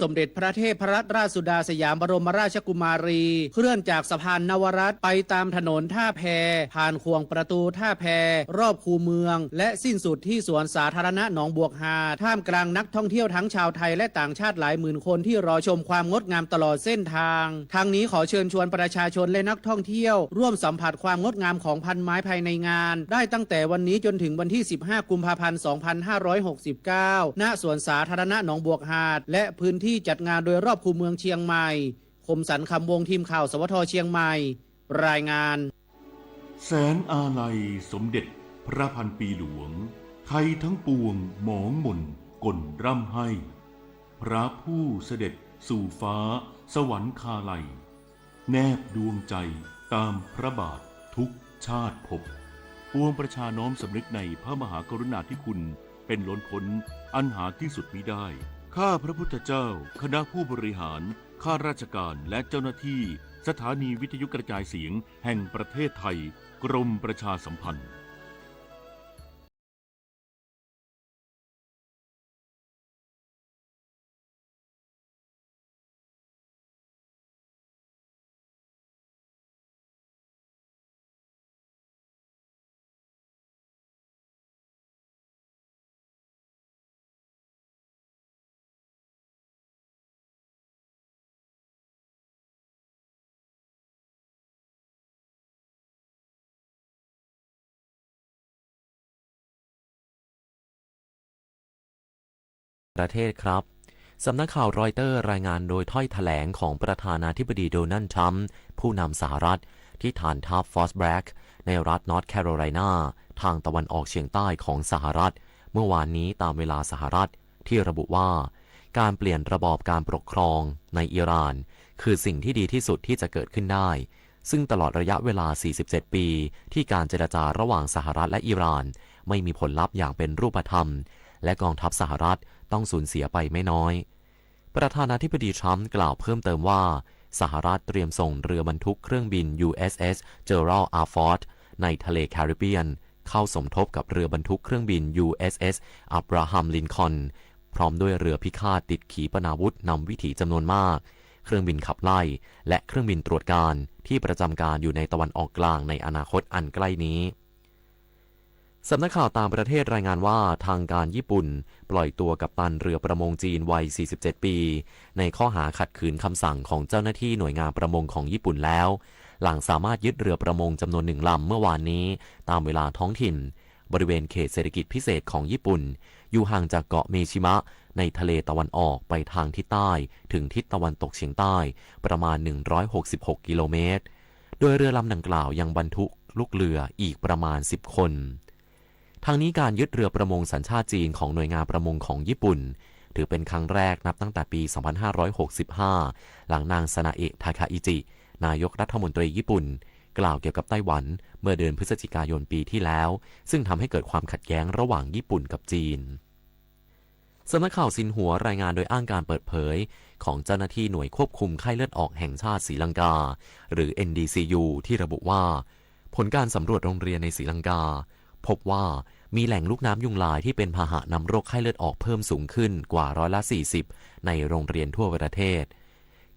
สมเด็จพระเทพรัตนราชสุดาสยามบรมราชกุมารี เคลื่อนจากสะพานนวรัตน์ไปตามถนนท่าแพ ผ่านข่วงประตูท่าแพ รอบคูเมือง และสิ้นสุดที่สวนสาธารณะหนองบวกหาด ท่ามกลางนักท่องเที่ยวทั้งชาวไทยและต่างชาติหลายหมื่นคนที่รอชมความงดงามตลอดเส้นทาง ทางนี้ขอเชิญชวนประชาชนและนักท่องเที่ยวร่วมสัมผัสความงดงามของพันไม้ภายในงาน ได้ตั้งแต่วันนี้จนถึงวันที่ สิบห้า กุมภาพันธ์ สองพันห้าร้อยหกสิบเก้า ณ สวนสาธารณะหนองบวกหาด และพื้นที่จัดงานโดยรอบคูเมืองเชียงใหม่ คมสันต์ คำวงศ์ ทีมข่าว สวท เชียงใหม่ รายงาน แสงอาลัยสมเด็จพระพันปีหลวง ไทยทั้งปวงหมองหม่นก่นร่ำไห้ พระผู้เสด็จสู่ฟ้าสวรรคาลัย แนบดวงใจตามพระบาททุกชาติภพ ปวงประชาน้อมสำนึกในพระมหากรุณาธิคุณเป็นล้นพ้นอันหาที่สุดมิได้ ข้าพระพุทธเจ้า คณะผู้บริหาร ข้าราชการ และเจ้าหน้าที่สถานีวิทยุกระจายเสียงแห่งประเทศไทย กรมประชาสัมพันธ์ ประเทศครับ สำนักข่าวรอยเตอร์รายงานโดยถ้อยแถลงของประธานาธิบดีโดนัลด์ทรัมป์ ผู้นำสหรัฐ ที่ฐานทัพฟอสแบร็กในรัฐนอร์ทแคโรไลนา ทางตะวันออกเฉียงใต้ของสหรัฐ เมื่อวานนี้ตามเวลาสหรัฐ ที่ระบุว่า การเปลี่ยนระบอบการปกครองในอิหร่าน คือสิ่งที่ดีที่สุดที่จะเกิดขึ้นได้ ซึ่งตลอดระยะเวลา สี่สิบเจ็ด ปี ที่การเจรจาระหว่างสหรัฐและอิหร่าน ไม่มีผลลัพธ์อย่างเป็นรูปธรรม และกองทัพสหรัฐต้องสูญเสียไปไม่น้อย ประธานาธิบดีทรัมป์กล่าวเพิ่มเติมว่า สหรัฐเตรียมส่งเรือบรรทุกเครื่องบิน ยู เอส เอส Gerald R. Ford ในทะเลแคริบเบียน เข้าสมทบกับเรือบรรทุกเครื่องบิน ยู เอส เอส Abraham Lincoln พร้อมด้วยเรือพิฆาตติดขีปนาวุธนำวิถีจำนวนมาก เครื่องบินขับไล่ และเครื่องบินตรวจการที่ประจำการอยู่ในตะวันออกกลางในอนาคตอันใกล้นี้ สำนักข่าวต่างประเทศรายงานว่า ทางการญี่ปุ่นปล่อยตัวกัปตันเรือประมงจีนวัย สี่สิบเจ็ด ปี ในข้อหาขัดขืนคำสั่งของเจ้าหน้าที่หน่วยงานประมงของญี่ปุ่นแล้ว หลังสามารถยึดเรือประมงจำนวนหนึ่งลำเมื่อวานนี้ ตามเวลาท้องถิ่น บริเวณเขตเศรษฐกิจพิเศษของญี่ปุ่น อยู่ห่างจากเกาะเมชิมะในทะเลตะวันออกไปทางทิศใต้ถึงทิศตะวันตกเฉียงใต้ประมาณ หนึ่งร้อยหกสิบหก กิโลเมตร โดยเรือลำดังกล่าวยังบรรทุกลูกเรืออีกประมาณ สิบ คน ทั้งนี้การยึดเรือประมงสัญชาติจีนของหน่วยงานประมงของญี่ปุ่น ถือเป็นครั้งแรกนับตั้งแต่ปี สองพันห้าร้อยหกสิบห้า หลังนางซานาเอะ ทาคาอิจิ นายกรัฐมนตรีญี่ปุ่น กล่าวเกี่ยวกับไต้หวันเมื่อเดือนพฤศจิกายนปีที่แล้ว ซึ่งทำให้เกิดความขัดแย้งระหว่างญี่ปุ่นกับจีน สำนักข่าวซินหัวรายงานโดยอ้างการเปิดเผยของเจ้าหน้าที่หน่วยควบคุมไข้เลือดออกแห่งชาติศรีลังกา หรือ เอ็นดีซียู ที่ระบุว่า ผลการสำรวจโรงเรียนในศรีลังกา พบว่ามีแหล่งลูกน้ำยุงลายที่เป็นพาหะนำโรคไข้เลือดออกเพิ่มสูงขึ้นกว่าร้อยละสี่สิบ ในโรงเรียนทั่วประเทศ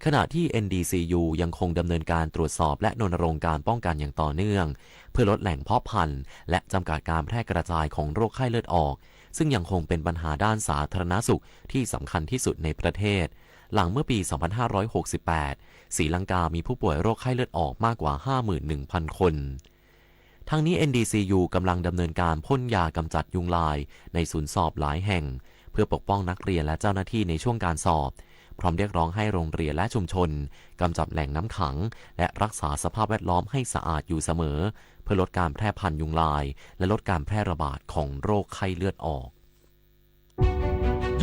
ขณะที่ เอ็นดีซียู ยังคงดำเนินการตรวจสอบและรณรงค์การป้องกันอย่างต่อเนื่อง เพื่อลดแหล่งเพาะพันธุ์ และจำกัดการแพร่กระจายของโรคไข้เลือดออก ซึ่งยังคงเป็นปัญหาด้านสาธารณสุขที่สำคัญที่สุดในประเทศ หลังเมื่อปี สองพันห้าร้อยหกสิบแปด ศรีลังกามีผู้ป่วยโรคไข้เลือดออกมากกว่า ห้าหมื่นหนึ่งพัน คน ทั้งนี้ เอ็นดีซียู กำลังดำเนินการพ่นยากำจัดยุงลายในศูนย์สอบหลายแห่ง เพื่อปกป้องนักเรียนและเจ้าหน้าที่ในช่วงการสอบ พร้อมเรียกร้องให้โรงเรียนและชุมชนกำจัดแหล่งน้ำขัง และรักษาสภาพแวดล้อมให้สะอาดอยู่เสมอ เพื่อลดการแพร่พันธุ์ยุงลาย และลดการแพร่ระบาดของโรคไข้เลือดออก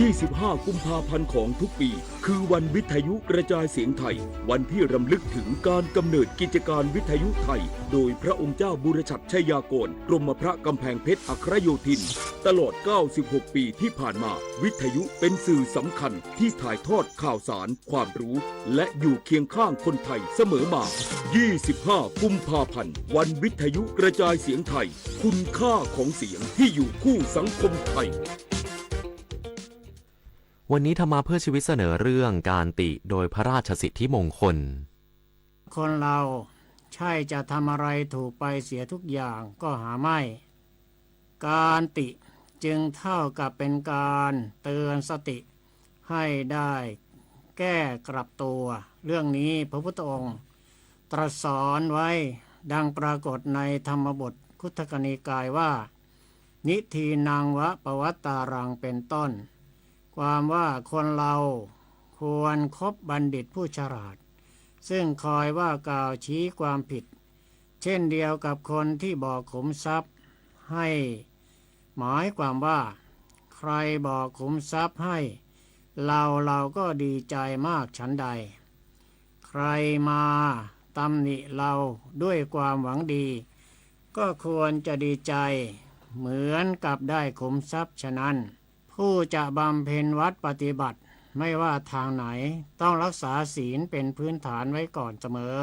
ยี่สิบห้า กุมภาพันธ์ของทุกปี คือวันวิทยุกระจายเสียงไทย วันที่รำลึกถึงการกำเนิดกิจการวิทยุไทย โดยพระองค์เจ้าบุรชัดชัยยากร กรมพระกำแพงเพชรอัครโยธิน ตลอด เก้าสิบหก ปีที่ผ่านมา วิทยุเป็นสื่อสำคัญที่ถ่ายทอดข่าวสาร ความรู้ และอยู่เคียงข้างคนไทยเสมอมา ยี่สิบห้า กุมภาพันธ์ วันวิทยุกระจายเสียงไทย คุณค่าของเสียงที่อยู่คู่สังคมไทย วันนี้ธรรมะเพื่อชีวิตเสนอเรื่องการติโดยพระราชสิทธิมงคล คนเราใช่จะทำอะไรถูกไปเสียทุกอย่างก็หาไม่ การติจึงเท่ากับเป็นการเตือนสติให้ได้แก้กลับตัว เรื่องนี้พระพุทธองค์ตรัสสอนไว้ดังปรากฏในธรรมบทคุตทกนิกายว่า นิทธินังวะปวัตตารัง เป็นต้น ความว่าคนเราควรคบบัณฑิตผู้ฉลาด ซึ่งคอยว่ากล่าวชี้ความผิด เช่นเดียวกับคนที่บอกขุมทรัพย์ให้ หมายความว่า ใครบอกขุมทรัพย์ให้ เรา เราก็ดีใจมากฉันใด ใครมาตำหนิเราด้วยความหวังดี ก็ควรจะดีใจเหมือนกับได้ขุมทรัพย์ฉะนั้น ผู้จะบำเพ็ญวัตรปฏิบัติไม่ว่าทางไหน ต้องรักษาศีลเป็นพื้นฐานไว้ก่อนเสมอ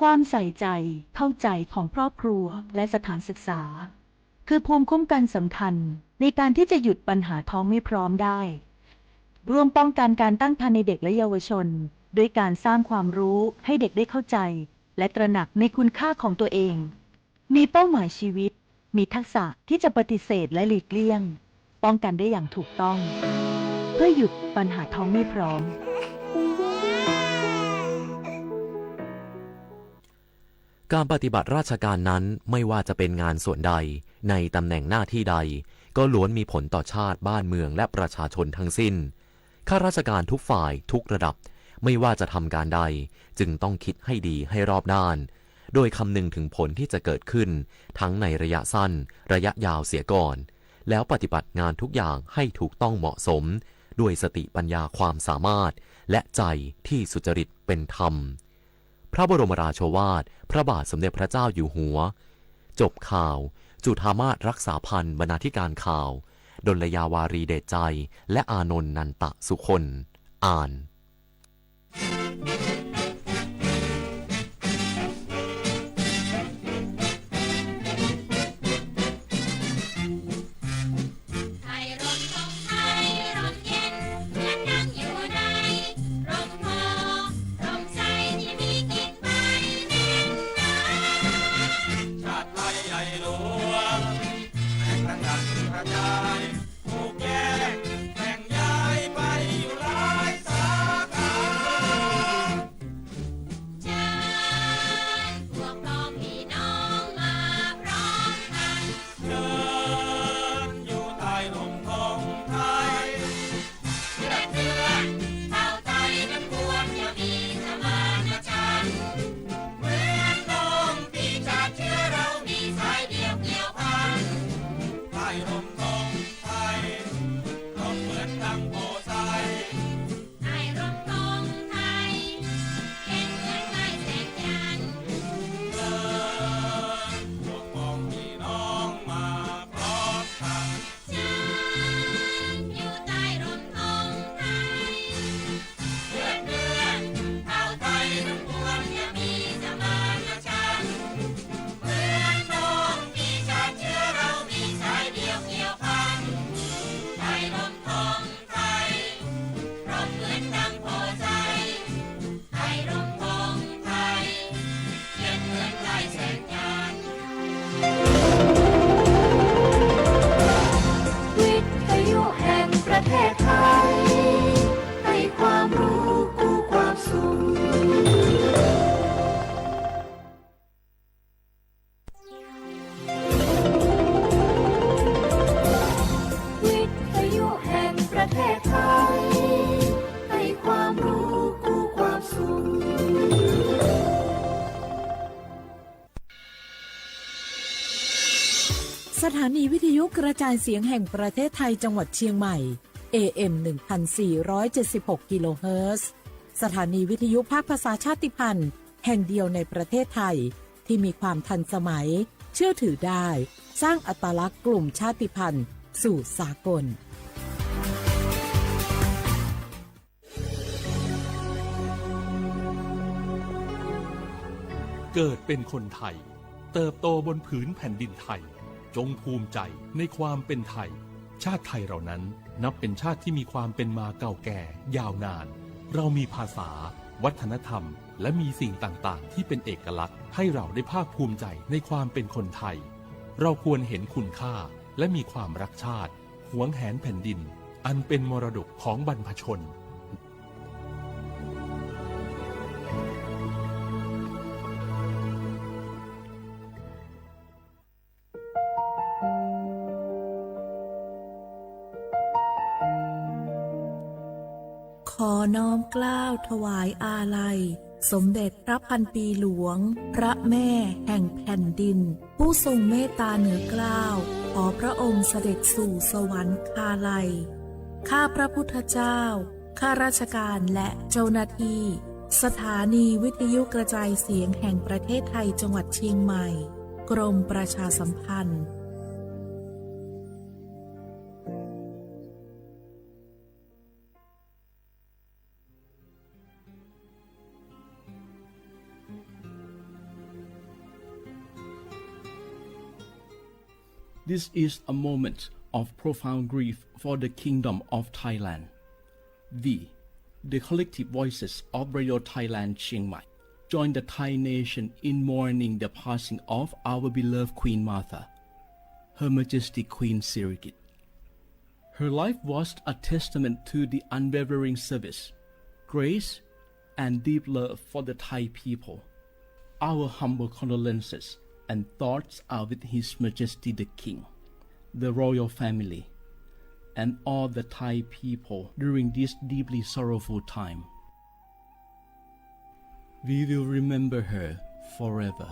ความใส่ใจ เข้าใจของครอบครัว และสถานศึกษา คือภูมิคุ้มกันสำคัญในการที่จะหยุดปัญหาท้องไม่พร้อมได้ ร่วมป้องกันการตั้งครรภ์ในเด็กและเยาวชน ด้วยการสร้างความรู้ให้เด็กได้เข้าใจ และตระหนักในคุณค่าของตัวเอง มีเป้าหมายชีวิต มีทักษะที่จะปฏิเสธและหลีกเลี่ยง ป้องกันได้อย่างถูกต้อง เพื่อหยุดปัญหาท้องไม่พร้อม การปฏิบัติราชการนั้นไม่ว่าจะเป็นงานส่วนใด ในตำแหน่งหน้าที่ใด ก็ล้วนมีผลต่อชาติบ้านเมืองและประชาชนทั้งสิ้น ข้าราชการทุกฝ่ายทุกระดับ ไม่ว่าจะทำการใด จึงต้องคิดให้ดีให้รอบด้าน โดยคำนึงถึงผลที่จะเกิดขึ้นทั้งในระยะสั้น ระยะยาวเสียก่อน แล้วปฏิบัติงานทุกอย่างให้ถูกต้องเหมาะสม ด้วยสติปัญญาความสามารถ และใจที่สุจริตเป็นธรรม พระบรมราโชวาทพระบาทสมเด็จพระเจ้าอยู่หัว จบข่าว จุฑามาศรักษาพันธ์ บรรณาธิการข่าว ดลยาวารีเดชใจ และอานนท์นันตะสุคน อ่าน ชาติไทยใหญ่หลวง แตกกระจัดกระจาย ถูกแยกแบ่งย้ายไปอยู่หลายสาขา เชิญพวกพ้องพี่น้องมาพร้อมกัน เชิญอยู่ใต้ร่มธงไทย เพื่อนเพื่อนชาวไทยทั้งปวงอย่ามีสมานฉันท์ เหมือนน้องพี่ชาติเชื้อเรามีสายเดียวเกี่ยวพัน ใต้ร่มธงไทย ร่มเหมือนดังโพธิ์ไทร ใต้ร่มธงไทย เป็นเหมือนไม้แสงจันทร์ เชิญพวกพ้องพี่น้องมาพร้อมกัน ฉันอยู่ใต้ร่มธงไทย เพื่อนเพื่อนชาวไทยทั้งปวงอย่ามีสมานฉันท์ เหมือนน้องพี่ชาติเชื้อเรามีสายเดียวเกี่ยวพัน ใต้ร่มธงไทย ร่มเหมือนดังโพธิ์ไทร ใต้ร่มธงไทย เย็นเหมือนไม้แสงจันทร์ วิทยุแห่งประเทศไทย ให้ความรู้คู่ความสุข วิทยุแห่งประเทศไทย ให้ความรู้คู่ความสุข สถานีวิทยุกระจายเสียงแห่งประเทศไทยจังหวัดเชียงใหม่ เอ เอ็ม หนึ่งพันสี่ร้อยเจ็ดสิบหก กิโลเฮิรตซ์ สถานีวิทยุภาคภาษาชาติพันธุ์แห่งเดียวในประเทศไทย ที่มีความทันสมัย เชื่อถือได้ สร้างอัตลักษณ์กลุ่มชาติพันธุ์สู่สากล เกิดเป็นคนไทย เติบโตบนผืนแผ่นดินไทย จงภูมิใจในความเป็นไทย ชาติไทยเรานั้นนับเป็นชาติที่มีความเป็นมาเก่าแก่ยาวนาน เรามีภาษา วัฒนธรรม และมีสิ่งต่างๆที่เป็นเอกลักษณ์ให้เราได้ภาคภูมิใจในความเป็นคนไทย เราควรเห็นคุณค่าและมีความรักชาติ หวงแหนแผ่นดิน อันเป็นมรดกของบรรพชน ขอน้อมเกล้าถวายอาลัย สมเด็จพระพันปีหลวง พระแม่แห่งแผ่นดิน ผู้ทรงเมตตาเหนือเกล้า ขอพระองค์เสด็จสู่สวรรคาลัย ข้าพระพุทธเจ้า ข้าราชการและเจ้าหน้าที่ สถานีวิทยุกระจายเสียงแห่งประเทศไทยจังหวัดเชียงใหม่ กรมประชาสัมพันธ์ This is a moment of profound grief for the Kingdom of Thailand. We, the collective voices of Radio Thailand Chiang Mai, join the Thai nation in mourning the passing of our beloved Queen Mother, Her Majesty Queen Sirikit. Her life was a testament to the unwavering service, grace, and deep love for the Thai people. Our humble condolences and thoughts are with His Majesty the King, the royal family, and all the Thai people during this deeply sorrowful time. We will remember her forever.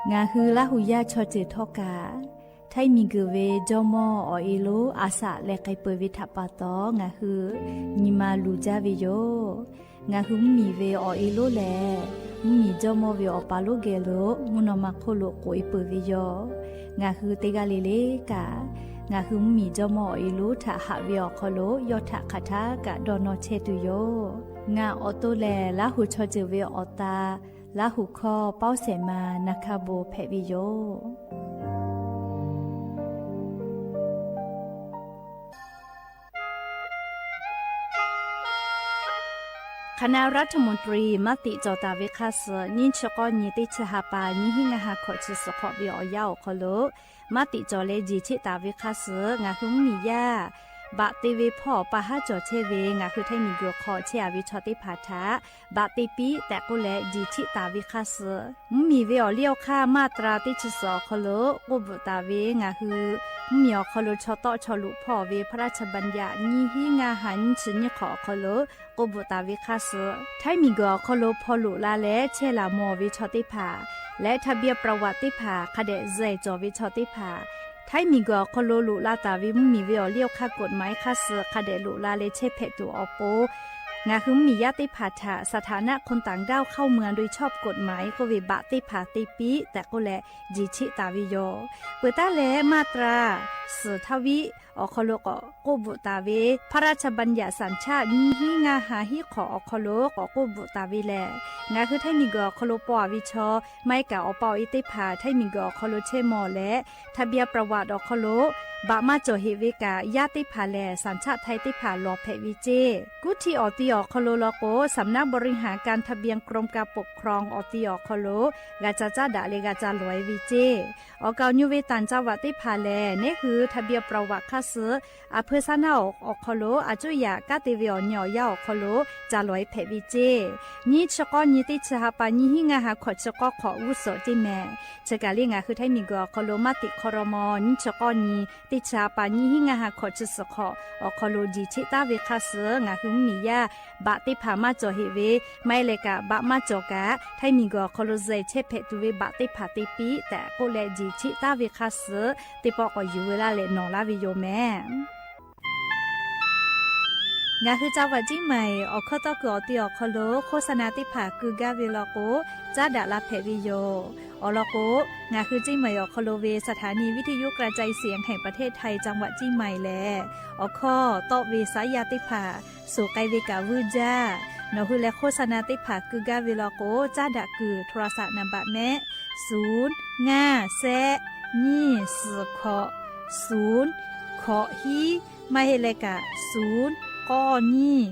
Ngaˬ hui Laˇ huˍ yaˇ chaw ceuˬ htawˇ kaꞈ, htaiˇ miˬ guiˬ ve jawˇ mawˇ awˬ e lonˉ a shaꞈ leh k'ai peuˬ ve htaꞈ pa taw, ngaˬ hui nyi ma luˬ jaˇ ve yoˬ. Ngaˬ hui mvuhˇ miˬ ve awˬ e lonˉ lehˬ, mvuhˇ miˬ jawˇ mawˇ ve awˬ pa lonˉ geh lo mvuhˇ naw ma hk'oˆ lo k'oꞈ e peuˬ ve yoˬ. Ngaˬ hui teˇ g'aˇ le le kaꞈ, ngaˬ hui mvuhˇ miˬ jawˇ mawˇ awˬ e lonˉ htaꞈ haꞈ ve awˬ hk'aw lo yawˇ htaꞈ hk'aˬ htaˇ kaꞈ dawˇ nawˇ chehˇ tuˬ yoˬ. Ngaˬ awˬ to lehˬ, Laˇ huˍ chaw ceuˬ ve awˬ ta, Laˇ huˍ hkawˇ Pawˇ Sehˍ ma Na hkaˇ bon hpehꞈ ve yoˬ. คณะรัฐมนตรี maˇ tiꞈ cawˬ taˍ ve hk'aˇ suh, nyiˇ chi k'awˇ nyi teˇ chi ha pa nyiˇ hinˉ ngaˇ ha hkawꞈ chi suhˍ hk'awꞈ ve awˬ yanˇ awˬ hk'aw lo, maˇ tiꞈ cawˬ leh jeˬ cheˆ taˍ ve hk'aˇ suh, ngaˬ hui mvuhˇ miˬ yaˇ baꞈ te ve hpawˇ awˬ pa haˉ cawˬ chehˇ ve ngaˬ hui htaiˇ miˬ guiˬ hk'aw chehˇ a ve chaw teˇ hpaˍ htaꞈ baꞈ te piˇ tehꞈ k'oˆ leh jeˬ cheˆ taˍ ve hk'aˇ suh, mvuhˇ miˬ ve awˬ liˇ awˬ hk'aˇ maˇ tra teˇ chi suhˍ awˬ hk'aw lo k'oˆ bvuhꞈ taˍ ve ngaˬ hui mvuhˇ miˬ awˬ hk'aw lo chaw tawˆ chaw loꞈ hpawˇ ve พระราชบัญญัติ nyiˇ hinˉ ngaˇ ha nyiˇ chi nyiˇ hk'awꞈ awˬ hk'aw lo k'oˆ bvuhꞈ taˍ ve hk'aˇ suh, htaiˇ miˬ guiˬ awˬ hk'aw lo hpaw loꞈ la leh chehˇ laˬ mawˬ ve chaw teˇ hpaˍ leh ทะเบียนประวัติ teˇ hpaˍ hk'a dehꞈ zuhꞈ cawˬ ve chaw teˇ hpaˍ, htaiˇ miˬ guiˬ awˬ hk'aw lo loꞈ la taˍ ve mvuhˇ miˬ ve awˬ liˇ awˬ hk'aˇ กฎหมาย hk'aˇ suh hk'a dehꞈ loꞈ la leh chehˇ hpehꞈ tuˬ awˬ pon, ngaˬ hui mvuhˇ miˬ yaˇ teˇ hpaˍ htaꞈ สถานะคนต่างด้าวเข้าเมืองโดยชอบกฎหมาย k'oˆ ve baꞈ teˇ hpaˍ te piˇ tehꞈ k'oˆ leh jeˬ cheˆ taˍ ve yoˬ. Peuˬ taˉ leh maˇ tra suhˍ htaˇ viˉ awˬ hk'aw lo k'awꞈ k'oˆ bvuhꞈ taˍ ve พระราชบัญญัติ สัญชาติ nyiˇ hinˉ ngaˇ ha hiˉ hk'awꞈ awˬ hk'aw lo k'awꞈ k'oˆ bvuhꞈ taˍ ve lehˬ, ngaˬ hui htaiˇ miˬ guiˬ awˬ hk'aw lo paw a ve chaw, maˇ heˆ kaꞈ awˬ pa awˬ e teˇ hpaˍ htaiˇ miˬ guiˬ awˬ hk'aw lo chehˇ mawˬ leh ทะเบียนประวัติ awˬ hk'aw lo baꞈ maˇ cawˬ heꞈ ve kaꞈ, yaˇ teˇ hpaˍ lehˬ สัญชาติไทย teˇ hpaˍ lawˬ hpehꞈ ve ceˇ. Kuˇ htiˇ awˬ ti awˬ hk'aw lo law k'o, สำนักบริหารการทะเบียน กรมการปกครอง awˬ ti awˬ hk'aw lo g'a ca caˉ daꞈ leh g'a ca lawˬ e ve ceˇ. Awˬ kaˍ awˬ nyu ve ต่างจังหวัด teˇ hpaˍ lehˬ, neˉ hui ทะเบียนประวัติ hk'aˇ suh a hpeu saˉ naˉ awˬ hk'aw lo a cuˇ yaꞈ kanˉ te ve awˬ nyi awˬ yanˇ awˬ hk'aw lo ca lawˬ e hpehꞈ ve ceˇ. Nyiˇ chi k'awˇ nyi teˇ chi ha pa nyiˇ hinˉ ngaˇ ha hkawꞈ chi k'awˇ hk'awꞈ g'uˇ suhˍ ceˇ mehˍ. Chi kaꞈ le ngaˬ hui htaiˇ miˬ guiˬ awˬ hk'aw lo maˇ tiꞈ hk'aw raw maw, nyiˇ chi k'awˇ nyi teˇ chi ha pa nyiˇ hinˉ ngaˇ ha hkawꞈ chi suhˍ hk'awꞈ awˬ hk'aw lo jeˬ cheˆ taˉ ve hk'aˇ suh, ngaˬ hui mvuhˇ miˬ yaˇ baꞈ teˇ hpaˍ maˇ cawˬ heꞈ ve, maˇ heˆ leh kaꞈ baꞈ maˇ cawˬ kaꞈ htaiˇ miˬ guiˬ awˬ hk'aw lo zuhꞈ chehˇ hpehꞈ tuˬ ve baꞈ teˇ hpaˍ te piˇ tehꞈ k'oˆ leh jeˬ cheˆ taˉ ve hk'aˇ suh, teˇ pawˆ k'awꞈ yuˬ ve laˇ leh nawˬ laˇ ve yoˬ mehˍ. Ngaˬ hui จังหวัดเชียงใหม่ awˬ hkawˇ tawˇ kuiˬ awˬ ti awˬ hk'aw lo โฆษณา teˇ hpaˍ keu gaˇ ve law k'o, caˉ daꞈ la hpehꞈ ve yoˬ. Awˬ lawn k'o, ngaˬ hui เชียงใหม่ awˬ hk'aw lo ve สถานีวิทยุกระจายเสียงแห่งประเทศไทย จังหวัดเชียงใหม่ lehˬ, awˬ hkawˇ tawˆ ve saˉ yaˇ teˇ hpaˍ suhˍ k'ai ve kaꞈ vuiˇ jaˇ. Nawˬ hui leh โฆษณา teˇ hpaˍ keu gaˇ ve law k'o, caˉ daꞈ kuiˬ โทรศัพท์ นามบัตร mehˆ. ศูนย์ ngaˇ shehˆ nyiˇ suhˍ hkawꞈ, ศูนย์ hkawꞈ hiˉ, maˇ heˆ leh kaꞈ ศูนย์ k'awˇ nyiˇ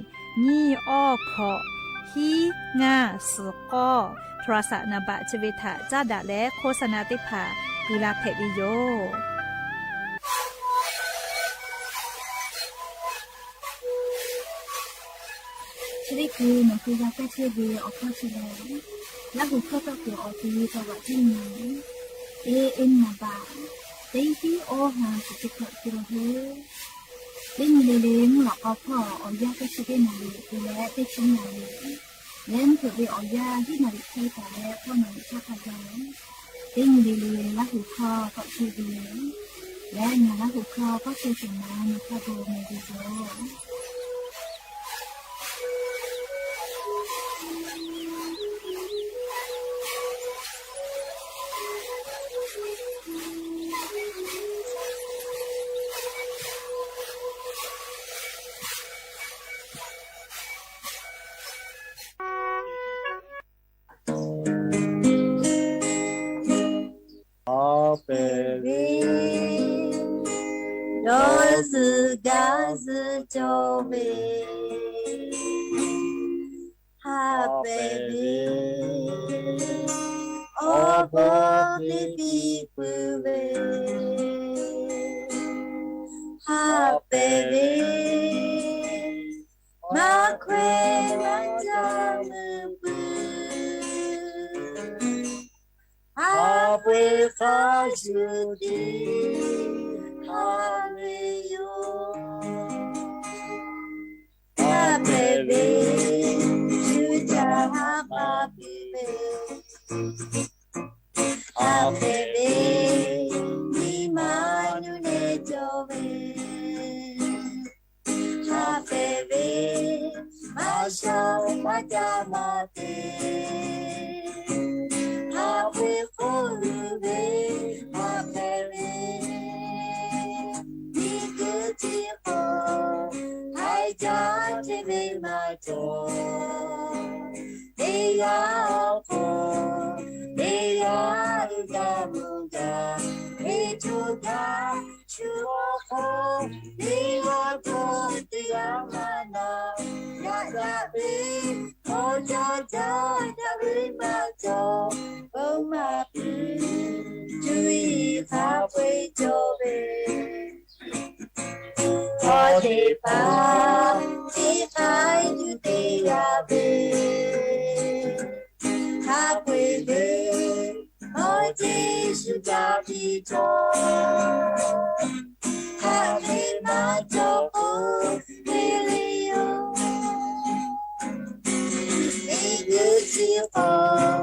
nyiˇ awˇ hkawꞈ hiˉ ngaˇ suhˍ k'awˇ โทรศัพท์ naˍ baꞈ chi ve htaꞈ caˉ daꞈ leh โฆษณา teˇ hpaˍ keu la hpehꞈ ve yoˬ. Chi teˇ hkui nawˬ hui g'a kaˇ chehˇ ve awˬ hkawˇ chi lehˬ, Laˇ huˍ hkawˇ tawˇ kuiˬ awˬ ti taw g'aꞈ teˇ nyi, A M naˍ baꞈ teˇ hiˉ awˇ ha shiˍ teˇ hkawꞈ te la heˆ. Teˇ nyi le le mvuhˇ lawꞈ k'aw hpawˇ awˬ yanˇ teˇ chi teˇ naˍ riˍ te leh teˇ chi naˍ riˍ leh mvuhˇ hpeuꞈ ve awˬ yanˇ hiˉ naˍ riˍ hk'e taˍ leh k'awˇ naˍ riˍ htaˇ hk'a gaˬ, teˇ nyi le le Laˇ huˍ hkawˇ tawˆ chehˇ ve leh ngaˬ Laˇ huˍ hkawˇ k'awˇ chehˇ sheˍ ma nawˬ hk'a gaˬ mehˍ ve yoˬ. Haꞈ pehˍ ve, dawˇ zuhˬ gaˇ zuhˬ cawˬ ve. Haꞈ pehˍ ve, awˬ bon teˇ piˇ puiˉ ve. Haꞈ pehˍ ve, maˇ hkawehˇ maˇ caˇ meuˇ puiˉ. Haꞈ pehˍ hk'a shuˍ tiˉ haꞈ ve yoˬ. Haꞈ pehˍ ve, shu caˇ haꞈ k'a piˇ ve. Haꞈ pehˍ ve, nyi ma nuˇ leh cawˬ ve. Haꞈ pehˍ ve, maˇ shawˍ maˇ caˇ maˇ te. Haꞈ ve k'oˆ uiˍ ve, haꞈ pehˍ ve, miˬ guiˬ chi hk'aw haiˬ jaˇ chehˇ ve maˇ cawˬ. Teˇ g'aˇ awˬ hk'aw teˇ g'aˇ uiˍ gaˇ mvuh gaˇ ve co gaˇ shu awˬ hk'aw, teˇ g'aˇ hk'aw teˇ g'aˇ maˇ na yaꞈ daꞈ ve, hk'aw caˇ caˇ daꞈ ve maˇ cawˬ. Bon maˍ piˇ cuˇ yiˍ hk'a peu-eˬ cawˬ ve. Hk'aw teˇ hpaˍ teˇ k'ai tuˬ te g'a ve, hk'a peu-eˬ ve awˬ ceˬ shu ca piˇ cawˬ. Haꞈ ve maˇ cawˬ k'oˆ ve le yoˬ. Miˬ guiˬ chi hk'aw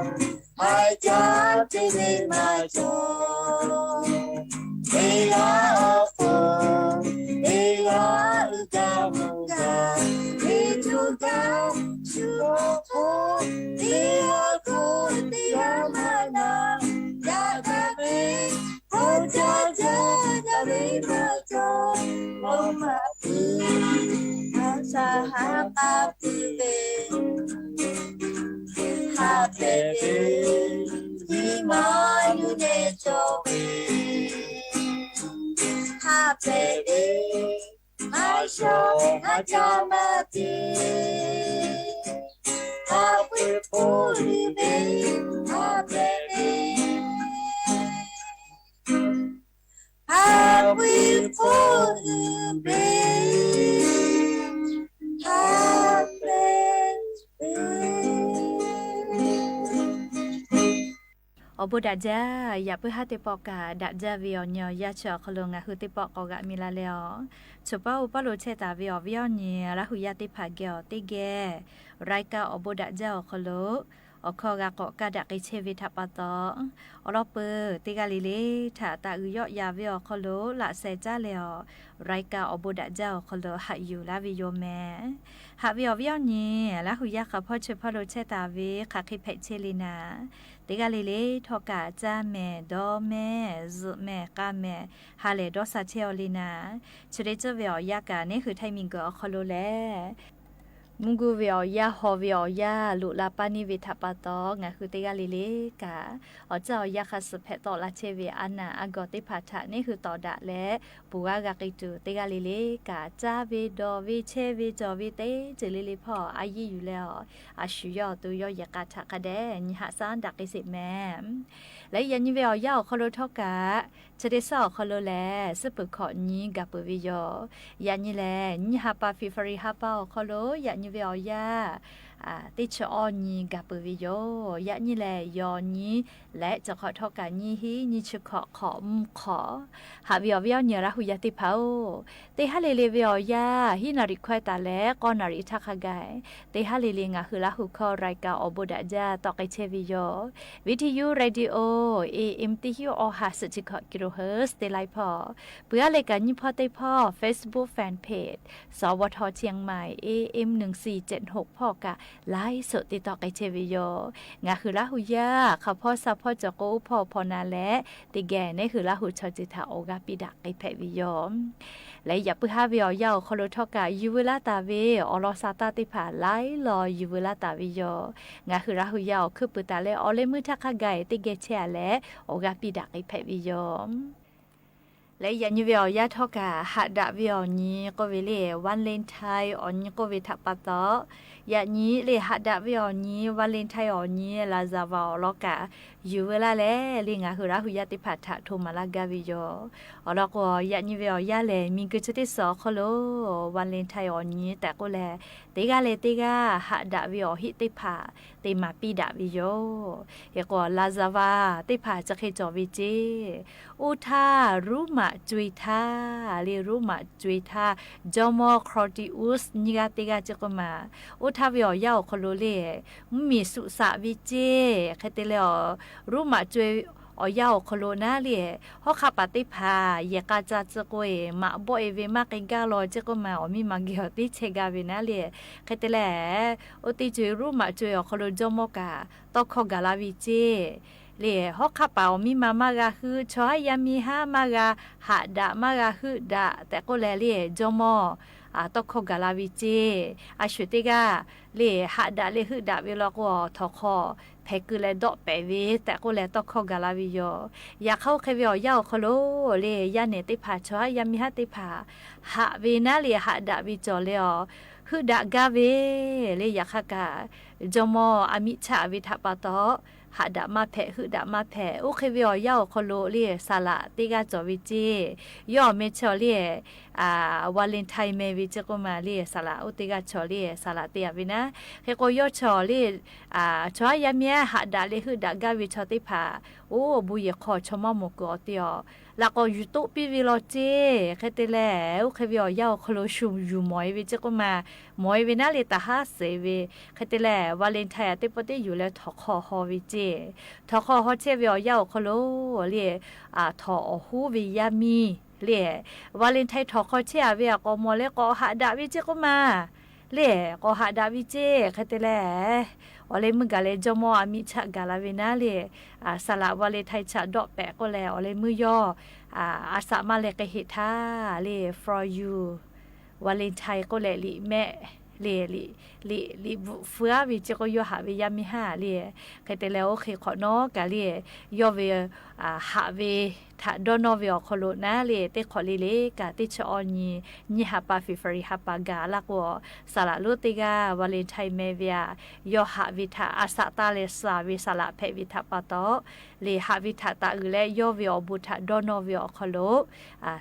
haiˬ jaˇ chehˇ ve maˇ cawˬ. Teˇ g'aˇ awˬ hk'aw teˇ g'aˇ uiˍ gaˇ mvuh gaˇ ve co gaˇ shu awˬ hk'aw, teˇ g'aˇ hk'aw teˇ g'aˇ maˇ na yaꞈ daꞈ ve, hk'aw caˇ caˇ daꞈ ve maˇ cawˬ. Bon maˍ piˇ, a shaˍ haꞈ k'a piˇ ve. Haꞈ pehˍ ve, nyi ma nuˇ leh cawˬ ve. Haꞈ pehˍ ve, maˇ shawˍ maˇ caˇ maˇ te. Haꞈ ve k'oˆ uiˍ ve, haꞈ pehˍ ve. Haꞈ ve k'oˆ uiˍ ve, haꞈ pehˍ ve. Awˬ bon daꞈ jaˇ. Yaꞈ puiˉ haˉ teˇ pawˆ kaꞈ daꞈ jaˇ ve awˬ nyi awˬ yanˇ chi awˬ hk'aw lo ngaˬ hui teˇ pawˆ k'awꞈ g'aꞈ mi la leh awˬ, choˬ pawˆ oˇ pawˆ lo chehˇ taˍ ve awˬ viˉ awˬ nyi Laˇ huˍ yaˇ teˇ hpaˍ geh awˬ teˇ geh รายการ awˬ bon daꞈ jaˇ awˬ hk'aw lo awˬ hkawˇ g'a k'awꞈ kaˇ daꞈ k'ai chehˇ ve htaꞈ pa taw, awˬ lawn peuˬ teˇ g'aˇ le le htaꞈ taꞈ g'uiˬ yawˆ yan ve awˬ hk'aw lo laꞈ sheh caˉ leh awˬ, รายการ awˬ bon daꞈ jaˇ awˬ hk'aw lo haꞈ yuˬ laˇ ve yoˬ mehˍ. Haꞈ ve awˬ viˉ awˬ nyi Laˇ huˍ yaˇ hk'aˬ hpawˇ chi hpawˇ lo chehˇ taˍ ve hk'aˬ hk'e hpehꞈ chehˇ le naˍ, teˇ g'aˇ le le htawˇ kaꞈ caˇ mehˍ, dawˇ mehˍ, zuhꞈ mehˍ, k'a mehˍ, ha lehˬ dawˇ sha chehˇ aw le naˍ, chi teˇ ceuˬ ve awˬ yanˇ kaꞈ neˇ hui Htaiˇ miˬguiˬ awˬ hk'aw lo lehˬ Mvuhˇ guˇ ve awˬ yanˇ, haw ve awˬ yanˇ loꞈ la paˇ neˇ ve htaꞈ pa taw, ngaˬ hui teˇ g'aˇ le le kaꞈ, awˬ caˇ awˬ yanˇ hk'a suhˍ hpehꞈ tawˆ la chehˇ ve a naˬ a gawˬ teˇ hpaˍ htaꞈ neˇ hui tawˍ daꞈ leh, ponˬ g'aˇ g'a k'ai tuˬ teˇ g'aˇ le le kaꞈ, caˇ ve dawˬ ve chehˇ ve cawˬ ve teˇ ceuˬ le le hpawˇ a yiˇ yuˬ leh, a shu yawˇ awˬ to yawˇ yehˬ k'a htaꞈ hk'a dehꞈ nyi haꞈ shaˉ daꞈ k'ai sheˍ mehˍ. Leh yaꞈ nyi ve awˬ yanˇ awˬ hk'aw lo htawˇ kaꞈ, chi teˇ suhˉ awˬ hk'aw lo lehˬ, suhˉ peuˬ hkawꞈ nyi gaˬ peuˬ ve yoˬ. Yaꞈ nyi lehˬ, nyiˇ ha pa February ha pa awˬ hk'aw lo, yaꞈ nyi ve awˬ yanˇ teˇ chi awˇ nyi gaˬ peuˬ ve yoˬ. Yaꞈ nyi lehˬ, yawˬ nyi leh chi hk'awꞈ htawˇ kaꞈ nyiˇ hinˉ nyiˇ chi hkawꞈ hk'awꞈ mvuhˇ hk'awꞈ, haꞈ ve awˬ viˉ awˬ nyi Laˇ hu yaˇ teˇ hpaˍ-oˬ, teˇ haˉ le le ve awˬ yanˇ hiˉ naˍ riˍ hkawehˇ taˍ leh k'awˇ naˍ riˍ htaˇ hk'a gaˬ, teˇ haˉ le le ngaˬ hui Laˇ hu hkawˇ รายการ awˬ bon daꞈ jaˇ tawˆ k'ai chehˇ ve yoˬ. Viˇ hteˇ yuˇ radio A M teˇ hinˉ awˬ ha suhˍ chi hkawꞈ kilohertz teˇ laiˉ hpawˇ, peuˬ aˉ leh kaꞈ nyiˇ hpawˇ teˇ hpawˇ Facebook fan page สวท เชียงใหม่ A M หนึ่งสี่เจ็ดหก hpawˇ kaꞈ laiˉ suhˍ te tawˆ k'ai chehˇ ve yoˬ. Ngaˬ hui Laˇ hu yaˇ hk'a hpawˇ sha hpawˇ cawˬ k'o, oˇ hpawˇ hpawˇ na leh teˇ geh neˇ hui Laˇ hu chaw ceuˬ htaꞈ awˬ g'aˇ piˇ daꞈ k'ai hpehꞈ ve yoˬ. Leh yaꞈ puiˉ haˉ ve awˬ yanˇ awˬ hk'aw lo htawˇ kaꞈ yuˬ veu laˇ taˍ ve awˬ lawn sha taˇ teˇ hpaˍ laiˉ law yuˬ veu laˇ taˍ ve yoˬ. Ngaˬ hui Laˇ hu yaˇ awˬ hkuiˉ puiˍ taˍ leh awˬ leh meuˇ htaˇ hk'a gaˬ teˇ geh chehˇ a leh awˬ g'aˇ piˇ daꞈ k'ai hpehꞈ ve yoˬ. Leh yaꞈ nyi ve awˬ yanˇ htawˇ kaꞈ haꞈ daꞈ ve awˬ nyi k'oˆ ve le, Valentine awˬ nyi k'oˆ ve htaꞈ pa taw, yaꞈ nyi le haꞈ daꞈ ve awˬ nyi Valentine awˬ nyi laˍzaˍvaˍ awˬ lawn kaꞈ yuˬ veu laˇ leh le ngaˬ hui Laˇ hu yaˇ teˇ hpaˍ htaꞈ hto maˍ laˇ gaˇ ve yoˬ. Awˬ lawn k'o, yaꞈ nyi ve awˬ yanˇ lehˬ, miˬguiˬ chi teˇ suhˍ awˬ hk'aw lo Valentine awˬ nyi tehꞈ k'oˆ leh, teˇ g'aˇ leh teˇ g'aˇ haꞈ daꞈ ve awˬ heˆ teˇ hpaˍ te maˍ piˇ daꞈ ve yoˬ. Hk'e k'o, laˍzaˍvaˍ teˇ hpaˍ chi hk'e cawˬ ve ceˇ. Oˇ htaˇ Roˉmaꞈ co-e htaˇ le, Roˉmaꞈ co-e htaˇ jawˇmawˇ Claudius nyiˇ g'aˇ teˇ g'aˇ ceˇ k'oˆ ma. Oˇ htaˇ ve awˬ yanˇ awˬ hk'aw lo le, mvuhˇmiˬ suꞈ shaꞈ ve ceˇ. Hk'e te leh, Roˉmaꞈ co-e awˬ yanˇ awˬ hk'aw lo naˉ le, hawˉ hk'aˆ paˍ teˇ hpaˍ yehˬ k'a ca tcuh k'o-e maꞈ bawˆ-e ve maˇ k'ai gaˇ law ceˇ k'oˆ ma, awˬ miˇ ma geh awˬ teˇ chehˇ gaˇ ve naˉ le. Hk'e te leh, oˇ teˇ co-e Roˉmaꞈ co-e awˬ hk'aw lo jawˇmawˇ kaꞈ tawˇ hkawˇ gaˬ la ve ceˇ. Le, hawˉ hk'aˆ paˍ awˬ miˇ ma maˇ g'a heuˆ, chaw haˉ yaˇ miˇ haˉ maˇ g'a haꞈ daꞈ maˇ g'a heuˆ daꞈ tehꞈ k'oˆ leh le, jawˇmawˇ tawˇ hkawˇ gaˬ la ve ceˇ. A shu teˇ g'aˇ le haꞈ daꞈ leh heuˆ daꞈ ve law k'o, awˬ htawnˍ hk'aw hpehꞈ keu leh dawˆ pehˍ ve tehꞈ k'oˆ leh tawˇ hkawˇ gaˬ la ve yoˬ. Yaꞈ hk'aˇ oˇ hk'e ve awˬ yanˇ awˬ hk'aw lo le, yaˇ nehˬ teˇ hpaˍ chaw haˉ yaˇ miˇ haˉ teˇ hpaˍ haꞈ ve naˉ le haꞈ daꞈ ve cawˬ leh awˬ heuˆ daꞈ gaˇ ve le. Yaꞈ hk'aˇ kaꞈ jawˇmawˇ a miˇ chaˆ ve htaꞈ pa taw, haꞈ daꞈ maˇ hpehꞈ heuˆ daꞈ maˇ hpehꞈ. Oˇ hk'e ve awˬ yanˇ awˬ hk'aw lo le saˍ laꞈ teˇ g'aˇ cawˬ ve ceˇ. Yawˇ awˬ meh chi awˬ le Valentine meh ve ceˇ k'oˆ ma le, saˍ laꞈ oˇ teˇ g'aˇ cawˬ le, saˍ laꞈ te a ve naˉ. Hk'e k'o, yawˇ chi awˬ le chaw haˉ yaˇ miˇ haꞈ daꞈ leh heuˆ daꞈ gaˇ ve chaw teˇ hpaˍ, oˇ awˬ bon yehˬ hk'aw chaw maˇ mawˬ kuiˬ awˬ te awˬ laꞈ k'awꞈ yuˬ toˆ piˇ ve law ceˇ. Hk'e te leh, oˇ hk'e ve awˬ yanˇ awˬ hk'aw lo shu yuˬ mawˬ-e ve ceˇ k'oˆ ma, mawˬ-e ve naˉ le taˍ haˉ suhˍ ve. Hk'e te leh, Valentine a teˇ pawˆ teˇ yuˬ leh htawnˍ hk'aw haw ve ceˇ. Htawnˍ hk'aw haw chehˇ ve awˬ yanˇ awˬ hk'aw lo le, htawnˍ awˬ hoˉ ve yaˇ miˇ le, Valentine htawnˍ hk'aw chehˇ a ve a k'awꞈ mawˬ leh k'awꞈ haꞈ daꞈ ve ceˇ k'oˆ ma le, k'awꞈ haꞈ daꞈ ve ceˇ. Hk'e te leh, awˬ leh meuˇ gaˬ leh jawˇmawˇ a miˇ chaˆ gaˬ la ve naˉ le, saˍ laꞈ Valentine chaꞈ dawˆ pehˍ k'oˆ leh, awˬ leh meuˇ yawˇ a saꞈ maˇ leh k'ai heˆ htaˇ le, for you Valentine k'oˆ leh liꞈ mehˆ le, liꞈ, liꞈ, liꞈ bvuhꞈ feu-aˉ ve ceˇ k'o, yawˇ haꞈ ve yaˇ miˇ haˉ le. Hk'e te leh, oˇ hk'e hk'awꞈ nawˉ kaꞈ le, yawˇ ve haꞈ ve htaꞈ dawˇ nawˇ ve awˬ hk'aw lo naˉ le, teˇ hk'awꞈ le le kaꞈ teˇ chi awˇ nyi, nyiˇ ha pa February ha pa gaˬ laˇ k'o, saˍ laꞈ lonˉ teˇ g'aˇ Valentine meh ve a, yawˇ haꞈ ve htaꞈ a saꞈ taˇ leh suh ve saˍ laꞈ hpehꞈ ve htaꞈ pa taw, le haꞈ ve htaꞈ taˍ uiˍ leh yawˇ ve awˬ bon htaꞈ dawˇ nawˇ ve awˬ hk'aw lo,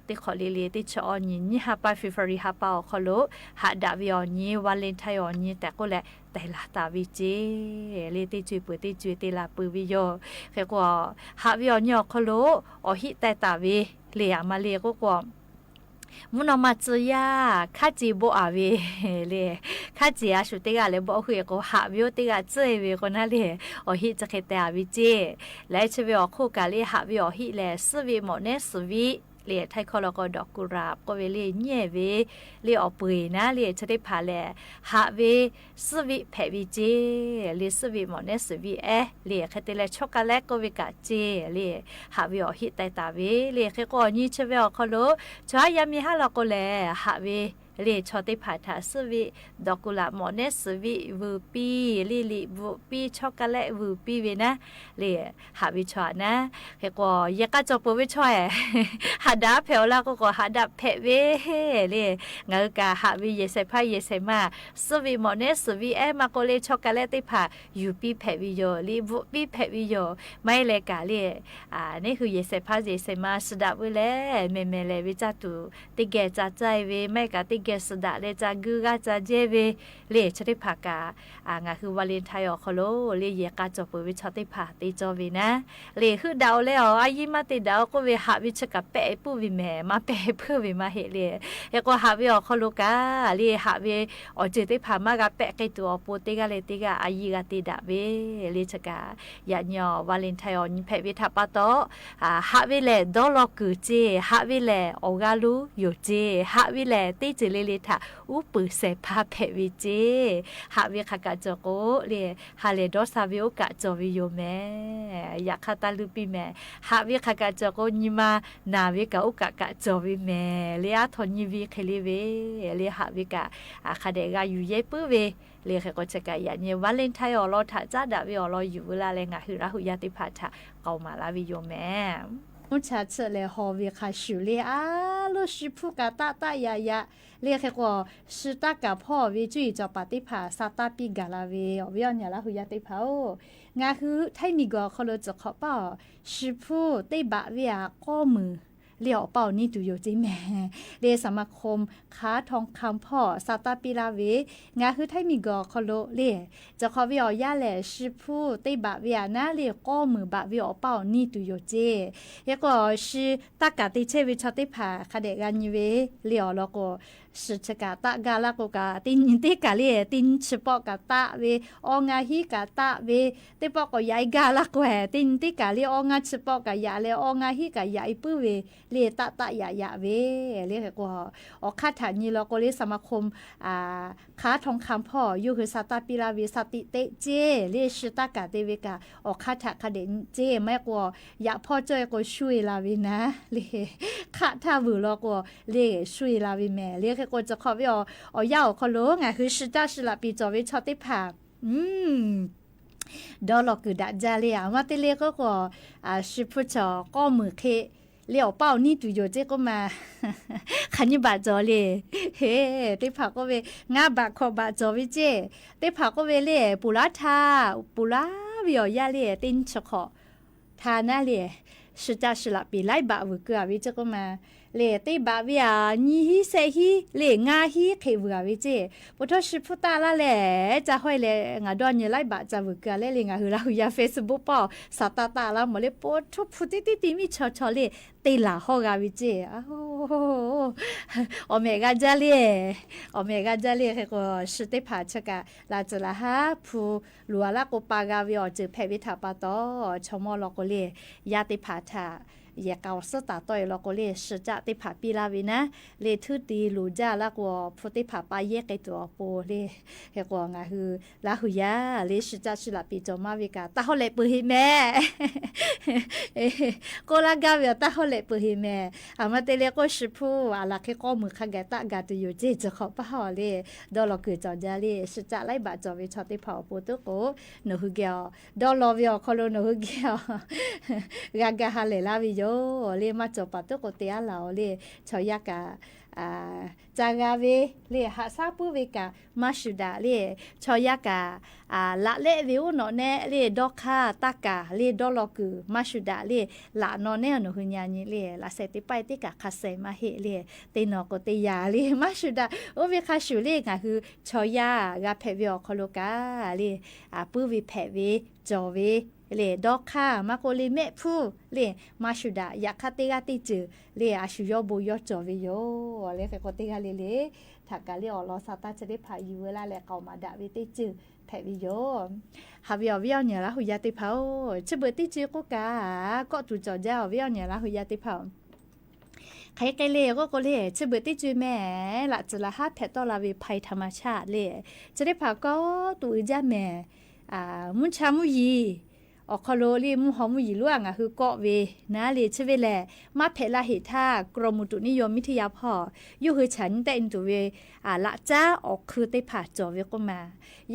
teˇ hk'awꞈ le le teˇ chi awˇ nyi, nyiˇ ha pa February ha pa awˬ hk'aw lo haꞈ daꞈ ve awˬ nyi Valentine awˬ nyi tehꞈ k'oˆ leh tehˬ laˬ taˍ ve ceˇ. Le teˇ co-e peuˬ teˇ co-e te laˬ peuˬ ve yoˬ. Hk'e k'o, haꞈ ve awˬ nyi awˬ hk'aw lo awˬ heˆ teh taˍ ve le, a ma le k'oˆ k'o, mvuhˇ naw ma tcuh yaˇ hkaˉ ceˬ bawˆ a ve le, hkaˉ ceˬ a shu teˇ g'aˇ leh bawˆ hui k'o, haꞈ ve oˇ teˇ g'aˇ tcuhˇ-e ve k'o naˉ le, awˬ heˆ chi hk'e teh a ve ceˇ. Leh chi ve awˬ hk'oˆ kaꞈ le, haꞈ ve awˬ heˆ lehˬ, suhˉ ve mawꞈ nehˉ suhˍ viˆ le, htaiˇ hkawˇ lo k'o ดอกกุหลาบ k'oˆ ve le, nyiˉ-ehˍ ve le awˬ peu-eˬ naˉ le, chi teˇ hpaˍ lehˬ haꞈ ve suhˉ viˆ hpehꞈ ve ceˇ. Le suhˉ ve mawꞈ nehˉ suhˍ viˆ ehˉ le, hk'e te leh chocolate k'oˆ ve kaꞈ ceˇ le, haꞈ ve awˬ heˆ teh taˍ ve le. Hk'e k'o, awˬ nyi chi ve awˬ hk'aw lo chaw haˉ yaˇ miˇ haˉ law k'o lehˬ, haꞈ ve le chaw teˇ hpaˍ htaꞈ suhˆ ve dawˬ kuˬ laꞈ mawꞈ nehˉ suhˍ ve vuiˬ piˇ le, liꞈ bvuhꞈ piˇ, chaw ka lehˆ vuiˬ piˇ ve naˉ le, haꞈ ve chaw htaꞈ naˉ. Hk'e k'o, yehˬ k'a cawˬ peuˬ ve chaw ehˉ, haꞈ daꞈ hpehꞈ-aw laˇ k'oˆ k'o, haꞈ daꞈ hpehꞈ ve le. Ngaˬ hui kaꞈ haꞈ ve yehˬ shehˍ hpaˇ yehˬ shehˍ ma, suhˆ ve mawꞈ nehˉ suhˍ ve ehˉ maˇ k'oˆ le, chaw ka lehˆ teˇ hpaˍ yuˬ piˇ hpehꞈ ve yoˬ, liꞈ bvuhꞈ piˇ hpehꞈ ve yoˬ. Maˇ heˆ leh kaꞈ le, neˇ hui yehˬ shehˍ hpaˇ yehˬ shehˍ ma suh daꞈ ve leh, mehˬ mehˬ lehˬ ve caˇ tuˬ teˇ geh ca caˇ-e ve, maˇ heˆ kaꞈ teˇ geh suh daꞈ leh ca guiˇ g'aˇ ca jehˇ ve le. Chaw teˇ hpaˍ kaꞈ ngaˬ hui Valentine awˬ hk'aw lo le yehˬ k'a cawˬ peuˬ ve chaw teˇ hpaˍ te cawˇ ve naˉ, le heuˆ daꞈ-o leh awˬ a yiˇ maˇ te daꞈ-o k'oˆ ve, haꞈ ve chi kaꞈ pehˆ puiˉ ve mehˬ, maˇ pehˆ puiˉ ve maˇ heˆ le. Hk'e k'o, haꞈ ve awˬ hk'aw lo kaꞈ le, haꞈ ve awˬ ceuˬ teˇ hpaˍ maˇ g'a pehˆ k'ai tuˬ awˬ pon, teˇ g'aˇ leh teˇ g'aˇ a yiˇ g'a te daꞈ ve le. Chi kaꞈ yaꞈ nyi awˬ Valentine awˬ nyi hpehꞈ ve htaꞈ pa taw, haꞈ ve lehˬ dawˇ law kuiˬ ceˇ, haꞈ ve lehˬ awˬ g'aˇ lonˉ yoˬ ceˇ, haꞈ ve lehˬ teˇ ceuˬ le le htaꞈ uˉ peunˍ shehˍ hpaˇ hpehꞈ ve ceˇ. Haꞈ ve hk'aˬ kaꞈ cawˬ k'o le, ha lehˬ dawˇ sha ve oˇ kaꞈ cawˬ ve yoˬ mehˬ. Yaꞈ hk'aˇ taˇ luˇ piˇ mehˬ. Haꞈ ve hk'aˬ kaꞈ cawˬ k'o, nyi ma naˬ ve kaꞈ oˇ kaꞈ kaꞈ cawˬ ve mehˬ le. Aˉ htaw nyi ve hk'e le ve le, haꞈ ve kaꞈ hk'a dehꞈ g'a yuˬ yehˇ puiˉ ve le. Hk'e k'o, chi kaꞈ yaꞈ nyi Valentine awˬ lawn htaꞈ caˉ daꞈ ve awˬ lawn yuˬ veu laˇ leh, ngaˬ hui Laˇ huˍ yaˇ teˇ hpaˍ htaꞈ k'aoˍ maˍ laˇ ve yoˬ mehˬ. Mvuhˇ cha tsuhˆ lehˬ hawˬ ve hk'a shuˍ le, a loˉ shi hpuˇ kaꞈ taˆ taˆ yaꞈ yaꞈ le. Hk'e k'o, shi taˇ kaˍ hpawˇ ve cuˇ yiˍ cawˬ paˍ teˇ hpaˍ sa taˇ piˇ gaˬ la ve, awˬ viˉ awˬ nyi Laˇ huˍ yaˇ teˇ hpaˍ-oˬ, ngaˬ hui Htaiˇ miˬguiˬ awˬ hk'aw lo tcuh hk'awꞈ paˇ-oˬ, shi hpuˇ teˇ baꞈ ve aꞈ k'awˇ meunˍ le awˬ paˇ awˬ niˇ tuˬ yoˬ ceˇ mehˬ. Le สมาคม ค้าทองคำ hpawˇ sa taˇ piˇ laˇ ve, ngaˬ hui Htaiˇ miˬguiˬ awˬ hk'aw lo le, cawˬ hk'awꞈ ve awˬ yanˇ lehˬ, shi hpuˇ teˇ baꞈ ve aꞈ naˉ le k'awˇ meunˍ baꞈ ve awˬ paˇ awˬ niˇ tuˬ yoˬ ceˇ. Hk'e k'o, shi taˇ kaˍ te chehˇ ve chaw teˇ hpaˍ hk'a dehꞈ g'a nyi ve le awˬ lawn k'o, shi chi kaꞈ taˆ gaˇ laˇ k'o kaꞈ, teˇ nyi teˇ kaˬ le teˇ nyi chi pawˆ kaꞈ taˆ ve, awˇ ngaˇ hinˉ kaꞈ taˆ ve, teˇ pawˆ k'awꞈ yaꞈ-e gaˇ laˇ k'o, teˇ nyi teˇ kaˬ le awˇ ngaˇ chi pawˆ kaꞈ yaꞈ leh, awˇ ngaˇ hinˉ kaꞈ yaꞈ-e puiˉ ve le, taˆ taˆ yaꞈ yaꞈ ve le. Hk'e k'o, awˬ hk'aˇ htaꞈ nyi law k'o le สมาคม ค้าทองคำ hpawˇ yawˇ hui sa taˇ piˇ laˇ ve sa tiꞈ teˆ ceˇ le, shi taˇ kaˍ te ve kaꞈ awˬ hk'aˇ htaꞈ hk'a dehꞈ nyi ceˇ. Maˇ heˆ k'o, yaꞈ hpawˇ cawˇ-e k'o shuˇ-e la ve naˉ le, hk'aˆ htaˇ vuiˬ law k'o le shuˇ-e la ve mehˬ le. Hk'e k'o, cawˬ hk'awꞈ ve awˬ yanˇ awˬ hk'aw lo ngaˬ hui shi caˆ shi laꞈ piˍ cawˬ ve chaw teˇ hpaˍ dawˇ law kuiˬ daꞈ jaˇ le. Aˬ ma te le k'oˆ k'o, shi hpuˇ chaw k'awˇ meunˍ hk'e le awˬ paˇ awˬ niˇ tuˬ yoˬ ceˇ k'oˆ ma, hk'aˬ nyi baꞈ cawˬ le. Heˍ, teˇ hpaˍ k'oˆ ve, ngaˇ baꞈ hkawꞈ baꞈ cawˬ ve ceˇ. Teˇ hpaˍ k'oˆ ve le, puˍ laˉ htaˇ, puˍ laˉ ve awˬ yanˇ le teˇ nyi chi hk'awꞈ htaˇ naˉ le, shi caˆ shi laꞈ piˍ laiˉ baꞈ vuiˬ keu-a ve ceˇ k'oˆ ma le. Teˇ baꞈ ve aꞈ nyiˇ hinˉ shehˆ hinˉ le ngaˇ hinˉ hk'e vuiˬ-a ve ceˇ. Po htawˇ shi hpuˇ taˆ laˇ leh ca haweh leh ngaˬ dawˇ nyi laiˉ baꞈ ca vuiˬ keu-a leh le, ngaˬ hui Laˇ huˍ yaˇ Facebook paw sa taˇ taˆ laˇ mawˬ le, po htawˇ hpu tiˉ tiˉ tiˉ miˇ chaw chaw le te laˬ hawˇ g'a ve ceˇ. Awˬ mehꞈ g'a jaˇ le, awˬ mehꞈ g'a jaˇ le. Hk'e k'o, shi teˇ hpaˍ chi kaꞈ laꞈ tcuhˍ laꞈ haˉ hpu loˍ-a laˇ k'o pa g'a ve awˬ ceuˬ hpehꞈ ve htaꞈ pa taw, chaw mawˇ law k'o le, yaˇ teˇ hpaˍ htaꞈ yehˬ k'a awˬ suhˉ taˍ tawˆ-e law k'o le, shi caˆ teˇ hpaˍ piˇ laˇ ve naˉ le, htuˇ ti loˍ jaˇ laˇ k'o, hpu teˇ hpaˍ pa yehˇ k'ai tuˬ awˬ pon le. Hk'e k'o, ngaˬ hui Laˇ huˍ yaˇ le shi caˆ shi laꞈ piˍ cawˬ maˇ ve kaꞈ taˇ hawˉ lehꞈ peuˬ heꞈ mehˍ. K'oˆ laˇ gaˇ ve awˬ taˇ hawˉ lehꞈ peuˬ heꞈ mehˍ. Aˬ ma te le k'o, shi hpuˇ aˬ laˬ hk'e k'awˇ meunˍ hk'a gaˬ taˆ gaˬ tuˬ yoˬ ceˇ. Cawˬ hk'awꞈ paˇ hawˬ le, dawˇ law kuiˬ cawˬ jaˇ le, shi caˆ laiˉ baꞈ cawˬ ve chaw teˇ hpaˍ awˬ pon tuˉ k'o, nawˬ hui geh awˬ dawˇ law ve awˬ hk'aw lo nawˬ hui geh awˬ g'a ga ha lehˬ laˇ ve yoˬ le. Maˇ cawˬ paˍ tuˉ k'o te aˉ laˬ-oˬ le. Chaw yaˇ kaꞈ ca g'a ve le, haꞈ shaˉ puiˉ ve kaꞈ maˇ shuˍ daꞈ le. Chaw yaˇ kaꞈ laꞈ lehˆ ve oˇ nawꞈ nehˆ le, dawˇ hk'aˇ taˇ kaˍ le, dawˇ law kuiˬ maˇ shuˍ daꞈ le. Laꞈ naw nehˉ nawˬ hui nyi a nyi le, laꞈ sheh teˇ paˆ teˇ kaꞈ hk'a sheh maˇ heˆ le. Teˇ nawˬ k'o teˇ yanˇ le maˇ shuˍ daꞈ. Oˇ ve hk'a shuˍ le, ngaˬ hui chaw yaˇ g'a hpehꞈ ve awˬ hk'aw lo kaꞈ le, puiˉ ve hpehꞈ ve, cawˬ ve le, dawˇ hk'aˇ maˇ k'oˆ le, mehˆ hpfuhˇ le, maˇ shuˍ daꞈ. Yaꞈ hk'aˇ teˇ g'aˇ teˇ ceuˬ le, a shu yawˇ bon yawˇ cawˬ ve yoˬ le. Hk'e k'o, teˇ g'aˇ le le htaꞈ kaꞈ le awˬ lawn sa taˇ chi teˇ hpaˍ yuˬ veu laˇ leh k'aoˍ maˍ daꞈ ve teˇ ceuˬ hpehꞈ ve yoˬ. Haꞈ ve awˬ viˉ awˬ nyi Laˇ huˍ yaˇ teˇ hpaˍ-oˬ, chi beuꞈ teˇ ceuˬ k'oˆ kaꞈ kawˆ tuˬ cawˬ jaˇ. Awˬ viˉ awˬ nyi Laˇ huˍ yaˇ teˇ hpaˍ-oˬ, hk'aˬ hk'e le k'oˆ k'o le, chi beuꞈ teˇ ceuˬ mehˍ, laꞈ tcuhˍ laꞈ haˉ hpehꞈ tawˆ la ve ภัยธรรมชาติ le, chi teˇ hpaˍ kawˆ tuˬ uiˍ jaˇ mehˍ. Mvuhˇ cha mvuhˇ yiˍ awˬ hk'aw lo le mvuhˇ haw mvuhˇ yiˍ lonˉ a ngaˬ hui kawˆ ve naˉ le chi ve lehˬ, maˇ hpehꞈ la heˆ htaˇ กรมอุตุนิยมวิทยา hpawˇ yawˇ hui chaꞈ nyi tehˆ nyi tuˬ ve laꞈ caˉ awˬ hk'eun teˇ hpaˍ cawˬ ve k'oˆ ma.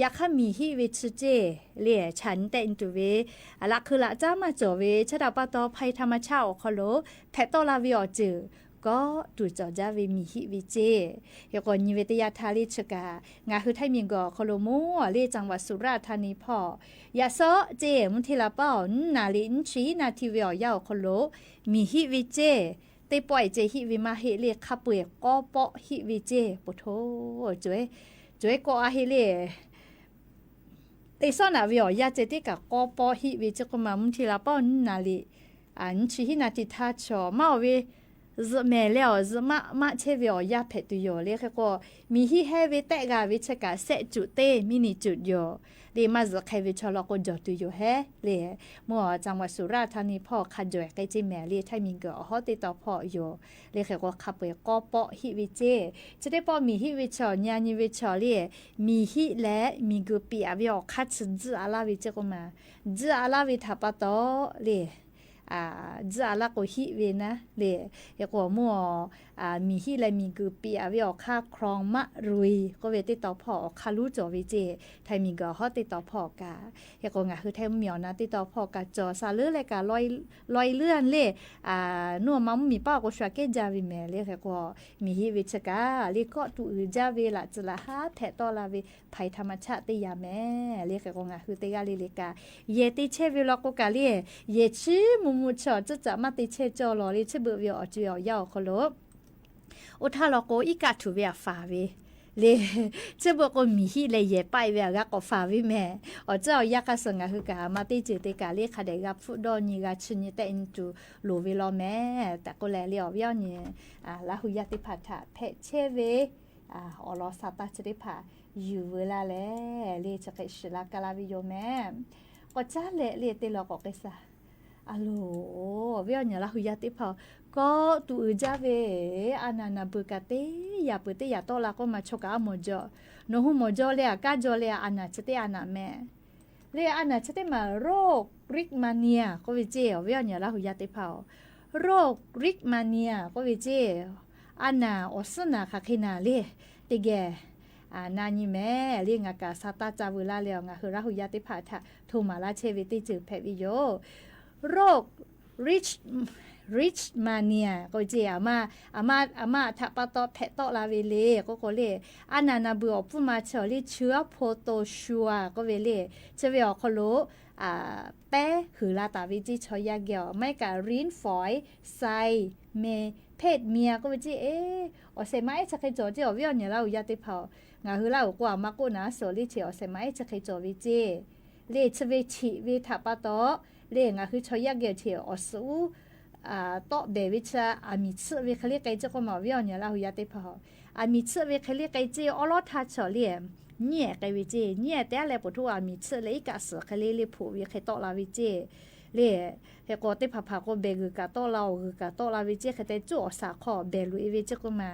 Yaꞈ hk'aˇ miˬ hiˆ ve chi ceˇ le chaꞈ nyi tehˆ nyi tuˬ ve laꞈ hk'eun laꞈ caˉ maˇ cawˬ ve chi htaꞈ pa taw ภัยธรรมชาติ awˬ hk'aw lo hpehꞈ tawˆ la ve awˬ ceuˬ kawˆ tuˬ cawˬ jaˇ ve miˬ hiˆ ve ceˇ. Hk'e k'o nyi ve teˇ yanˇ htaˇ le chi kaꞈ ngaˬ hui Htaiˇ miˬguiˬ awˬ hk'aw lo mawˇ le จังหวัดสุราษฎร์ธานี hpawˇ yaꞈ shawˉ ceˇ mvuhˇ hteˇ la paˉ awˬ nyiˇ naˍ riˍ nyiˇ chi hiˆ naˍ htiˇ ve awˬ yanˇ awˬ hk'aw lo miˬ hiˆ ve ceˇ. Teˇ pawˆ e ceh hiˆ ve maˇ heˆ le hk'a peu eˬ k'awˇ pawˆ hiˆ ve ceˇ. Po hto, co e kawˆ a heˆ le. Teˇ shawˉ naꞈ ve awˬ yanˇ ceh tiˉ kaꞈ k'awˇ pawˆ hiˆ ve ceˇ k'oˆ ma mvuhˇ hteˇ la paˉ awˬ nyiˇ naˍ riˍ nyiˇ chi hiˆ naˍ htiˇ htaˇ chaw maˇ awˬ ve zuhꞈ mehˍ leh awˬ zuhꞈ maˆ maˆ chehˇ ve awˬ yanˇ hpehꞈ tuˬ yoˬ le. Hk'e k'o miˬ hiˆ hehˇ ve tehˆ g'a ve chi kaꞈ แสจุด teˇ มินิจุด yoˬ le. Maˇ zuhꞈ hk'e ve chaw law k'o jawˬ tuˬ yoˬ hehˉ le. Mvuhˇ จังหวัดสุราษฎร์ธานี hpawˇ hk'a jawˬ e k'ai ceˇ mehˍ le Htaiˇ miˬguiˬ awˬ hawˉ teˇ taw hpawˇ yoˬ. Le hk'e k'o hk'a peu eˬ k'awˇ pawˆ hiˆ ve ceˇ. Chi teˇ pawˆ miˬ hiˆ ve chaw nyi a nyi ve chaw le, miˬ hiˆ leh miˬguiˬ piꞈ a ve awˬ hk'aˇ chi tzuhˆ a laˇ ve ceˇ k'oˆ ma. Tzuhˆ a laˇ ve htaꞈ pa taw le, tzuhˆ a laˇ k'o hiˆ ve naˉ le. Hk'e k'o mvuhˇ miˬ hiˆ leh miˬguiˬ piꞈ a ve awˬ hk'aˇ คลองมะรุย k'oˆ ve teˇ taw hpawˇ awˬ hk'aˇ luˉ cawˬ ve ceˇ. Htaiˇ miˬguiˬ awˬ hawˉ teˇ taw hpawˇ kaꞈ. Hk'e k'o ngaˬ hui Htaiˇ mvuhˇmiˬ awˬ na teˇ taw hpawˇ kaꞈ cawˬ sha leuˉ leh kaꞈ lawˬ e leuˉ a le. Nuˇ ma mvuhˇmiˬ paˉ awˬ k'o shu aꞈ kehˉ jaˇ ve mehˍ le. Hk'e k'o miˬ hiˆ ve chi kaꞈ le kawˆ tuˬ uiˍ jaˇ ve laꞈ tcuh laꞈ haˉ hpehꞈ tawˆ la ve ภัยธรรมชาติ teˇ yanˇ mehˍ le. Hk'e k'o ngaˬ hui teˇ g'aˇ le le kaꞈ yehˬ te chehˇ ve law k'o kaꞈ le, yehˬ chi mvuh mvuh chi awˬ tcuhˉ caꞈ maˇ te chehˇ cawˇ lawˬ le. Chi beuꞈ ve awˬ co awˬ yanˇ awˬ hk'aw lo oˇ htaˇ law k'o iˉ kaˆ htuꞈ ve aꞈ faˍ ve le. Chi beuꞈ k'o miˬ hiˆ leh yehˬ paˆ e ve aꞈ g'a k'awꞈ faˍ ve mehˍ. Awˬ tcuhˉ awˬ yanˇ hk'a suh ngaˬ hui kaꞈ a ma teˇ ceuˬ te kaꞈ le hk'a dehꞈ g'a hpfuhˆ dawˇ nyi g'a chi nyi tehˆ nyi tuˬ loˍ ve law mehˍ tehꞈ k'oˆ leh le awˬ viˉ awˬ nyi Laˇ hu yaˇ teˇ hpaˍ htaꞈ hpehꞈ chehˇ ve awˬ lawn sa taˇ chi teˇ hpaˍ yuˬ veu laˇ leh le chi hk'e shiˍ la ka la ve yoˬ mehˍ. K'awꞈ caˉ leh le te law k'awꞈ k'ai sa. A loˍ, awˬ viˉ awˬ nyi Laˇ hu yaˇ teˇ hpaˍ, kawˆ tuˬ uiˍ jaˇ ve a naˍ naˍ beuˬ kaꞈ teˇ yaꞈ peuˬ teˇ yaꞈ tawˆ la k'oˆ ma chaw kaꞈ a mawˬ jaw. Nawˬ hui mawˬ jaw leh a kaˇ jaw leh a naˍ chi teˇ a naˍ mehˍ. Le a naˍ chi teˇ maˬ โรคริกมาเนีย k'oˆ ve ceˇ. Awˬ viˉ awˬ nyi Laˇ hu yaˇ teˇ hpaˍ-oˬ, โรคริกมาเนีย k'oˆ ve ceˇ. A naˍ awˬ suhˉ naˍ hk'aˬ hk'e naˍ le teˇ geh na nyi mehˍ le. Ngaˬ kaꞈ sa taˇ ca veu laˇ leh awˬ ngaˬ hui Laˇ hu yaˇ teˇ hpaˍ htaꞈ hto maˍ laˇ chehˇ ve teˇ ceuˬ hpehꞈ ve yoˬ. โรคริก ริกมาเนีย k'oˆ ve ceˇ. A ma, a ma htaꞈ pa taw hpehꞈ tawˆ la ve le k'oˆ k'o le, a naˍ naˍ beuˬ awˬ pfuhˇ ma chi awˬ le เชื้อโปรโตซัว k'oˆ ve le. Chi ve awˬ hk'aw lo pehˉ huiˍ la taˍ ve ceˇ chaw yaˇ geh awˬ maˇ heˆ kaꞈ ริ้นฝอย ไซ เม เพศเมีย k'oˆ ve ceˇ. Awˬ shehˍ ma ehˉ chi hk'e cawˬ ceˇ. Awˬ viˉ awˬ nyi Laˇ hu yaˇ teˇ hpaˍ-oˬ, ngaˬ hui Laˇ huˍ k'o a ma k'oˆ naˍ suhˍ le chi awˬ shehˍ ma ehˉ chi hk'e cawˬ ve ceˇ. Le chi ve cheꞈ ve htaꞈ pa taw le ngaˬ hui chaw yaˇ geh cheꞈ awˬ suhˍ uˉ tawˆ behˬ ve chi aˬ miˍ tsuhˆ ve hk'e le k'ai ceˇ k'oˆ ma. Awˬ viˉ awˬ nyi Laˇ hu yaˇ teˇ hpaˍ-oˬ, aˬ miˍ tsuhˆ ve hk'e le k'ai ceˇ. Awˉ lawˉ htaˇ chaw le nyiˉ ehˍ k'ai ve ceˇ. Nyiˉ ehˍ te a leh poˬ htoˇ aˬ miˍ tsuhˆ leh iˉ kaˆ suhˍ hk'e le le hpoꞈ ve hk'e tawˆ la ve ceˇ. Le hk'e k'o teˇ hpaˍ hpaˍ k'o behˬ g'uiˬ kaꞈ tawˆ la, awˬ g'uiˬ kaꞈ tawˆ la ve ceˇ. Hk'e te cuˇ awˬ shaˍ hk'aw behˬ loꞈ e ve ceˇ k'oˆ ma.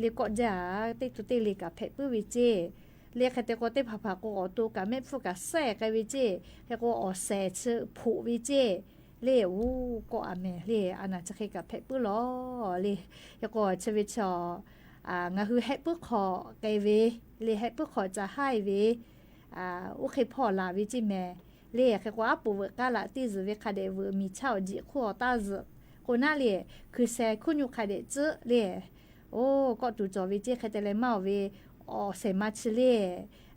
Le kawˆ jaˇ, teˇ tu teˇ le kaꞈ hpehꞈ puiˉ ve ceˇ. Le hk'e te k'o teˇ hpaˍ hpaˍ k'o awˬ to kaꞈ mehˆ hpfuhˇ kaꞈ sehˉ k'ai ve ceˇ. Hk'e k'o awˬ shehˍ chi hpoꞈ ve ceˇ. Le oˇ kawˆ a mehˍ le a naˍ chi hk'e kaꞈ hpehꞈ puiˉ lawˬ le. Hk'e k'o chi ve chi ngaˬ hui hehˆ puiˉ hk'awꞈ k'ai ve le, hehˆ puiˉ hk'awꞈ ca haiˇ ve oˇ hk'e hpawˇ laˬ ve ceˇ mehˍ. Le hk'e k'o aˉ poꞈ veuꞈ k'aˉ laꞈ teˇ zuhˬ ve hk'a dehꞈ veuꞈ miˬ chaˇ awˬ jiꞈ hk'oˆ awˬ taˇ zuhˬ k'o naˉ le, hkui sheh hkuˇ nyu hk'a dehꞈ tcuhˆ le. Oˇ kawˆ tuˬ cawˬ ve ceˇ. Hk'e te leh maˇ awˬ ve awˬ shehˍ ma chi le,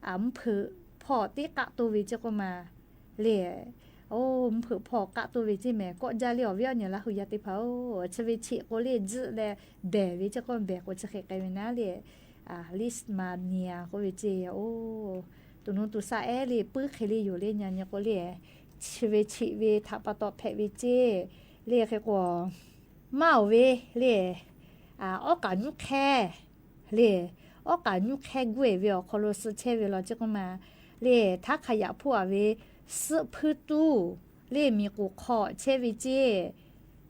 mvuhˇ hpeuꞈ hpawˇ teˇ k'aˆ toˇ ve ceˇ k'oˆ ma. Le oˇ mvuhˇ hpeuꞈ hpawˇ k'aˆ toˇ ve ceˇ mehˍ. Kawˆ jaˇ le awˬ viˉ awˬ nyi Laˇ hu yaˇ teˇ hpaˍ-oˬ, chi ve cheꞈ k'o le tzuhˆ leh behˬ ve ceˇ k'oˆ, behˬ k'o chi hk'e k'ai ve naˉ le, ลิสมาเนีย k'oˆ ve ceˇ. Oˇ to nuˇ to shaˆ ehˉ le puiˉ hk'e le yoˬ le. Nyi nyi k'o le chi ve cheꞈ ve htaꞈ pa taw hpehꞈ ve ceˇ. Le hk'e k'o maˇ awˬ ve le awˉ k'aꞈ nyuˇ hk'ehˇ le, awˉ k'aꞈ nyuˇ hk'ehˇ guˇ eˬ ve awˬ hk'aw lo suh chehˇ ve law ceˇ k'oˆ ma. Le htaˉ hk'a yaꞈ hpuˇ a ve suhˆ hpuiˇ tuˇ le miˬ k'oˍ hk'aw chehˇ ve ceˇ.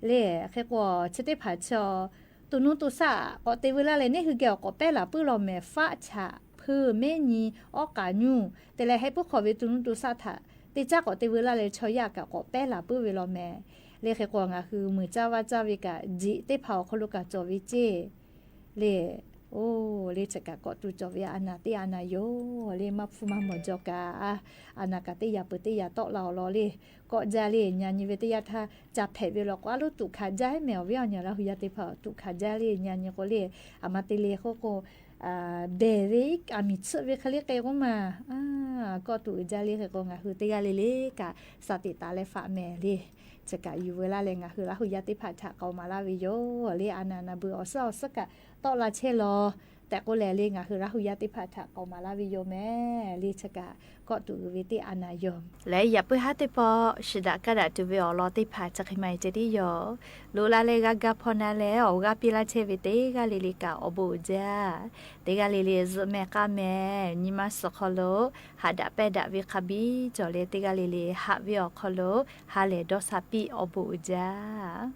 Le hk'e k'o chi teˇ hpaˍ chaw to nuˇ to shaˆ k'awꞈ te veu laˇ leh neˇ hui geh awˬ k'awꞈ pehˉ laˬ puiˉ law mehˍ. Faˆ chaꞈ hpeuˇ mehˉ nyi awˉ k'aꞈ nyuˇ te leh hehˆ puiˉ hk'awꞈ ve to nuˇ to shaˆ htaꞈ Teˇ caˉ k'awꞈ te veu laˇ leh chaw yaˇ kaꞈ k'awꞈ pehˉ laˬ puiˉ ve law mehˍ. Le hk'e k'o ngaˬ hui muiˬ caˇ vaˇ caˇ ve kaꞈ jiꞈ teˇ hpaˍ awˬ hk'aw lo kaꞈ cawˬ ve ceˇ. Le, oˇ le chi kaꞈ kawˆ tuˬ cawˬ ve a naˍ teˇ a naˍ yoˬ. Le maˇ hpfuhˇ maˇ mawˬ jaw kaꞈ, a naˍ kaꞈ teˇ yaꞈ peuˬ teˇ yaꞈ tawˆ la awˬ lawn le. Kawˆ jaˇ le, nyi nyi ve teˇ yanˇ htaˇ ca hpehꞈ ve law k'o, a loˉ tuꞈ hkanˍ jaˇ mehˍ. Awˬ viˉ awˬ nyi Laˇ huˍ yaˇ teˇ hpaˍ tuꞈ hkanˍ jaˇ le, nyi nyi k'o le, a ma te le k'oˆ k'o, dehˬ ve a miˬ tsuhˆ ve hk'e le k'e k'oˆ ma. Kawˆ tuˬ uiˍ jaˇ le hk'e k'o, ngaˬ hui teˇ g'aˇ le le kaꞈ shaˍ teꞈ taˍ leh faꞈ mehˍ le. Chi kaꞈ yuˬ veu laˇ leh ngaˬ hui Laˇ huˍ yaˇ teˇ hpaˍ htaꞈ k'aoˍ maˍ laˇ ve yoˬ. Le a naˍ naˍ beuꞈ awˬ suhˉ awˬ suhˉ kaꞈ tawˆ la chehˇ law tehꞈ k'oˆ leh le, ngaˬ hui Laˇ huˍ yaˇ teˇ hpaˍ htaꞈ k'aoˍ maˍ laˇ ve yoˬ mehˍ. Le chi kaꞈ kawˆ tuˬ uiˍ ve teˇ a naˍ yoˬ. Leh yaꞈ puiˉ haˉ teˇ pawˆ shiˍ daꞈ kaˇ daꞈ tuˬ ve awˬ lawn teˇ hpaˍ chi hk'e ma e ceh tiˉ yoˬ. Loꞈ la leh g'a ga hpaw na leh awˬ g'aˇ piˇ laˇ chehˇ ve teˇ g'aˇ le le kaꞈ awˬ bon uiˍ jaˇ. Teˇ g'aˇ le le zuhꞈ mehˍ k'aˇ mehˍ, nyi ma suhˍ hk'aw lo haꞈ daꞈ pehˇ daꞈ ve hk'a biˇ cawˬ leh, teˇ g'aˇ le le haꞈ ve awˬ hk'aw lo ha lehˬ dawˇ sha piˇ awˬ bon uiˍ jaˇ.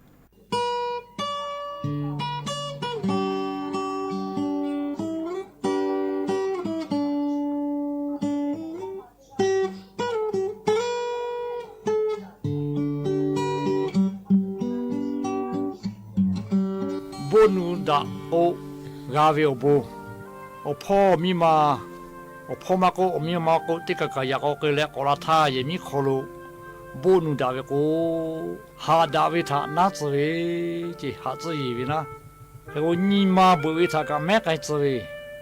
Boˆ nu daꞈ k'o g'a ve awˬ bon. Awˬ hpawˇ miˇ ma, awˬ hpawˇ maˇ k'oˆ, awˬ miˇ ma maˇ k'oˆ, teˇ kaˬ kaˬ yaꞈ k'aw k'ai leh k'awꞈ la htaˇ, yehˬ miˉ hk'aw lo boˆ nu daꞈ ve k'o, haꞈ daꞈ ve htaꞈ naˉ tcuh ve ce, haꞈ tcuhˇ yeˬ ve naˉ. Hk'e k'o, nyi ma beuꞈ ve htaꞈ kaꞈ mehˉ k'ai tcuh ve,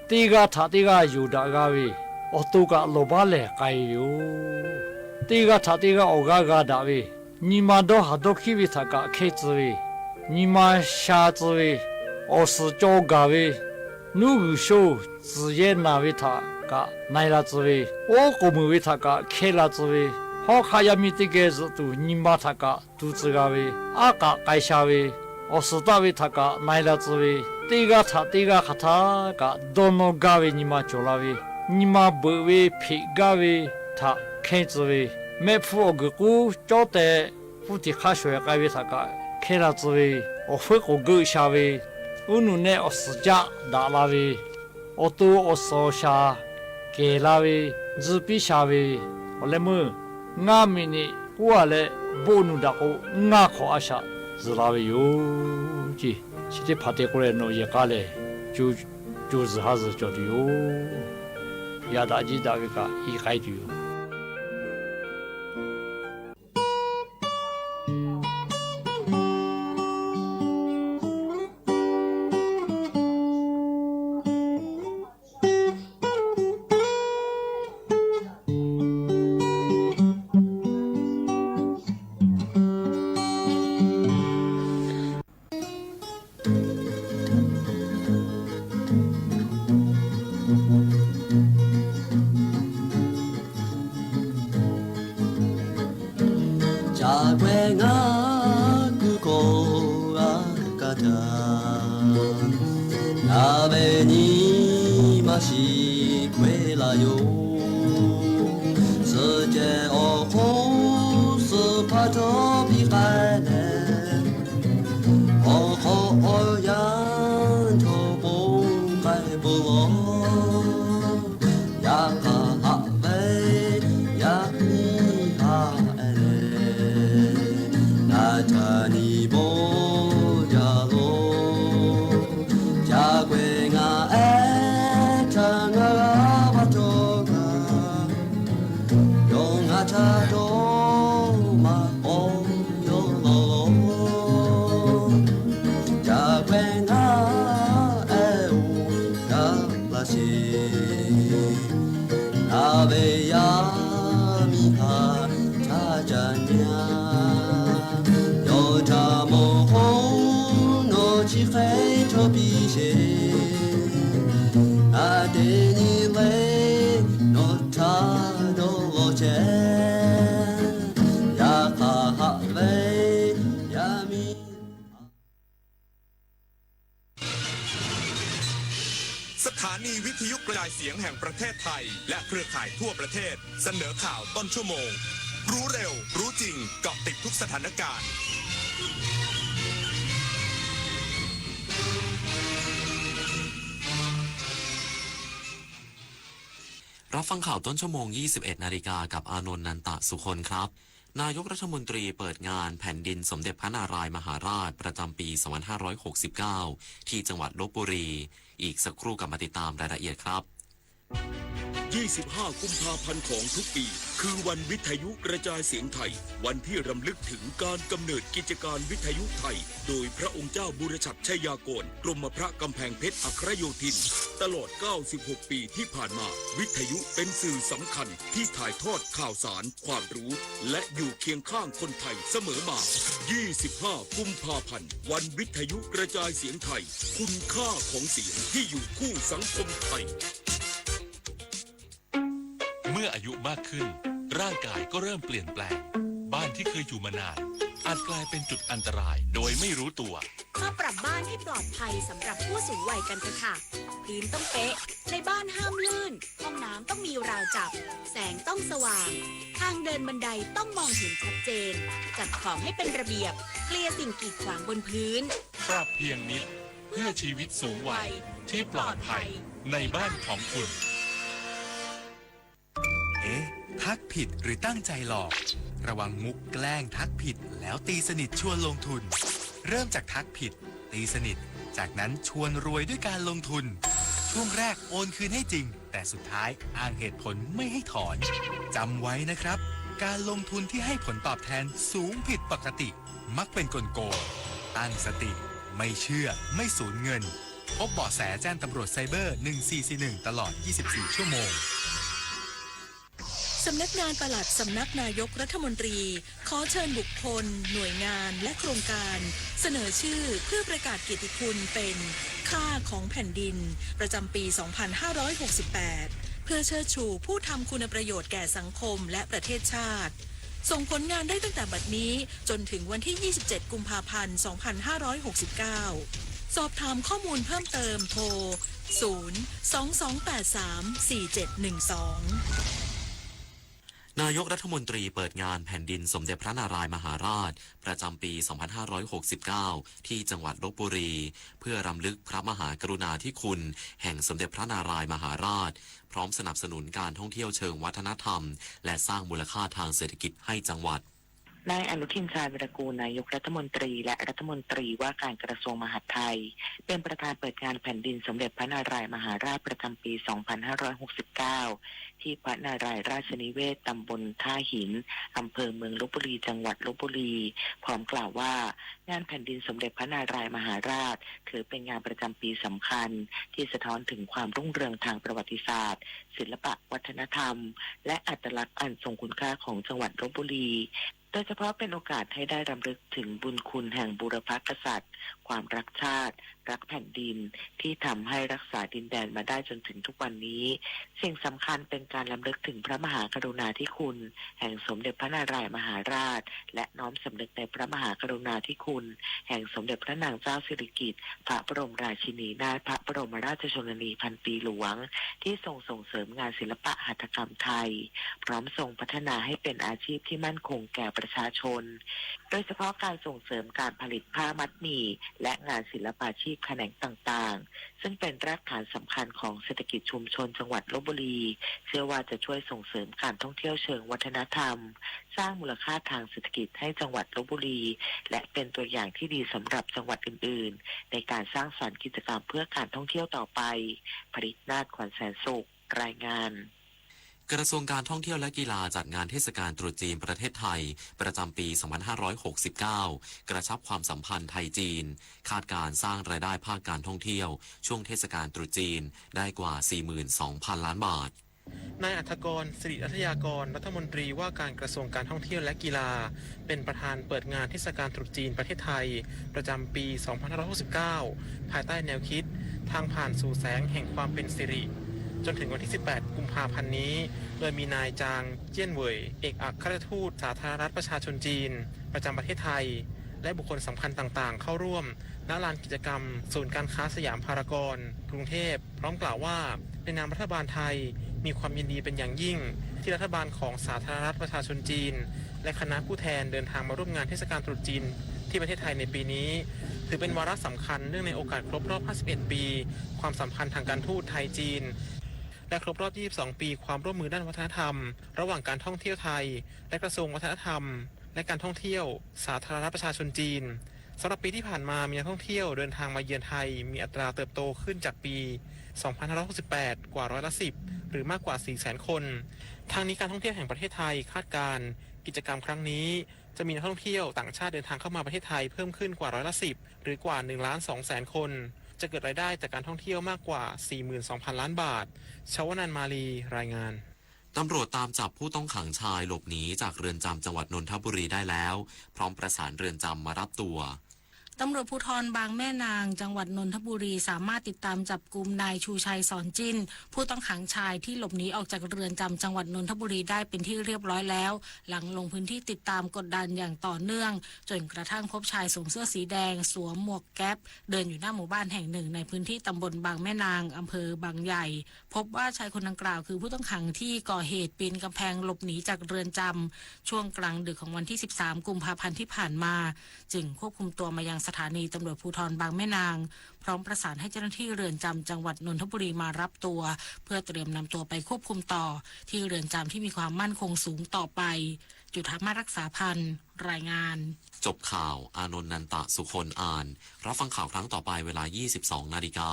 teˇ g'aˇ htaꞈ teˇ g'aˇ yonˍ daꞈ g'a ve, awˬ to kaꞈ lawˬ baˉ lehˬ k'ai ve yoˬ. Teˇ g'aˇ htaꞈ teˇ g'aˇ awˬ g'aˇ g'a daꞈ ve, nyi ma dawˇ haˍ dawˇ hkiˉ ve htaꞈ kaꞈ hkehˇ tcuh ve, nyi ma sha tcuh ve, awˬ suhˍ cawˬ gaˬ ve, nuˉ g'uiˬ sho tcuhˍ yehˇ naˬ ve htaꞈ kaꞈ na e la tcuh ve, oˉ k'oˍ meuˍ ve htaꞈ kaꞈ hkehˇ la tcuh ve, hawˉ hk'aˆ yaˇ miˇ teˇ geh zuhꞈ tuˬ nyi ma htaꞈ kaꞈ tu tcuh g'a ve, aˉ k'aꞈ k'ai sha ve, awˬ suhˍ taˆ ve htaꞈ kaꞈ na e la tcuh ve, teˇ g'aˇ htaꞈ teˇ g'aˇ hk'aˬ htaˇ kaꞈ dawˇ nawˇ gaˇ ve nyi ma cawˬ la ve, nyi ma beuꞈ ve hpeꞈ gaˇ ve htaꞈ hkehˇ tcuh ve, mehˆ hpfuhˇ awˬ guiˬ k'uˉ cawˉ teh hpfuhˇ tiꞈ hk'aˇ shawˍ e k'ai ve htaꞈ kaꞈ hkehˇ la tcuh ve, awˬ feuˉ k'oˍ geuˆ sha ve, uˉ nuꞈ nehˆ awˬ suhˍ jaˆ daꞈ la ve, awˬ to awˬ suhˍ awˬ shaˍ kehˬ la ve, tzuhˇ piˇ sha ve, awˬ leh meuˇ ngaˇ miꞈ niꞈ k'oˆ a leh, boˆ nu daꞈ k'o ngaˇ hk'awꞈ a shaꞈ zuhˬ la ve yoˬ ce. Chi teˇ hpaˍ te k'oˆ leh nawˬ yehˬ k'a lehˬ, co zuhˬ ha zuhˬ cawˬ tuˬ yoˬ. Yaꞈ daꞈ jeˇ daꞈ ve kaꞈ i k'ai tuˬ yoˬ. Ca k'ai ngaˬ kuˬ kawˬ g'a kaˇ htaˇ, ngaˬ ve nyi ma shiˍ k'ai la yoˬ. Suhˍ ceh awˬ hk'oˆ suhˍ hpaˇ htawˇ piˇ k'ai leh, awˬ hk'aw awˬ yanˇ chaw ponˬ k'ai peuˬ law. Yaꞈ hk'aˇ haꞈ ve yaˇ miˇ haꞈ e leh, ngaˬ htaꞈ nyi bawˇ jaˇ lo. Ca k'ai ngaˬ ehˉ htaꞈ ngaˬ g'a va htawˇ kaꞈ, yawˇ ngaˬ htaꞈ dawˇ maˍ k'aw yawˇ law. Ca k'ai ngaˬ ehˉ-oˬ, gaˬ la sheˍ. Ngaˬ ve yaˇ miˇ haꞈ htaˇ ca nyi a. Yawˇ htaꞈ mawˬ hk'oˆ nawˬ chi hk'e chaw piˇ sheˍ. Ngaˬ teˇ nyi le nawˬ htaꞈ dawˇ law chehˇ. Yaꞈ hk'aˇ haꞈ ve yaˇ miˇ สถานีวิทยุกระจายเสียงแห่งประเทศไทย และเครือข่ายทั่วประเทศ เสนอข่าวต้นชั่วโมง รู้เร็ว รู้จริง เกาะติดทุกสถานการณ์ รับฟังข่าวต้นชั่วโมง ยี่สิบเอ็ดนาฬิกา กับอานนท์ นันตะสุคนครับ นายกรัฐมนตรีเปิดงานแผ่นดินสมเด็จพระนารายณ์มหาราชประจำปี สองพันห้าร้อยหกสิบเก้า ที่จังหวัดลพบุรี อีกสักครู่กลับมาติดตามรายละเอียดครับ ยี่สิบห้า กุมภาพันธ์ของทุกปี คือวันวิทยุกระจายเสียงไทย วันที่รำลึกถึงการกำเนิดกิจการวิทยุไทย โดยพระองค์เจ้าบุรชัดชัยยากร กรมพระกำแพงเพชรอัครโยธิน ตลอด เก้าสิบหก ปีที่ผ่านมา วิทยุเป็นสื่อสำคัญที่ถ่ายทอดข่าวสาร ความรู้ และอยู่เคียงข้างคนไทยเสมอมา ยี่สิบห้า กุมภาพันธ์ วันวิทยุกระจายเสียงไทย คุณค่าของเสียงที่อยู่คู่สังคมไทย เมื่ออายุมากขึ้น ร่างกายก็เริ่มเปลี่ยนแปลง บ้านที่เคยอยู่มานาน อาจกลายเป็นจุดอันตรายโดยไม่รู้ตัว มาปรับบ้านให้ปลอดภัยสำหรับผู้สูงวัยกันเถอะค่ะ พื้นต้องเป๊ะ ในบ้านห้ามลื่น ห้องน้ำต้องมีราวจับ แสงต้องสว่าง ทางเดินบันไดต้องมองเห็นชัดเจน จัดของให้เป็นระเบียบ เคลียร์สิ่งกีดขวางบนพื้น ปรับเพียงนิด เพื่อชีวิตสูงวัยที่ปลอดภัย ในบ้านของคุณ เอ๊ะ ทักผิดหรือตั้งใจหลอก ระวังมุกแกล้งทักผิดแล้วตีสนิทชวนลงทุน เริ่มจากทักผิด ตีสนิท จากนั้นชวนรวยด้วยการลงทุน ช่วงแรกโอนคืนให้จริง แต่สุดท้ายอ้างเหตุผลไม่ให้ถอน จำไว้นะครับ การลงทุนที่ให้ผลตอบแทนสูงผิดปกติ มักเป็นกลโกง ตั้งสติ ไม่เชื่อ ไม่สูญเงิน พบเบาะแสแจ้งตำรวจไซเบอร์ หนึ่งสี่สี่หนึ่ง ตลอด ยี่สิบสี่ ชั่วโมง สำนักงานปลัดสำนักนายกรัฐมนตรี ขอเชิญบุคคล หน่วยงาน และโครงการ เสนอชื่อเพื่อประกาศเกียรติคุณเป็น ค่าของแผ่นดิน ประจำปี สองพันห้าร้อยหกสิบแปด เพื่อเชิดชูผู้ทำคุณประโยชน์แก่สังคมและประเทศชาติ ส่งผลงานได้ตั้งแต่บัดนี้จนถึงวันที่ ยี่สิบเจ็ด กุมภาพันธ์ สองพันห้าร้อยหกสิบเก้า สอบถามข้อมูลเพิ่มเติมโทร ศูนย์ สองสองแปดสาม สี่เจ็ดหนึ่งสอง นายกรัฐมนตรีเปิดงานแผ่นดินสมเด็จพระนารายณ์มหาราช ประจำปี สองพันห้าร้อยหกสิบเก้า ที่จังหวัดลพบุรี เพื่อรำลึกพระมหากรุณาธิคุณแห่งสมเด็จพระนารายณ์มหาราช พร้อมสนับสนุนการท่องเที่ยวเชิงวัฒนธรรม และสร้างมูลค่าทางเศรษฐกิจให้จังหวัด นายอนุทิน ชาญวีรกูร นายกรัฐมนตรี และรัฐมนตรีว่าการกระทรวงมหาดไทย เป็นประธานเปิดงานแผ่นดินสมเด็จพระนารายณ์มหาราชประจำปี สองพันห้าร้อยหกสิบเก้า ที่พระนารายณ์ราชนิเวศน์ ตำบลท่าหิน อำเภอเมืองลพบุรี จังหวัดลพบุรี พร้อมกล่าวว่า งานแผ่นดินสมเด็จพระนารายณ์มหาราช ถือเป็นงานประจำปีสำคัญ ที่สะท้อนถึงความรุ่งเรืองทางประวัติศาสตร์ ศิลปะวัฒนธรรม และอัตลักษณ์อันทรงคุณค่าของจังหวัดลพบุรี โดยเฉพาะเป็นโอกาสให้ได้รำลึกถึงบุญคุณแห่งบูรพกษัตริย์ ความรักชาติ รักแผ่นดิน ที่ทำให้รักษาดินแดนมาได้จนถึงทุกวันนี้ สิ่งสำคัญเป็นการรำลึกถึงพระมหากรุณาธิคุณแห่งสมเด็จพระนารายณ์มหาราช และน้อมสำนึกในพระมหากรุณาธิคุณแห่งสมเด็จพระนางเจ้าสิริกิติ์ พระบรมราชินีนาถ พระบรมราชชนนีพันปีหลวง ที่ทรงส่งเสริมงานศิลปะหัตถกรรมไทย พร้อมทรงพัฒนาให้เป็นอาชีพที่มั่นคงแก่ประชาชน โดยเฉพาะการส่งเสริมการผลิตผ้ามัดหมี่ และงานศิลปาชีพแขนงต่างๆ ซึ่งเป็นรากฐานสำคัญของเศรษฐกิจชุมชนจังหวัดลพบุรี เชื่อว่าจะช่วยส่งเสริมการท่องเที่ยวเชิงวัฒนธรรม สร้างมูลค่าทางเศรษฐกิจให้จังหวัดลพบุรี และเป็นตัวอย่างที่ดีสำหรับจังหวัดอื่นๆ ในการสร้างสรรค์กิจกรรมเพื่อการท่องเที่ยวต่อไป ผลิตนาถ ขวัญแสนสุข รายงาน กระทรวงการท่องเที่ยวและกีฬาจัดงานเทศกาลตรุษจีนประเทศไทย ประจำปี สองพันห้าร้อยหกสิบเก้า กระชับความสัมพันธ์ไทย-จีน คาดการณ์สร้างรายได้ภาคการท่องเที่ยว ช่วงเทศกาลตรุษจีน ได้กว่า สี่หมื่นสองพันล้านบาท นายอรรถกร สิริรัตยากร รัฐมนตรีว่าการกระทรวงการท่องเที่ยวและกีฬา เป็นประธานเปิดงานเทศกาลตรุษจีนประเทศไทย ประจำปี สองพันห้าร้อยหกสิบเก้า ภายใต้แนวคิด ทางผ่านสู่แสงแห่งความเป็นสิริ จนถึงวันที่ สิบแปด กุมภาพันธ์นี้ โดยมีนายจาง เจี้ยนเหวย เอกอัครราชทูตสาธารณรัฐประชาชนจีน ประจำประเทศไทย และบุคคลสำคัญต่างๆ เข้าร่วม ณ ลานกิจกรรม ศูนย์การค้าสยามพารากอน กรุงเทพฯ พร้อมกล่าวว่า ในนามรัฐบาลไทย มีความยินดีเป็นอย่างยิ่ง ที่รัฐบาลของสาธารณรัฐประชาชนจีน และคณะผู้แทนเดินทางมาร่วมงานเทศกาลตรุษจีน ที่ประเทศไทยในปีนี้ ถือเป็นวาระสำคัญเนื่องในโอกาสครบรอบ ห้าสิบเอ็ด ปี ความสัมพันธ์ทางการทูตไทย-จีน และครบรอบ ยี่สิบสอง ปีความร่วมมือด้านวัฒนธรรม ระหว่างการท่องเที่ยวไทย และกระทรวงวัฒนธรรม และการท่องเที่ยวสาธารณรัฐประชาชนจีน สำหรับปีที่ผ่านมามีนักท่องเที่ยวเดินทางมาเยือนไทย มีอัตราเติบโตขึ้นจากปี สองพันห้าร้อยหกสิบแปด กว่าร้อยละ สิบ หรือมากกว่า สี่แสน คน ทั้งนี้การท่องเที่ยวแห่งประเทศไทยคาดการณ์ กิจกรรมครั้งนี้จะมีนักท่องเที่ยวต่างชาติเดินทางเข้ามาประเทศไทยเพิ่มขึ้นกว่าร้อยละ สิบ หรือกว่า หนึ่งล้านสองแสน คน จะเกิดรายได้จากการท่องเที่ยวมากกว่า สี่หมื่นสองพัน ล้านบาท ชวนันท์ มาลี รายงาน ตำรวจตามจับผู้ต้องขังชายหลบหนีจากเรือนจำจังหวัดนนทบุรีได้แล้ว พร้อมประสานเรือนจำมารับตัว ตำรวจภูธรบางแม่นาง จังหวัดนนทบุรี สามารถติดตามจับกุมนายชูชัย สอนจิ้น ผู้ต้องขังชายที่หลบหนีออกจากเรือนจำจังหวัดนนทบุรีได้เป็นที่เรียบร้อยแล้ว หลังลงพื้นที่ติดตามกดดันอย่างต่อเนื่อง จนกระทั่งพบชายสวมเสื้อสีแดง สวมหมวกแก๊ป เดินอยู่หน้าหมู่บ้านแห่งหนึ่งในพื้นที่ตำบลบางแม่นาง อำเภอบางใหญ่ พบว่าชายคนดังกล่าวคือผู้ต้องขังที่ก่อเหตุปีนกำแพงหลบหนีจากเรือนจำ ช่วงกลางดึกของวันที่ สิบสาม กุมภาพันธ์ที่ผ่านมา จึงควบคุมตัวมายังสถานีตำรวจภูธรบางแม่นาง พร้อมประสานให้เจ้าหน้าที่เรือนจำจังหวัดนนทบุรีมารับตัว เพื่อเตรียมนำตัวไปควบคุมต่อที่เรือนจำที่มีความมั่นคงสูงต่อไป จุฑามาศ รักษาพันธ์ รายงาน จบข่าว อานนท์ นันตะสุคน อ่าน รับฟังข่าวครั้งต่อไปเวลา ยี่สิบสองนาฬิกา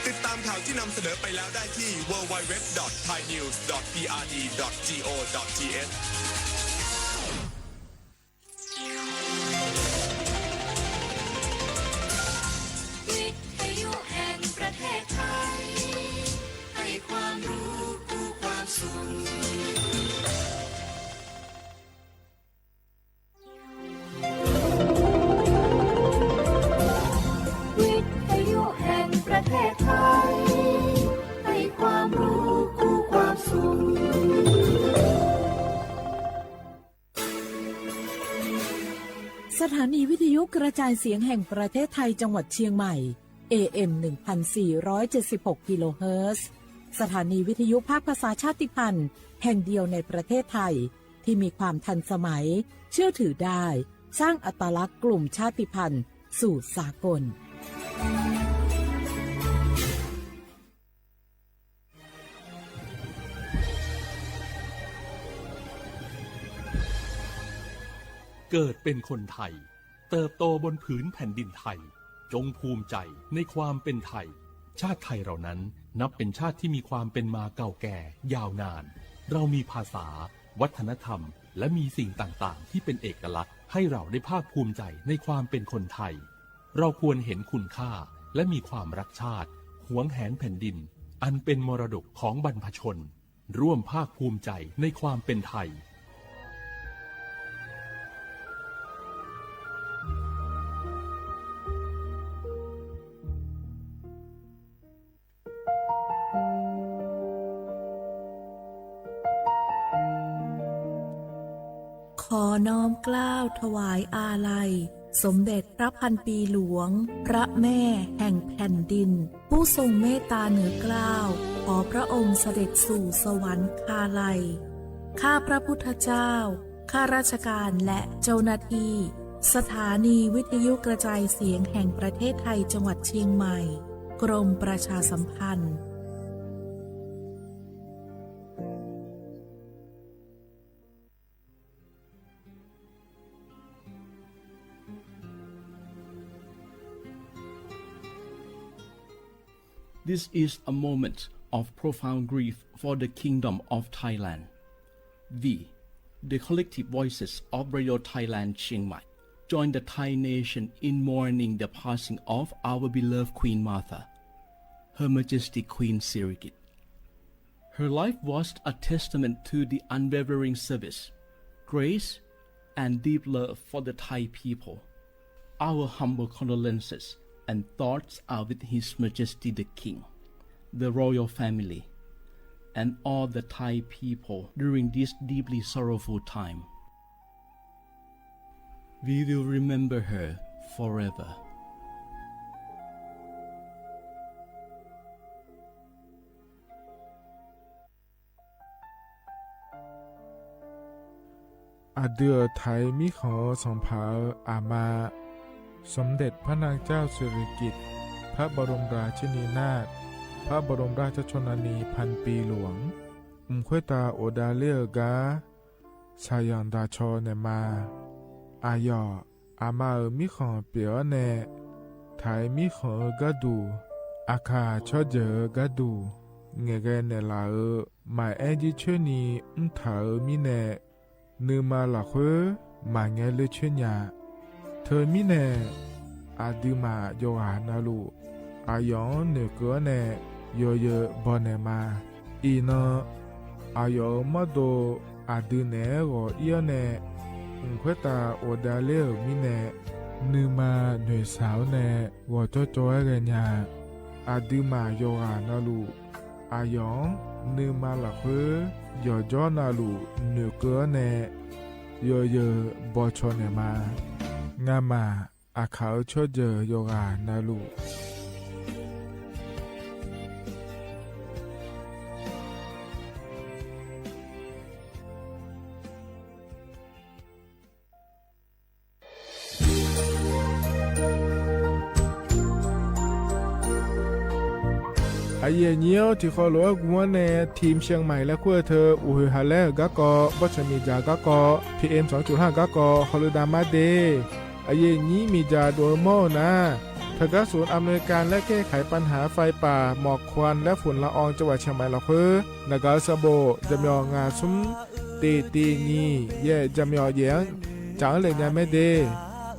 ติดตามข่าวที่นำเสนอไปแล้วได้ที่ ดับเบิลยู ดับเบิลยู ดับเบิลยู ดอท ไทยนิวส์ ดอท พีอาร์ดี ดอท จี โอ ดอท ที เอช วิทยุแห่งประเทศไทย ให้ความรู้คู่ความสุข วิทยุแห่งประเทศไทย ให้ความรู้คู่ความสุข สถานีวิทยุกระจายเสียงแห่งประเทศไทยจังหวัดเชียงใหม่ เอเอ็ม หนึ่งพันสี่ร้อยเจ็ดสิบหก กิโลเฮิรตซ์ สถานีวิทยุภาคภาษาชาติพันธุ์แห่งเดียวในประเทศไทย ที่มีความทันสมัย เชื่อถือได้ สร้างอัตลักษณ์กลุ่มชาติพันธุ์สู่สากล เกิดเป็นคนไทย เติบโตบนผืนแผ่นดินไทย จงภูมิใจในความเป็นไทย ชาติไทยเรานั้นนับเป็นชาติที่มีความเป็นมาเก่าแก่ยาวนาน เรามีภาษา วัฒนธรรม และมีสิ่งต่างๆ ที่เป็นเอกลักษณ์ให้เราได้ภาคภูมิใจในความเป็นคนไทย เราควรเห็นคุณค่าและมีความรักชาติ หวงแหนแผ่นดิน อันเป็นมรดกของบรรพชน ร่วมภาคภูมิใจในความเป็นไทย ขอน้อมเกล้าถวายอาลัย สมเด็จพระพันปีหลวง พระแม่แห่งแผ่นดิน ผู้ทรงเมตตาเหนือเกล้า ขอพระองค์เสด็จสู่สวรรคาลัย ข้าพระพุทธเจ้า ข้าราชการและเจ้าหน้าที่ สถานีวิทยุกระจายเสียงแห่งประเทศไทยจังหวัดเชียงใหม่ กรมประชาสัมพันธ์ This is a moment of profound grief for the Kingdom of Thailand. We, the collective voices of Radio Thailand Chiang Mai, join the Thai nation in mourning the passing of our beloved Queen Mother, Her Majesty Queen Sirikit. Her life was a testament to the unwavering service, grace, and deep love for the Thai people. Our humble condolences and thoughts are with His Majesty the King, the royal family, and all the Thai people during this deeply sorrowful time. We will remember her forever. အဒုးအထၢၣ် မီးဃီး သွင်ဖး အမါ สมเด็จพระนางเจ้าสิริกิติ์ พระบรมราชินีนาถ พระบรมราชชนนีพันปีหลวง Mvuhˇ hkawehˇ taˍ awˬ da leˇ-euˬ gaˇ, สยาม daꞈ chaw nehˬ ma. Aˬ yawˬ, aˬ ma-euˬ miˉ hk'anˍ pehˬ-awˉ neh, htaiˍ miˉ hk'anˍ-eu gaˇ duˬ, aˬ hkaˍ chaw jeuˬ-eu gaˇ duˬ, ngehˬ g'ai nehˬ laˬ-euˬ maˍ ehˉ jiˇ chehˇ ni mvuhˇ htaˍ-euˬ miˉ neh, nuˇ ma laˬ hk'oeˉ maˍ ngeh leˇ chehˇ nyaꞈ. Hteu miˉ neh, aˬ dui maˬ yawˬ g'aˬ na luˬ, aˬ yawˬ-anˉ noeˬ keu-awˉ neh, yawˬ yeuˬ bawˬ nehˬ ma. Iˬ na, aˬ yawˬ-euˬ mawˇ do aˬ dui nehˬ-ehˉ g'awˬ iˉ-awˉ neh, Mvuhˇ hkawehˇ taˍ awˬ da leˇ-euˬ miˉ neh, nuˇ ma noeˬ shaˍ-awˉ neh g'awˬ cawˇ cawˇ-ehˉ g'ai nyaꞈ. Aˬ dui maˬ yawˬ g'aˬ na luˬ, aˬ yawˬ-anˉ nuˇ ma laˬ hk'oeˉ yawˬ jawˇ na luˬ noeˬ keu-awˉ neh, yawˬ yeuˬ bawˬ chaw nehˬ ma. Ngaˬ maˬ, aˬ hkaˍ-euˬ chaw jeuˬ yawˬ g'aˬ na luˬ. Aˬ yehˬ nyi-oˬ, tiꞈ hk'aw loꞈ-ehˉ gu mawˉ neh, ทีมเชียงใหม่ leh hk'oˆ-a hteu, uˬ hoeˬ haˍ lehˉ-euˬ gaˇ k'aw, bawˇ chaweh miˬ jaˬ gaˇ k'aw, PM สองจุดห้า gaˇ k'aw hk'aw lo daꞈ maˇ deˇ. Aˬ yehˬ nyi miˬ jaˬ doꞈ-eu mawˇ-oˬ naˉ, htaꞈ gaˇ suhˍ อำนวยการแก้ไขปัญหาไฟป่า หมอกควันและฝุ่นละออง จังหวัดเชียงใหม่ laˬ hk'oeˉ, naˍ gaˬ-eu saˍ boꞈ jaˍ myaw ngaˬ suhˉ teꞈ teꞈ nyi yehˬ jaˍ myaw yehˬ-anˉ caꞈ-anˉ lehˬ nyi mehˉ deˇ.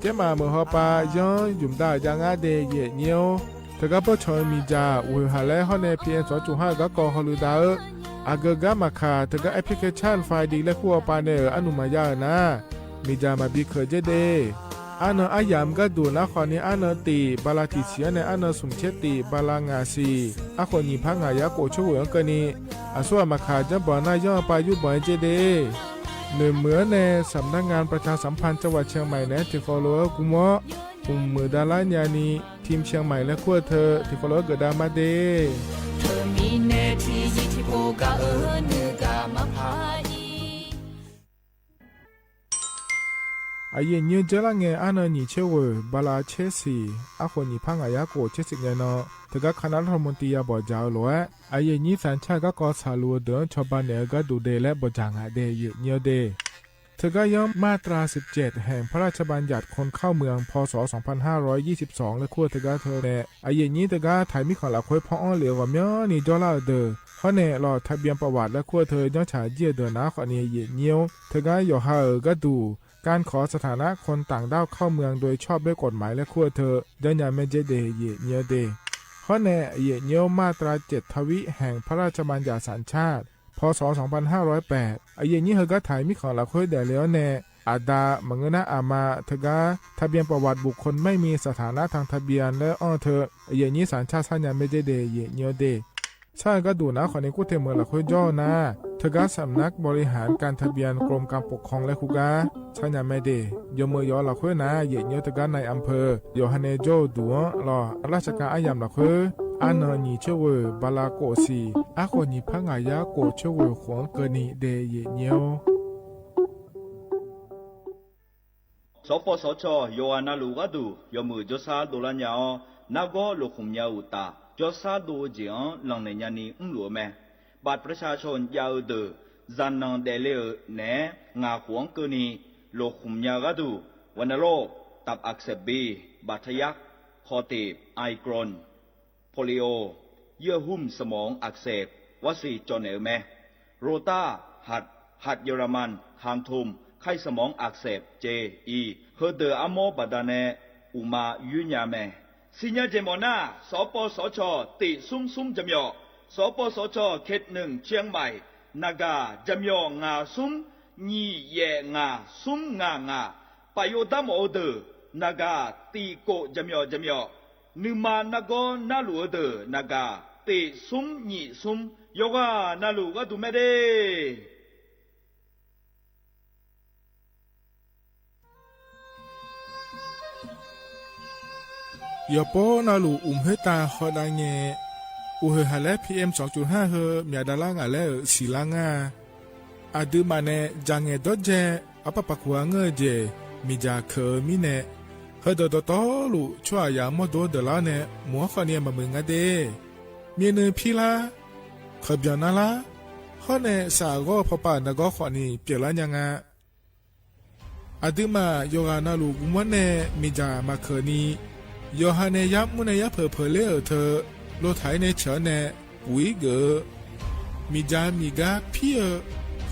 Cehˉ maˬ meuˬ haw pa yanˇ yuˬ daꞈ jaˇ ngaˉ deˇ yehˬ nyi-oˬ. Htaꞈ gaˇ bawˇ chaweh miˬ jaˬ uˬ hoeˬ haˍ lehˉ hawˉ neh PM สองจุดห้า gaˇ k'aw hk'aw lo daꞈ-eu, aˬ geu gaˇ maˬ hkanˍ htaꞈ gaˇ application file diˬ leh hkuˇ awˬ pa neh-euˬ aˉ nuˇ maˍ yaˇ-euˬ naˉ, miˬ jaˬ maˍ biˇ hkeuꞈ jehˇ deˇ. Aˉ naw aˉ yamˍ gaˇ duˬ naˉ hk'awꞈ ni aˉ naw teꞈ ba la tiꞈ shiˍ-awˉ neh aˉ naw suhˍ chehˇ teꞈ ba la ngaˬ shiˍ, aˉ hk'awꞈ nyi hpaˉ ngaˬ yaˇ k'oˍ chehˇ g'uˬ-anˉ keu ni, aˬ suˉ aˬ maˬ hkanˍ jaˇ bawˬ naˇ yawˇ pa yuˇ bawˬ-e jehˇ deˇ. Nuˬ meuˬ-awˉ neh saˍ naˆ ngaˆ ประชาสัมพันธ์ จังหวัดเชียงใหม่ neh tiꞈ hk'aw lo-ehˉ gu mawˉ, uˬ meuˍ daꞈ laˇ nyi-a ni, ทีมเชียงใหม่ leh hkuˇ-a hteu tiꞈ hk'aw lo-ehˉ geuꞈ daꞈ maˇ deˇ. Hteu miˉ neh hti yiˇ hti po gaˬ-eu nuˇ gaˬ maˇ hpaˇ iˉ. Aˬ yehˬ nyi-oˬ, jehˇ laˇ ngeh aˉ naw nyi chehˇ g'uˬ ba la chehˇ shiˍ, aˉ hk'awꞈ nyi hpaˉ ngaˬ yaˇ k'oˍ chehˇ shiˍ ngeh naw, htaꞈ gaˇ hk'a naˉ lawˇ hk'a mvuh ti yaˇ bawˬ jaˬ-eu loꞈ-ehˉ, aˬ yehˬ nyi saˍ chaˇ gaˇ k'aw saˍ loꞈ-eu deuˬ-anˉ chaw ba nehˬ-eu gaˇ duˬ deˇ leh bawˬ jaˬ ngaˬ deˇ yehˬ nyi-oˬ deˇ. Htaꞈ gaˇ yawˇ maˇ tra siˍ cehˬ hehnˍ hpaˇ laˇ chaˇ ban yaꞈ hkon hkawˇ mui-anˬ hpaw shawˍ sawˍ hpaˇ haˉ rawˇ iˉ siˍ sawˍ leh hkuˇ-a hteu gaˇ hteu neh, aˬ yehˬ nyi htaꞈ gaˇ htaiˍ miˉ hk'aw laˬ hk'oˆ hpawˇ awˇ liꞈ g'awˬ myaˇ ni jawˇ laˇ-euˬ deuˬ hawˉ neh law htaꞈ bian pa waꞈ leh hkuˇ-a hteu jawˇ chaꞈ jiˇ-a deuˬ naˉ hk'awꞈ ni yehˬ nyi-oˬ. Htaꞈ gaˇ yawˬ ha-euˬ gaˇ duˬ การขอสถานะคนต่างด้าวเข้าเมืองโดยชอบด้วยกฎหมาย leh hkuˇ-a hteu jawˇ nyi mehˉ jehˇ deˇ yehˬ nyi-oˬ deˇ. Hawˉ neh yehˬ nyi-oˬ, maˇ tra cehˬ htaˇ viˆ hehnˍ hpaˇ laˇ chaˇ ban yaꞈ saˍ chaˇ hpaw shawˍ sawˍ hpaˇ haˉ rawˇ pehˍ, aˬ yehˬ nyi hui gaˇ htaiˍ miˉ hk'aw laˬ hk'oˆ dehˬ le-awˉ neh, aˬ daꞈ maˬ ngeuˇ naˉ aˬ ma htaꞈ gaˇ ทะเบียนประวัติบุคคลไม่มีสถานะทางทะเบียน leh awˇ hteu yehˬ nyi saˍ chaˇ shaˉ nyi mehˉ jehˇ deˇ yehˬ nyi-oˬ deˇ. Shaˉ hui gaˇ duˬ naˉ hk'awꞈ ni k'oˆ hteˇ meuˬ laˬ hk'oˆ jawˇ naˉ, htaꞈ gaˇ สำนักบริหารการทะเบียน กรมการปกครอง leh hkuˇ gaˇ shaˉ nyi mehˉ deˇ. Yawˬ meuꞈ yawˬ laˬ hk'oˆ naˉ yehˬ nyi-oˬ, htaꞈ gaˇ นายอำเภอ yawˬ ha neh jawˇ-oˬ duˬ-anˉ law ราชการ aˉ yamˍ laˬ hk'oˆ, aˉ naw nyi chehˇ g'uˬ ba la k'oˍ shiˍ, aˉ hk'awꞈ nyi hpaˇ ngaˬ yaˇ k'oˍ chehˇ g'uˬ k'oˍ-anˉ keu ni deˇ yehˬ nyi-oˬ. Sawˉ pawˇ sawˉ chaw yawˬ g'aˬ na luˬ g'aˇ duˬ yawˬ meuꞈ jawˇ shaˉ do laˇ nyi-a. Naˆ g'awˇ loꞈ hk'oˍ nyi-a uꞈ taˍ jawˇ shaˉ do jeˬ-anˉ laˬ nehˬ nyi ni mvuhˇ loꞈ-e meh. Baꞈ ประชาชน jaˇ-eu deuˬ, zaꞈ naˬ dehꞈ le-euˬ nehˬ ngaˬ k'oˍ-anˉ keu ni loꞈ hk'oˍ nyi-a g'aˇ duˬ, วัณโรค ตับอักเสบบี บาดทะยัก คอตีบ ไอกรน โปลิโอ เยื่อหุ้มสมองอักเสบ วัคซีน cawˬ nehˬ-euˬ meh. โรต้า หัด หัดเยอรมัน คางทุม ไข้สมองอักเสบ เจอี Hui deuˬ aˉ mawˇ baˬ daꞈ neh uꞈ ma yuˇ nyi-a meh. Siˍ nyi jehˬ mawˬ naˉ, sawˉ pawˇ sawˉ chaw teꞈ suˉ suˉ jaˇ myaw. Sawˉ pawˇ sawˉ chaw เขตหนึ่ง เชียงใหม่, naˬ gaˬ jaˇ myaw ngaˬ suˉ nyi yehˬ ngaˬ suˉ ngaˬ ngaˬ. Paˍ yoˬ daˇ mawˬ-o deuˬ naˬ gaˬ tiꞈ k'oꞈ jaˇ myaw jaˇ myaw. Nuˇ ma naˆ gawˇ naˆ luˬ-e deuˬ naˬ gaˬ teꞈ suˉ nyi suˉ yawˬ g'aˬ na luˬ g'aˇ duˬ mehˉ deˇ. Yawˬ pawˆ na luˬ uˍ meuˉ taˇ hawˉ daꞈ nyi. Uˬ hoeˬ haˍ lehˉ PM สองจุดห้า hui myaꞈ daꞈ laˇ ngaˬ lehˉ-euˬ shiˍ laˇ ngaˇ. Aˬ dui maˬ neh jaˬ ngehˬ dawˇ jehˇ aˉ paˍ paˍ hkuˬ-a ngeuˇ jeˬ miˬ jaˬ hkeuꞈ-eu miˉ neh, Hk'e dawˬ dawˬ tawˉ lo chaw aꞈ yaꞈ mawˇ dawˇ deuˬ laˇ nehˬ, mawˬ haˉ hk'awꞈ nehˬ maˍ meuˍ ngaˇ deˇ. Miˬ nuiˬ hpiˇ laˇ, hk'aˬ byaˬ na laˇ, hawˉ nehˬ shaˍ g'awˇ hpaw paˍ na g'awˇ hk'awꞈ nehˬ pyeˬ laˇ nya nga. Aˬ duˇ maˬ yawˬ g'aꞈ na loˍ gu mawˉ nehˬ miˬ jaˍ maˍ hkeuꞈ ni, yawˬ ha nehˬ yaˇ mvuhˇ nehˬ yaˇ hpeuꞈ hpeuꞈ leh uiˍ hteu, lo htaiˍ e nehˬ ceuˬ nehˬ puˍ iˉ geuꞈ. Miˬ jaˍ miˬ gaˇ hpiˇ-eu,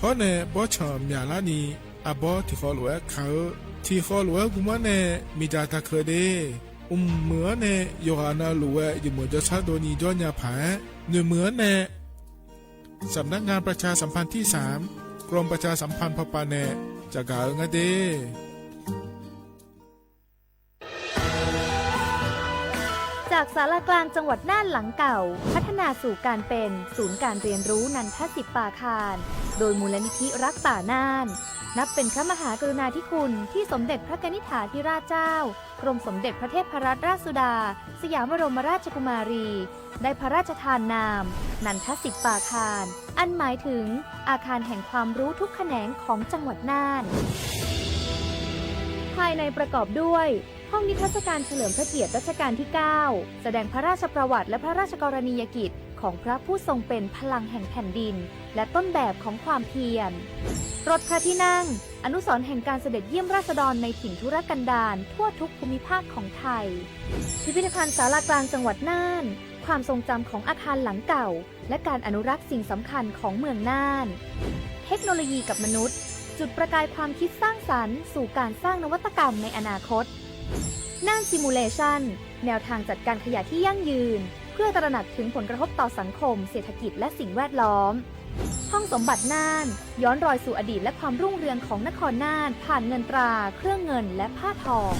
hawˉ nehˬ bawˇ chanˬ myaˍ laˇ ni, a bawˇ htiꞈ hk'aw loꞈ-ehˉ hkanˍ-eu. Htiꞈ hk'aw loꞈ-ehˉ gu mawˉ nehˬ miˬ jaˍ taˇ hkeuꞈ deˇ. Uˍ meuˍ-aˉ nehˬ yawˬ g'aꞈ na loˍ-e, yawˬ meuˍ jaw shaˉ dawˇ nyi jawˇ nya hpaˍ-ehˉ, nuˬ meuˍ-aˉ nehˬ สำนักงานประชาสัมพันธ์ที่สาม กรมประชาสัมพันธ์ พ.ป.แน จะกล่าวเอ่ย จากศาลากลางจังหวัดน่านหลังเก่า พัฒนาสู่การเป็นศูนย์การเรียนรู้นันทสิปปาคาร โดยมูลนิธิรักป่าน่าน นับเป็นพระมหากรุณาธิคุณที่สมเด็จพระกนิษฐาธิราชเจ้า กรมสมเด็จพระเทพรัตนราชสุดา สยามบรมราชกุมารี ได้พระราชทานนาม นันทสิปปาคาร อันหมายถึงอาคารแห่งความรู้ทุกแขนงของจังหวัดน่าน ภายในประกอบด้วย ห้องนิทรรศการเฉลิมพระเกียรติรัชกาลที่ เก้า แสดงพระราชประวัติและพระราชกรณียกิจของพระผู้ทรงเป็นพลังแห่งแผ่นดิน และต้นแบบของความเพียร รถพระที่นั่ง อนุสรณ์แห่งการเสด็จเยี่ยมราษฎรในถิ่นทุรกันดารทั่วทุกภูมิภาคของไทย พิพิธภัณฑ์ศาลากลางจังหวัดน่าน ความทรงจำของอาคารหลังเก่า และการอนุรักษ์สิ่งสำคัญของเมืองน่าน เทคโนโลยีกับมนุษย์ จุดประกายความคิดสร้างสรรค์สู่การสร้างนวัตกรรมในอนาคต น่าน Simulation แนวทางจัดการขยะที่ยั่งยืน เพื่อตระหนักถึงผลกระทบต่อสังคม เศรษฐกิจ และสิ่งแวดล้อม ห้องสมบัติน่าน ย้อนรอยสู่อดีตและความรุ่งเรืองของนครน่าน ผ่านเงินตรา เครื่องเงิน และผ้าทอง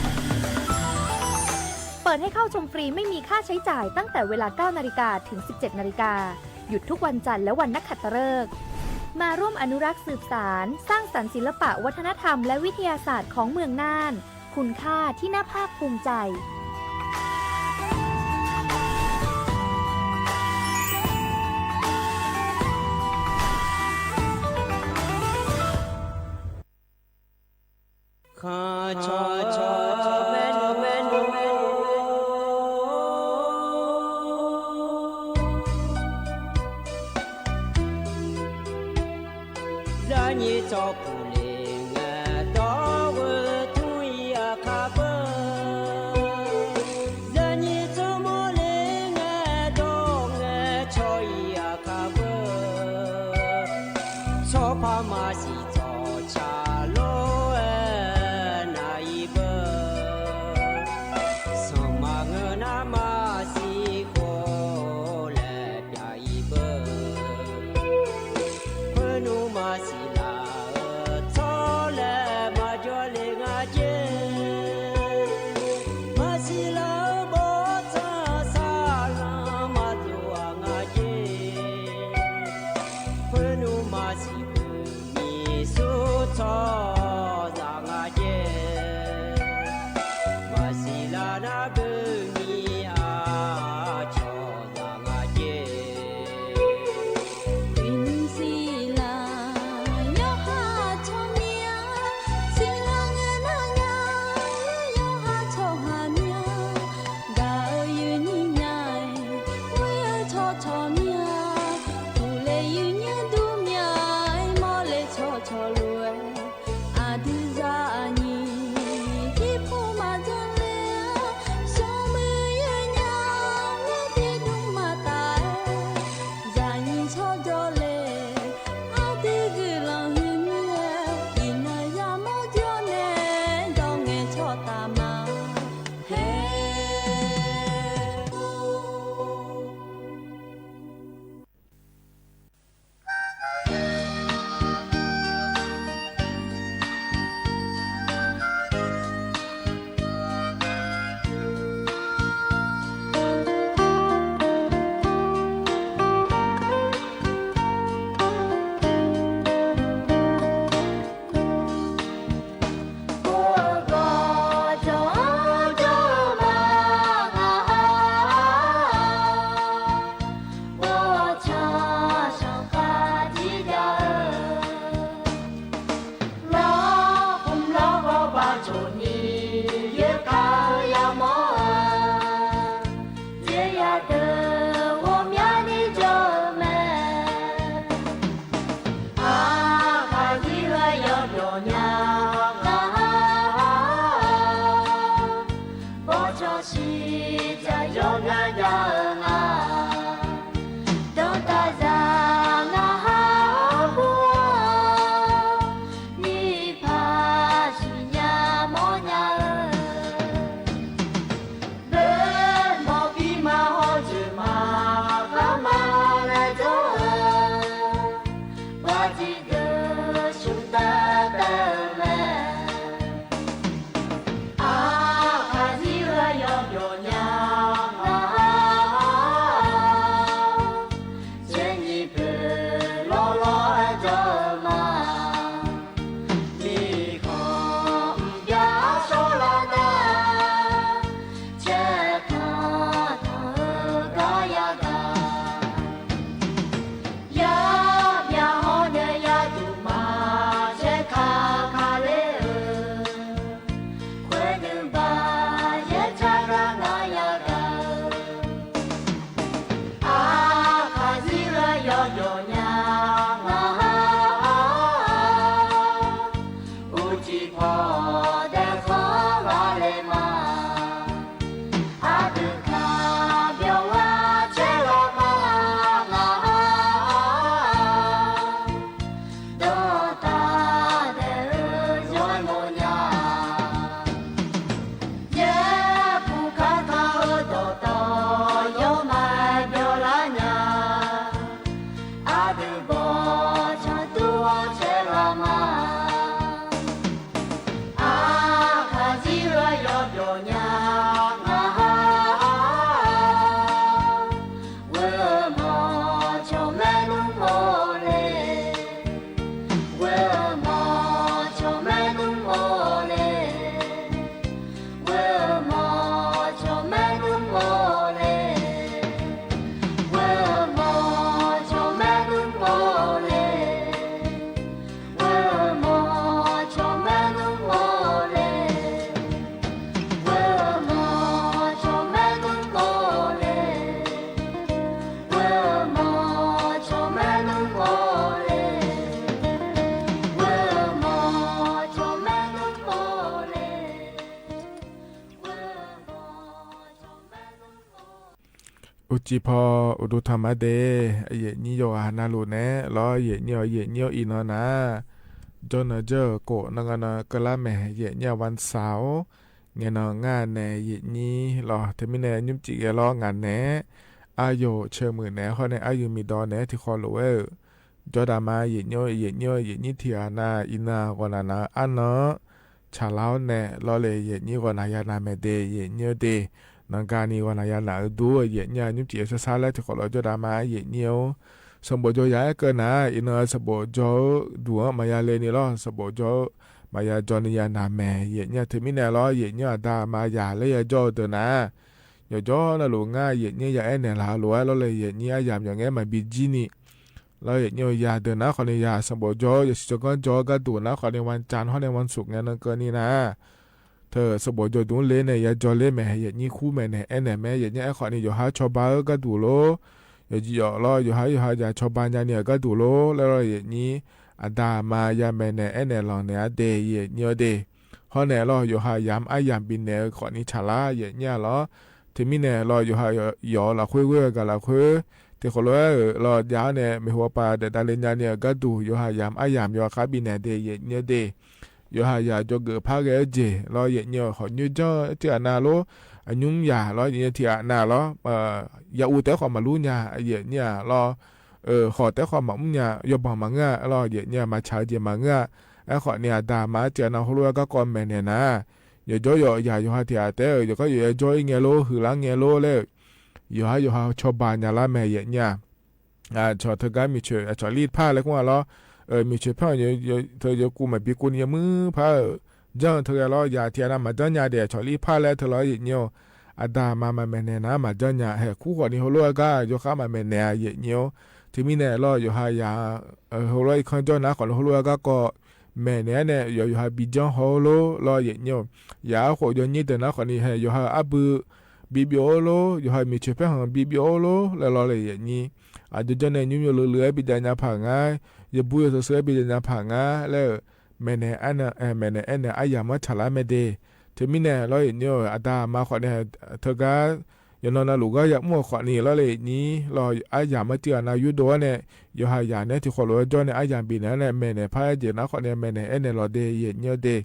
เปิดให้เข้าชมฟรีไม่มีค่าใช้จ่ายตั้งแต่เวลา เก้านาฬิกา ถึง สิบเจ็ดนาฬิกา หยุดทุกวันจันทร์และวันนักขัตฤกษ์ มาร่วมอนุรักษ์สืบสาน สร้างสรรค์ศิลปะวัฒนธรรมและวิทยาศาสตร์ของเมืองน่าน คุณค่าที่น่าภาคภูมิใจ Yaꞈ nyi tcuh maˇ le ngaˬ dawˇ ngaˬ chaw yaꞈ hk'a veuˬ, chaw hpaˇ maˇ shiˍ tcuh chaˍ lo naˍ i beuˬ, suhˍ maˬ ngeuˬ naˉ maˇ shiˍ k'o leh pyaꞈ i beuˬ, heuˆ nuˇ maˇ shiˍ laˬ tcuh Oˇ chi hpaw uˍ duˬ htaꞈ maˇ te, yehˬ nyiˇ yawˇ g'a na loˬ nehˬ lawˬ, yehˬ nyiˇ-oˬ, yehˬ nyiˇ-oˬ, iˉ naw naˍ, jawˇ naw jawˇ k'oˆ naˆ g'a na keu laˇ mehˍ, yehˬ nyiˇ-a van saˍ-oˬ. Ngeh naw ngaˇ nehˬ yehˬ nyiˇ lawˬ, hteˇ miˇ nehˬ nyuˇ ciˍ geh lawˬ ngaˬ nehˬ, aˉ yoˬ chehˇ meuꞈ nehˬ hk'awꞈ nehˬ, aˉ yuˬ miˬ dawˬ nehˬ hteˇ hk'aw loꞈ-e, jawˇ daꞈ ma yehˬ nyiˇ-oˬ, yehˬ nyiˇ-oˬ, yehˬ nyiˇ hteˇ g'a na, iˉ naw g'awˬ naˍ naˍ aˉ naw, chaˍ laˇ-oˬ nehˬ lawˬ leh yehˬ nyiˇ g'awˬ naˍ yaˇ naˍ mehˍ te, yehˬ nyiˇ-oˬ te. Naˍ ga ni g'awˬ naˍ yaˇ naˍ uiˍ duˬ, yehˬ nyiˇ-a nyuˇ ciˍ sha sha leh hteˇ hk'aw loꞈ jawˇ daꞈ ma yehˬ nyiˇ-oˬ. Saˍ boˍ jawˇ yaˇ ehˉ keu naˍ, iˉ naw saˍ boˍ jawˇ duˬ-anˉ maˍ yaˇ le ni lawˬ, saˍ boˍ jawˇ maˍ yaˇ jawˇ ni yaˇ naˍ mehˍ, yehˬ nyiˇ-a hteˇ miˇ nehˬ lawˬ, yehˬ nyiˇ-a daꞈ ma yaˇ leh yaˇ jawˇ deuˬ naˍ. Yawˬ jawˇ naˆ loꞈ ngaˇ yehˬ nyiˇ yaˇ ehˉ nehˬ laˬ loꞈ-e lawˬ leh yehˬ nyiˇ aˉ yaˍ mawˬ ngehˉ maˍ biˇ jiˇ ni lawˬ, yehˬ nyiˇ-oˬ, yaˇ deuˬ naˉ hk'awꞈ ni yaˇ saˍ boˍ jawˇ, yaꞈ shiˍ cawˬ kanˉ jawˇ gaˇ duˬ naˉ hk'awꞈ ni วันจันทร์ hk'awꞈ ni วันศุกร์ ngaˬ naˆ keu ni naˍ. Hteˇ saˍ boˍ jawˇ duˬ le nehˬ yaˇ jawˇ le mehˍ, yehˬ nyiˇ hkuˇ mehˍ nehˬ ehˉ nehˬ mehˍ, yehˬ nyiˇ ehˉ hk'awꞈ ni yawˬ haˉ chaw ba-oˬ gaˇ duˬ loˬ. Yawˬ jiˆ yawˬ lawˬ yawˬ haˉ yawˬ haˉ yaˇ chaw ba nyaˇ ni-a gaˇ duˬ loˬ leh lawˬ, yehˬ nyiˇ a daꞈ ma yaˇ mehˍ nehˬ ehˉ nehˬ lawˬ nehˬ a te, yehˬ nyiˇ-oˬ te. Hawˉ nehˬ lawˬ yawˬ haˉ yaꞈ aˉ yaˍ biˇ nehˬ hk'awꞈ ni chaˍ laˇ, yehˬ nyiˇ-a lawˬ. Hteˇ miˇ nehˬ lawˬ yawˬ haˉ yawˬ lawˬ hk'oˆ g'uˇ gaˬ laˬ hk'oˆ, hteˇ hk'aw loꞈ-e lawˬ jaˇ nehˬ, meˬ hui pa daꞈ daꞈ le nyaˇ ni-a gaˇ duˬ, yawˬ haˉ yaꞈ aˉ yaˍ yawˬ hk'a biˇ nehˬ te, yehˬ nyiˇ-oˬ te. Yawˬ haˉ yaꞈ jawˇ geuꞈ hpaˇ geh-oˬ jeˬ lawˬ, yehˬ nyiˇ-oˬ, hawꞈ nyiˇ jaˇ tiˉ a na loˬ, a nyi yaˇ lawˬ yehˬ nyiˇ tiˉ a na lawˬ, yaˇ uˉ tehˉ hk'awꞈ maˍ luˉ nyaˇ, yehˬ nyiˇ-a lawˬ, hawˍ tehˉ hk'awꞈ maˍ mvuhˇ nyaˇ, yawˇ baˬ maˍ ngaˇ lawˬ, yehˬ nyiˇ-a maˍ chaꞈ jeˬ maˍ ngaˇ. Ehˉ hk'awꞈ ni a daꞈ ma tiˉ a na hk'aw loꞈ-e gaˇ k'awꞈ mehˍ nehˬ naˍ. Yawˬ jawˇ yawˬ yaꞈ yawˬ haˉ hteꞈ a tehˉ-oˬ, yawˬ k'aˉ yawˬ yaˇ jawˇ iˉ ngeh loˬ, huiˬ laˇ ngeh loˬ leh, yawˬ haˉ yawˬ haˉ chaw ba nyaˇ laˇ mehˍ, yehˬ nyiˇ-a. Chaw hteˇ gaˇ miˬ cheuˬ a chaw liˇ hpaˇ leh k'oˆ a lawˬ, miˬ cheuˬ hpaˇ hteˇ yawˇ kuˬ maˍ biˇ k'oˆ ni yawˇ muiˉ hpaˇ-oˬ, jaˇ hteˇ g'a lawˬ yaꞈ tiˉ a na maˍ jaˇ nyaˇ dehꞈ, chaw liˇ hpaˇ leh hteˇ lawˬ yehˬ nyiˇ-oˬ, a daꞈ ma maˍ mehˍ nehˬ naˍ maˍ jaˇ nyaˇ, hehˍ hkuˉ hk'awꞈ ni hk'aw loꞈ-e gaˇ yawˬ hk'aˇ maˍ mehˍ nehˬ a, yehˬ nyiˇ-oˬ. Hteˇ miˇ nehˬ lawˬ yawˬ haˉ yaꞈ hk'aw loꞈ-e iˉ hkanˇ jawˇ naˉ hk'awꞈ ni hk'aw loꞈ-e gaˇ k'awꞈ mehˍ nehˬ a nehˬ, yawˬ yawˬ haˉ biˇ jaˇ hawˉ loˬ lawˬ, yehˬ nyiˇ-oˬ. Yaꞈ aˉ k'oꞈ yawˬ nyiˇ dehꞈ naˉ hk'awꞈ ni hehˍ yawˬ haˉ aˉ buiˇ biˇ biˇ-oˬ loˬ, yawˬ haˉ miˬ cheuˬ hpehˇ haˍ biˇ biˇ-oˬ loˬ leh lawˬ leh yehˬ nyiˇ, a jaˇ jaˇ nehˬ nyi yawˇ leuˬ leuˬ-e biˇ jaˇ nyaˇ hpaˍ ngaˇ, yawˇ buˇ yawˇ suhˍ suhˍ-e biˇ jaˇ nyaˇ hpaˍ ngaˇ leh, mehˍ nehˬ ehˉ nehˬ ehˉ nehˬ a yaꞈ maˇ chaꞈ laˇ meh te. Hteˇ miˇ nehˬ lawˬ yehˬ nyiˇ-oˬ, a daꞈ ma hk'awꞈ nehˬ hteˇ gaˇ, yawˬ naw na loꞈ gaˇ yaꞈ mvuhˇ hk'awꞈ ni lawˬ leh yehˬ nyiˇ lawˬ, aˉ yaꞈ maˇ tiˉ a na yuˇ dawˬ-a nehˬ, yawˬ haˉ yaꞈ nehˬ hteˇ hk'aw loꞈ-e jawˇ nehˬ aˉ yaꞈ biˇ nehˬ a nehˬ, mehˍ nehˬ hpaˇ jeˬ naˉ hk'awꞈ nehˬ mehˍ nehˬ ehˉ nehˬ lawˬ te, yehˬ nyiˇ-oˬ te.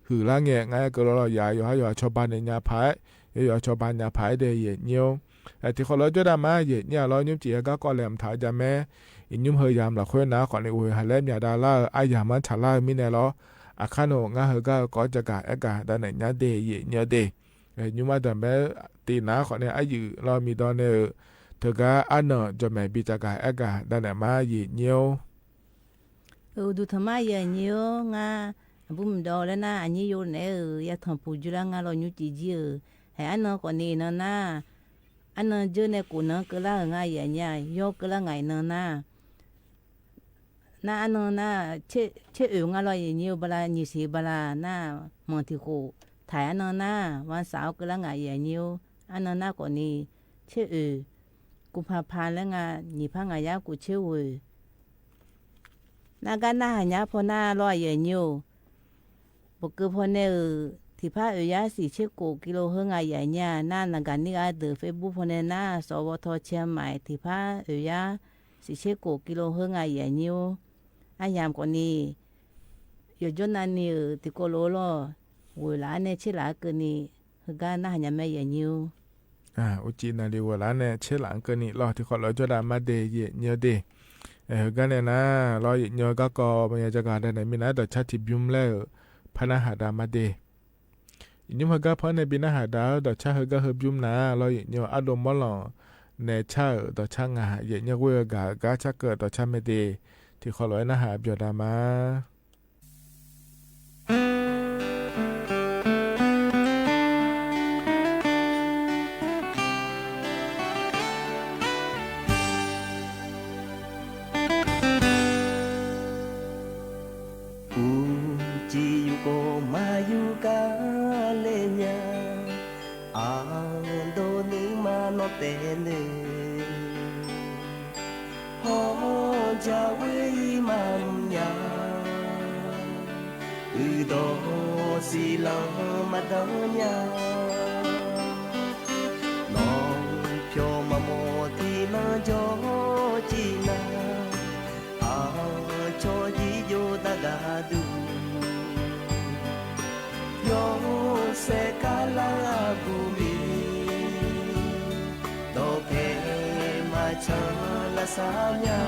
Huiˬ laˇ ngeh ngaˇ keu lawˬ lawˬ yaꞈ yawˬ haˉ yawˬ haˉ chaw ba nehˬ nyaˇ hpaˍ-e, yawˬ yawˬ haˉ chaw ba nyaˇ hpaˍ-e te, yehˬ nyiˇ-oˬ. Hteˇ hk'aw loꞈ jawˇ daꞈ ma yehˬ nyiˇ-a lawˬ nyuˇ ciˍ yaˇ gaˇ k'awꞈ leh mvuhˇ htaꞈ jaˇ meh. Iˉ nyi mvuhˇ hui yaꞈ laˬ hk'oˆ naˉ hk'awꞈ ni uiˍ haˍ leh myaꞈ daꞈ laˇ-eu aˉ yaꞈ maˇ chaꞈ laˇ-eu miˇ nehˬ lawˬ, a hk'aˇ nawˬ ngaˇ hui gaˇ k'awꞈ ca gaˬ ehˉ gaˬ daꞈ nehˬ nyaˇ te, yehˬ nyiˇ-oˬ te. Nyi ma daꞈ meh te naˉ hk'awꞈ nehˬ aˉ yuˬ lawˬ miˬ dawˬ nehˬ-euˬ, hteˇ gaˇ aˉ naw jawˬ mehˍ biˇ ca gaˬ ehˉ gaˬ daꞈ nehˬ maˇ, yehˬ nyiˇ-oˬ. Uˍ duˬ htaꞈ maˇ yehˬ nyiˇ-oˬ, ngaˇ a buˇ miˬ dawˬ leh naˉ a nyiˇ yawˇ nehˬ-euˬ yaˇ htawnˍ puˍ juˇ laˇ ngaˇ lawˬ nyuˇ ciˍ jiˇ-euˬ, hehˍ aˉ naw k'awꞈ ni iˉ naw naˉ, aˉ naw jeuˇ nehˬ k'oˍ naˉ keu laˇ-euˬ ngaˇ yehˬ nyiˇ-a, yawˇ keu laˇ ngaˬ iˉ naw naˉ naˉ aˉ naw naˉ, chehˇ oeˬ ngaˇ lawˬ yehˬ nyiˇ-oˬ, ba la nyi sheˍ ba la naˉ, mawˬ tiˍ k'oˍ htaiˍ aˉ naw naˉ, วันเสาร์ keu laˇ ngaˬ yehˬ nyiˇ-oˬ, aˉ naw naˉ k'awꞈ ni chehˇ oeˬ, กุมภาพันธ์ leh ngaˬ nyi hpaˇ ngaˬ yaˇ k'oˍ chehˇ oeˬ. Naˆ gaˇ naˆ haˍ nyaˇ hpaw naˉ lawˬ yehˬ nyiˇ-oˬ, bvuhꞈ keu hpaw nehˬ-euˬ tiˍ hpaˇ oeˬ yaˇ shiˍ chehˇ k'oˍ กิโลเฮิรตซ์ ngaˬ yehˬ nyiˇ-a naˉ, naˍ gaˬ niˇ g'a deuˬ Facebook hpaw nehˬ naˉ, สวท. เชียงใหม่ tiˍ hpaˇ oeˬ yaˇ shiˍ chehˇ k'oˍ กิโลเฮิรตซ์ ngaˬ yehˬ nyiˇ-oˬ. Aˉ yaꞈ k'awꞈ ni yawˬ jawˇ na ni-euˬ tiꞈ k'o loˬ lawˬ, g'oˬ laꞈ nehˬ chehˇ laꞈ keu ni, hui gaˇ naˆ haˍ nyaˇ meh yehˬ nyiˇ-oˬ. Oˇ ci na le g'oˬ laꞈ nehˬ chehˇ laꞈ keu ni lawˬ, hteˇ hk'aw loꞈ jawˇ daꞈ maˇ te, yehˬ nyiˇ-oˬ te. Hui gaˇ nehˬ naˉ lawˬ yehˬ nyiˇ-oˬ gaˇ k'awꞈ maˇ yaˇ ca gaˬ daꞈ nehˬ miˇ naˉ dawˬ chaˇ tiꞈ biˇ mvuhˇ leh-euˬ, hpaˇ naˉ haꞈ daꞈ maˇ te. Iˉ nyi mvuhˇ hui gaˇ hpaˇ nehˬ biˇ naˉ haꞈ daꞈ dawˬ chaˇ hui gaˇ hui biˇ mvuhˇ naˉ lawˬ yehˬ nyiˇ-oˬ, aˉ lo mawˉ lawˬ nehˬ chaˇ-euˬ dawˬ chaˇ ngaˬ yehˬ nyiˇ g'oˇ g'aꞈ gaˇ chaˇ keu dawˬ chaˇ meh te, hteˇ hk'aw loꞈ-e naˉ haꞈ byawˬ daꞈ maˇ. Uˉ ci yuˬ k'o maˇ yuˬ kaˇ leh nyaˇ, a dawˇ neˇ maˇ nawˬ tehꞈ neˇ, hawˉ jaˇ ve iˉ maˇ nyaˇ, uiˍ dawˇ shiˍ laˇ maˇ dawˇ nyaˇ, nawˬ hpyaw maˇ mawˬ Chaw la sha nya,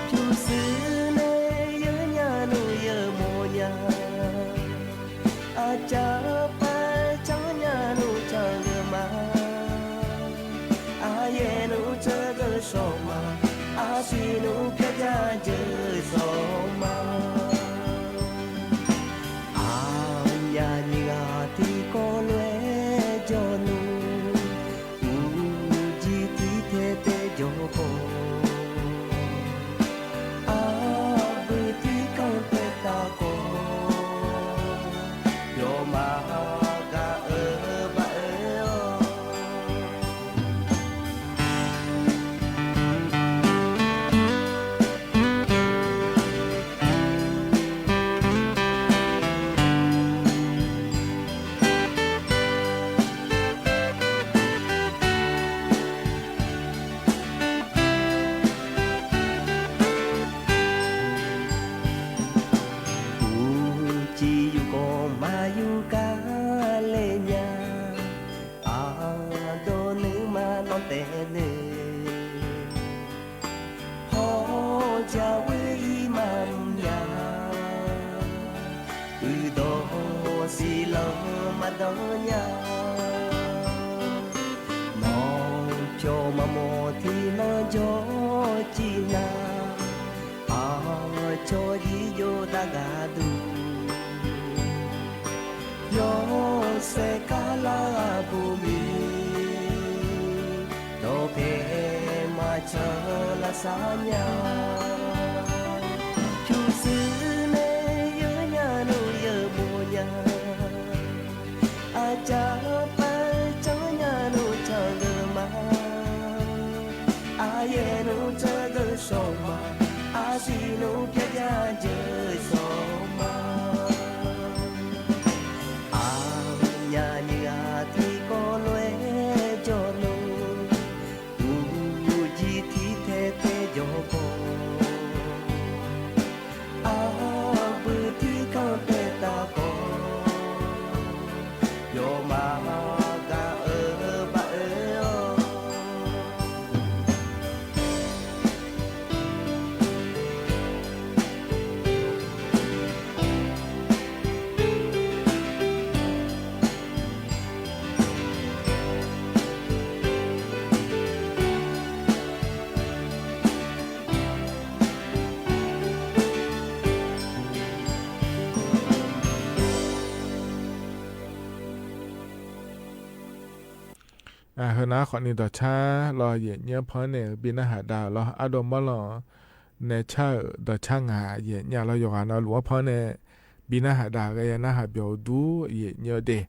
hpu suhˍ neˇ yeuˬ nya nuˇ yeuˬ mawˬ nya, a caˇ paˍ caˇ nya nuˇ caˇ g'uiˬ ma, a yehˬ nuˇ ceuˬ g'uiˬ shawˍ ma, a shiˍ nuˇ hpehꞈ jaˇ jeuˬ shawˍ ma. A yaꞈ nyi g'a tiˇ kawˆ loꞈ-e jawˇ nuˇ, uˉ jiˇ tiˉ hteˇ teˇ jawˬ k'o, a buiˬ tiˉ kanˇ teˇ taˇ k'o, yawˇ maˇ g'a uiˍ baˬ uiˍ-oˬ. Uˉ ci yuˬ k'o maˇ yuˬ kaˇ le nya, a dawˇ nuˇ maˇ nawˬ tehꞈ neˇ, hawˉ jaˇ vuiˇ iˉ maˇ mvuh nya, uiˍ dawˇ shiˍ lawˬ maˇ dawˇ nya. Nawˬ pyawˇ maˇ mawˬ tiˉ naˇ jawˇ ciˇ naˇ, a chaw jiˇ yoˬ daꞈ g'a duˬ. Yawˇ shehˍ kaˇ laˇ bon miˬ, dawˇ hpehꞈ maˇ chaw laˇ sha nya. Hpu suhˍ neˇ yeuˬ nya nuˇ yeuˬ mawˬ nya, a caˇ paˍ caˇ nya nuˇ caˇ g'uiˬ ma, a yehˬ nuˇ ceuˬ g'uiˬ shawˍ ma, a shiˍ nuˇ hpehꞈ jaˇ jeuˬ shawˍ ma. A yaꞈ nyi g'a tiˇ kawˆ loꞈ-e jawˇ nuˇ, uˉ jiˇ tiˉ hteˇ teˇ jawˬ k'o, a buiˬ tiˉ kanˇ teˇ taˇ k'o, yawˇ maˇ g'a uiˍ baˬ uiˍ-oˬ. Hui naˉ hk'awꞈ ni dawˬ chaˇ law yehˬ nyi awˬ hpawˇ neˇ biˇ naˆ haꞈ daꞈ law, aˉ dawˇ mawˇ law neh chaˇ dawˬ chaˇ ngaˬ yehˬ nyi law yawˬ g'aꞈ na luˬ awˬ hpawˇ neˇ biˇ naˆ haꞈ daꞈ g'a yaꞈ naˆ haꞈ byawˬ duˉ yehˬ nyi-oˬ te.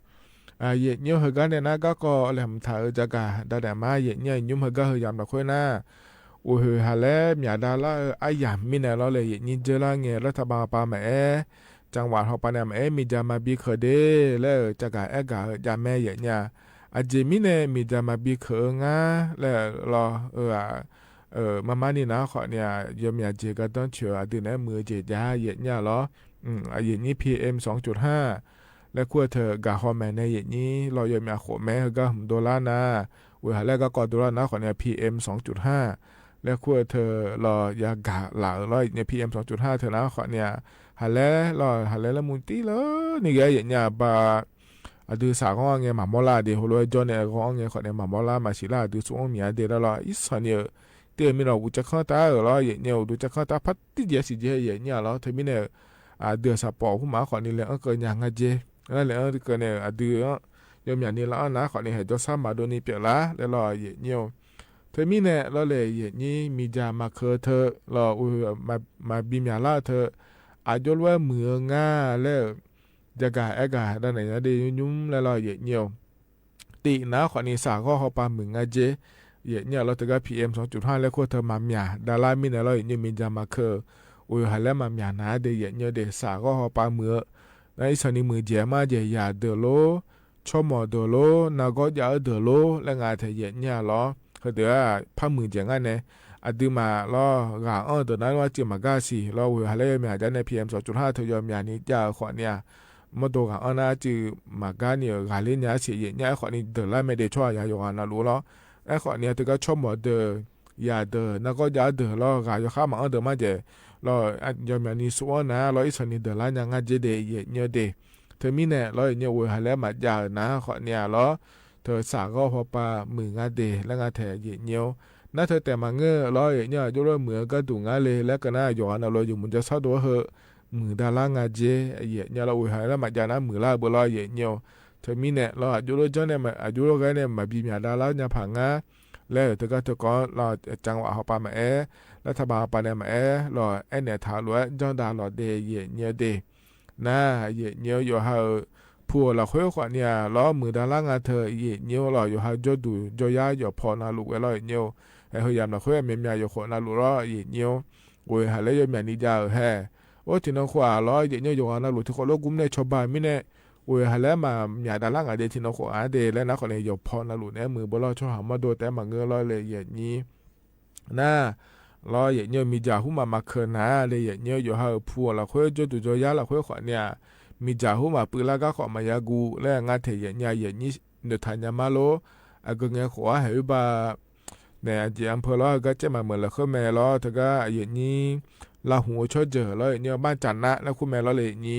Yehˬ nyi-oˬ hui gaˇ neh naˉ gaˇ k'awꞈ leh mvuhˇ htaꞈ uiˍ jaˇ gaˬ daꞈ daꞈ maˇ yehˬ nyi nyi mvuhˇ hui gaˇ hui yaꞈ mvuhˇ hk'oˆ naˇ, uiˍ hui ha lehˉ myaꞈ daꞈ laˇ-eu aˉ yanˍ miˇ neh law leh yehˬ nyi jeuˇ laˇ ngeh lawˇ htaˇ ba pa maˬ ehˉ, caˇ waꞈ haw pa neh maˬ ehˉ miˬ jaˇ maˍ biˇ hkeuꞈ de leh caˇ gaˬ ehˉ gaˬ-eu jaˇ mehˇ yehˬ nyi-a. A jeˬ miˉ neh miˬ jaˇ maˍ biˇ hkeuꞈ-eu ngaˇ leh law, maˇ maˇ ni naˉ hk'awꞈ ni-a, yawˇ miˬ a jeˬ ga dawˇ cheuˬ a dui nehˉ mui jeˬ jaˇ yehˬ nyi-a law. Yehˬ nyi PM sawˍ cuˬ haˇ leh hkuˇ teu gaˬ haw mehˍ neh yehˬ nyi law yawˇ miˬ a k'oꞈ mehˉ hui gaˇ hui dawˇ laˇ naˇ, uiˍ ha lehˉ gaˇ k'awꞈ dawˇ laˇ naˉ hk'awꞈ ni-a PM sawˍ cuˬ haˇ leh hkuˇ teu law yaˇ gaˬ laˬ-eu law yehˬ nyi PM sawˍ cuˬ haˇ teu naˉ hk'awꞈ ni-a, ha lehˉ law ha lehˉ leh mvuhˇ tiˉ leh ni geh yehˬ nyi-a ba a dui shaˍ g'awˇ ngeh maˍ mawˇ laˇ de, hawˉ lo-e jawˇ neh g'awˇ ngeh hk'awꞈ neh maˍ mawˇ laˇ maˍ shiˍ laˇ a dui suhˍ oˇ miˬ a de leh law iˉ shaˍ ni-euˬ teˇ miˇ law uˍ ca hk'anˇ taˉ-euˬ law yehˬ nyi-a uˍ duˬ ca hk'anˇ taˉ hpaˇ tiˉ jehˇ shiˍ jehˇ yehˬ nyi-a law. Hteˇ miˇ neh a dui shaˍ pawˍ huˉ maˍ hk'awꞈ ni leh anˉ keu nyi ngaˇ jehˇ leh anˉ keu neh a dui-anˉ yawˇ miˬ a ni laˇ anˉ naˉ hk'awꞈ ni hehˍ jawˇ shaˉ maˍ do ni pehꞈ laˇ leh law yehˬ nyi-oˬ. Hteˇ miˇ neh law lehˬ yehˬ nyi miˬ jaˇ maˍ hkeuꞈ teu law uiˍ maˍ biˇ myaꞈ laˇ teu, a jawˇ loꞈ-e muiˬ-eu ngaˇ leh-euˬ, jaˇ gaˬ ehˉ gaˬ daꞈ nehˬ yaˇ de nyi nyi mvuhˇ leh law yehˬ nyi-oˬ. Teꞈ naˉ hk'awꞈ ni shaˍ g'awˇ haw pa muiˬ ngaˇ jehˇ yehˬ nyi-a law teu gaˇ PM sawˍ cuˬ haˇ leh hkuˇ teu maˍ myaꞈ daꞈ laˇ miˇ neh law yehˬ nyi miˬ jaˇ maˍ hkeuꞈ, uiˍ ha lehˉ maˍ myaꞈ naˍ de yehˬ nyi de shaˍ g'awˇ haw pa muiˬ-eu naˉ iˉ shaˍ ni muiˬ jehˬ maˇ jehˬ yaꞈ deuˬ lonˉ, chaw mawˬ deuˬ lonˉ, na gawˇ jaˇ-euˬ deuˬ lonˉ leh ngaˬ hteꞈ yehˬ nyi-a law. Hk'e te-a hpaˇ muiˬ jehˬ ngaˇ neh, a dui maˍ law g'aꞈ anˇ deuˬ naˉ vaˇ ciˇ maˍ gaˇ shiˍ law uiˍ ha lehˉ yawˇ miˬ a jaˇ neh PM sawˍ cuˬ haˇ teu yawˇ miˬ a ni jaˇ-eu hk'awꞈ ni-a, mawˇ to g'aꞈ anˇ naˉ ciˇ maˍ gaˇ ni-euˬ g'aˬ le nyi-a shiˍ yehˬ nyi-a hk'awꞈ ni deuˬ laˇ meh de chaw a yaꞈ yawˬ g'aꞈ na loꞈ law. Ehˉ hk'awꞈ ni a te gaˇ chawˇ mawˬ deuˬ, yaꞈ deuˬ, na k'awˇ jaˇ deuˬ lawˇ g'a yawˇ hk'aˇ maˬ anˇ deuˬ maˇ jehˬ lawˇ, yaw miˬ a ni suh awˉ na lawˇ iˉ shaˍ ni deuˬ laˇ nya ngaˇ jehˇ de yehˬ nyi deh. Hteˇ miˉ nehˬ lawˇ yehˬ nyi oˬ ve ha lehˉ maꞈ jaˇ na hk'awꞈ ni a lawˇ, hteˇ shaˍ g'awˇ haw pa muiˬ ngaˇ deh leh ngaˇ hteꞈ yehˬ nyi oˬ. Naˉ hteˇ tehˬ maˬ ngeuˇ lawˇ yehˬ nyi a joˇ lawˇ muiˬ a gaˇ duˬ ngaˇ le leh k'ai naˉ yawˬ a na lo yuˬ muiˬ jaˇ shaˉ do hui muiˬ daꞈ laˇ ngaˇ jehˇ yehˬ nyi lawˇ oˬ ve ha lehˉ maꞈ jaˇ na muiˬ laˇ beuꞈ lawˇ yehˬ nyi oˬ. Hteˇ miˉ nehˬ lawˇ a joˇ lawˇ jawˇ nehˬ a joˇ lawˇ g'aˇ nehˬ maˍ biˇ myaꞈ daꞈ laˇ nya hpaˍ ngaˇ leh hteˇ gaˇ hteˇ k'awꞈ lawˇ caˇ vaꞈ haw pa maꞈ ehˉ leh htaˇ ba haw pa nehˬ maꞈ ehˉ lawˇ ehˉ nehˬ htaꞈ loꞈ ehˉ jawˇ daꞈ lawˬ deh yehˬ nyi deh. Naˉ yehˬ nyi oˬ yawˬ ha hpu awˬ laˬ hk'oˆ hk'awꞈ ni a lawˇ muiˬ daꞈ laˇ ngaˇ hteꞈ yehˬ nyi oˬ lawˇ yawˬ ha jawˇ duˬ jawˇ yaˇ yawˬ hpaw na loꞈ ve lawˇ yehˬ nyi oˬ. Heh hui yaꞈ naˬ hk'oˆ meh myaꞈ yawˬ hk'awꞈ na loꞈ lawˇ yehˬ nyi oˬ. Oˬ ve ha lehˉ yaw myaꞈ ni jaˇ-euˬ heh. Oˇ hteˇ naw hk'oˆ a lawˇ yehˬ nyi oˬ yawˬ ha na loꞈ hteˇ hk'awꞈ lo gu mvuhˇ nehˬ chaw ba miˉ nehˬ, oˬ ve ha lehˉ maˍ myaꞈ daꞈ laˇ ngaˬ deh hteˇ naw hk'oˆ a deh leh naˉ hk'awꞈ ni yawˬ hpaw na loꞈ nehˬ muiˬ beuꞈ lawˇ chaw ha mawˇ do tehꞈ maˬ ngeuˇ lawˇ leh yehˬ nyi Naˉ, lawˇ yehˬ nyi oˬ miˬ jaˬ huˉ maˬ maˍ hkeuꞈ naˍ leh yehˬ nyi oˬ yawˬ ha uiˍ hpu awˬ laˬ hk'oˆ jawˇ duˬ jawˇ yaˇ laˬ hk'oˆ hk'awꞈ ni a, miˬ jaˬ huˉ maˬ pui laˇ gaˇ hk'awꞈ maˍ yaˇ gu leh ngaˇ hteꞈ yehˬ nyi a yehˬ nyi nehˬ htaꞈ nya maˇ lo. A geu ngeh k'oꞈ aˉ hehꞈ uiˇ baˆ nehˬ a jeˬ a hpeu lawˇ g'aˇ cehˉ maˬ meuˍ lehˬ hk'euˉ meh lawˇ hteˇ gaˇ yehˬ nyi Laˇ huˍ oˬ chawˇ jeuˬ lawˇ yehˬ nyi maˇ caꞈ naˆ leh hk'oˆ meh lawˇ leh yehˬ nyi,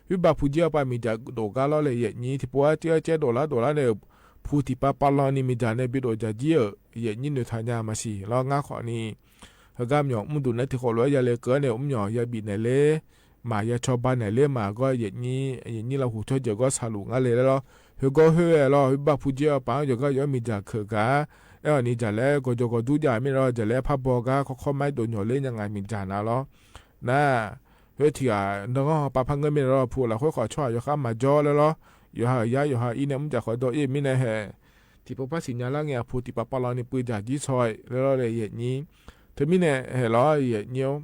huiˉ baˆ hpu jiˇ awˬ pa miˬ jaˬ doꞈ gaˇ lawˇ leh yehˬ nyi hteˇ po aˉ tiˉ aˉ cehˉ doꞈ laˇ doꞈ laˇ nehˬ, hpu tiꞈ pa pa law ni miˬ jaˬ nehˬ biˇ doꞈ jaˬ jiˇ-euˬ yehˬ nyi nehˬ htaꞈ nya maˍ shiˍ lawˇ ngaˇ hk'awꞈ ni. Heh gaˇ mvuhˇ miˬ awˬ mvuhˇ duˬ nehˬ hteˇ hk'awꞈ lo yaˇ leh keu nehˬ mvuhˇ miˬ awˬ yaˇ biˇ nehˬ le, maˍ yaˇ chaw ba nehˬ le maˍ g'awˇ yehˬ nyi, yehˬ nyi Laˇ huˍ chawˇ jeuˬ g'awˇ sha luˬ ngaˇ le leh lawˇ, hui g'awˇ hui-e lawˇ huiˉ baˆ hpu jiˇ awˬ pa yawˬ gaˇ yawˬ miˬ jaˬ hkeuꞈ gaˇ, ehˉ awˬ ni jaˬ leh gawˬ jawˬ gawˬ duˇ jaˇ miˉ lawˇ jaˬ leh hpaˇ baw gaˇ hk'awꞈ hk'awꞈ maˇ doꞈ nyawˬ le nyi ngaˬ miˬ jaˬ na lawˇ. Naˉ, hui hteˇ g'aˇ dawˇ g'awˇ pa hpaˇ ngeuˇ miˉ lawˇ hpu laˬ hk'oˆ hk'awꞈ chaw a yawˬ hk'aˇ maˍ jawˇ leh lawˇ, yawˬ ha yaˇ yawˬ ha iˉ nehˬ mvuhˇ jaˬ hk'awꞈ dawˇ iˉ miˉ nehˬ hehꞈ, tiꞈ pa paˉ shiˍ nya laˇ nyi a hpu tiꞈ pa pa law ni pui jaˬ jiˇ chaw leh lawˇ leh yehˬ nyi. Hteˇ miˉ nehˬ hehꞈ lawˇ yehˬ nyi oˬ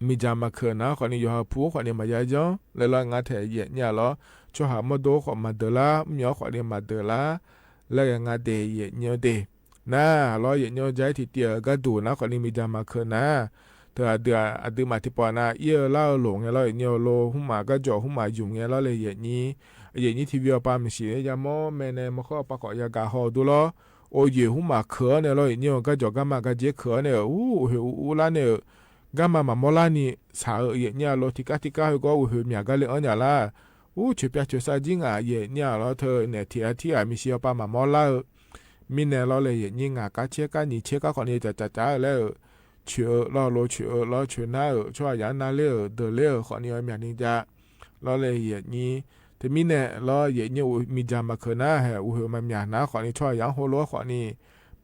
miˬ jaˬ maˍ hkeuꞈ naˍ hk'awꞈ ni yawˬ ha hpu hk'awꞈ ni maˍ yaˇ jawˇ leh lawˇ ngaˇ hteꞈ yehˬ nyi a lawˇ, chaw ha mawˇ do hk'awꞈ maˍ deuˬ laˇ mvuhˇ miˬ awˬ hk'awꞈ ni maˍ deuˬ laˇ leh g'a ngaˇ deh yehˬ nyi deh. Naˉ, lawˇ yehˬ nyi oˬ jaˇ iˉ tiꞈ tiꞈ g'aˇ duˬ naˉ hk'awꞈ ni miˬ jaˬ maˍ hkeuꞈ naˍ, hteˇ a dui maˬ hteˇ paw naˍ iˉ-eu laˇ-eu loˍ ngeh lawˇ yehˬ nyi oˬ lo huˉ maˬ gaˇ jawˬ huˉ maˬ yuˬ ngeh lawˇ leh yehˬ nyi, yehˬ nyi hteˇ ve awˬ pa miˬ shiˍ yaˇ mawˇ meh nehˬ mawˇ hk'aˇ awˬ pa k'awꞈ yaˇ gaˬ haw duˇ lawˇ, oˬ yehˬ huˉ maˬ hkeuꞈ-aw nehˬ lawˇ yehˬ nyi oˬ gaˇ jawˬ gaˇ maˇ gaˇ jehˉ hkeuꞈ-aw nehˬ uˉ, oˬ hui uˉ laˇ nehˬ-euˬ, gaˇ maˇ maˍ mawˇ laˇ ni shaˍ-eu yehˬ nyi a lo hteˇ kaˉ hteˇ kaˉ hui g'awˇ oˬ hui miˬ a gaˇ leh anˉ nyaˬ laˇ, uˉ choˬ pyaˇ choˬ sha jiˉ ngaˬ yehˬ nyi a lawˇ hteˇ nehˬ hteˇ a hteˇ a miˬ shiˍ awˬ pa maˍ mawˇ laˇ-eu miˉ nehˬ lawˇ leh yehˬ nyi ngaˬ kaꞈ chehˇ kaˉ nyi chehˇ kaˉ hk'awꞈ ni caꞈ caꞈ caꞈ leh-euˬ, choˬ-eu lawˇ lo choˬ-eu lawˇ choˬ naˉ-euˬ chaw a yaꞈ naˉ le-euˬ deuˬ le-euˬ hk'awꞈ ni awˬ myaꞈ ni jaˇ lawˇ leh yehˬ nyi. Hteˇ miˉ nehˬ lawˇ yehˬ nyi oˬ miˬ jaˬ maˍ hkeuꞈ naˍ hehꞈ uˉ hui maˇ myaꞈ naˉ hk'awꞈ ni chaw a yaꞈ hoˆ lo hk'awꞈ ni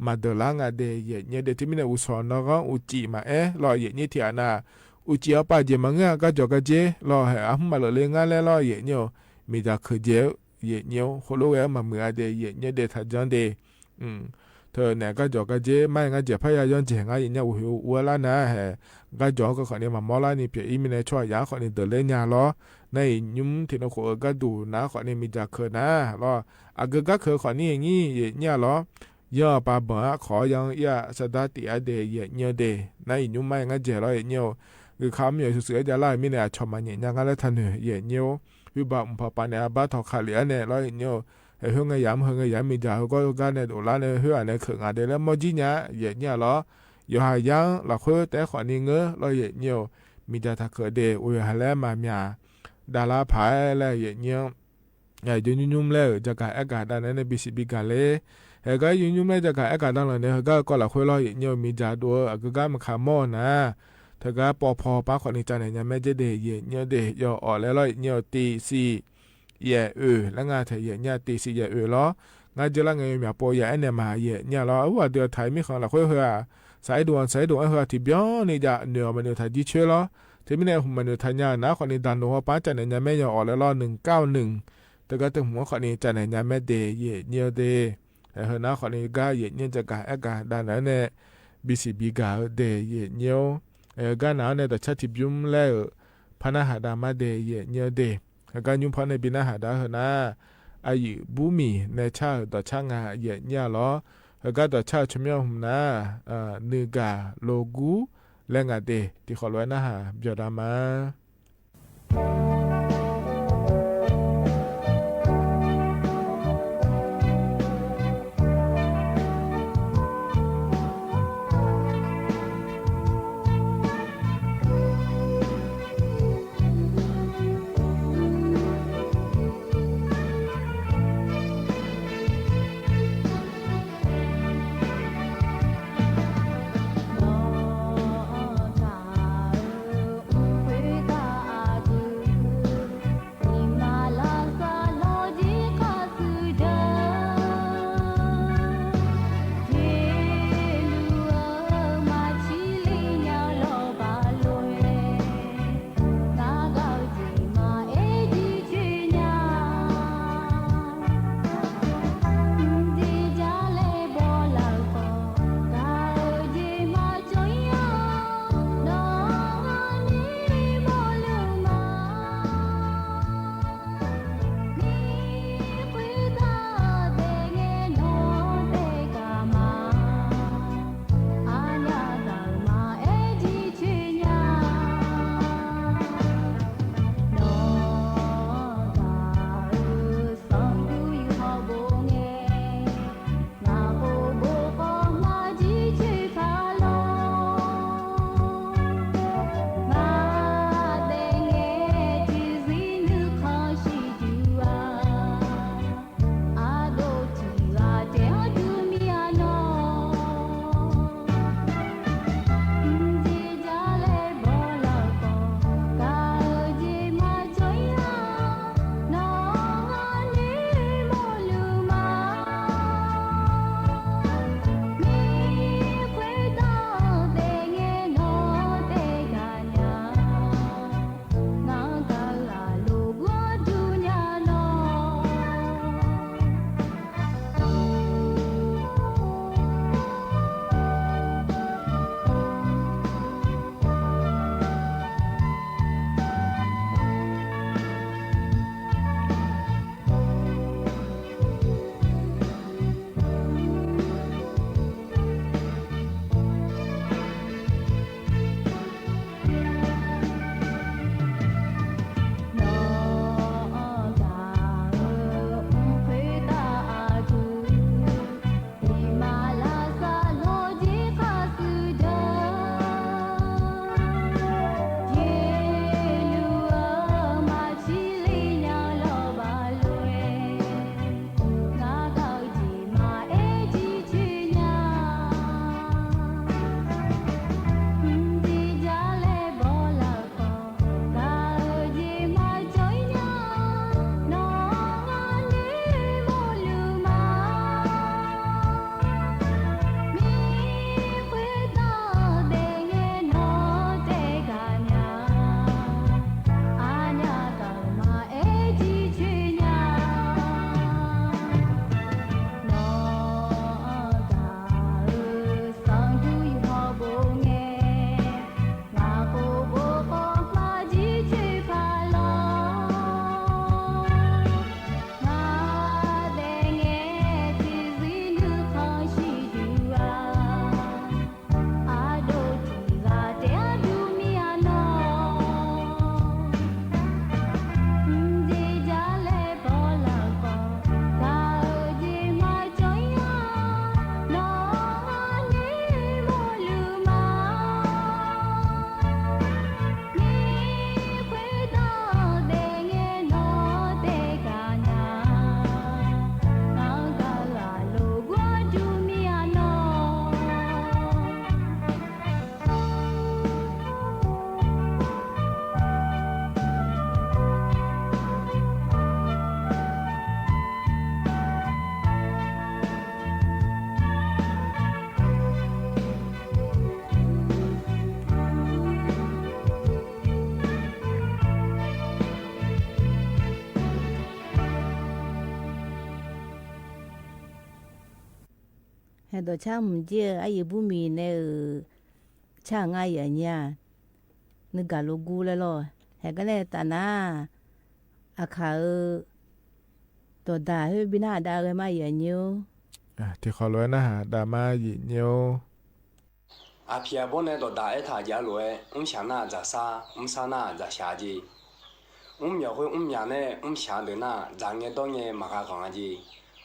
maˍ deuˬ laˇ ngaˇ deh yehˬ nyi deh. Hteˇ miˉ nehˬ uˬ shawˍ nawˬ g'aˇ uˬ ciꞈ maˍ ehˉ lawˇ yehˬ nyi hteˇ a naˍ, uˬ ciꞈ awˬ pa jeˬ maˍ ngeuˇ a gaˇ jawˬ gaˇ jehˉ lawˇ hehꞈ a huˉ maˬ leuꞈ le ngaˇ leh lawˇ yehˬ nyi oˬ miˬ jaˬ hkeuꞈ jehˬ yehˬ nyi oˬ hk'oˆ lo g'a maˍ muiˬ a deh yehˬ nyi deh htaꞈ jaˇ deh. Hteˇ nehˬ gaˇ jawˬ gaˇ jehˉ maˇ heˆ ngaˇ jehˬ hpaˇ yaˇ yawˇ jehˬ ngaˇ yehˬ nyi oˬ hui uˉ laˇ naˍ hehꞈ, gaˇ jawˬ hk'awꞈ ni maˍ mawˇ laˇ ni pehꞈ iˉ miˉ nehˬ chaw a yaꞈ hk'awꞈ ni deuˬ le nyaˇ lawˇ, naˉ yehˬ nyi mvuhˇ hteˇ naw hk'oꞈ gaˇ duˬ naˍ hk'awꞈ ni miˬ jaˬ hkeuꞈ naˍ lawˇ, a geu gaˇ hkeuꞈ hk'awꞈ ni nyi yehˬ nyi a lawˇ, yawˇ a pa bawˬ aˉ hk'awꞈ yaˇ iˉ a shaˍ daˇ teꞈ a deh yehˬ nyi deh. Naˉ yehˬ nyi mvuhˇ maˇ heˆ ngaˇ jehˬ lawˇ yehˬ nyi oˬ, g'uiˬ hk'a mvuhˇ miˬ awˬ shuˍ suhˍ ehˉ jaˇ laˇ miˉ nehˬ a chaw maˍ nyi nyaˇ ngaˇ leh htaˇ nehˬ yehˬ nyi oˬ, huiˉ baˆ mvuhˇ hpa pa nehˬ a baˇ htawꞈ hk'a liꞈ a nehˬ lawˇ yehˬ nyi oˬ, hehꞈ hui ngeh yaꞈ mvuhˇ hui ngeh yaꞈ miˬ jaˬ hui g'awˇ gaˇ nehˬ doꞈ laˇ nehˬ hui a nehˬ hkeuꞈ ngaˬ deh leh mawˇ jiˇ nyaˇ yehˬ nyi a lawˇ, yawˬ ha yaˇ laˬ hk'oˆ tehˉ hk'awꞈ ni ngeuˇ lawˇ yehˬ nyi oˬ, miˬ jaˬ htaꞈ hkeuꞈ deh oˬ yehˬ ha lehˉ maˍ myaꞈ daꞈ laˇ hpaˍ leh yehˬ nyi oˬ, yawˇ nyi nyi mvuhˇ leh-euˬ jaˇ gaˬ ehˉ gaˬ daꞈ naˍ nehˬ biˇ shiˍ biˇ gaˬ le. Hehꞈ g'aˇ yawˇ nyi nyi mvuhˇ leh jaˇ gaˬ ehˉ gaˬ daꞈ lawˬ nehˬ hui gaˇ kawˆ laˬ hk'oˆ lawˇ yehˬ nyi oˬ miˬ jaˬ doꞈ-eu a geu gaˇ mvuhˇ hk'a mawˇ naˍ, hteˇ gaˇ paw hpaw paˉ hk'awꞈ ni ca nehˬ nyaˇ mehˆ jehˇ deh yehˬ nyi deh yawˇ awˬ leh lawˇ yehˬ nyi oˬ teˇ shiˍ yehˬ oˬ leh ngaˇ hteꞈ yehˬ nyi teˇ shiˍ yehˬ oˬ lawˇ, ngaˇ jehˇ laˇ ngeh yawˇ myaꞈ paw yaꞈ ehˉ nehˬ maˍ yehˬ nyi a lawˇ, uˉ a dui a htaiˍ miˉ hk'aw laˬ hk'oˆ hui a, shaˍ ehˉ doꞈ shaˍ ehˉ doꞈ ehˉ hui a hteꞈ biˇ nehˬ jaꞈ nehˬ awˬ maˍ nehˬ htaꞈ jiˇ chehˇ lawˇ, hteˇ miˉ nehˬ huˍ maˍ nehˬ htaꞈ nyaˇ naˉ hk'awꞈ ni daꞈ nawˬ hui paˉ ca nehˬ nyaˇ mehˆ yawˇ awˬ leh lawˇ nehˬ kaˇ nehˬ, hteˇ gaˇ teˇ mvuhˇ hk'awꞈ ni ca nehˬ nyaˇ mehˆ deh yehˬ nyi deh. Hehꞈ hui naˉ hk'awꞈ ni gaˇ yehˬ nyi jaˇ gaˬ ehˉ gaˬ daꞈ naˍ nehˬ biˇ shiˍ biˇ gaˬ-eu deh yehˬ nyi oˬ, hehꞈ hui gaˇ naˍ nehˬ dawˬ chaˇ hteꞈ biˇ mvuhˇ leh-euˬ hpaˇ naˉ haꞈ daꞈ maˇ deh yehˬ nyi deh, hehꞈ hui gaˇ nyi hpaˇ nehˬ biˇ naˉ haꞈ daꞈ hui naˉ, a yeuꞈ buˉ miˬ nehˬ chaˇ-euˬ dawˬ chaˇ ngaˬ yehˬ nyi a lawˇ, hehꞈ hui gaˇ dawˬ chaˇ-eu chaw mehˆ awˬ hk'aw naˉ, nuˬ gaˬ lo guˇ leh ngaˬ deh tiꞈ hk'awꞈ lo naˉ haꞈ byawˬ daꞈ ma Heh dawˬ chaˇ mvuhˬ jeˇ aˉ yeˍ buˇ miˬ neh uiˍ chaˇ ngaˇ yehˬ nyi-a, nuˇ gaˬ lo gu leh lawˬ. Heh gaˇ leh taˍ naˉ, aˬ hkaˍ-euˬ dawˬ daꞈ heˉ biˇ naˉ daꞈ g'a maˇ yeˬ nyi-oˬ. Teˇ hk'awꞈ loꞈ-e naˉ daꞈ maˇ yeˬ nyi-oˬ. Aˬ hpiˍ aˬ bawˇ neh dawˬ daꞈ ehˉ htaꞈ jaˇ loꞈ-e, mvuhˇ shaˍ naˆ dzaˬ shaˉ, mvuhˇ shaˉ naˆ dzaˬ shaˍ jeˇ. Mvuhˇ myawˬ hk'oˆ mvuhˇ myaˍ nehˆ mvuhˇ shaˍ deuˬ naˆ dzaˬ ngeh dawˇ ngeh maˍ g'a g'anˍ a jeˇ.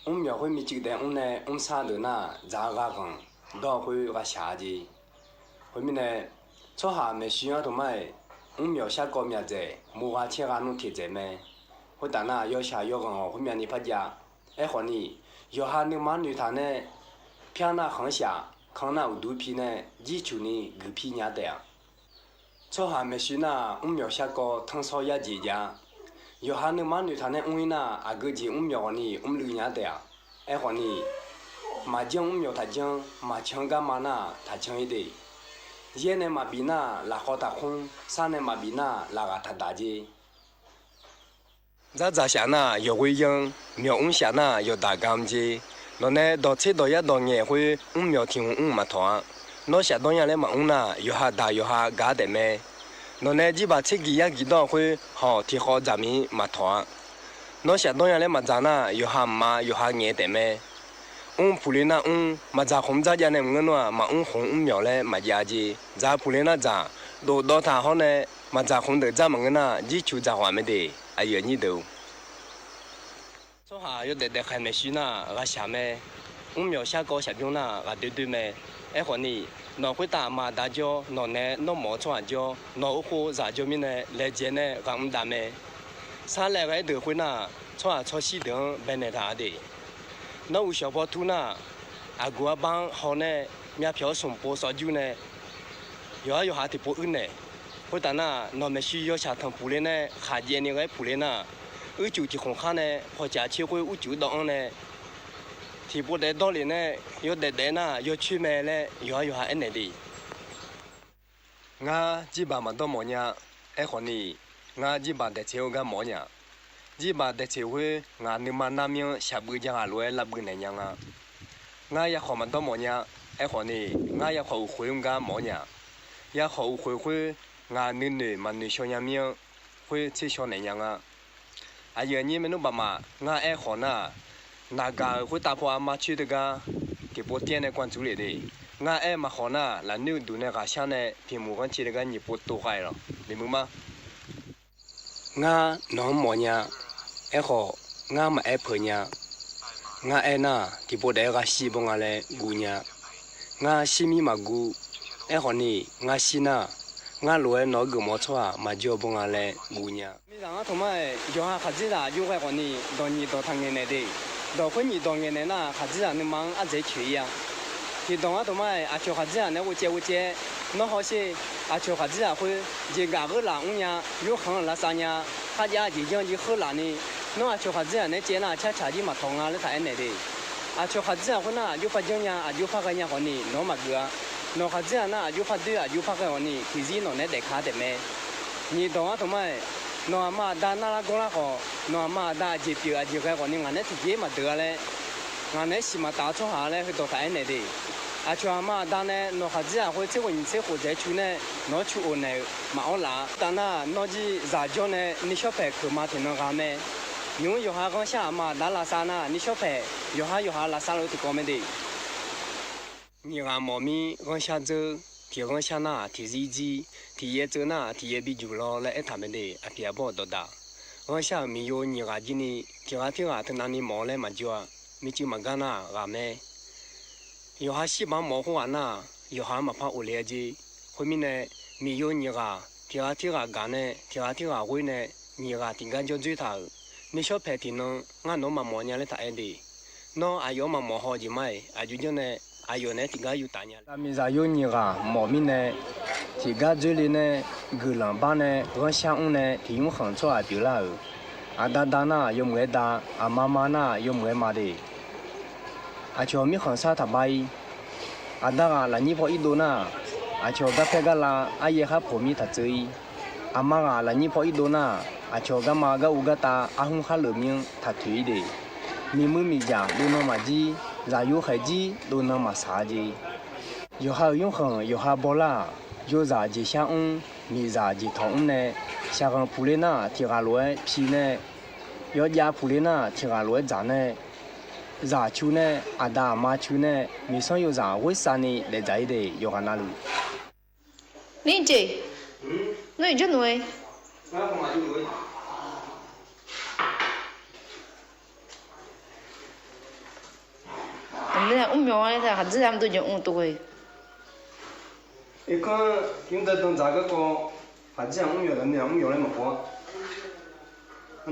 Mvuhˇ myawˬ hk'oˆ miˬ ceuˬ tehꞈ mvuhˇ neh mvuhˇ shaˉ deuˬ naˆ dzaˬ g'a g'anˍ dawˇ hk'oˆ g'a shaˍ a jeˇ. Hk'e miˇ neh, tsawˇ haˍ mehˍ shi aˉ htoꞈ ma-e, mvuhˇ myawˬ shaˉ kawˇ myaꞈ dehꞈ, mo g'a chehˇ g'a nuˇ hteꞈ dehꞈ meh. Hk'e taˍ naˉ, yaw shaˍ yaw g'anˍ awˬ hk'oˆ myaꞈ nyi hpaˇ jaˇ. Ehˉ hk'awꞈ nyi, yawˬ ha nuˇ maˉ nuˇ htaꞈ nehˆ, hpaˇ naˆ hk'anˉ shaꞈ, hkanˇ naˆ uˍ duˉ hpiˇ nehˆ, jiˇ chuˬ nyi guiˬ hpiˇ nyi-a tehꞈ-a. Tsawˇ haˍ mehˍ shi naˆ mvuhˇ myawˬ shaˉ kawˇ htanˇ shawˇ yaˇ jeˬ jaˇ. Yawˬ ha nuˇ maˉ nuˇ htaꞈ nehˆ mvuhˇ iˉ naˆ, aˬ geu jeˬ mvuhˇ myawˬ g'awˬ nyi mvuhˇ leuˇ nyi-a tehꞈ-a. Ehˉ hk'awꞈ nyi, maˍ janˇ mvuhˇ myawˬ htaꞈ janˇ, maˍ chanˇ gaˇ ma naˆ htaꞈ chanˇ-e te. Yehˇ neh maꞈ biˍ naˆ laˬ hk'aw htaꞈ hk'oˆ, shaˉ neh maꞈ biˍ naˆ laˬ g'aꞈ htaꞈ daꞈ jeˇ. Dzaˇ dzaˬ shaꞈ naˆ yawˬ g'oˇ yanˇ, myawˬ mvuhˇ shaꞈ naˆ yawˬ daꞈ ga mvuh jeˇ. Nawˬ neh dawˬ tceˉ dawˬ yaˇ dawˬ ngehˬ hk'oˆ mvuhˇ myawˬ htiꞈ uˍ mvuhˇ maˍ htawˍ-a. Nawˇ shaꞈ dawˇ yaˇ leh maꞈ mvuhˇ naˆ yawˬ ha daꞈ yawˬ ha gaˇ tehꞈ meh. Nawˬ neh jiˇ baˬ tceˉ giˬ yaˇ giˬ dawˇ hk'oˆ hawˬ htiꞈ hk'aw dzaˬ miˬ maˍ htawˍ-a. Nawˇ shaꞈ dawˇ yaˇ leh maꞈ dzaˬ naˆ yawˬ ha maˍ yawˬ ha ngehˬ tehꞈ meh. Mvuhˇ hpu le naˆ mvuhˇ, maˍ dzaˬ hk'oꞈ dzaˇ jaˇ neh mvuhˇ ngeuˇ nawˇ-a, maꞈ mvuhˇ hk'oꞈ mvuhˇ myawˬ leh maˍ jaˇ a jeˇ. Dzaˬ hpu le naˆ dzaˬ, doꞈ dawˇ htaꞈ hawˉ neh, maˍ dzaˬ hk'oꞈ deuꞈ dzaˇ maˬ ngeuˇ naˆ, jiˇ chu dzaˬ hawꞈ-a meh te. Aˬ yehˬ nyiˇ deuˬ-oˬ. Tsawˇ haˍ yawˇ dehꞈ dehꞈ hk'aiˬ mehˍ shi naˆ g'a shaˍ meh. Mvuhˇ myawˬ shaˉ kawˇ shaˍ byanˇ naˆ g'a doˇ doˇ meh. Ehˉ hk'awꞈ nyi, nawˬ hk'oˆ taˆ maˍ daꞈ jaw, nawˬ neh nawˇ mawˬ tsawˇ haˍ jaw, nawˬ oˇ hk'oˆ zaꞈ jaw miˇ neh leh jehˬ neh g'a mvuh daꞈ meh. Shaˉ leh g'aˇ deuˬ hk'oˆ naˆ, tsawˇ haˍ chaw shiˉ deuˬ-anˉ beh nehˬ htaꞈ a deꞈ. Nawˇ uiˍ shawˍ paw htuˇ naˆ, aˬ gu aˉ baˆ haw neh, myaˇ hpehꞈ awˉ suhˍ po sawꞈ juˇ neh, yawˬ haˉ yawˬ ha teˇ po uiˉ nehˬ. Hk'oˆ taˍ naˆ, nawˬ mehˍ shi yaw shaˍ htanˬ puˍ le neh hk'aˬ jehˬ nyi g'aˇ puˍ le naˆ, uiˉ cuˬ tiꞈ hk'oꞈ hk'aˇ neh hk'aw caꞈ chi k'oˆ uiˉ cuˬ dawˇ anˉ neh, htiꞈ po dehꞈ dawˇ le neh, yawˇ dehꞈ dehꞈ naˆ yawˇ chehˇ meh leh yawˬ haˉ yawˬ ha ehˉ nehˬ deꞈ. Ngaˇ jiˇ baˬ maˍ dawˇ mawˬ nyi-a. Ehˉ hk'awꞈ nyi, ngaˇ jiˇ baˬ dehꞈ ceˬ-o gaˇ mawˬ nyi-a. Jiˇ baˬ dehꞈ ceˬ-o hui, ngaˬ nuˇ ma naˆ miˇ-anˉ shaˍ beuꞈ jaˇ g'a loꞈ-e laˇ beuꞈ nehˬ nyi-a ngaˇ. Ngaˇ yaˇ hk'awꞈ maˍ dawˇ mawˬ nyi-a. Ehˉ hk'awꞈ nyi, ngaˇ yaˇ hk'awꞈ uˍ hk'oꞈ-o gaˇ mawˬ nyi-a. Yaˇ hk'awꞈ uˍ hk'oꞈ hui, ngaˬ nuˇ nuˬ maˍ nuˬ shaw nyi miˇ-anˉ hk'oˆ tceˇ shaw nehˬ nyi-a ngaˇ. Aˬ yehˬ nyi meh nuˇ baˬ maꞈ, ngaˇ ehˉ hk'awꞈ naˆ, naˍ gaˬ-euˬ hk'oˆ taˆ hpawˇ a ma chehˇ teˇ gaˇ, teˇ po teˇ neh k'awꞈ tcuh le te. Ngaˇ ehˉ maꞈ hk'awꞈ naˆ, laꞈ nuˇ duˬ neh g'aꞈ shaˉ neh hpiꞈ muˬ g'anˇ chehˇ teˇ g'aˇ nyi po to k'ai lawˬ. Liꞈ meuꞈ maˇ. Ngaˇ nawˬ mawˬ nyi-a. Ehˉ hk'awꞈ, ngaˇ maꞈ ehˉ hpeuꞈ nyi-a. Ngaˇ ehˉ naˆ, teˇ po dehꞈ g'a shiˍ bon nga leh gu nyi-a. Ngaˇ shiˍ miˇ maˬ gu. Ehˉ hk'awꞈ nyi, ngaˇ shiˍ naˆ, ngaˇ loꞈ-e nawˬ g'uiˬ mawˬ tsawˇ haˍ maˍ jaw bon nga leh gu nyi-a. Miˇ zaꞈ ngaˇ htoꞈ ma-e, yawˬ ha hk'aˬ dzeˇ zaꞈ yawˇ g'a k'awꞈ nyi dawˬ nyi dawˬ htaꞈ ngehˬ nehˬ te. Dawˬ hk'oˆ nyi dawˬ ngehˬ nehˬ naˆ hk'aˬ dzeˇ zaꞈ nuˇ ma-anˉ aˉ dzeˇ cheuˬ-e yaˇ. Teˇ dawˬ ngaˇ htoꞈ ma-e, aˬ chawˬ hk'aˬ dzeˇ zaꞈ nehˬ g'oˇ ceh g'oˇ ceh, nawˉ hawˉ sheˍ. Aˬ chawˬ hk'aˬ dzeˇ zaꞈ hk'oˆ, jeˬ gaˬ g'euˆ laˬ mvuhˇ nyi-a, yawˇ hk'aˬ laˬ sa nyi-a, hk'a jaˇ jeˬ janˇ jeˬ heuˆ laˬ ni, nawˉ aˬ chawˬ hk'aˬ dzeˇ zaꞈ nehˬ ceh naˆ chaˇ chaꞈ jiˇ maˍ htawꞈ nga leh htaꞈ ehˉ nehˬ te. Aˬ chawˬ hk'aˬ dzeˇ zaꞈ hk'oˆ naˆ, aˬ juˇ hpaˇ janˇ nyi-a, aˬ juˇ hpaˇ g'a nyi-a k'awꞈ nyi nawˉ maˇ geuꞈ-a. Nawˬ hk'aˬ dzeˇ zaꞈ naˆ, aˬ juˇ hpaˇ duiˇ aˬ juˇ hpaˇ g'a k'awꞈ nyi, htiꞈ ziˉ nawˬ nehˉ dehꞈ hkanˍ tehꞈ meh. Nyi dawˬ ngaˇ htoꞈ ma-e, nawˬ aˬ ma aˬ da naˆ laˇ gawˇ laˇ k'awꞈ, nawˬ aˬ ma aˬ da aˬ jeˬ piˬ aˬ jeˬ g'a k'awꞈ nyi ngaˬ nehˉ htiꞈ jeˇ maˇ deuˬ-a leh, ngaˬ nehˉ shiˍ maˍ taˍ tsawˇ haˍ leh hui dawˬ htaꞈ ehˉ nehˬ te. Aˬ chawˬ aˬ ma aˬ da neh nawˬ hk'aˬ dzeˇ zaꞈ hk'oˆ tceˉ k'o nyi tceˉ k'o dehꞈ chu nehˆ, nawˉ chu oˬ nehˬ-euˬ maꞈ awˉ laꞈ. Taˍ naˆ, nawˇ jiˇ zaˍ jawˇ neh neˇ shawˉ hpehꞈ hkeuꞈ ma hteꞈ nawˬ g'a meh. Nyi-oˬ, yawˬ ha g'anˇ shaˉ aˬ ma aˬ da laˬ sa naˆ, neˇ shawˉ hpehꞈ yawˬ haˉ yawˬ ha laˬ sa lo teˇ kawꞈ meh te. Nyi g'aꞈ mawˬ miˇ g'anˇ shaˉ tcuhˇ, htiꞈ g'anˇ shaˉ naˆ htiꞈ ziˇ jiˇ, htiꞈ yehˇ tcuhˇ naˆ htiꞈ yehˇ biˇ juˬ law leh ehˉ htaꞈ meh te. Aˬ hpiˍ aˬ bawˆ dawˬ daꞈ. G'anˇ shaˉ miˬ yoˬ nyi g'aꞈ jiˇ ni, htiꞈ g'aˇ hteˇ g'aꞈ hteꞈ na ni mawˬ leh maˍ jaw-a. Miˇ cuˇ maˬ gaˇ naˆ g'aꞈ meh. Yawˬ ha shiˉ baˆ mawˬ k'oˆ g'aꞈ naˆ, yawˬ ha maˍ hpaˇ oˬ le-a jeˇ. Hk'e miˇ neh, miˬ yoˬ nyi g'aꞈ, htiꞈ g'aˇ hteˇ g'aꞈ gaˬ neh, htiꞈ g'aˇ hteˇ g'aꞈ g'oˇ neh, nyi g'aꞈ tiꞈ gaˇ jawˇ dzuiˇ htaꞈ-euˬ, neˇ shawˉ hpehꞈ tiꞈ nawˉ ngaˇ nawˉ maˇ mawˬ nyi leh htaꞈ ehˉ te. Nawˉ aˬ yawˬ maˇ mawˬ haw jeˬ maˇ-e, aˬ juˇ jawˇ neh, aˬ yawˬ nehˉ tiꞈ gaˇ yuˬ taˍ nyi-a. Miˬ zaˍ yoˬ nyi g'aꞈ mawˬ miˇ neh, htiꞈ gaˇ dzuiˇ le neh, guiˬ lanˍ baˆ neh, g'anˇ shaˉ mvuhˇ neh, htiꞈ yonˉ hk'anˍ tsawˇ haˍ piˍ laˇ-euˬ. Aˬ da da naˆ yawˇ meuˬ-e da, aˬ ma ma naˆ yawˇ meuˬ-e ma te. Aˬ chawˬ miˇ hk'anˍ shaˉ htaꞈ ba-i. Aˬ da g'aꞈ laꞈ nyiˇ hpawˇ iˉ do naˆ, aˬ chawˬ gaˇ hpehˇ gaˇ la, aˉ yehˇ haˉ hpoˬ miˇ htaꞈ tcuh-i. Aˬ ma g'aꞈ laꞈ nyiˇ hpawˇ iˉ do naˆ, aˬ chawˬ gaˇ ma gaˇ u gaˇ ta, aˉ huˉ haˉ leuꞈ miˇ htaꞈ htoꞈ-i te. Miˬ meuˇ miˬ jaˬ lo naw maˬ jiˇ, Zaˍ yuˬ hk'aˬ jiˇ lo na maˍ shaˍ jeˬ. Yawˬ ha uiˍ yawˇ hk'anˍ yawˬ ha baw laˇ. Yawˇ zaˍ jeˬ shaˉ mvuhˇ, miˬ zaˍ jeˬ htawnˍ mvuhˇ naˆ, shaˍ g'anˍ hpu le naˆ htiꞈ g'a loꞈ-ehˉ hpi naˆ, yawˇ jaˇ hpu le naˆ htiꞈ g'a loꞈ-ehˉ dzaˬ naˆ, zaˍ chu naˆ, aˬ daꞈ aˬ ma chu naˆ, miˬ shawˉ yawˇ zaˍ g'uˇ suhˍ ni dehꞈ dzaˬ-e tehꞈ yawˬ g'a na luˬ. Neˇ ceˬ, nawˬ jawˇ nawˬ-e, mvuhˇ miˬ hk'aˬ tcuhˉ a mvuhˇ dawˇ jaw mvuhˇ tuˬ-e. Eˬ, hkanˇ yawˇ hui dawˇ dzaˬ gaˇ k'o, hk'aˬ tcuhˉ a mvuhˇ miˬ lehˬ, mvuhˇ miˬ lehˬ maˇ k'oˆ-a.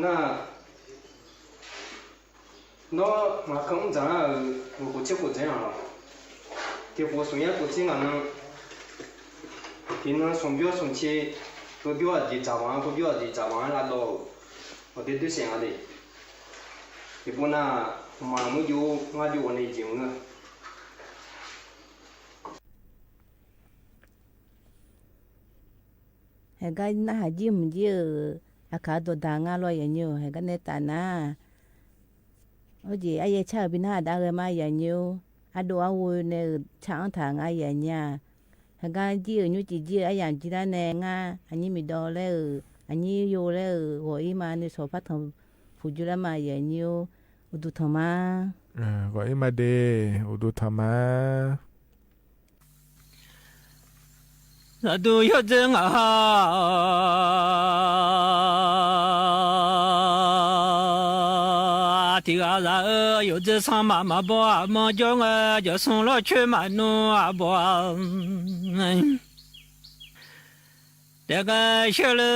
Naˆ, nawˬ ngaˬ hkanˇ mvuhˇ dzaˬ-a, g'uiˬ k'oˍ chehˇ k'oˍ dzaˬ-a laˬ. Teˇ k'o suhˍ yaˇ k'oˍ chehˇ ngaˬ na, teˇ naˆ suhˍ biˇ suhˍ chi, k'oˆ biˇ a diˬ dzaˬ maˍ, k'oˆ biˇ a diˬ dzaˬ maˍ laˇ dawˇ-oˬ. Awˬ te teˇ shehˍ ngaˬ le. Teˇ pawˆ naˆ, maˍ mvuhˇ jo, ngaˇ jo awˬ ne jeˬ mvuhˇ. Heh gaˇ naˆ haˍ jiˇ mvuhˇ jiˇ-euˬ, aˬ hkaˍ dawˬ daˬ ngaˇ lawˇ yaꞈ nyi-oˬ. Heh gaˇ nehˉ taˍ naˉ, oˇ jeˬ a yehˬ chaˇ-euˬ biˇ naˉ daꞈ g'a maˇ yaꞈ nyi-oˬ. A doꞈ a g'oˇ neh-euˬ chaꞈ anˇ htaꞈ ngaˇ yaꞈ nyi-a. Heh gaˇ jiˇ-euˬ nyi ceˬ jiˇ-euˬ a yaꞈ jiˇ laˇ neh ngaˇ, a nyi miˬ dawˬ leh-euˬ, a nyi yawˇ leh-euˬ g'awˬ iˉ ma ne shawˍ hpaˇ htanˍ hpu juˇ laˇ maˇ yaꞈ nyi-oˬ. Uˬ duˬ htawnˍ ma, g'awˬ iˉ ma de, uˬ duˬ htawnˍ ma. Zaˍ duˬ yawˇ tcuh ngaˬ ha teˇ g'aˇ zaꞈ-eu yawˇ tcuh sanˇ maꞈ maꞈ bawˬ a maw jawˇ ngaˬ jawˬ suh lawˇ chaweh maꞈ nuˇ a bawˬ a. Teˇ g'aˇ shehˇ leh,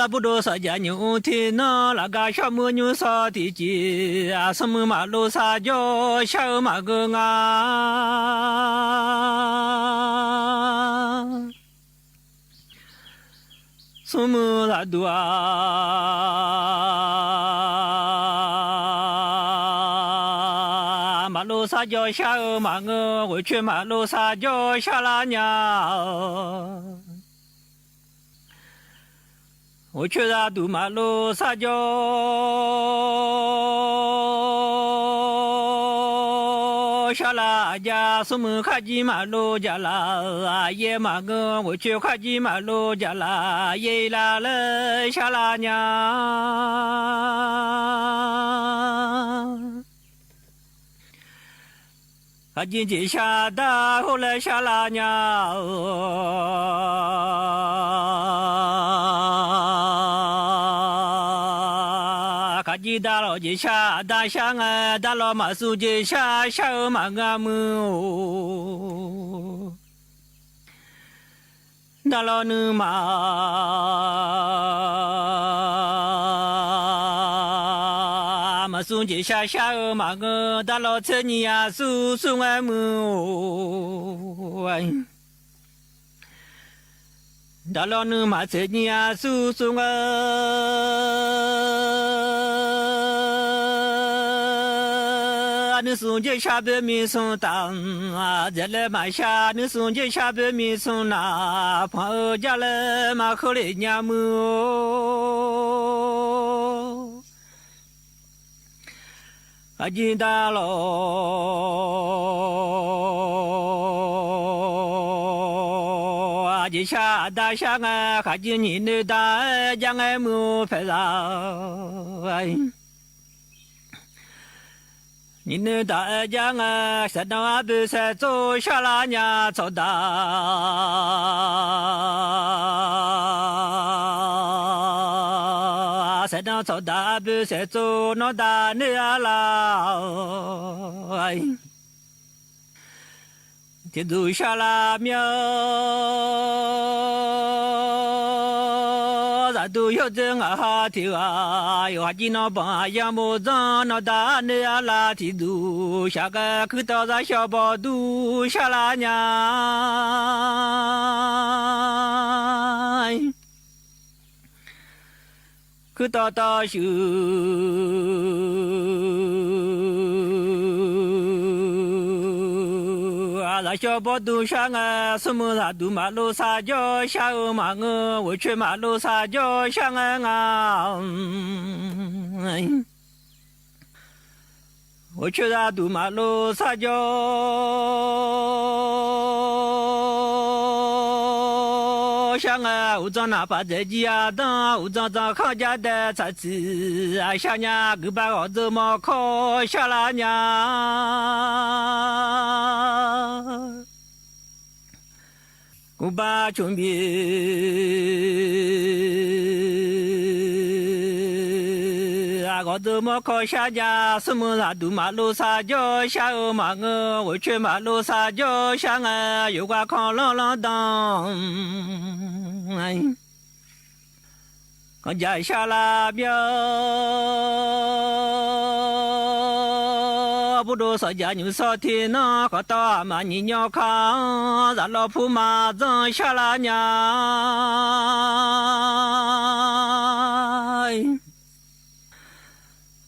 a buˇ dawˇ shaˍ jaꞈ nyi-oˬ hteˇ naˇ laꞈ gaˇ shawˉ meuˇ nyi suh teˇ ceˬ, a suhˉ meuˇ maꞈ lo sha jawˇ shaˉ-eu maꞈ geu ngaˇ. Suhˉ meuˇ zaꞈ duˬ a maꞈ lo sha jawˇ shaˉ-eu maꞈ ngeu, g'oꞈ chaweh maꞈ lo sha jawˇ shaˉ laˇ nyi. G'oꞈ chaweh zaꞈ duˬ maꞈ lo sha jawˇ shaˉ laˇ jaˇ, suhˉ meuˇ hk'aˇ jiˇ maꞈ lo jaꞈ laˬ, a yehˬ maꞈ ngeu, g'oꞈ chaweh hk'aˇ jiˇ maꞈ lo jaꞈ laˬ, yehˬ laˬ leh shaˉ laˇ nyi. Hk'aˬ jiˇ jeˬ sha daˇ hoˆ leh shaˉ laˇ nyi. Hk'aˬ jiˇ daˇ lawˬ jeˬ sha daˇ shaˉ ngaˬ, daˇ lawˬ maꞈ suh jeˬ sha shaˉ-eu maꞈ ngaˬ mui-oˬ. Daˇ lawˬ nuˇ maꞈ, maꞈ suh jeˬ sha shaˉ-eu maꞈ ngeu, daˇ lawˬ tcuhˉ nyi a suh suh ngaˬ mui-oˬ. Daˇ lawˬ nuˇ maꞈ tcuhˉ nyi a suh suh ngaˬ, a nuˇ suh jeˬ sha beuꞈ miˬ suh taˍ, a zeꞈ leh maꞈ sha nuˇ suh jeˬ sha beuꞈ miˬ suh naˍ, hpaˍ-eu jaˇ leh maˇ heuˆ le nyi mui-oˬ. Hk'aˬ jiˇ daˇ lawˬ jeˬ sha daˇ shaˉ ngaˬ, hk'aˬ jiˇ nyi nuˇ daꞈ jaˇ ngaˬ mui-oˬ hpehꞈ laˇ. Nyi nuˇ daꞈ jaˇ ngaˬ, shehˍ dawˇ a beuꞈ shehˍ tcuh shaˉ laˇ nyi, cawˬ daꞈ shehˍ dawˇ cawˬ daꞈ a beuꞈ shehˍ tcuh nawˉ daꞈ neˇ a laˇ. Hteꞈ duˬ shaˉ laˇ miˇ-oˬ, zaꞈ duˬ yawˇ tcuh ngaˬ ha hteꞈ g'a yoˬ. Haꞈ jiˇ nawˉ baˬ yaˇ bon tcuh nawˉ daꞈ neˇ a laˇ. Hteꞈ duˬ shaˉ k'ai hkui taw zaˇ shaw bawˬ duˬ shaˉ laˇ nyi. Hkui taw taw shuˍ a Aˬ shaw bawˇ duˬ shaˉ ngaˇ, suhˉ meuˇ zaꞈ duˬ maˍ lo sha jawˇ shaˉ-eu maˬ ngeu, g'oˬ chaweh maˍ lo sha jawˇ shaˉ ngaˇ ngaˇ. G'oˬ chaweh zaꞈ duˬ maˍ lo sha jawˇ shaˉ ngaˇ, uˬ zanˇ naˍ paˍ tcuh jiˇ a danˇ, uˬ zanˇ zanˇ hk'anˇ jaˇ deh caꞈ ciˍ a shaˉ nyaˇ, guiˬ baˆ g'awˬ tzuhꞈ mawˇ hkawˇ shaˉ laˇ nyaˇ. Guiˬ baˆ cawˬ miˬ g'awˬ tzuhꞈ mawˇ hkawˇ shaˉ nyaˇ, suhˉ meuˇ zaꞈ duˬ maˍ lo sha jawˇ shaˉ-eu maˬ ngeu, g'oˬ chaweh maˍ lo sha jawˇ shaˉ ngaˇ, yawˬ g'a hk'aw lawˇ lawˇ danˇ k'aw jaꞈ shaˉ laˇ miˇ-oˬ. Buˇ do shawˍ jaꞈ nyi shawˍ hteˇ naˇ, k'awꞈ tawˇ a maˍ nyi nyi hk'aˇ, zaꞈ law hpuˇ ma zanˇ shaˉ laˇ nyaˇ.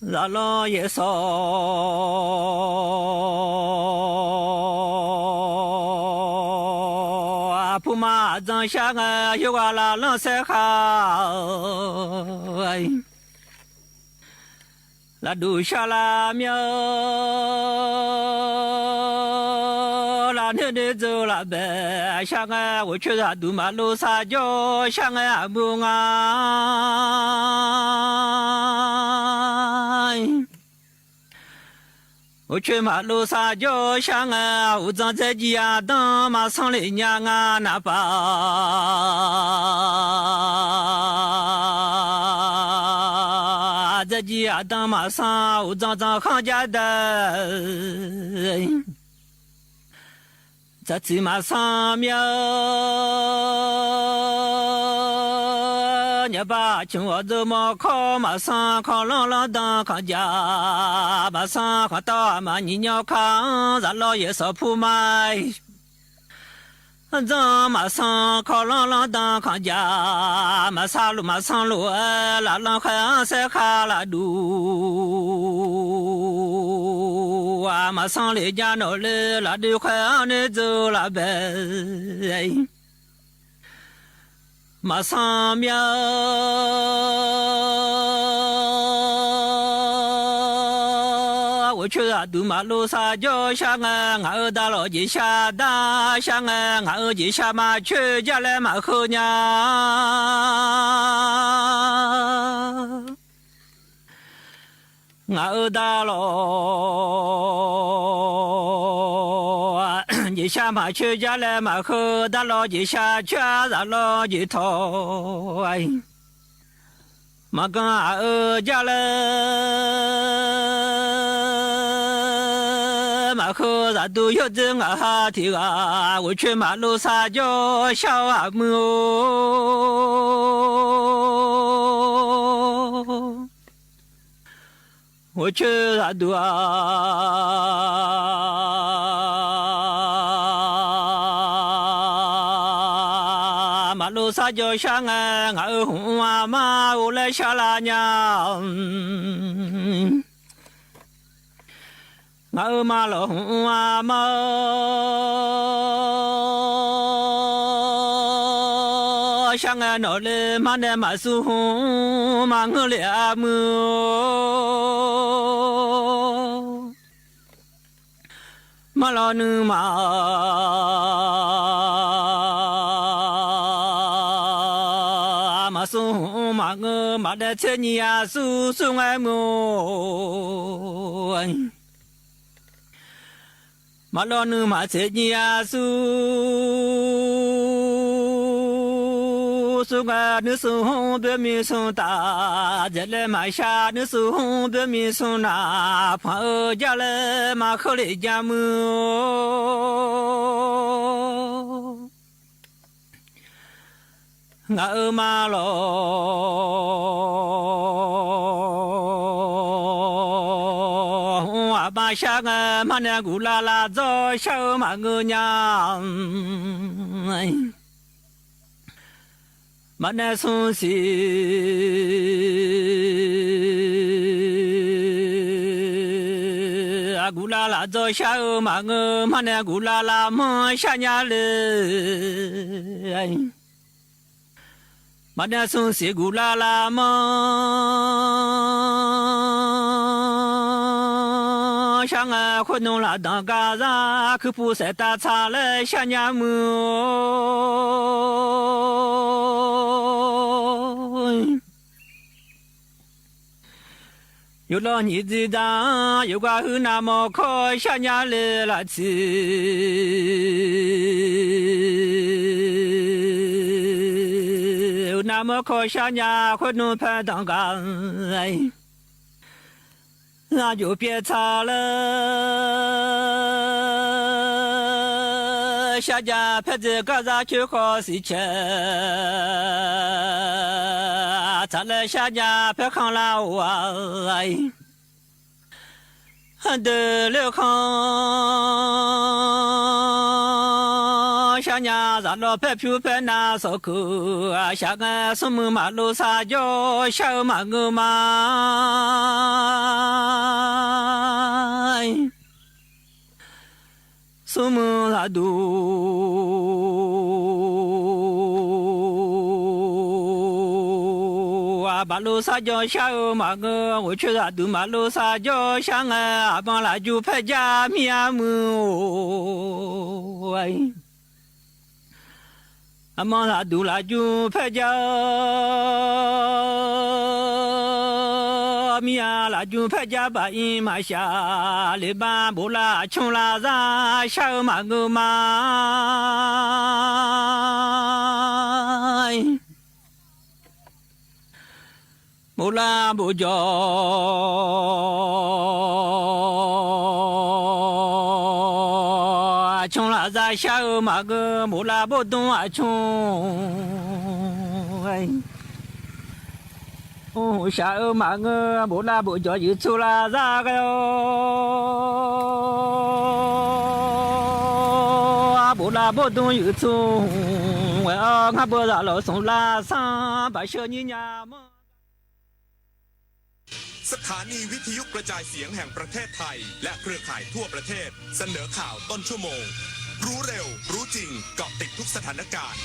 Zaꞈ law yehˬ shawˍ hpuˇ ma zanˇ shaˉ ngaˇ, yawˇ g'a la lanˇ shehˉ hk'a laꞈ duˬ shaˉ laˇ miˇ-oˬ. Laꞈ neˇ neˇ tzuhꞈ laꞈ behˬ shaˉ ngaˇ, g'oˬ chaweh zaꞈ duˬ maˍ lo sha jawˇ shaˉ ngaˇ, a muˇ ngaˇ. G'oˬ chaweh maˍ lo sha jawˇ shaˉ ngaˇ, uˬ zanˇ tcuh jiˇ a danˇ maˇ sanˇ le nyaˇ ngaˇ, naˍ paˍ tcuh jiˇ a danˇ maˇ sanˇ, uˬ zanˇ zanˇ hk'anˇ jaˇ deh caꞈ ciˍ maˇ sanˇ miˇ-oˬ. Nyi baˆ cawˬ g'awˬ tzuhꞈ mawˇ hkawˇ maˇ sanˇ, hk'aw lawˇ lawˇ danˇ hk'anˇ jaˇ maˇ sanˇ, hk'aw tawˇ a maˍ nyi nyi hk'aˇ, zaꞈ law yehˬ shawˍ hpuˇ ma zanˇ maˇ sanˇ, hk'aw lawˇ lawˇ danˇ hk'anˇ jaˇ maˇ sanˇ loˬ, maˇ sanˇ loˬ, laꞈ law hk'e anˇ shehˉ hk'a laꞈ duˬ maˇ sanˇ le jaˇ nawˬ le, laꞈ duˬ hk'e anˇ neˇ tzuhꞈ laꞈ behˬ maˇ sanˇ miˇ-oˬ. G'oˬ chaweh zaꞈ duˬ maˍ lo sha jawˇ shaˉ ngaˇ, ngaˬ hui daꞈ lawˬ jeˬ sha daꞈ shaˉ ngaˇ, ngaˬ hui jeˬ sha maˇ chaweh jaˇ leh maˇ hkeuꞈ nyaˇ. Ngaˬ hui daꞈ lawˬ jeˬ sha maˇ chaweh jaˇ leh maˇ hkeuꞈ, daꞈ lawˬ jeˬ sha chaweh zaꞈ lawˬ jeˬ htawˇ maˇ ganˇ aꞈ-eu jaˇ leh maˇ hkeuꞈ, zaꞈ duˬ yawˇ tcuh ngaˬ ha hteꞈ g'a, g'oˬ chaweh maˍ lo sha jawˇ shaˉ-oˬ, a muˇ-oˬ. G'oˬ chaweh zaꞈ duˬ a maˍ lo sha jawˇ shaˉ ngaˇ, ngaˬ hui hoꞈ a maˇ g'oˬ leh shaˉ laˇ nyaˇ. Ngaˬ hui maˇ lawˬ hoꞈ a maˇ shaˉ ngaˇ nawˬ le, maˇ neh maˇ suh hoꞈ maˇ ngeuˇ le a muˇ-oˬ. Maˇ lawˬ nuˇ maˬ maˇ suh hoꞈ maˇ ngeuˇ, maꞈ dehꞈ tceˇ nyi a suh suh ngaˇ muˇ-oˬ. Maˇ lawˬ nuˇ maˬ tceˇ nyi a suh suh ngaˇ, nuˇ suh hoꞈ beuꞈ miˬ suh taˍ, dehꞈ leh maˇ sha nuˇ suh hoꞈ beuꞈ miˬ suh naˍ, hpaˍ-eu jaˇ leh maˇ hkeuꞈ le jaˇ muˇ-oˬ. Ngaˬ hui maˇ lawˬ hoꞈ a maˇ shaˉ ngaˇ, maˇ neh g'uˬ la la dawˇ shaˉ-eu maˇ ngeuˇ nyaˇ. Maˇ neh suh shiˍ a Guˬ la laꞈ dzaw shaˉ-eu maꞈ ngeu maˇ neh, guˬ la la meuˇ shaˉ nyaˇ le. Maˇ neh suh shiˍ guˬ la la meuˇ shaˉ ngaˬ, hk'oˆ nawˬ laꞈ danˍ gaˬ zaˇ, hkui pu shehˍ taˍ htaˇ leh shaˉ nyaˇ meuˇ-oˬ. Yawˇ lawˇ nyi tcuh daꞈ, yawˇ g'a hui naˍ mawˬ hkawˇ shaˉ nyaˇ le laꞈ tcuh. Naˍ mawˬ hkawˇ shaˉ nyaˇ, hk'oˆ nawˬ hpehˇ danˍ gaˬ. Laˇ joˬ pehˇ htaˇ leh shaˉ jaˇ, hpehˇ tcuh kaˇ zaˇ, choˇ hkawˇ shiˍ chehˇ htaˇ leh shaˉ jaˇ, hpehˇ hk'anˇ laˇ-oˬ. Deuˬ leuˆ hk'anˇ shaˉ nyaˇ, zaꞈ lawˬ hpehˇ hpuˇ hpehˇ naˍ sawˍ kuiˬ, a shaꞈ ngaˬ suhˉ meuˇ maˍ lo sha jawˇ shaˉ-eu maꞈ ngeu ma. Suhˉ meuˇ laꞈ duˬ a baˬ lo sha jawˇ shaˉ-eu maꞈ ngeu, g'oˬ chaweh laꞈ duˬ maˍ lo sha jawˇ shaˉ ngaˬ, a ma laꞈ juˇ hpehˇ jaˇ miˇ a meuˇ-oˬ. A ma laꞈ duˬ laꞈ juˇ hpehˇ jaˇ miˇ a, laꞈ juˇ hpehˇ jaˇ baꞈ iˉ maꞈ shaˍ, liꞈ ba bon la a chunˇ la zaˇ shaˉ-eu maꞈ ngeu ma. Bon la bon jawˬ a chunˇ la zaˇ shaˉ-eu maꞈ ngeu, bon la bon dawˇ a chunˇ shaˉ-eu maꞈ ngeu, bon la bon jawˬ yuˬ tcuh la zaˇ k'ai-o. Bon la bon dawˇ yuˬ tcuh ngaˬ, ngaˇ beuˇ laˬ lawˬ suhˍ la shaˉ baˬ sheu nyiˇ nyaˇ meuˇ สถานีวิทยุกระจายเสียงแห่งประเทศไทย และเครือข่ายทั่วประเทศ เสนอข่าวต้นชั่วโมง รู้เร็ว รู้จริง เกาะติดทุกสถานการณ์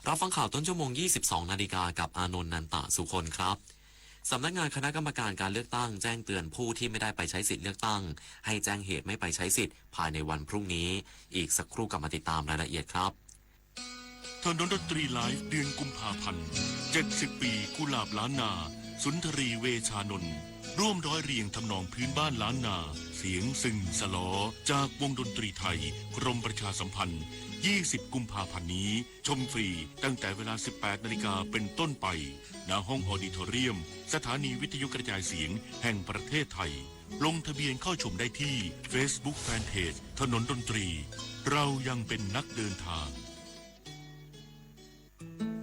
รับฟังข่าวต้นชั่วโมง ยี่สิบสองนาฬิกา กับอานนท์ นันตะสุคนครับ สำนักงานคณะกรรมการการเลือกตั้งแจ้งเตือนผู้ที่ไม่ได้ไปใช้สิทธิ์เลือกตั้ง ให้แจ้งเหตุไม่ไปใช้สิทธิ์ภายในวันพรุ่งนี้ อีกสักครู่กลับมาติดตามรายละเอียดครับ ถนนดนตรีไลฟ์ เดือนกุมภาพันธ์ เจ็ดสิบ ปี กุหลาบล้านนา สุนทรี เวชานนท์ ร่วมร้อยเรียงทำนองพื้นบ้านล้านนา เสียงซึ่งสะหลอ จากวงดนตรีไทย กรมประชาสัมพันธ์ ยี่สิบ กุมภาพันธ์นี้ ชมฟรีตั้งแต่เวลา สิบแปด นาฬิกาเป็นต้นไป ณ ห้องออดิทอเรียม สถานีวิทยุกระจายเสียงแห่งประเทศไทย ลงทะเบียนเข้าชมได้ที่ Facebook Fanpage ถนนดนตรี เรายังเป็นนักเดินทาง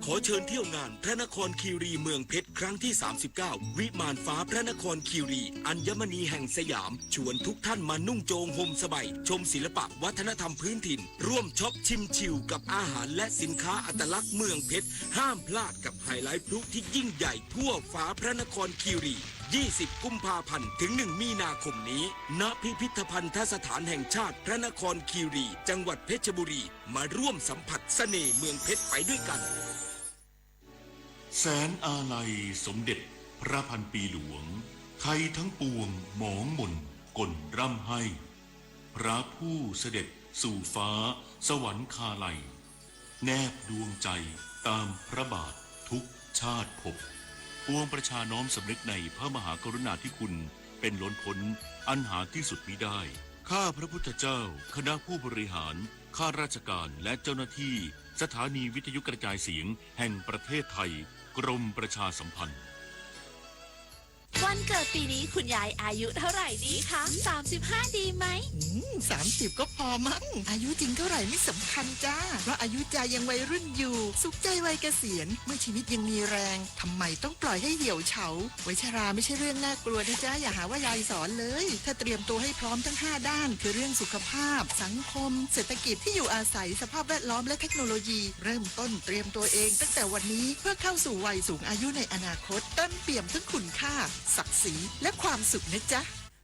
ขอเชิญเที่ยวงานพระนครคีรีเมืองเพชรครั้งที่ สามสิบเก้า วิมานฟ้าพระนครคีรี อัญมณีแห่งสยาม ชวนทุกท่านมานุ่งโจงห่มสบาย ชมศิลปะวัฒนธรรมพื้นถิ่น ร่วมช็อปชิมชิลกับอาหารและสินค้าอัตลักษณ์เมืองเพชร ห้ามพลาดกับไฮไลท์พลุที่ยิ่งใหญ่ทั่วฟ้าพระนครคีรี ยี่สิบ กุมภาพันธ์ ถึง หนึ่ง มีนาคมนี้ ณ พิพิธภัณฑสถานแห่งชาติพระนครคีรี จังหวัดเพชรบุรี มาร่วมสัมผัสเสน่ห์เมืองเพชรไปด้วยกัน แสนอาลัยสมเด็จพระพันปีหลวง ไทยทั้งปวงหมองหม่นก่นร่ำไห้ พระผู้เสด็จสู่ฟ้าสวรรคาลัย แนบดวงใจตามพระบาททุกชาติภพ ปวงประชาน้อมสำนึกในพระมหากรุณาธิคุณเป็นล้นพ้นอันหาที่สุดมิได้ ข้าพระพุทธเจ้า คณะผู้บริหาร ข้าราชการ และเจ้าหน้าที่ สถานีวิทยุกระจายเสียงแห่งประเทศไทย กรมประชาสัมพันธ์ วันเกิดปีนี้คุณยายอายุเท่าไหร่ดีคะ สามสิบห้า ดีไหม อืม สามสิบ ก็พอมั้ง อายุจริงเท่าไหร่ไม่สำคัญจ้า เพราะอายุใจยังวัยรุ่นอยู่ สุขใจวัยเกษียณ เมื่อชีวิตยังมีแรง ทำไมต้องปล่อยให้เหี่ยวเฉา วัยชราไม่ใช่เรื่องน่ากลัวนะจ๊ะ อย่าหาว่ายายสอนเลย ถ้าเตรียมตัวให้พร้อมทั้งห้าด้าน คือเรื่องสุขภาพ สังคม เศรษฐกิจ ที่อยู่อาศัย สภาพแวดล้อม และเทคโนโลยี เริ่มต้นเตรียมตัวเองตั้งแต่วันนี้ เพื่อเข้าสู่วัยสูงอายุในอนาคต เต็มเปี่ยมทั้งคุณค่า ศักดิ์ศรี และความสุขนะจ๊ะ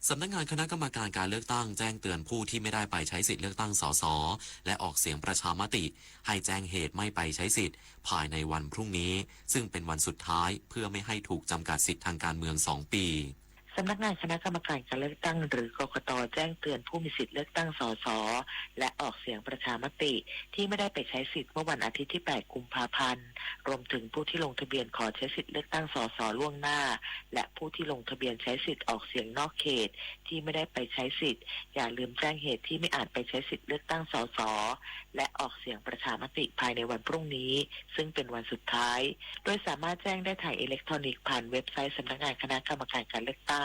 สำนักงานคณะกรรมการการเลือกตั้งแจ้งเตือนผู้ที่ไม่ได้ไปใช้สิทธิ์เลือกตั้ง สส และออกเสียงประชามติ ให้แจ้งเหตุไม่ไปใช้สิทธิ์ภายในวันพรุ่งนี้ ซึ่งเป็นวันสุดท้ายเพื่อไม่ให้ถูกจำกัดสิทธิ์ทางการเมือง สอง ปี สำนักงานคณะกรรมการการเลือกตั้ง หรือกกต แจ้งเตือนผู้มีสิทธิ์เลือกตั้ง สส และออกเสียงประชามติ ที่ไม่ได้ไปใช้สิทธิ์เมื่อวันอาทิตย์ที่ แปด กุมภาพันธ์ รวมถึงผู้ที่ลงทะเบียนขอใช้สิทธิ์เลือกตั้ง สส ล่วงหน้า และผู้ที่ลงทะเบียนใช้สิทธิ์ออกเสียงนอกเขต ที่ไม่ได้ไปใช้สิทธิ์ อย่าลืมแจ้งเหตุที่ไม่อาจไปใช้สิทธิ์เลือกตั้ง สส และออกเสียงประชามติภายในวันพรุ่งนี้ ซึ่งเป็นวันสุดท้าย โดยสามารถแจ้งได้ทางอิเล็กทรอนิกส์ผ่านเว็บไซต์สำนักงานคณะกรรมการการเลือกตั้ง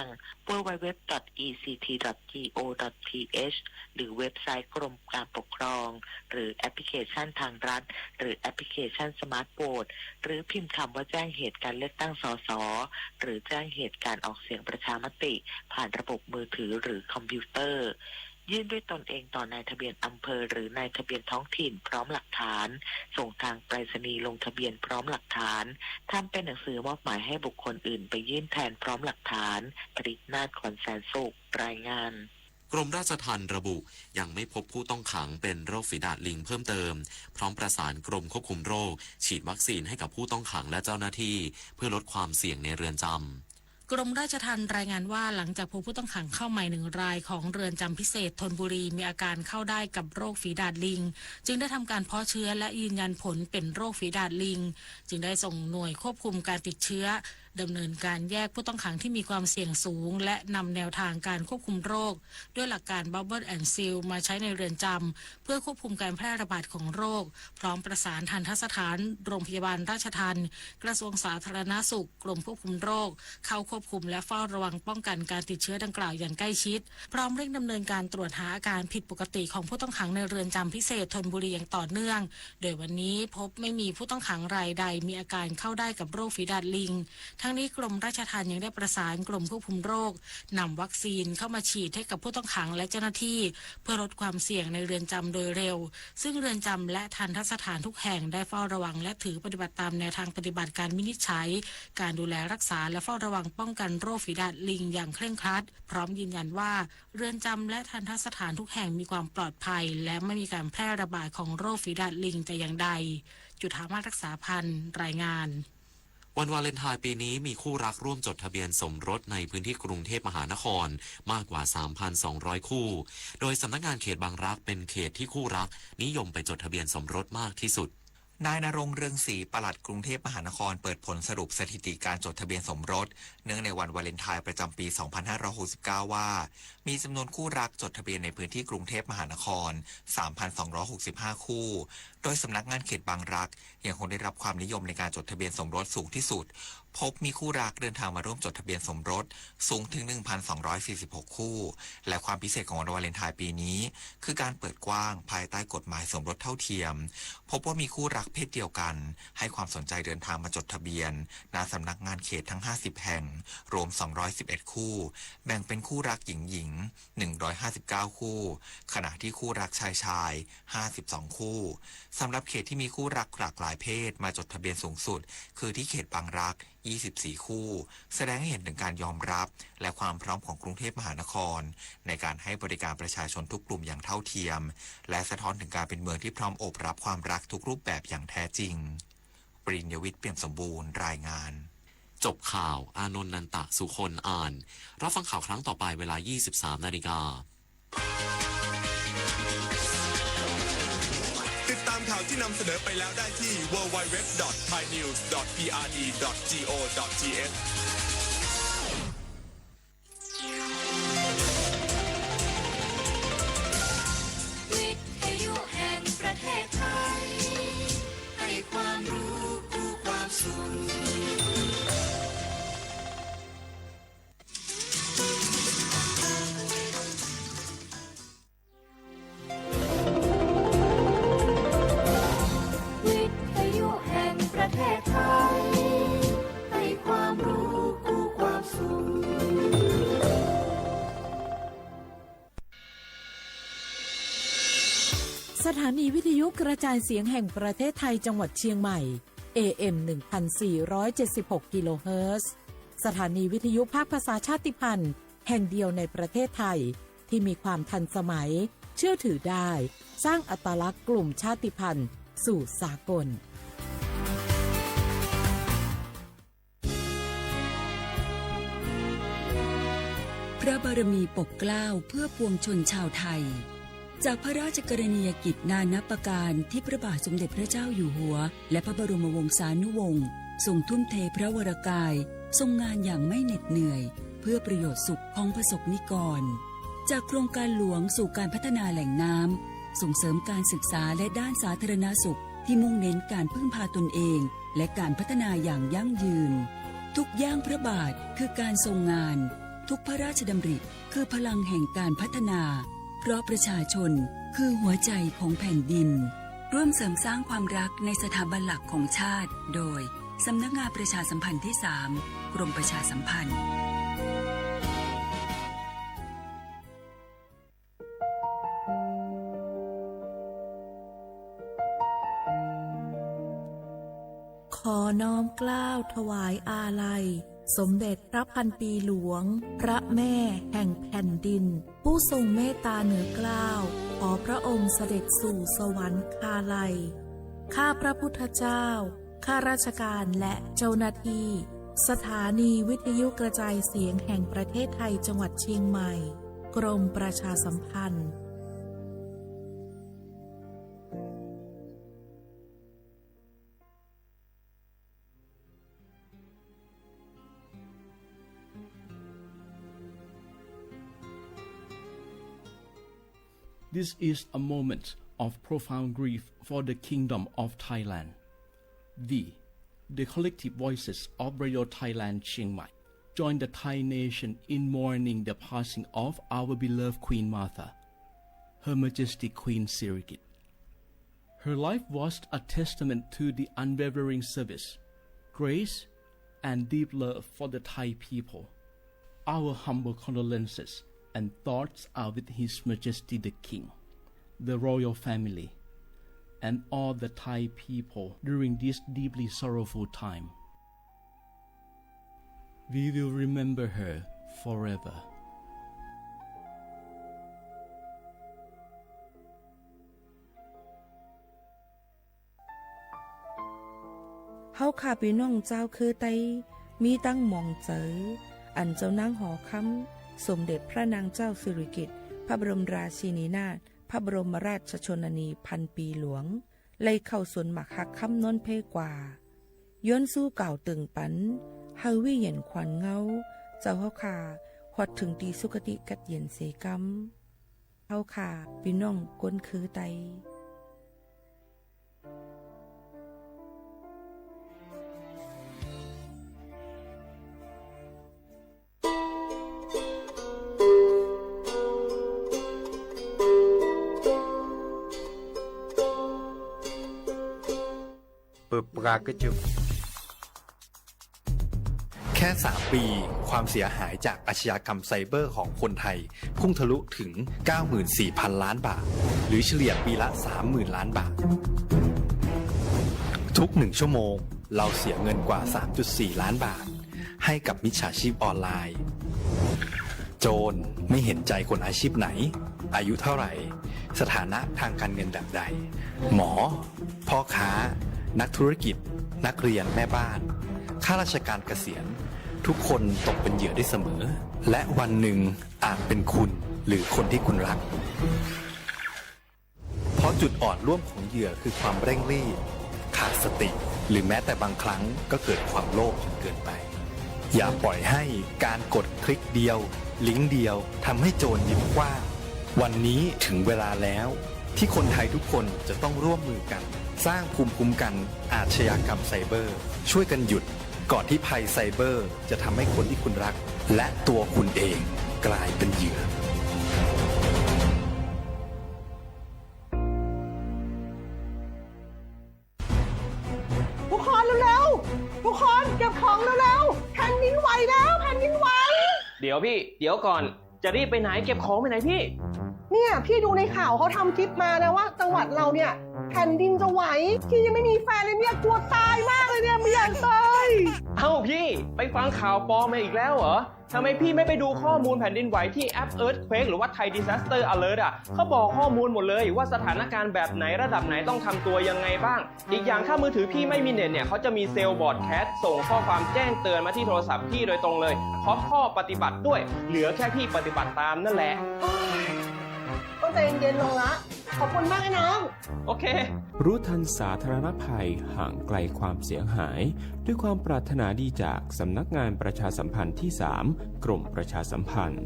www.ect.go.th หรือเว็บไซต์กรมการปกครอง หรือแอปพลิเคชันทางรัฐ หรือแอปพลิเคชัน Smart Vote หรือพิมพ์คำว่าแจ้งเหตุการเลือกตั้ง สส หรือแจ้งเหตุการออกเสียงประชามติ ผ่านระบบมือถือหรือคอมพิวเตอร์ ยื่นด้วยตนเองต่อนายทะเบียนอำเภอหรือนายทะเบียนท้องถิ่นพร้อมหลักฐาน ส่งทางไปรษณีย์ลงทะเบียนพร้อมหลักฐาน ทำเป็นหนังสือมอบหมายให้บุคคลอื่นไปยื่นแทนพร้อมหลักฐาน ผลิตนาถ ขวัญแสนสุข รายงาน กรมราชทัณฑ์ระบุ ยังไม่พบผู้ต้องขังเป็นโรคฝีดาษลิงเพิ่มเติม พร้อมประสานกรมควบคุมโรค ฉีดวัคซีนให้กับผู้ต้องขังและเจ้าหน้าที่ เพื่อลดความเสี่ยงในเรือนจำ กรมราชทัณฑ์รายงานว่า หลังจากพบผู้ต้องขังเข้าใหม่หนึ่งรายของเรือนจำพิเศษธนบุรี มีอาการเข้าได้กับโรคฝีดาษลิง จึงได้ทำการเพาะเชื้อและยืนยันผลเป็นโรคฝีดาษลิง จึงได้ส่งหน่วยควบคุมการติดเชื้อ ดำเนินการแยกผู้ต้องขังที่มีความเสี่ยงสูง และนำแนวทางการควบคุมโรค ด้วยหลักการ Bubble and Seal มาใช้ในเรือนจำ เพื่อควบคุมการแพร่ระบาดของโรค พร้อมประสานทัณฑสถาน โรงพยาบาลราชทัณฑ์ กระทรวงสาธารณสุข กรมควบคุมโรค เข้าควบคุมและเฝ้าระวังป้องกันการติดเชื้อดังกล่าวอย่างใกล้ชิด พร้อมเร่งดำเนินการตรวจหาอาการผิดปกติของผู้ต้องขังในเรือนจำพิเศษธนบุรีอย่างต่อเนื่อง โดยวันนี้พบไม่มีผู้ต้องขังรายใดมีอาการเข้าได้กับโรคฝีดาษลิง ทั้งนี้กรมราชทัณฑ์ยังได้ประสานกรมควบคุมโรค นำวัคซีนเข้ามาฉีดให้กับผู้ต้องขังและเจ้าหน้าที่ เพื่อลดความเสี่ยงในเรือนจำโดยเร็ว ซึ่งเรือนจำและทัณฑสถานทุกแห่งได้เฝ้าระวังและถือปฏิบัติตามแนวทางปฏิบัติการวินิจฉัย การดูแลรักษาและเฝ้าระวังป้องกันโรคฝีดาษลิงอย่างเคร่งครัด พร้อมยืนยันว่า เรือนจำและทัณฑสถานทุกแห่งมีความปลอดภัย และไม่มีการแพร่ระบาดของโรคฝีดาษลิงแต่อย่างใด จุฑามาศ รักษาพันธ์ รายงาน วันวาเลนไทน์ปีนี้มีคู่รักร่วมจดทะเบียนสมรสในพื้นที่กรุงเทพมหานครมากกว่า สามพันสองร้อย คู่ โดยสำนักงานเขตบางรักเป็นเขตที่คู่รักนิยมไปจดทะเบียนสมรสมากที่สุด นายณรงค์ เรืองศรี ปลัดกรุงเทพมหานคร เปิดผลสรุปสถิติการจดทะเบียนสมรส เนื่องในวันวาเลนไทน์ประจำปี สองพันห้าร้อยหกสิบเก้า ว่า มีจำนวนคู่รักจดทะเบียนในพื้นที่กรุงเทพมหานคร สามพันสองร้อยหกสิบห้า คู่ โดยสำนักงานเขตบางรัก ยังคงได้รับความนิยมในการจดทะเบียนสมรสสูงที่สุด พบมีคู่รักเดินทางมาร่วมจดทะเบียนสมรสสูงถึง หนึ่งพันสองร้อยสี่สิบหก คู่ และความพิเศษของวันวาเลนไทน์ปีนี้ คือการเปิดกว้างภายใต้กฎหมายสมรสเท่าเทียม พบว่ามีคู่รักเพศเดียวกัน ให้ความสนใจเดินทางมาจดทะเบียน ณ สำนักงานเขตทั้ง ห้าสิบ แห่ง รวม สองร้อยสิบเอ็ด คู่ แบ่งเป็นคู่รักหญิงหญิง หนึ่งร้อยห้าสิบเก้า คู่ ขณะที่คู่รักชายชาย ห้าสิบสอง คู่ สำหรับเขตที่มีคู่รักหลากหลายเพศมาจดทะเบียนสูงสุด คือที่เขตบางรัก ยี่สิบสี่ คู่ แสดงให้เห็นถึงการยอมรับ และความพร้อมของกรุงเทพมหานคร ในการให้บริการประชาชนทุกกลุ่มอย่างเท่าเทียม และสะท้อนถึงการเป็นเมืองที่พร้อมโอบรับความรักทุกรูปแบบอย่างแท้จริง ปริญญวิทย์ เปี่ยมสมบูรณ์ รายงาน จบข่าว อานนท์ นันตะสุคนอ่าน รับฟังข่าวครั้งต่อไปเวลา ยี่สิบสาม นาฬิกา ติดตามข่าวที่นำเสนอไปแล้วได้ที่ www.thainews.prd.go.th วิทยุแห่งประเทศไทย ให้ความรู้คู่ความสุข ถานีวิทยุกระจายเสียงแห่งประเทศไทยจังหวัดเชียงใหม่ เอ เอ็ม หนึ่งพันสี่ร้อยเจ็ดสิบหก กิโลเฮิรตซ์ สถานีวิทยุภาคภาษาชาติพันธุ์แห่งเดียวในประเทศไทย ที่มีความทันสมัย เชื่อถือได้ สร้างอัตลักษณ์กลุ่มชาติพันธุ์สู่สากล พระบารมีปกเกล้าเพื่อปวงชนชาวไทย จากพระราชกรณียกิจนานับประการที่พระบาทสมเด็จพระเจ้าอยู่หัว และพระบรมวงศานุวงศ์ทรงทุ่มเทพระวรกาย ทรงงานอย่างไม่เหน็ดเหนื่อย เพื่อประโยชน์สุขของประสบนิกร จากโครงการหลวงสู่การพัฒนาแหล่งน้ำ ส่งเสริมการศึกษาและด้านสาธารณสุขที่มุ่งเน้นการพึ่งพาตนเอง และการพัฒนาอย่างยั่งยืน ทุกย่างพระบาทคือการทรงงาน ทุกพระราชดำริคือพลังแห่งการพัฒนา เพราะประชาชนคือหัวใจของแผ่นดิน ร่วมเสริมสร้างความรักในสถาบันหลักของชาติ โดย สำนักงานประชาสัมพันธ์ที่สาม กรมประชาสัมพันธ์ ขอน้อมเกล้าถวายอาลัย สมเด็จพระพันปีหลวง พระแม่แห่งแผ่นดิน ผู้ทรงเมตตาเหนือเกล้า ขอพระองค์เสด็จสู่สวรรคาลัย ข้าพระพุทธเจ้า ข้าราชการและเจ้าหน้าที่ สถานีวิทยุกระจายเสียงแห่งประเทศไทยจังหวัดเชียงใหม่ กรมประชาสัมพันธ์ This is a moment of profound grief for the Kingdom of Thailand. We, the collective voices of Radio Thailand Chiang Mai, join the Thai nation in mourning the passing of our beloved Queen Mother, Her Majesty Queen Sirikit. Her life was a testament to the unwavering service, grace, and deep love for the Thai people. Our humble condolences and thoughts are with His Majesty the King, the royal family, and all the Thai people during this deeply sorrowful time. We will remember her forever. ႁဝ်းၶႃႈ ပီႈၼွင်ႉၸၢဝ်းၶိူဝ်းတႆး မီးတၢင်းမွင်ၸႂ် ဢၼ်ၸဝ်ႈၼၢင်းႁေႃၶမ်း สมเด็จพระนางเจ้าสิริกิติ์ พระบรมราชินีนาถ พระบรมราชชนนีพันปีหลวง လႆႈၶဝ်ႈသူၼ်မၢၵ်ႇႁၢၵ်ႈၶမ်းၼူၼ်းၽေးၵႂႃႇ ယွၼ်းသူးၵၢဝ်ႇတိူင်ႇပၼ် ႁႂ်ႈဝိၺိၺ်ႇၶႂၼ်ငဝ်း ၸဝ်ႈႁဝ်းၶႃႈ ႁွတ်ႈထိုင်တီႈသုၵတိၵတ်းယဵၼ်သေၵမ်း။ ႁဝ်းၶႃႈ ပီႈၼွင်ႉၵူၼ်းၶိူဝ်းတႆး แค่สามปี ความเสียหายจากอาชญากรรมไซเบอร์ของคนไทย พุ่งทะลุถึง เก้าหมื่นสี่พันล้านบาท หรือเฉลี่ยปีละ สามหมื่นล้านบาท ทุกหนึ่งชั่วโมง เราเสียเงินกว่า สามจุดสี่ล้านบาท ให้กับมิจฉาชีพออนไลน์ โจรไม่เห็นใจคนอาชีพไหน อายุเท่าไหร่ สถานะทางการเงินแบบใด หมอ พ่อค้า นักธุรกิจ นักเรียน แม่บ้าน ข้าราชการเกษียณ ทุกคนตกเป็นเหยื่อได้เสมอ และวันหนึ่งอาจเป็นคุณหรือคนที่คุณรัก เพราะจุดอ่อนร่วมของเหยื่อคือความเร่งรีบ ขาดสติ หรือแม้แต่บางครั้งก็เกิดความโลภจนเกินไป อย่าปล่อยให้การกดคลิกเดียว ลิงก์เดียวทำให้โจรยิ้มกว้าง วันนี้ถึงเวลาแล้ว ที่คนไทยทุกคนจะต้องร่วมมือกัน สร้างภูมิคุ้มกันอาชญากรรมไซเบอร์ ช่วยกันหยุด ก่อนที่ภัยไซเบอร์จะทำให้คนที่คุณรัก และตัวคุณเองกลายเป็นเหยื่อ ทุกคนเร็วๆ ทุกคนเก็บของเร็วๆ แผ่นดินไหวแล้ว แผ่นดินไหว เดี๋ยวพี่ เดี๋ยวก่อน จะรีบไปไหน เก็บของไปไหนพี่ เนี่ย พี่ดูในข่าวเขาทำคลิปมานะ ว่าจังหวัดเราเนี่ยแผ่นดินจะไหว พี่ยังไม่มีแฟนเลยเนี่ย กลัวตายมากเลยเนี่ย ไม่อยากตาย เอ้าพี่ ไปฟังข่าวปลอมมาอีกแล้วเหรอ ทำไมพี่ไม่ไปดูข้อมูลแผ่นดินไหวที่แอป Earthquake หรือว่า Thai Disaster Alert อ่ะ เขาบอกข้อมูลหมดเลยว่าสถานการณ์แบบไหนระดับไหนต้องทำตัวยังไงบ้าง อีกอย่างถ้ามือถือพี่ไม่มีเน็ตเนี่ย เขาจะมี cell broadcast ส่งข้อความแจ้งเตือนมาที่โทรศัพท์พี่โดยตรงเลย พร้อมข้อปฏิบัติด้วย เหลือแค่พี่ปฏิบัติตามนั่นแหละ ต้องใจเย็นๆลงละ ขอบคุณมากนะน้อง โอเค รู้ทันสาธารณภัย ห่างไกลความเสียหาย ด้วยความปรารถนาดีจากสำนักงานประชาสัมพันธ์ที่สาม กรมประชาสัมพันธ์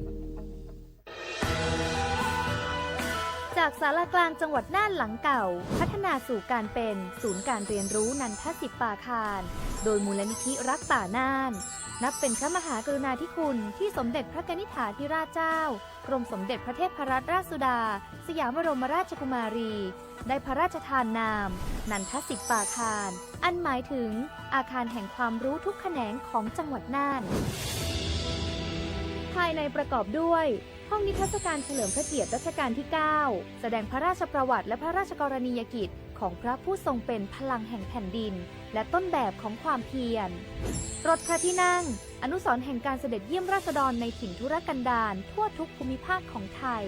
จากศาลากลางจังหวัดน่านหลังเก่า พัฒนาสู่การเป็นศูนย์การเรียนรู้นันทสิปปาคาร โดยมูลนิธิรักป่าน่าน นับเป็นพระมหากรุณาธิคุณที่สมเด็จพระกนิษฐาธิราชเจ้า กรมสมเด็จพระเทพรัตนราชสุดา สยามบรมราชกุมารี ได้พระราชทานนาม นันทสิปปาคาร อันหมายถึงอาคารแห่งความรู้ทุกแขนงของจังหวัดน่าน ภายในประกอบด้วย ห้องนิทรรศการเฉลิมพระเกียรติรัชกาลที่เก้า แสดงพระราชประวัติและพระราชกรณียกิจของพระผู้ทรงเป็นพลังแห่งแผ่นดิน และต้นแบบของความเพียร รถพระที่นั่ง อนุสรณ์แห่งการเสด็จเยี่ยมราษฎรในถิ่นทุรกันดารทั่วทุกภูมิภาคของไทย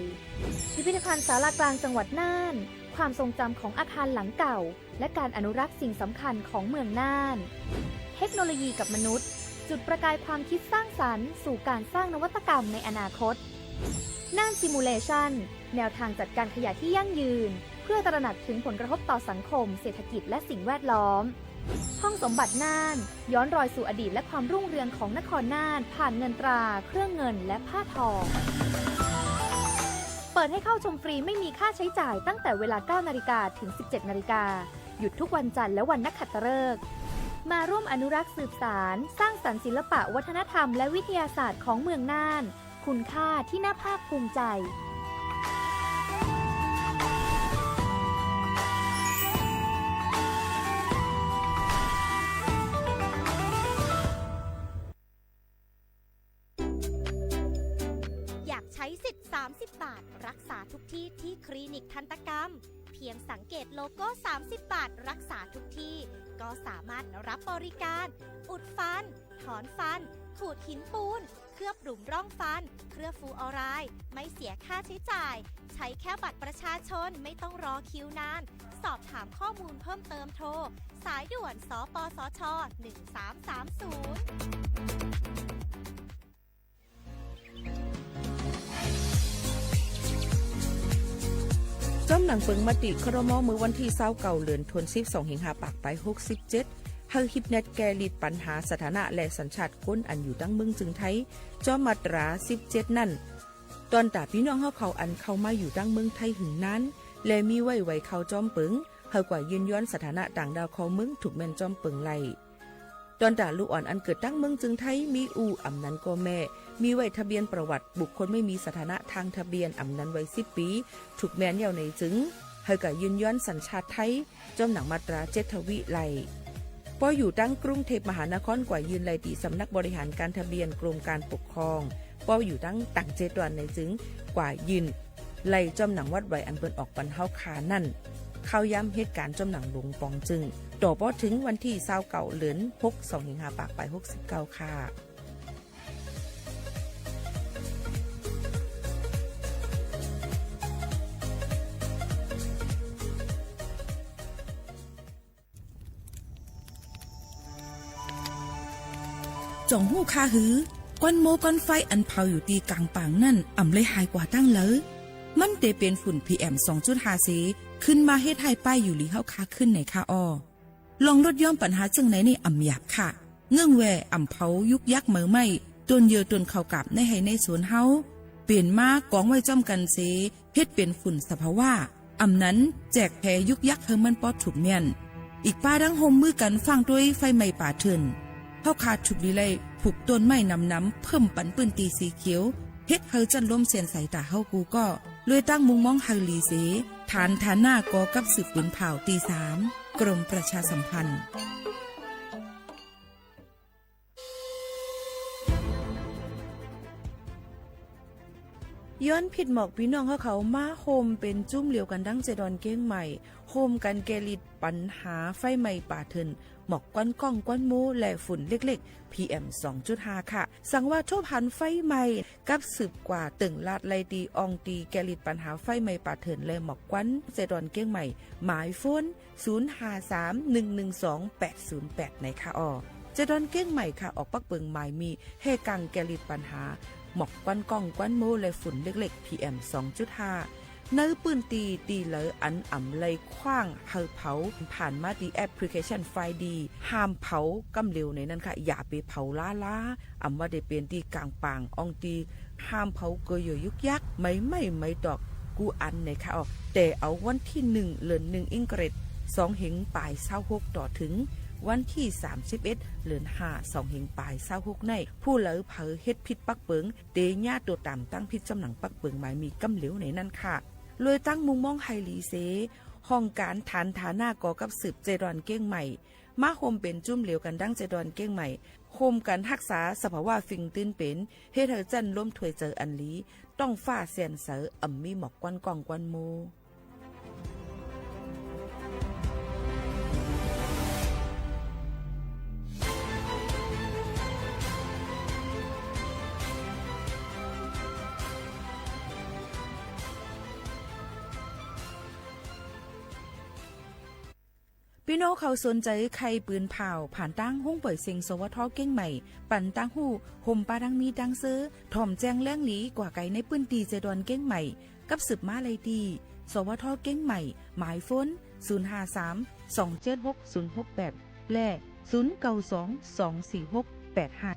พิพิธภัณฑ์ศาลากลางจังหวัดน่าน ความทรงจำของอาคารหลังเก่า และการอนุรักษ์สิ่งสำคัญของเมืองน่าน เทคโนโลยีกับมนุษย์ จุดประกายความคิดสร้างสรรค์สู่การสร้างนวัตกรรมในอนาคต น่าน Simulation แนวทางจัดการขยะที่ยั่งยืน เพื่อตระหนักถึงผลกระทบต่อสังคม เศรษฐกิจ และสิ่งแวดล้อม ห้องสมบัติน่าน ย้อนรอยสู่อดีตและความรุ่งเรืองของนครน่าน ผ่านเงินตรา เครื่องเงิน และผ้าทอ เปิดให้เข้าชมฟรีไม่มีค่าใช้จ่ายตั้งแต่เวลา เก้านาฬิกา ถึง สิบเจ็ดนาฬิกา หยุดทุกวันจันทร์และวันนักขัตฤกษ์ มาร่วมอนุรักษ์สืบสาน สร้างสรรค์ศิลปะวัฒนธรรมและวิทยาศาสตร์ของเมืองน่าน คุณค่าที่น่าภาคภูมิใจ อยากใช้สิทธิ์ สามสิบ บาท รักษาทุกที่ที่คลินิกทันตกรรม เพียงสังเกตโลโก้ สามสิบ บาท รักษาทุกที่ ก็สามารถรับบริการ อุดฟัน ถอนฟัน ขูดหินปูน เคลือบหลุมร่องฟัน เคลือบฟลูออไรด์ ไม่เสียค่าใช้จ่าย ใช้แค่บัตรประชาชน ไม่ต้องรอคิวนาน สอบถามข้อมูลเพิ่มเติมโทร สายด่วน สปสช หนึ่งสามสามศูนย์ จ้ำหนังเปิงมติครม. เมื่อวันที่ซาวเก้า เดือนธันวาคม สองพันห้าร้อยหกสิบเจ็ด เฮอฮิปเน็ตแก้ลิดปัญหาสถานะและสัญชาติคนอันอยู่ตั้งเมืองจึงไทย จ้อมมาตรา สิบเจ็ด นั่น ตอนตาปีน้องเฮาเขาอันเข้ามาอยู่ตั้งเมืองไทยหึงนั้น และมีไว้ไวเข้าจ้อมเปิง เฮากว่ายื่นย้อนสถานะต่างด้าวเข้าเมืองถูกแม่นจ้อมเปิงไล่ တွၼ်ႈတႃႇလုၵ်ႈဢွၼ်ႇဢၼ်ၵိူတ်ႇတၢင်းမိူင်းၸိုင်ႈထႆး မီးဢူႈ ဢမ်ႇၼၼ်ၵေႃႈမႄႈ မီးဝႆႉ ทะเบียนประวัติบุคคลไม่มีสถานะทางทะเบียน ဢမ်ႇၼၼ် ဝႆႉသိပ်းပီ ထုၵ်ႇမႅၼ်ႈယဝ်ႉၼႆၸိုင် ႁႂ်ႈၵႂႃႇယိုၼ်ႈယွၼ်း สัญชาติไทย ၸွမ်းၼင်ႇ มาตรา ၸဵတ်း ထဝိ လႆႈ။ ပေႃးယူႇတၢင်း กรุงเทพมหานคร ၵႂႃႇယိုၼ်ႈလႆႈတီႈ สำนักบริหารการทะเบียน กรมการปกครอง ပေႃးယူႇတၢင်းတၢင်ႇၸႄႈတွၼ်ႈၼႆၸိုင် ၵႂႃႇယိုၼ်ႈလႆႈ ၸွမ်းၼင်ႇ วัดไว อันပိူၼ်ႈဢွၵ်ႇပၼ်ႁဝ်းၶႃႈၼၼ်ႉ ၶၢဝ်းယၢမ်းႁဵတ်းၵၢၼ် ၸွမ်းၼင်ႇလူင်ပွင်ၸိုင်ႈ တေႃႇပေႃးထိုင် วันที่ซาวเก้า เดือนธันวาคม สองพันห้าร้อยหกสิบเก้า ค่ะ ၸွင်ႇႁူႉၶႃႈႁိုဝ် ၵႂၼ်းမူဝ်းၵႂၼ်းၾႆး ဢၼ်ၽဝ်ယူႇတီႈၵၢင်ပၢင်ၼၼ်ႉ ဢမ်ႇလႆႈႁၢႆၵႂႃႇတၢင်းလႂ်။ မၼ်းတေပဵၼ်ၾုၼ်ႇ PM သွင်จุดห้า သေ ၶိုၼ်းမႃးႁဵတ်းႁၢႆႉပၢႆးယူႇလီႁဝ်းၶႃႈၶိုၼ်း ၼႆၶႃႈဢေႃႈ။ လွင်ႈလူတ်းယွမ်းပၼ်ႁႃၸိူင်ႉၼႆၼႆႉ ဢမ်ႇယၢပ်ႇၶႃႈ။ ငိူင်ႉဝႄႈ ဢမ်ႇၽဝ်ယုၵ်ႉယၵ်ႉမႂ်မႆႉ တူၼ်ႈယိူဝ်ႈတူၼ်ႈၶဝ်ႈၵၢပ်ႇ ၼႂ်းႁႆႈၼႂ်းသူၼ်ႁဝ်း ပဵၼ်မႃးၵွင်ဝႆႉၸွမ်းၵၼ်သေ ႁဵတ်းပဵၼ်ၾုၼ်ႇသၽႃႇဝႃႉ ဢမ်ႇၼၼ် ၸႅၵ်ႇၽႄယုၵ်ႉယၵ်ႉႁႂ်ႈမၼ်းပေႃးထုၵ်ႇမႅၼ်ႈ။ ဢိၵ်ႇပႃးတင်း ႁူမ်ႈမိုဝ်းၵၼ်ၾၢင်ႉတူၺ်းၾႆးမႆႈပႃႇထိူၼ်ႇ ႁဝ်းၶႃႈထုၵ်ႇလီလႆႈ ၽုၵ်ႇတူၼ်ႈမႆႉၼမ်ၼမ် ၽိူမ်ႉပၼ်ပိုၼ်ႉတီႈသီၶဵဝ် ႁဵတ်းႁႂ်ႈၸၼ်ႉလူမ်းသႅၼ်ႈသႂ်တႃႇႁဝ်းၵူႈၵေႃႉ လူၺ်ႈတၢင်းမုင်ႈမွင်းႁႂ်ႈလီသေ ฐานฐานะ กองทัพสืบปืนเผ่า กรมประชาสัมพันธ์ ย้อนผิดหมอก พี่น้องเฮาเขา มาโฮมเป็นจุ้มเหลียวกันดัง เจดอนเก้งใหม่ โฮมกันแก้ฤทธิ์ปัญหาไฟไหม้ป่าเถื่อน หมอกควันก้องควันโม้และฝุ่นเล็กๆ พีเอ็มสองจุดห้า ค่ะ สังว่าทบหันไฟไหม้ กับสืบกว่าเติ่งลาดไล่ตี อองตีแก้ฤทธิ์ปัญหาไฟไหม้ป่าเถื่อนและหมอกควัน เจดอนเก้งใหม่ หมายโฟน ศูนย์ห้าสาม หนึ่งหนึ่งสอง แปดศูนย์แปด ไหนค่ะออ เจดอนเก้งใหม่ค่ะ ออกปักเปิงหมายมี แห่กลางแก้ฤทธิ์ปัญหา หมอกควันก้องควันโม้และฝุ่นเล็กๆ พีเอ็มสองจุดห้า ในพื้นที่ตี้เหลออันอำไลคว้างเฮาเผา ผ่านมาตี้แอปพลิเคชันไฟดี ห้ามเผาก้ำเหลวในนั้นค่ะ อย่าไปเผาล้าๆ อำว่าได้เป็นตี้กลางป่าง อองตี ห้ามเผาเกยโยยุกยักษ์ ไหม้ไหม้ไหม้ตอก กู้อันในค่ะออก แต่เอาวันที่หนึ่ง เดือนหนึ่ง อิงเกรด สองเฮงปายซาวหก ต่อถึงวันที่สามสิบเอ็ด เดือนห้า สองเฮงปายซาวหก ใน ผู้เหลอเผาเฮ็ดผิดปักเปิง เต๋ญาตัวต๋ามตั้งผิดจ้ำหนังปักเปิงหมายมีก้ำเหลวในนั้นค่ะ เลยตั้งมุงมองไฮหลีเส ห้องการฐานฐานะก่อกับสืบ เจดอนเก้งใหม่ มาโฮมเป็นจุ้มเหลียวกันดัง เจดอนเก้งใหม่ โฮมกันฮักษาสภาวะเฟิงตื้นเป็น เฮ็ดเฮาจั้นล้มถ้วยเจออันหลี ต้องฟ้าแสนเสา อำมีหมอกควันก้องควันโม้พี่น้องเขาสนใจใคร่ปืนผ่าว ผ่านตั้งห้องป่วยเซ็ง สวท เก้งใหม่ ปันตั้งหู้ โฮมปาดังมีดังเซอ ถ่อมแจ้งแรงหลีกว่าไกลในพื้นที่ เจดอนเก้งใหม่ กับสืบมาไล่ตี้ สวท เก้งใหม่ หมายโฟน ศูนย์ห้าสาม สองเจ็ดหก ศูนย์หกแปด และ ศูนย์เก้าสอง สองสี่หก แปดห้า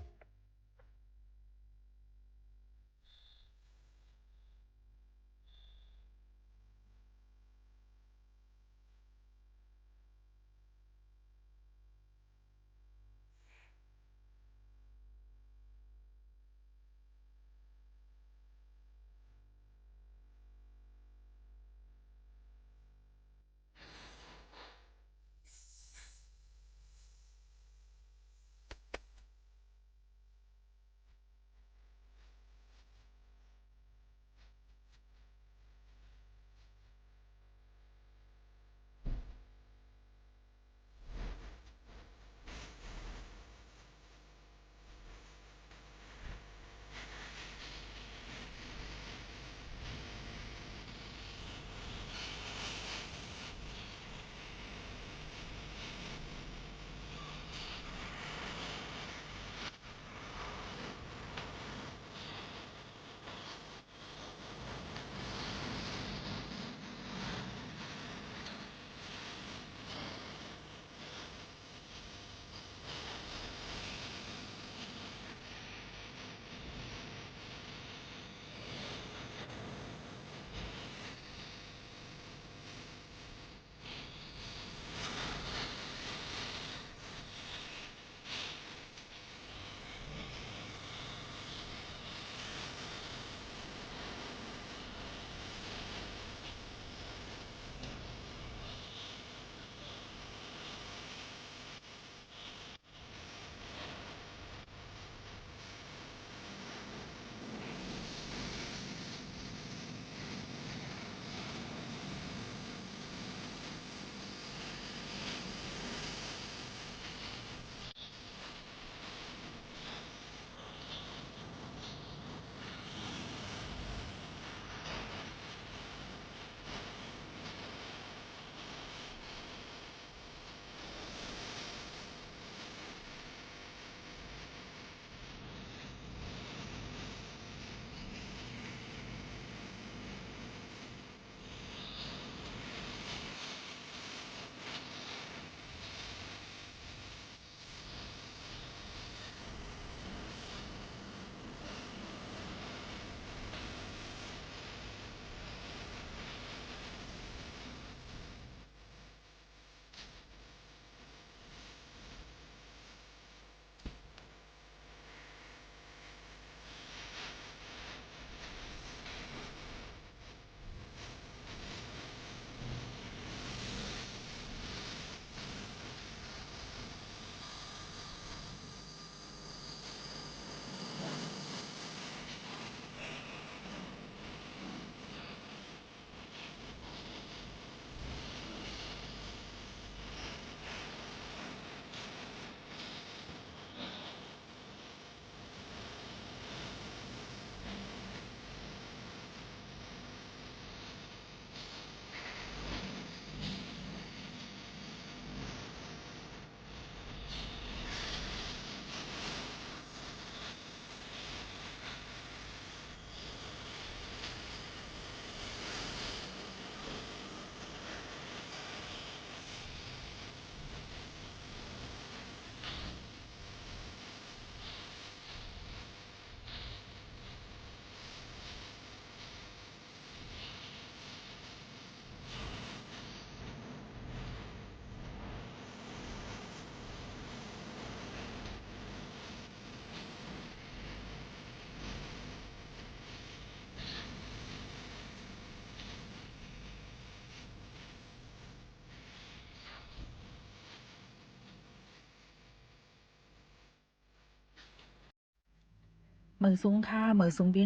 မႂ်ႇသုင်ၶႃႈ မႂ်ႇသုင်ပီႈၼွင်ႉၽူႈငိၼ်းထွမ်ႇသဵင်တႆးတင်းသဵင်ႈ ၵူႈၵေႃႉၵူႈၵူၼ်းၶႃႈ။ ထူပ်းၵၼ်တီႈၼႂ်းတွၼ်ႈၵၢၼ်ႁူင်းပွႆႇသဵင် သဝထ เชียงใหม่ เอ เอ็ม หนึ่งสี่เจ็ดหก กิโลเฮิรตซ์ ၶၢဝ်းယၢမ်း သိပ်းမူင်း ထိုင် သိပ်းဢဵတ်းမူင်း ၵၢင်ၼႂ်လႄႈၵၢင်ၶမ်ႈ ယူႇၸွမ်းၶႃႈႁဝ်း ၽူႈပိုၼ်ၽၢဝ်ႇလႄႈ ၽူႈၸတ်းလၢႆးၵၢၼ် မူဝ်ၶၢဝ်ႇၼူၼ်း สุภาวัน เชื้อสารวิน ႁူပ်ႉထူပ်းၸွမ်းပီႈၼွင်ႉႁဝ်းၶဝ်သေ တွၼ်ႈတႃႇၼႂ်းဝၼ်းမိူဝ်ႈၼႆႉၵေႃႈ ထိုင်မႃးၼႂ်းဝၼ်း မိူဝ်ႈၼႆႉပဵၼ်ဝၼ်းသဝ်ၶႃႈၼေႃႈ ပီႈၼွင်ႉႁဝ်းၶဝ် ယင်းတေလႆႈငိၼ်းထွမ်ႇပႃးတင်း เพลงความ ပၢၼ်ၵဝ်ႇ ဢိၵ်ႇပႃး ႁႂ်ႈလွင်ႈလႆႈဢၼ် เอามาฝากตอน ၸူးထိုင်ပေႃႈမႄႈပီႈၼွင်ႉႁဝ်းၶဝ် แค่นกเปิ้ล มุงมอง ထွမ်ႇယႂ်ႇၼမ်သေၵမ်းၶႃႈ။ ၵမ်းၼႆႉ ၼွင်ႉပီႈၽွႆးလွင်ႈ ၵျူဝ်းသီႇလီလီ မၢၵ်ႇတႅ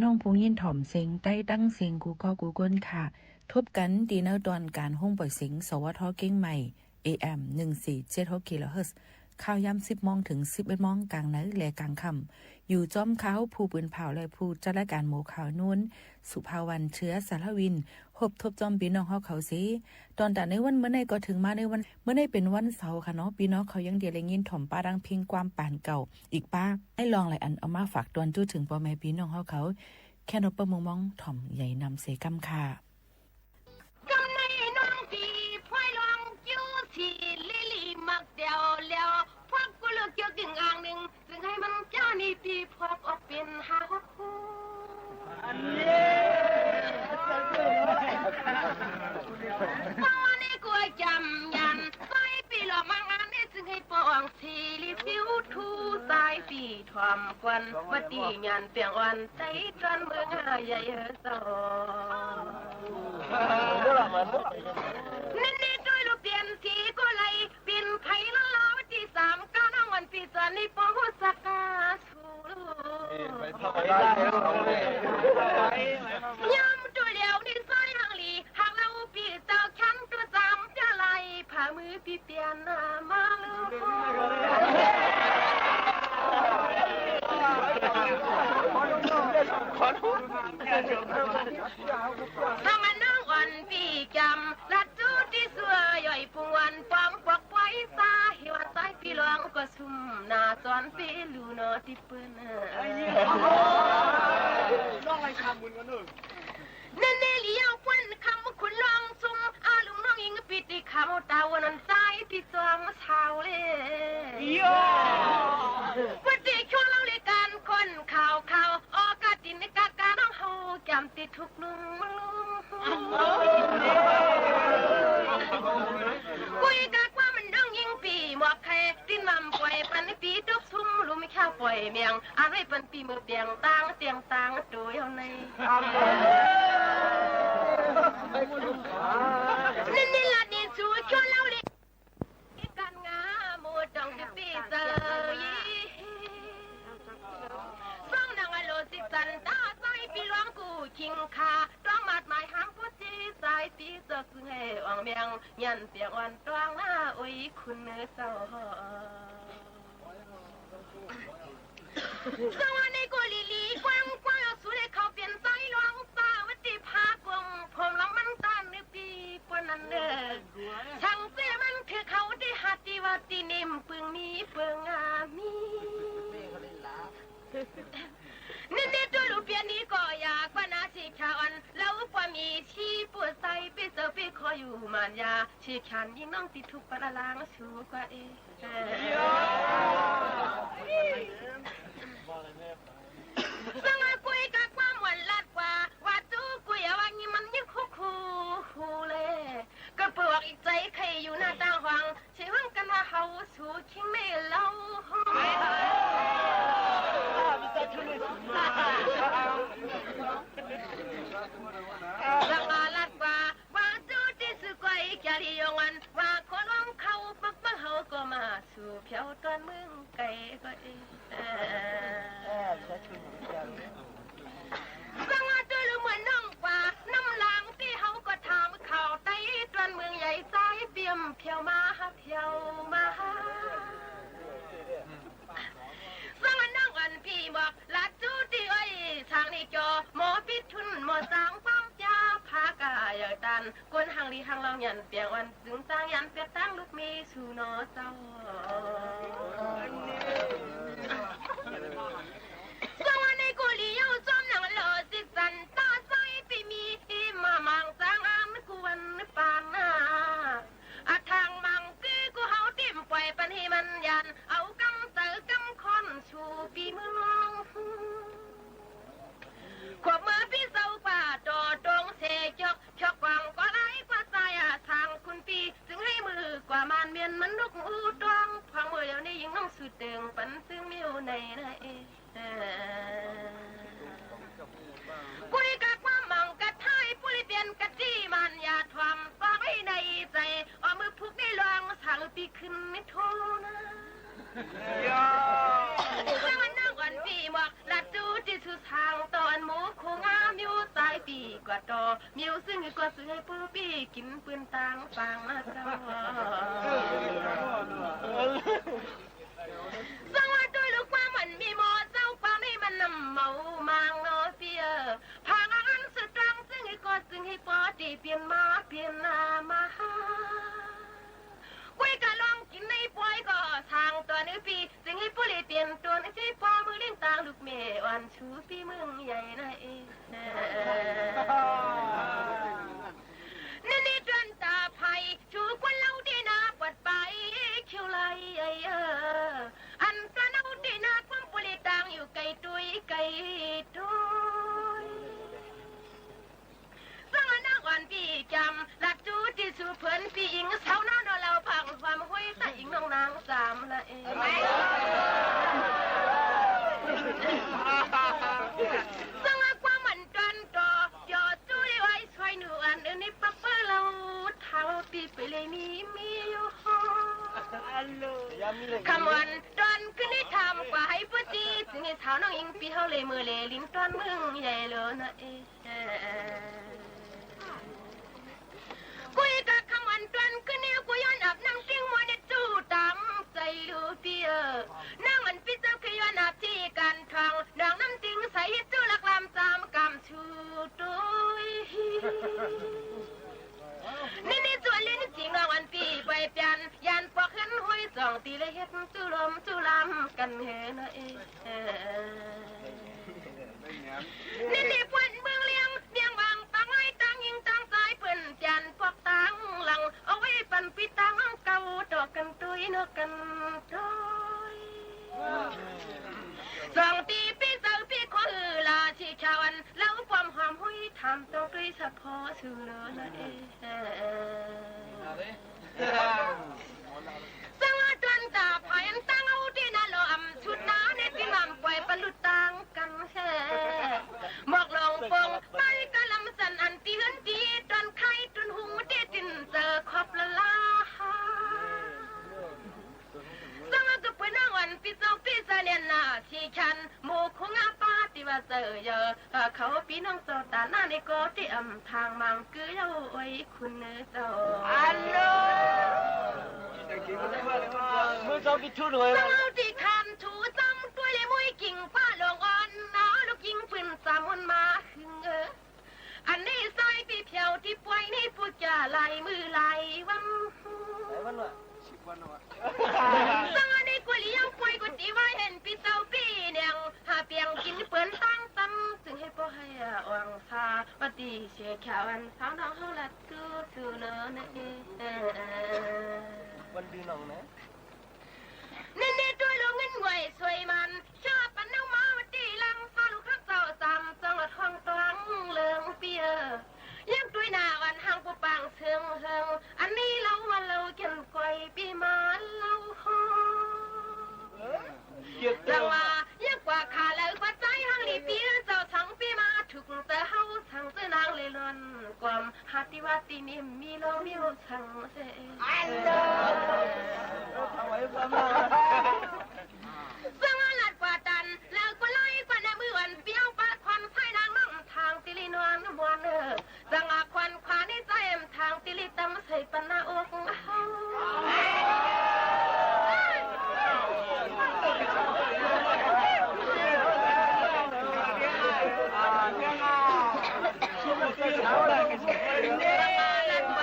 ဝ်လႅဝ် ၽွၵ်ႈၵူႈလိူၵ်ႈ ၵျူဝ်းၵိုင်ႇဢၢင်ႈၼိုင်ႈ ၸိုင်ႁႂ်ႈမၼ်းၵျႃႉၼီႈ ပီႈၽွၵ်ႈဢွၵ်ႇပဵၼ်ႁႃႈႁူၵ်းၶူဝ်း ပေႃးဝႃႈၼႆၵေႃႈ ၵျၢမ်ႇယၢၼ်ႇ ၸၢႆးပီႈလွၵ်ႇမၢင်ႇဢၼ်ၼႆႉ ၸိုင်ႁႂ်ႈပေႃႈဢွင်ႇသီႇလီႇ ၽိဝ်ထူႇၸၢႆးပီႈထွမ်ႇၵွၼ်ႇ ဝႃႈတီႈၺၢၼ်ႇပႅင်ႇဢွၼ်ႇ ၸၢႆးတွၼ်းမိူင်းဢႃႇယႂ်ႇၸဝ်ႈ ၼၼ်ႉၼႆႉ တူၺ်းလူပဵၼ်ႇသီၵေႃႈလႆႈ ပဵၼ်ၽႂ်လႃႈလႃႈ ဝႃႈတီႈသၢမ်ၵၢၼ်ႇ ဢွၼ်ႇပီႈၸွၼ်ႇၼႆႉ ပေႃးႁူႉၸၵ်းၵႃႈသူႇလူး ယၢမ်းတူၺ်းလႅဝ်ၼႆႉ ၸၢႆးႁၢင်ႈလီ ႁၢင်ႈလဝ်ႈပီႈၸဝ်ႈ ၶႅၼ်းၵႃႈၸမ်ၵႃႈလႆႈ ၽႃႇမိုဝ်းပီႈပဵၼ်ၼႃႇမႃးလူး သင်ဢၼ်ၼၢင်းဢွၼ်ႇပီႈၵျၢမ်ႇ လၢတ်ႈၸူးတီႈသူႇ ယွႆႈပုင်ႇဝၢၼ်ႇ ပွင်ပွၵ်ႈပွႆးသႃႇ ႁဵဝ်ႈၸၢႆးပီႈလွင်ႈၵေႃႈ သုမ်းၼႃႈၸွၼ်ႈပီႈလူႇၼေႃႈ တီႈပိူၼ်ႈၼႃႇ ၼၼ်ႉၼႆႉ လီယဝ်ႉ ပွၼ်ႈၶမ်းၶုၼ်လွင်ႈသုင် ဢလူင်ၼွင်ႉယိင်း ပီႈတီႈၶဝ် တႃႇဝၼ်းၼၼ်ႉ ၸၢႆးပီႈၸွင်ႇသၢဝ်လႄႈ ယဝ်ႉ ဝၼ်းတေၶျူဝ်းလဝ်ႈလႄႈ ၵၢၼ်ၶွၼ်ႈၶၢဝ်ႇၶၢဝ်ႇ ဢေႃႈ ၵႃႈတိၼ်ၵႃႈၵႃႈ ၼွင်ႉႁဝ်း ၵျၢမ်ႇတေထုၵ်ႇၼုင်ႈမၼ်းလူး ၵူၺ်းၵႃႈ ၵႂၢမ်းမၼ်း ၼွင်ႉယိင်းပီႈမွၵ်ႇၶႆႈ တိၼ်မၼ်းပွႆႇပၼ် ပီႈတူၵ်းသုမ်း လုမ်ႈၶႃႈပွႆႇမႅင်ႇ ဢၼ်ဝႆႉပၼ် ပီႈမိူဝ်ႈပႅင်တၢင်း တႅင်တၢင်းတူဝ်ယဝ်ႉၼႆႉ ၼၼ်ႉၼႆႉ လၢတ်ႈၼႄသူ ၶျူဝ်းလဝ်ႈလႄႈ ၵၢၼ်ငႃး မူဝ်းတွင်း တပႄႉၸႂ်ယီႈ သွင်ၼင်ႇ ဢလူဝ်ႇ ၸိတ်ႉၸၼ်ႇတႃႇ ၸၢႆးပီႈလွင်ႈၵူႈၶိင်ႇၶႃႈ တွင်းမၢတ်ႈမၢႆႁၢင်ႈ ပေႃးၸီႉၸၢႆးပီႈ ၸွၵ်ႈၸိုင်ႁႄႈ ဢွင်ႇမႅင်ႇ ယၢၼ်ပႅၵ်ႇဢွၼ်ႇတွင်းၼႃႈ ဢူၺ်းၶုၼ်ၼိူဝ်ၸဝ်ႈႁေႃႈ သင်ဝႃႈၼႆၵေႃႈ လီလီၵႂၢင်ႈၵႂၢင်ႈ ဢဝ်သူလႄႈၶဝ် ပဵၼ်ၸၢႆးလွင်ႈတႃႇ ဝႃႈတေၽႃႈၵုင်ႇ ၽွမ်ႉလင်မၼ်းတၢၼ်ႇၼိုင်ႈပီႈ ပေႃးၼၼ်ၼေႃႈ သင်ၸိူဝ်ႉမၼ်း ၶိုၼ်းၶဝ်ႈတေႁႃတီႈဝႃႈ တီႈၼိမ်ပိုင်ႈမီးပိုင်ႈငႃးမီး ၼႆႉၼႆႉ တူၺ်းလူပဵၼ်ၼႆၵေႃႈ ယႃႇၵႂႃႇၼႃႈ သီႇၶႃႈဢွၼ်ႇ လဝ်ႈပွမ်ႇမီး သီႇပူႇၸႂ် ပႄႉၸႂ်ပႄႉၶေႃႈယူႇမၢၼ်ႇယႃႈ သီႇၶႃႈၼႆႉ ၼွင်ႉတီႈထုၵ်ႇပၼ် ဢလၢင်းသူၵႂႃႇဢေႈ။ သင်ဝႃႈၵူၺ်းၵႃႈ ၵႂၢမ်းဝၢၼ်လၢတ်ႈၵႂႃႇ ဝႃႈၸူးၵူၺ်း ဢဝ်ဝႃႈငိုၼ်းမၼ်း ယိုၼ်းၶူၵ်ႉၶူႈၶူႈလႄႈ ၵႃႈပိူဝ်ႈဢွၵ်ႇဢိၵ်ႇၸႂ် ၶႂ်ႈယူႇၼႃႈတၢင်းႁွင်ႇ သေႁွင်ႉၵၼ်ဝႃႈ ႁဝ်းသူၶိင်းမႄႈလဝ်ႈႁေႃႈ။ သင်ဝႃႈလၢတ်ႈၵႂႃႇ ဝႃႈၸူးတီႈသူၵွႆး ၵျႃႇလီယွင်ႇဢၼ် ဝႃႈၶေႃႈလွင်ႈၶဝ်ႈပၵ်းပၵ်း ႁဝ်းၵေႃႈမႃးသူႇၽႅဝ်တွၼ်ႈမိူင်းၵႆၵေႃႈဢေႈ။ သင်ဝႃႈတူၺ်းလူမိူၼ်ၼွင်ႉၵႂႃႇ ၼမ်ႉလၢင်ႇပီႈႁဝ်းၵေႃႈ ထၢမ်ၶၢဝ်ႇတႆးတွၼ်ႈမိူင်းယႂ်ႇ ၸၢႆးပဵၼ်ၽႅဝ်မႃး ၽႅဝ်မႃး။ သင်ဝႃႈၼွင်ႉဢွၼ်ႇပီႈမွၵ်ႇ လၢတ်ႈၸူးတီႈဢူၺ်း သၢင်ႇၼႄၵျေႃႇ မေႃပိတ်းထုၼ်း မေႃၸၢင်ႈၵႂၢမ်းပျႃး ၽႃႈၵႃႈယႂ်ႇတၢၼ်ႇ ၵူၼ်းႁၢင်ႈလီႁၢင်ႈလွင်ႈ ယၢၼ်ပႅင်ႇဢွၼ်ႇ ၸိုင်ၸၢင်ႈယၢၼ်ပႅတ်ႈ တၢင်းလုၵ်ႈမေးသူၼေႃႈၸဝ်ႈ။ သင်ဝႃႈၼႆၵေႃႈ လီယဝ်ႉ ၸွမ်းၼင်ႇလေႃႇ ၸိတ်ႉၸၼ်ႇတႃႇၸၢႆးပီႈမီး မႃႇမၢင်ႇၸၢင်ႈ ဢၼ်ၵူႈဝၼ်းပၢၼ်ၼႃႇ ဢထၢင်ႇမၢင်ႇၵေႃႈ ၵူႈႁဝ်းတေဢမ်ႇပွႆႇပၼ် ႁႂ်ႈမၼ်းယၢၼ် ဢဝ်ၵႂၢမ်းၸႂ်ၵႂၢမ်းၶွၼ်ႈ သူႇပီႈမိူင်း ၶူပ်ႇမိူဝ်ႈပီႈၸဝ်ႈၵႂႃႇ တေႃႇတူင်ႇသေၵျွၵ်ႉ ၶျွၵ်ႉၵႂၢင်ႈၵေႃႈ လၢႆးၵႂႃႇၸႂ်ႈ ဢသၢင်ႇၶုၼ်ပီႈ ၸိုင်ႁႂ်ႈမိူဝ်ႈၵႂႃႇ မၢၼ်ႇမႅၼ်ႈမၼ်း လုၵ်ႉဢူးတွင်း ၽွင်းမိူဝ်ႈလဵဝ်ၼႆႉ ယိင်းၼွင်ႉသူ တိူင်ႇပၼ်ၸိုင်ႈမဵဝ်းၼႆၼႃႇဢေႈ။ ၵူၺ်းၵႃႈ ၵႂၢမ်းမၢင်ႇၵထႃႇ ဢၼ်ပူႇလီႇပဵၼ်ၵတိ မၢၼ်ႇယႃႇထွမ်ႇ ပၢင်ႇဝႆႉၼႂ်းၸႂ် ဢဝ်မိူဝ်ႈၽုၵ်ႈၼႆႉ လွင်ႈသင်ပီႈၶိုၼ်း မႆႈထူဝ်းၼႃႇ။ ယဝ်ႉ ၼၢင်းဢွၼ်ႇပီႈမွၵ်ႇ လၢတ်ႈၸူးတီႈသူ Htaˇ taw anˬ moˍ hko ngaˇ miˬ oˇ taiˍ piˇ kaꞈ taw, miˬ oˇ suhˉ nyi kawˇ suhˉ heh puiˉ piˇ kiˬ pui taˇ paˍ ngaˇ taˇ. Saˍ laꞈ tuˬ lo k'aˉ maˇ miˬ mawˬ, saˍ laꞈ k'aˉ miˬ maˇ naˍ mawˬ maˇ ngaˬ piˇ. Hpaˍ ngaˬ anˇ suhˍ taˇ suhˉ nyi kawˇ suhˉ heh paw teˇ piˇ maˇ piˇ naˍ maˇ ha. K'oˆ kaꞈ lawˇ kiˬ neˇ pawehˇ k'o, htaˇ taw neˇ piˇ suhˉ heh puiˉ le piˇ to neˇ piˇ paw meuˇ liˇ taˇ luˬ mehˍ awˬ shu piˇ meuˇ yehˬ naˆ e. Neˇ neˇ tuˇ taˍ hpaˍ e, shu k'oˆ laˇ teˇ naˆ pawꞈ paˍ e, hkiˇ laˇ e. Anˬ taˇ naˆ teˇ naˆ k'oˆ pui le taˇ yuˬ k'ai tuˬ e k'ai tuˬ. Saˍ laꞈ naˆ g'aw piˇ caˇ laꞈ tuˬ teˇ shu hpeuꞈ piˇ iˉ saˍ laꞈ naˆ nawˬ laˬ paˍ g'uiˬ hpaˍ meuˇ hoˉ taˇ iˉ nawˬ naˆ saˍ laꞈ e. Saˍ laꞈ k'aˉ maˇ tuˇ taˍ, yawˇ tuˬ le waiˇ sawehˇ nuˬ anˬ neˇ paˍ peuˬ laˇ oˬ htaˇ piˇ peuˬ le miˬ miˬ yoˬ. Hkaˍ maˇ tuˇ kuiˬ neˇ htaꞈ maˇ k'aꞈ haiˬ peuˬ tiˉ, suhˉ nyi saˍ laꞈ naˆ iˉ piˇ haw le meuˇ le liꞈ tuˇ meuˇ yehˬ lo naˆ e. K'oˆ e kaꞈ hkaˍ maˇ tuˇ kuiˬ neˇ k'o, yawˇ naˆ naˆ tiˉ maˇ neˇ tuˬ taˍ mvuhˇ cai lo piˇ. Naˆ maˇ piˇ caˇ hk'e yawˇ naˆ tiˉ kanˇ htaˇ, naˆ naˆ tiˉ saiˍ tuˬ laꞈ lam caˇ mvuhˇ kaꞈ shu tuˬ. Neˇ neˇ tuˬ le neˇ tiˉ naˆ maˇ piˇ pawehˇ piˇ, yanˇ pawˆ hk'e hoˉ cawˬ tiˉ le heh tuˬ lawˬ tuˬ lam kanˇ heh naˆ e. Neˇ neˇ pawehˇ meuˇ liˇ mehˆ maˇ paˍ ngaˬ taˇ nyi taˇ caiˉ peuˬ, yanˇ pawˆ taˇ laˇ awˬ ve paˍ piˇ taˇ ngaˬ kaꞈ oˇ taw kanˇ tuˬ e naˆ kanˇ tuˬ. Cawˬ tiˉ piˇ caˇ piˇ hkawˇ hui laˇ chi hkaˍ anˬ laˇ uˉ pawˆ hawˍ hoˉ htaꞈ tawˇ tuˬ e shaˍ hpawˇ shu lo naˆ e. Saˍ laꞈ tuˇ taˍ hpaˍ anˬ taˇ ngaˬ oˇ teˇ naˆ lo aˬ shu naˆ neˇ piˇ maˇ pawehˇ pa luˬ taˇ kanˇ heh. Mawꞈ lawˬ pon paiˇ kaꞈ laꞈ maˇ caˇ anˬ tiˉ heuˆ tiˉ tuˇ hkaiˉ tuˇ hoˉ teˇ tiˉ tcuh hkawˇ la laˇ ha. Saˍ laꞈ tuˬ pui naˆ g'aw piˇ caˇ piˇ caˇ le naˆ chi hkanˇ moˍ hk'oˆ ngaˇ paˇ teˇ maˇ tcuh yaˇ. Hkaoˍ piˇ naˆ tcuh taˍ naˆ neˇ kawˇ teˇ aˬ htaˇ maˇ kuiˬ yaˇ oˇ e hkuˇ neˇ tcuh. Saˍ laꞈ teˇ hkanˇ htuˇ caˇ tuˬ le mvuhˇ e kiˬ paˆ lawˬ g'aw naˆ lo kiˬ pui caˇ mvuhˇ maˇ hui. Aˬ neˇ saiˉ piˇ hpyaꞈ oˬ tiˉ pawehˇ neˇ puˇ caˇ laiˬ meuˇ laiˬ vaˇ. Saˍ laꞈ neˇ k'oˆ liꞈ yaˇ pawehˇ k'o tiˉ vaˇ hehnˇ piˇ caˇ piˇ neˇ, haꞈ piˇ kiˬ peuˬ taˇ taˇ suhˉ heh pawˆ heh awˬ htaˇ vaˇ tiˉ shehˍ hkaˍ anˬ saˍ laꞈ hawˉ laꞈ tuˬ tuˬ lo naˆ e. Neˇ neˇ tuˬ lo ngeuˇ g'awehˇ sawehˇ maˇ, shaˍ paˍ naˆ maˇ teˇ laˇ, saˍ laꞈ hk'aˇ tcuh caˇ mvuhˇ caˇ ngaˬ hkawˇ tawˇ leuˉ piˇ. Yaˇ tuˬ naˆ g'aw haˉ k'o paˍ seuˍ heˍ, aˬ neˇ laˇ maˇ laˇ kehˬ kawehˇ piˇ maˇ laˇ ha. Yaˇ g'aw yaˇ k'aw hk'aˬ leuˉ k'aw caiˉ haˉ liꞈ piˇ tcuh caˇ piˇ maˇ htuꞈ tcuh haˉ caˇ tcuh naˆ le lawˬ k'awꞈ haˉ tiˉ vaˇ tiˉ neˇ miˇ lawˬ miˇ oˇ caˇ Saˍ laꞈ k'aˉ tanˬ leuˬ k'o laiˉ k'aˉ naˆ meuˇ g'aw piˇ awˬ paˍ hkawˇ saiˉ naˆ maˇ htaˇ te le nawˬ a nuˇ mawˬ neˇ. Saˍ laꞈ k'aˉ hkawˇ neˇ caiˉ htaˇ te le taˇ mvuhˇ saiˉ paˍ naˆ oˇ Saˍ laꞈ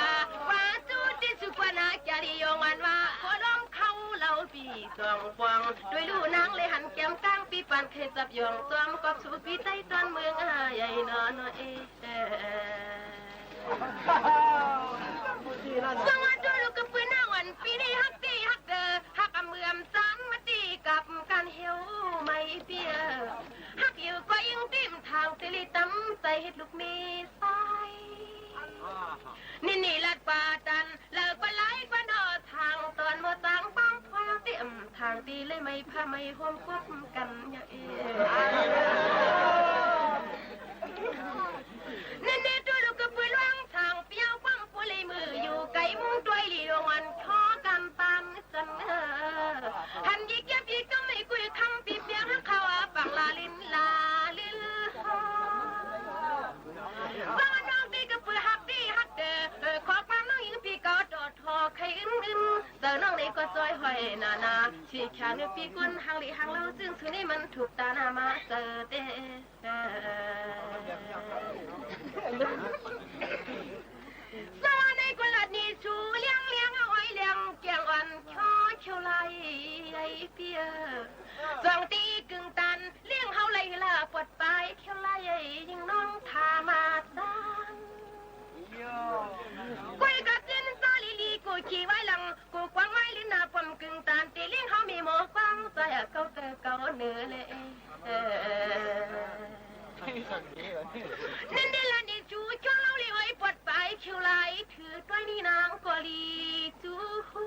k'aˉ tuˬ teˇ shu k'aˉ naˆ ca le yawˇ ngaˬ nawˬ a k'awꞈ lawˇ hkawˇ laˇ piˇ cawˬ pawˬ tuˬ luˬ naˆ leh haꞈ kehˬ kanˇ piˇ paˍ hk'e caˇ yawˇ cawˬ k'awꞈ shu piˇ taiˉ tawˇ meuˇ a yaꞈ nawˬ nawˬ e Saˍ laꞈ tuˬ lo keu pui naˆ g'aw piˇ neˇ haˉ teˇ haˉ te haˉ k'aˉ mui aˬ caˉ maˇ te kaꞈ kanˇ heoˇ maˇ e piˇ. Haˉ yuˬ k'awꞈ iˉ teˇ htaˇ te le taˇ mvuhˇ saiˉ heˆ luˬ miˬ saiˉ. Neˇ neˇ laꞈ k'aˉ tanˬ leuˬ k'o laiˉ k'aˉ nawˬ htaˇ tawˇ mawˬ taˇ paˇ hkawˇ teˇ htaˇ te le maˇ e hpaˇ maˇ e hoˉ k'oˆ kanˇ yaꞈ e Neˇ neˇ tuˬ lo keu pui laˇ htaˇ piˇ awˬ paˆ pun le meuˇ yoˬ k'ai mvuhˇ dawˇ e le yawˇ ngaˬ hkawˇ kanˇ paˇ mvuhˇ caˇ. Haꞈ nyi kehˉ piˇ kaˇ meuˇ kuˬ hk'aˇ piˇ piˇ haˉ hk'aˇ a paˍ la le la le Hawˉ hawˉ naˬ naˬ, chi hkanˍ ve piˇ kuˇ haˉ liꞈ haˉ lawˇ, cuˇ shu neˇ maˇ htuꞈ taˍ naˍ maˇ tcuh te. Saˍ laꞈ neˇ k'o laꞈ nyi shu liangˇ liangˇ, awˬ e liangˇ kiaꞈ awˬ hkawˇ hkawˇ laiˉ piˇ-oˬ. Zuhꞈ teˇ kuiˬ tanˍ liˇ haoˇ laiˉ laˇ pawꞈ paiˉ hkawˇ laiˉ, yinˇ nawˇ htaꞈ maˇ tanˍ. K'oˆ-e kaꞈ, teˇ nyi saˍ laꞈ liꞈ k'o, chi waiˉ laꞈ k'o, kuˬ waiˉ liˇ naˍ pawꞈ kuiˬ tanˍ te liˇ haoˇ miˬ mawˬ k'aw tcuh yaꞈ k'aw teh k'aw neˬ le. Neˇ neˇ laꞈ nyi shu cawˇ lawˇ liꞈ awˬ e pawꞈ paiˉ hkawˇ laiˉ, htuꞈ tawˆ-e niˇ naˍ k'awꞈ liꞈ cuˇ hu.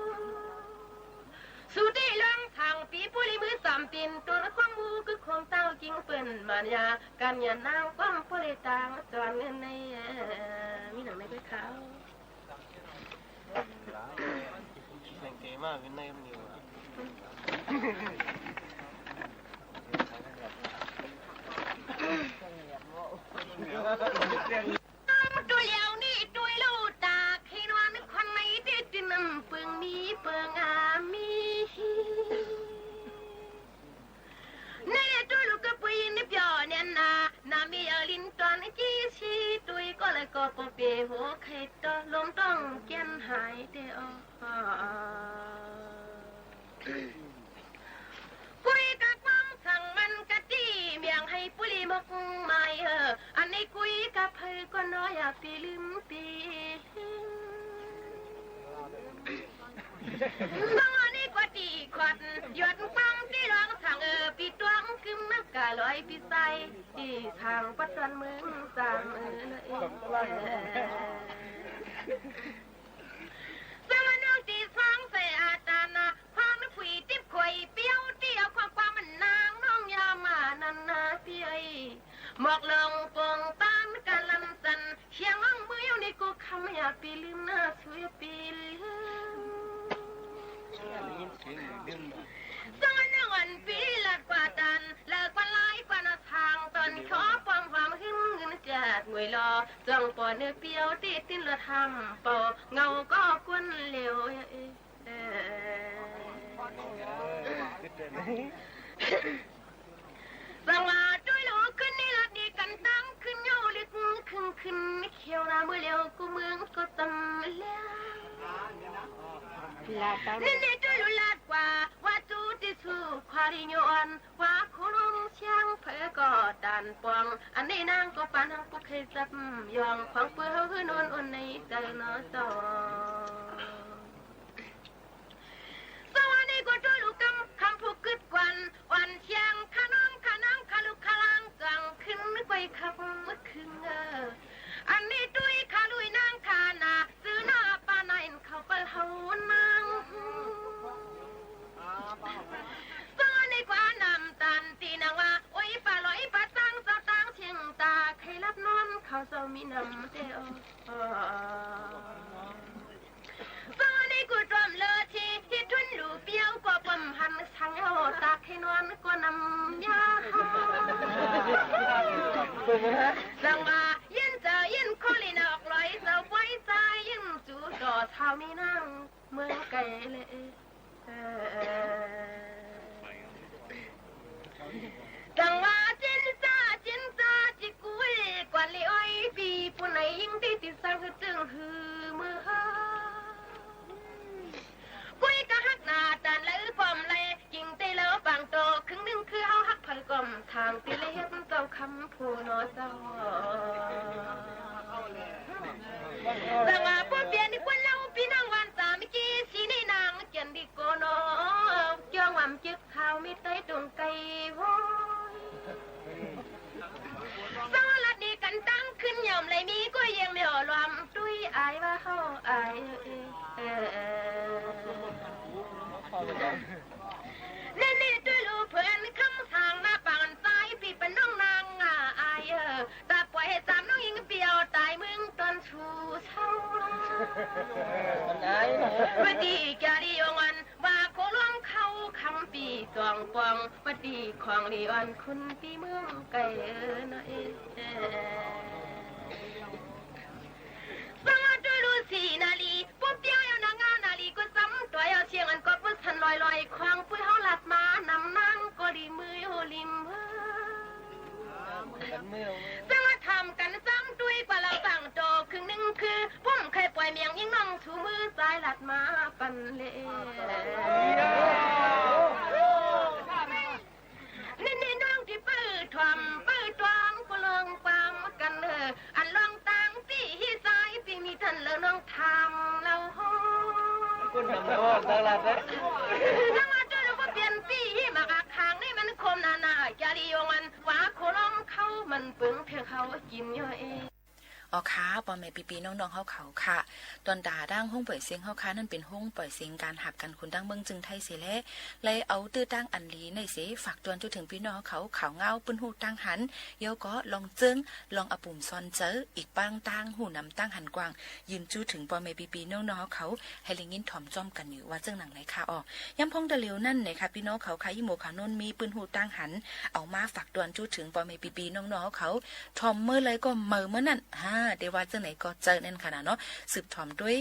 Shu teˇ laˇ htaꞈ piˇ puˇ liꞈ meuˇ saˍ piˇ tuˬ, k'awꞈ mvuh kuiˬ hkawꞈ taˇ-oˬ, kiˇ peuˬ maˍ yaˇ kaꞈ nyi naˍ k'awꞈ pawˆ le taˍ cawˬ neˇ neˇ. Miˇ naˍ neˇ k'oˆ hk'a-oˬ. Mvuhˇ tuˬ yaꞈ-oˬ, neˇ tuˬ-e lo taˍ hk'e naˬ, neˇ hkawˇ na-e teˇ tuˬ naˬ peuˬ miˇ peuˬ-a miˇ. Neˇ tuˬ lo keu pui neˇ pyawˬ nyi naˍ, naˍ miˇ yaꞈ liˇ tawˇ neˇ ciˇ shiˍ tuˬ-e k'oˆ leh k'awꞈ pawˆ peˍ hoꞈ hk'e taw, lonˉ tawˇ kehˉ haiˬ te-o. K'oˆ-e kaꞈ, k'awꞈ htaꞈ maˇ kaꞈ tiˉ miˬ haiˬ puˇ liꞈ mawˬ k'oˆ maˍ-e, a neˇ k'oˆ-e kaꞈ hpeuꞈ k'awꞈ nawˉ yaꞈ piˇ leuˉ piˇ. Saˍ laꞈ neˇ k'oˆ tiˉ hkawꞈ, yawˇ tuˬ k'awꞈ tiˉ lawˬ htaꞈ piˇ tuˬ kuiˬ maˇ kaꞈ lawˬ-e piˇ sai, tiˉ htaꞈ pa taw meuˇ taˍ meuˇ le. Saˍ laꞈ neˇ tiˉ htaꞈ shehˍ a taˍ naˍ, hkawˇ meuˇ hpu-e tiˉ hkawꞈ-e piˇ-oˬ, tiˉ awˬ hkawˇ k'awꞈ maˇ naˍ nawˇ yaˇ maˇ naˍ naˍ piˇ-e. Mawꞈ lawˬ pon tanˇ kaꞈ laˇ tanˇ, shiˍ ngaˇ meuˇ yaˇ neˇ k'o hk'aˬ maˇ yaꞈ piˇ leuˉ naˇ shu yaˇ piˇ leuˉ. Saˍ laꞈ neˇ g'aꞈ piˇ laꞈ k'awꞈ tanˍ, laꞈ k'awꞈ laiˉ k'awꞈ naˍ htaꞈ tawˇ hkawˇ pawˆ maˇ heuˆ g'uiˬ jaˇ g'uiˬ lawˬ, cawˬ pawˍ neˇ piˇ-oˬ teˇ teˇ lawˬ htaꞈ pawˍ ngaˬ-oˬ k'awꞈ k'oˆ le-oˬ. Saˍ laꞈ tuˬ lo hkui neˇ laꞈ neˇ kanˍ tanˇ hkui yaˇ-oˬ, liꞈ hkui hkui hkui hk'e-oˬ naˍ, meuˇ le-oˬ k'oˆ meuˇ k'oˆ taˍ le. Neˇ neˇ tuˬ lo laꞈ k'awꞈ, wa tuˬ teˇ shu hk'aw liꞈ nyi-oˬ, wa hk'oˆ lonˉ shiˍ hpeuꞈ k'awꞈ tanˍ pawˍ, a neˇ naˇ k'oˆ pa naˇ k'oˆ hk'e tcuh yawˬ hk'awꞈ pui hawˉ heuˆ nawˉ oˇ neˇ tcuh nawˉ tawˇ. Saˍ laꞈ neˇ k'o tuˬ lo kaꞈ hk'a hpu kuiˬ k'awꞈ, awˬ shiˍ hk'a nawˉ hk'a naˉ hk'a lo hk'a laˇ cawˬ hkui k'oˆ-e hk'a meuˇ hkui-a. A neˇ tuˬ hk'a lo-e naˉ hk'a naˉ, tcuh naˉ pa naˉ hk'a peu-eˬ hawˉ naˉ. Saˍ laꞈ neˇ k'o a naˍ tanˍ tiˉ naˍ wa, oˇ iˉ pa lawˬ iˉ pa tanˇ tawˇ tanˇ sheˍ taˍ hk'e laˇ nawˉ hk'aw saˍ miˇ naˍ te-o. Saˍ laꞈ neˇ k'o tawˇ leuˉ chi hiˉ htuˇ luˬ piˇ-oˬ k'awꞈ pawˆ hpanˍ shaˍ-oˬ taˍ hk'e naˉ k'oˆ naˉ yaˇ. Saˍ laꞈ yinˇ tcuh yinˇ hkawˇ liꞈ naˍ awˬ lawˬ-e tcuh pawehˇ tcuh yinˇ tuˬ dawˬ shaˍ miˇ naˉ meuˇ k'ai le. Saˍ laꞈ ciˉ caˇ ciˉ caˇ ciˉ kuˬ ve k'awꞈ liꞈ oˇ piˇ puˇ naˍ yinˇ teˇ tiꞈ saˍ hui tcuhˇ hui meuˇ ha. K'oˆ-e kaꞈ haˉ naˍ tanˍ leuˉ kawꞈ leh, kiˬ te leh awˬ paˍ tawˇ hkui neˇ hkui haˉ haˉ hpaˍ kawꞈ htaꞈ te leh heh puˇ tawˇ hk'a mvuhˇ hpu nawˉ tcuh. Saˍ laꞈ puˇ piˇ neˇ puˇ laˇ piˇ naˉ vaˇ taˍ miˇ ciˉ shiˍ neˇ naˉ cehˬ diꞈ k'o nawˉ, cawˇ vaˇ miˇ ciˉ htaꞈ miˇ taiˉ toˬ k'ai-o. Saˍ laꞈ neˇ kanˍ tanˇ hkui yaˇ-oˬ leh miˇ k'oˆ yehˬ miˇ awˬ lawn tuˬ-e a vaˇ hawˉ a. Neˇ neˇ tuˬ lo hpeuꞈ hk'aˇ htaꞈ naˍ paˍ taiˉ piˇ pa nawˉ naˉ ngaˬ a. Taˇ pawehˇ taˇ nawˉ yinˇ piˇ-oˬ taiˍ meuˇ tawˇ shu shaˉ. Vaˇ tiꞈ ca liꞈ awˬ ngaˬ vaˇ hk'oˆ lonˉ hk'aˇ hk'aˇ piˇ cawˬ pawˍ, vaˇ tiꞈ hkawꞈ liꞈ awˬ hk'un piˇ meuˇ k'ai naˉ e. Saˍ laꞈ tuˬ lo shiˍ naˍ liꞈ, puˇ piˇ-oˬ yaˇ naˍ ngaˇ naˍ liꞈ k'o, saˍ mvuhˇ tawˍ yaˇ shiˍ ngaˬ k'awꞈ puˇ shaˍ Laiˬ laiˬ hkawˇ puiˉ hawˉ laꞈ ma naˍ manˇ kawˆ liꞈ mui oˇ liꞈ meuˇ. Caˇ ma htaꞈ mvuhˇ kanˍ caˇ tuˬ e pa la baˬ dawˬ hkui nyiˇ hkui, pawˆ hk'ai pawehˇ miˬ nyiˇ nawˇ htu mui caiˍ laꞈ ma pan le. Neˇ neˇ nawˇ tiˉ peuˬ htaꞈ peuˬ tuˬ a k'o lawˬ pa mvuhˇ kanˍ le. Aˬ lawˬ tanˇ piˇ hiˆ caiˍ piˇ miˬ htaˇ leuˬ nawˇ htaꞈ laˬ-oˬ. Nawˇ ma cawˇ lo k'oˆ piˇ piˇ hiˆ maˬ k'a hk'aˬ neˇ maˇ hkawˇ na na ca li yoˬ. Ngaˬ pa hko lawˇ hkawˇ maˇ peuˬ hk'e hk'a oˇ kiˬ yoˬ e. Awˬ hk'aˇ, paw meh piˇ piˇ nawˇ nawˇ hawˉ hk'aw hk'aˇ, ตอน taˍ tanˇ ห้องปล่อยเสียง hawˉ hk'aˇ นั่นเป็นห้องปล่อยเสียงการหับกัน คนดั้งเบิ้งจึงไทย เสียแล้ว เลยเอาตื้อตั้งอันหลีในเสีย ฝากตวน จุดถึงพี่น้องเขา ข่าวเหง้าปื้นหู้ตั้งหัน เย้าก็ลองเจิง ลองอปุ่มซอนเจอ อีกป้างตั้งหู้นำตั้งหันกว้าง ยืน จุดถึง paw meh piˇ piˇ nawˇ nawˇ hawˉ hk'aw ให้ เล็ง ยิน ถ่อม จ้อม กัน อยู่ ว่า เจ๋ง หนัง ไหน ค่ะ ออ ย้ำ พ้อง เตอร์ เร็ว นั่น นะครับ พี่น้องเขา ค่ะ ยี่หมู่ เขา โน้น มี ปื้นหู้ตั้งหัน เอามา ฝากตวน จุดถึง paw meh piˇ piˇ nawˇ nawˇ hawˉ hk'aw ถ่อม เมื่อไร ก็ เมา เมื่อ นั้น ฮะ แต่ ว่า เจ๋ง ไหน ก็ เจอ นั่น ค่ะ นะ เนาะ สืบ ถ่อม ด้วย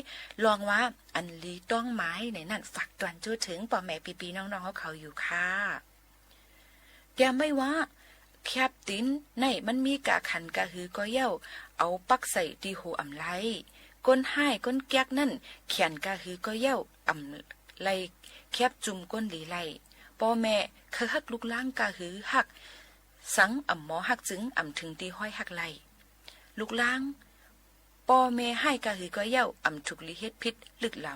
ลอง ว่า อัน หลี ต้อง ไม้ ไหน นั่น ฝากตวน จุดถึง paw meh piˇ piˇ nawˇ nawˇ hawˉ hk'aw อยู่ ค่ะ เตรียม ไว้ ว่า แคบ ติน ไหน มัน มี กาขัน กาหือ ก็ เย้า เอา ปัก ใส่ ตี หู อ่ำ ไล ก้น ห้าย ก้น แก๊ก นั่น แขน กาหือ ก็ เย้า อ่ำ ไล แคบ จุม ก้น หลี ไล paw meh เคย หัก ลูก ล้าง กาหือ หัก สัง อ่ำ หมอ หัก จึง อ่ำ เถิง ตี ห้อย หัก ไล ลูก ล้าง paw meh ห้าย กาหือ ก็ เย้า อ่ำ ถุก หลี เฮ็ด ผิด ลึก ล้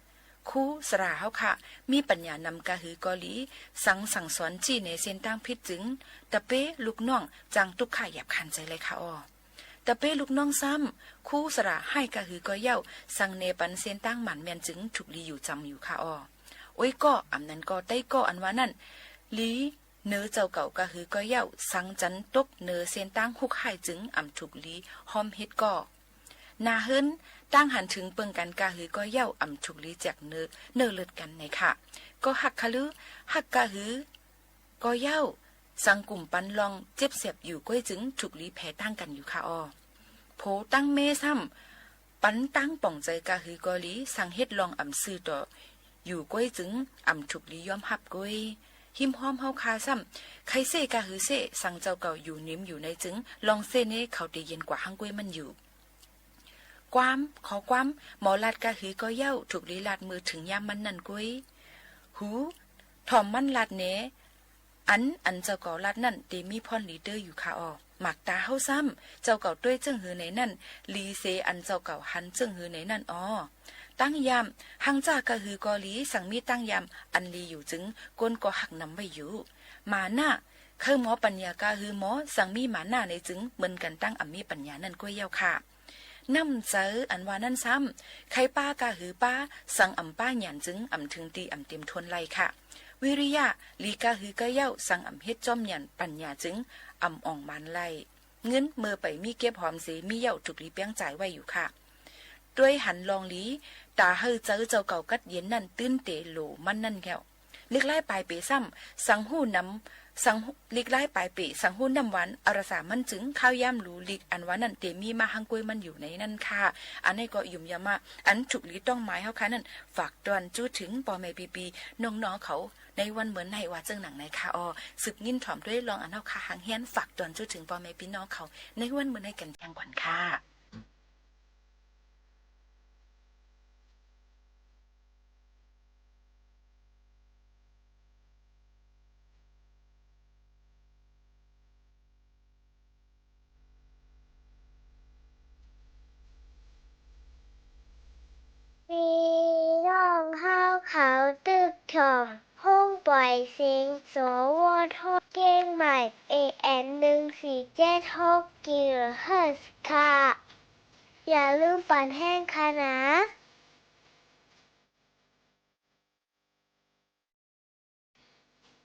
ำ ครู สระ เฮา ค่ะ มี ปัญญา นำ กาหือ ก็ หลี สัง สั่ง สอน จี้ ใน เส้น ทาง ผิด จึง ตะเป๊ ลูก น้อง จัง ตุ๊กข์ ค่ะ หยาบ คัน ใจ เลย ค่ะ ออ ตะเป๊ ลูก น้อง ซ้ำ ครู สระ ห้าย กาหือ ก็ เย้า สัง แนะ ปัน เส้น ทาง หมั่น แม่น จึง ถุก หลี อยู่ จ๋ำ อยู่ ค่ะ ออ โอ๊ย ก็ อ่ำ นั้น ก็ ไต้ ก็ อัน ว่า นั่น หลี เนอ เจ้า เก่า กาหือ ก็ เย้า สัง จัน ตก เนอ เส้น ทาง หุก ห้าย จึง อ่ำ ถุก หลี ห้อม เฮ็ด ก็ นา เฮิรน ตั้ง หัน เถิง เปิง กัน กาหือ ก็ เย้า อ่ำ ถุก หลี แจก เนอ เลิศ กัน ไหน ค่ะ ก็ หัก คะ ลือ หัก กาหือ ก็ เย้า สัง กุ่ม ปัน ลอง เจ็บ แสบ อยู่ ก๊วย จึง ถุก หลี แผล ตั้ง กัน อยู่ ค่ะ ออ โผ ตั้ง แม่ ซ้ำ ปัน ตั้ง ป่อง ใจ กาหือ ก็ หลี สัง เฮ็ด ลอง อ่ำ ซื่อ ต่อ อยู่ ก๊วย จึง อ่ำ ถุก หลี ย้อม หับ ก๊วย หิ้ม ห้อม เฮา ค่ะ ซ้ำ ใคร เซ่ กาหือ เซ่ สัง เจ้า เก่า อยู่ นิม อยู่ ใน จึง ลอง เซ่ เน่ เขา เต เย็น กว่า หัง ก๊วย มัน อยู่ ความ ขอ ความ หมอ ลาด กาหือ ก็ เย้า ถุก หลี ลาด มือ เถิง ยาม มัน นั่น ก๊วย หู ถ่อม มัน ลาด เน่ อัน อัน เจ้า เก่า ลาด นั่น เต มี พ่อน หลี เต๊อ อยู่ ค่ะ ออ หมาก ตา เฮา ซ้ำ เจ้า เก่า ต้วย เจิ้ง หือ ไหน นั่น หลี เส อัน เจ้า เก่า หัน เจิ้ง หือ ไหน นั่น ออ ตั้ง ยาม หัง จ้า กาหือ ก็ หลี สัง มี ตั้ง ยาม อัน หลี อยู่ จึง ก้น ก็ หัก นำ ไว้ อยู่ หมา หน้า ใคร หมอ ปัญญา กาหือ หมอ สัง มี หมา หน้า ใน จึง เหมือน กัน ตั้ง อ่ำ มี ปัญญา นั่น ก๊วย เย้า ค่ะ น้ำ ใจ อัน ว่า นั่น ซ้ำ ใคร ป้า กาหือ ป้า สัง อ่ำ ป้า หยาน จึง อ่ำ เถิง ตี อ่ำ เต็ม ทน ไล ค่ะ วิริยะ หลี กาหือ ก็ เย้า สัง อ่ำ เฮ็ด จ้อม หยาน ปัญญา จึง อ่ำ อ่อง หมาน ไล เงิน เมอ ไป มี เก็บ หอม เส มี เย้า ถุก หลี แป้ง จ่าย ไว้ อยู่ ค่ะ ต้วย หัน ลอง หลี ต๋า เฮอ ใจ เจ้า เก่า กัด เย็น นั่น ตื้น เต โหล มัน นั่น แก้ว ลิก ไล ปาย เป๋ ซ้ำ สัง หู้ น้ำ สัง ลิก ไล ปาย เป๋ สัง หู้ น้ำ หวาน อรสา มัน จึง ข้าว ยาม หลู ลิก อัน ว่า นั่น เต มี มา หัง ก๊วย มัน อยู่ ใน นั่น ค่ะ อัน ไหน ก็ หยุม ยา มา อัน ถุก หลี ต้อง ไม้ เฮา ค่ะ นั่น ฝากตวน จู๊ เถิง paw meh piˇ piˇ nawˇ nawˇ hawˉ hk'aw ใน วัน เหมือน ไหน ว่า เจ๋ง หนัง ไหน ค่ะ ออ สืบ ยิน ถ่อม ด้วย ลอง อัน เฮา ค่ะ หัง เฮี้ยน ฝากตวน จู๊ เถิง paw meh piˇ piˇ nawˇ hawˉ hk'aw ใน วัน เหมือน ไหน กัน แทง ก่อน ค่ะ พี่น้องเฮาเขาตึกถ่อมห้องปล่อยเสียง สวท เชียงใหม่ เอเอ็ม หนึ่งสี่เจ็ดหก กิโลเฮิรตซ์ ค่ะ อย่าลืมปั่นแฮงค่ะนะ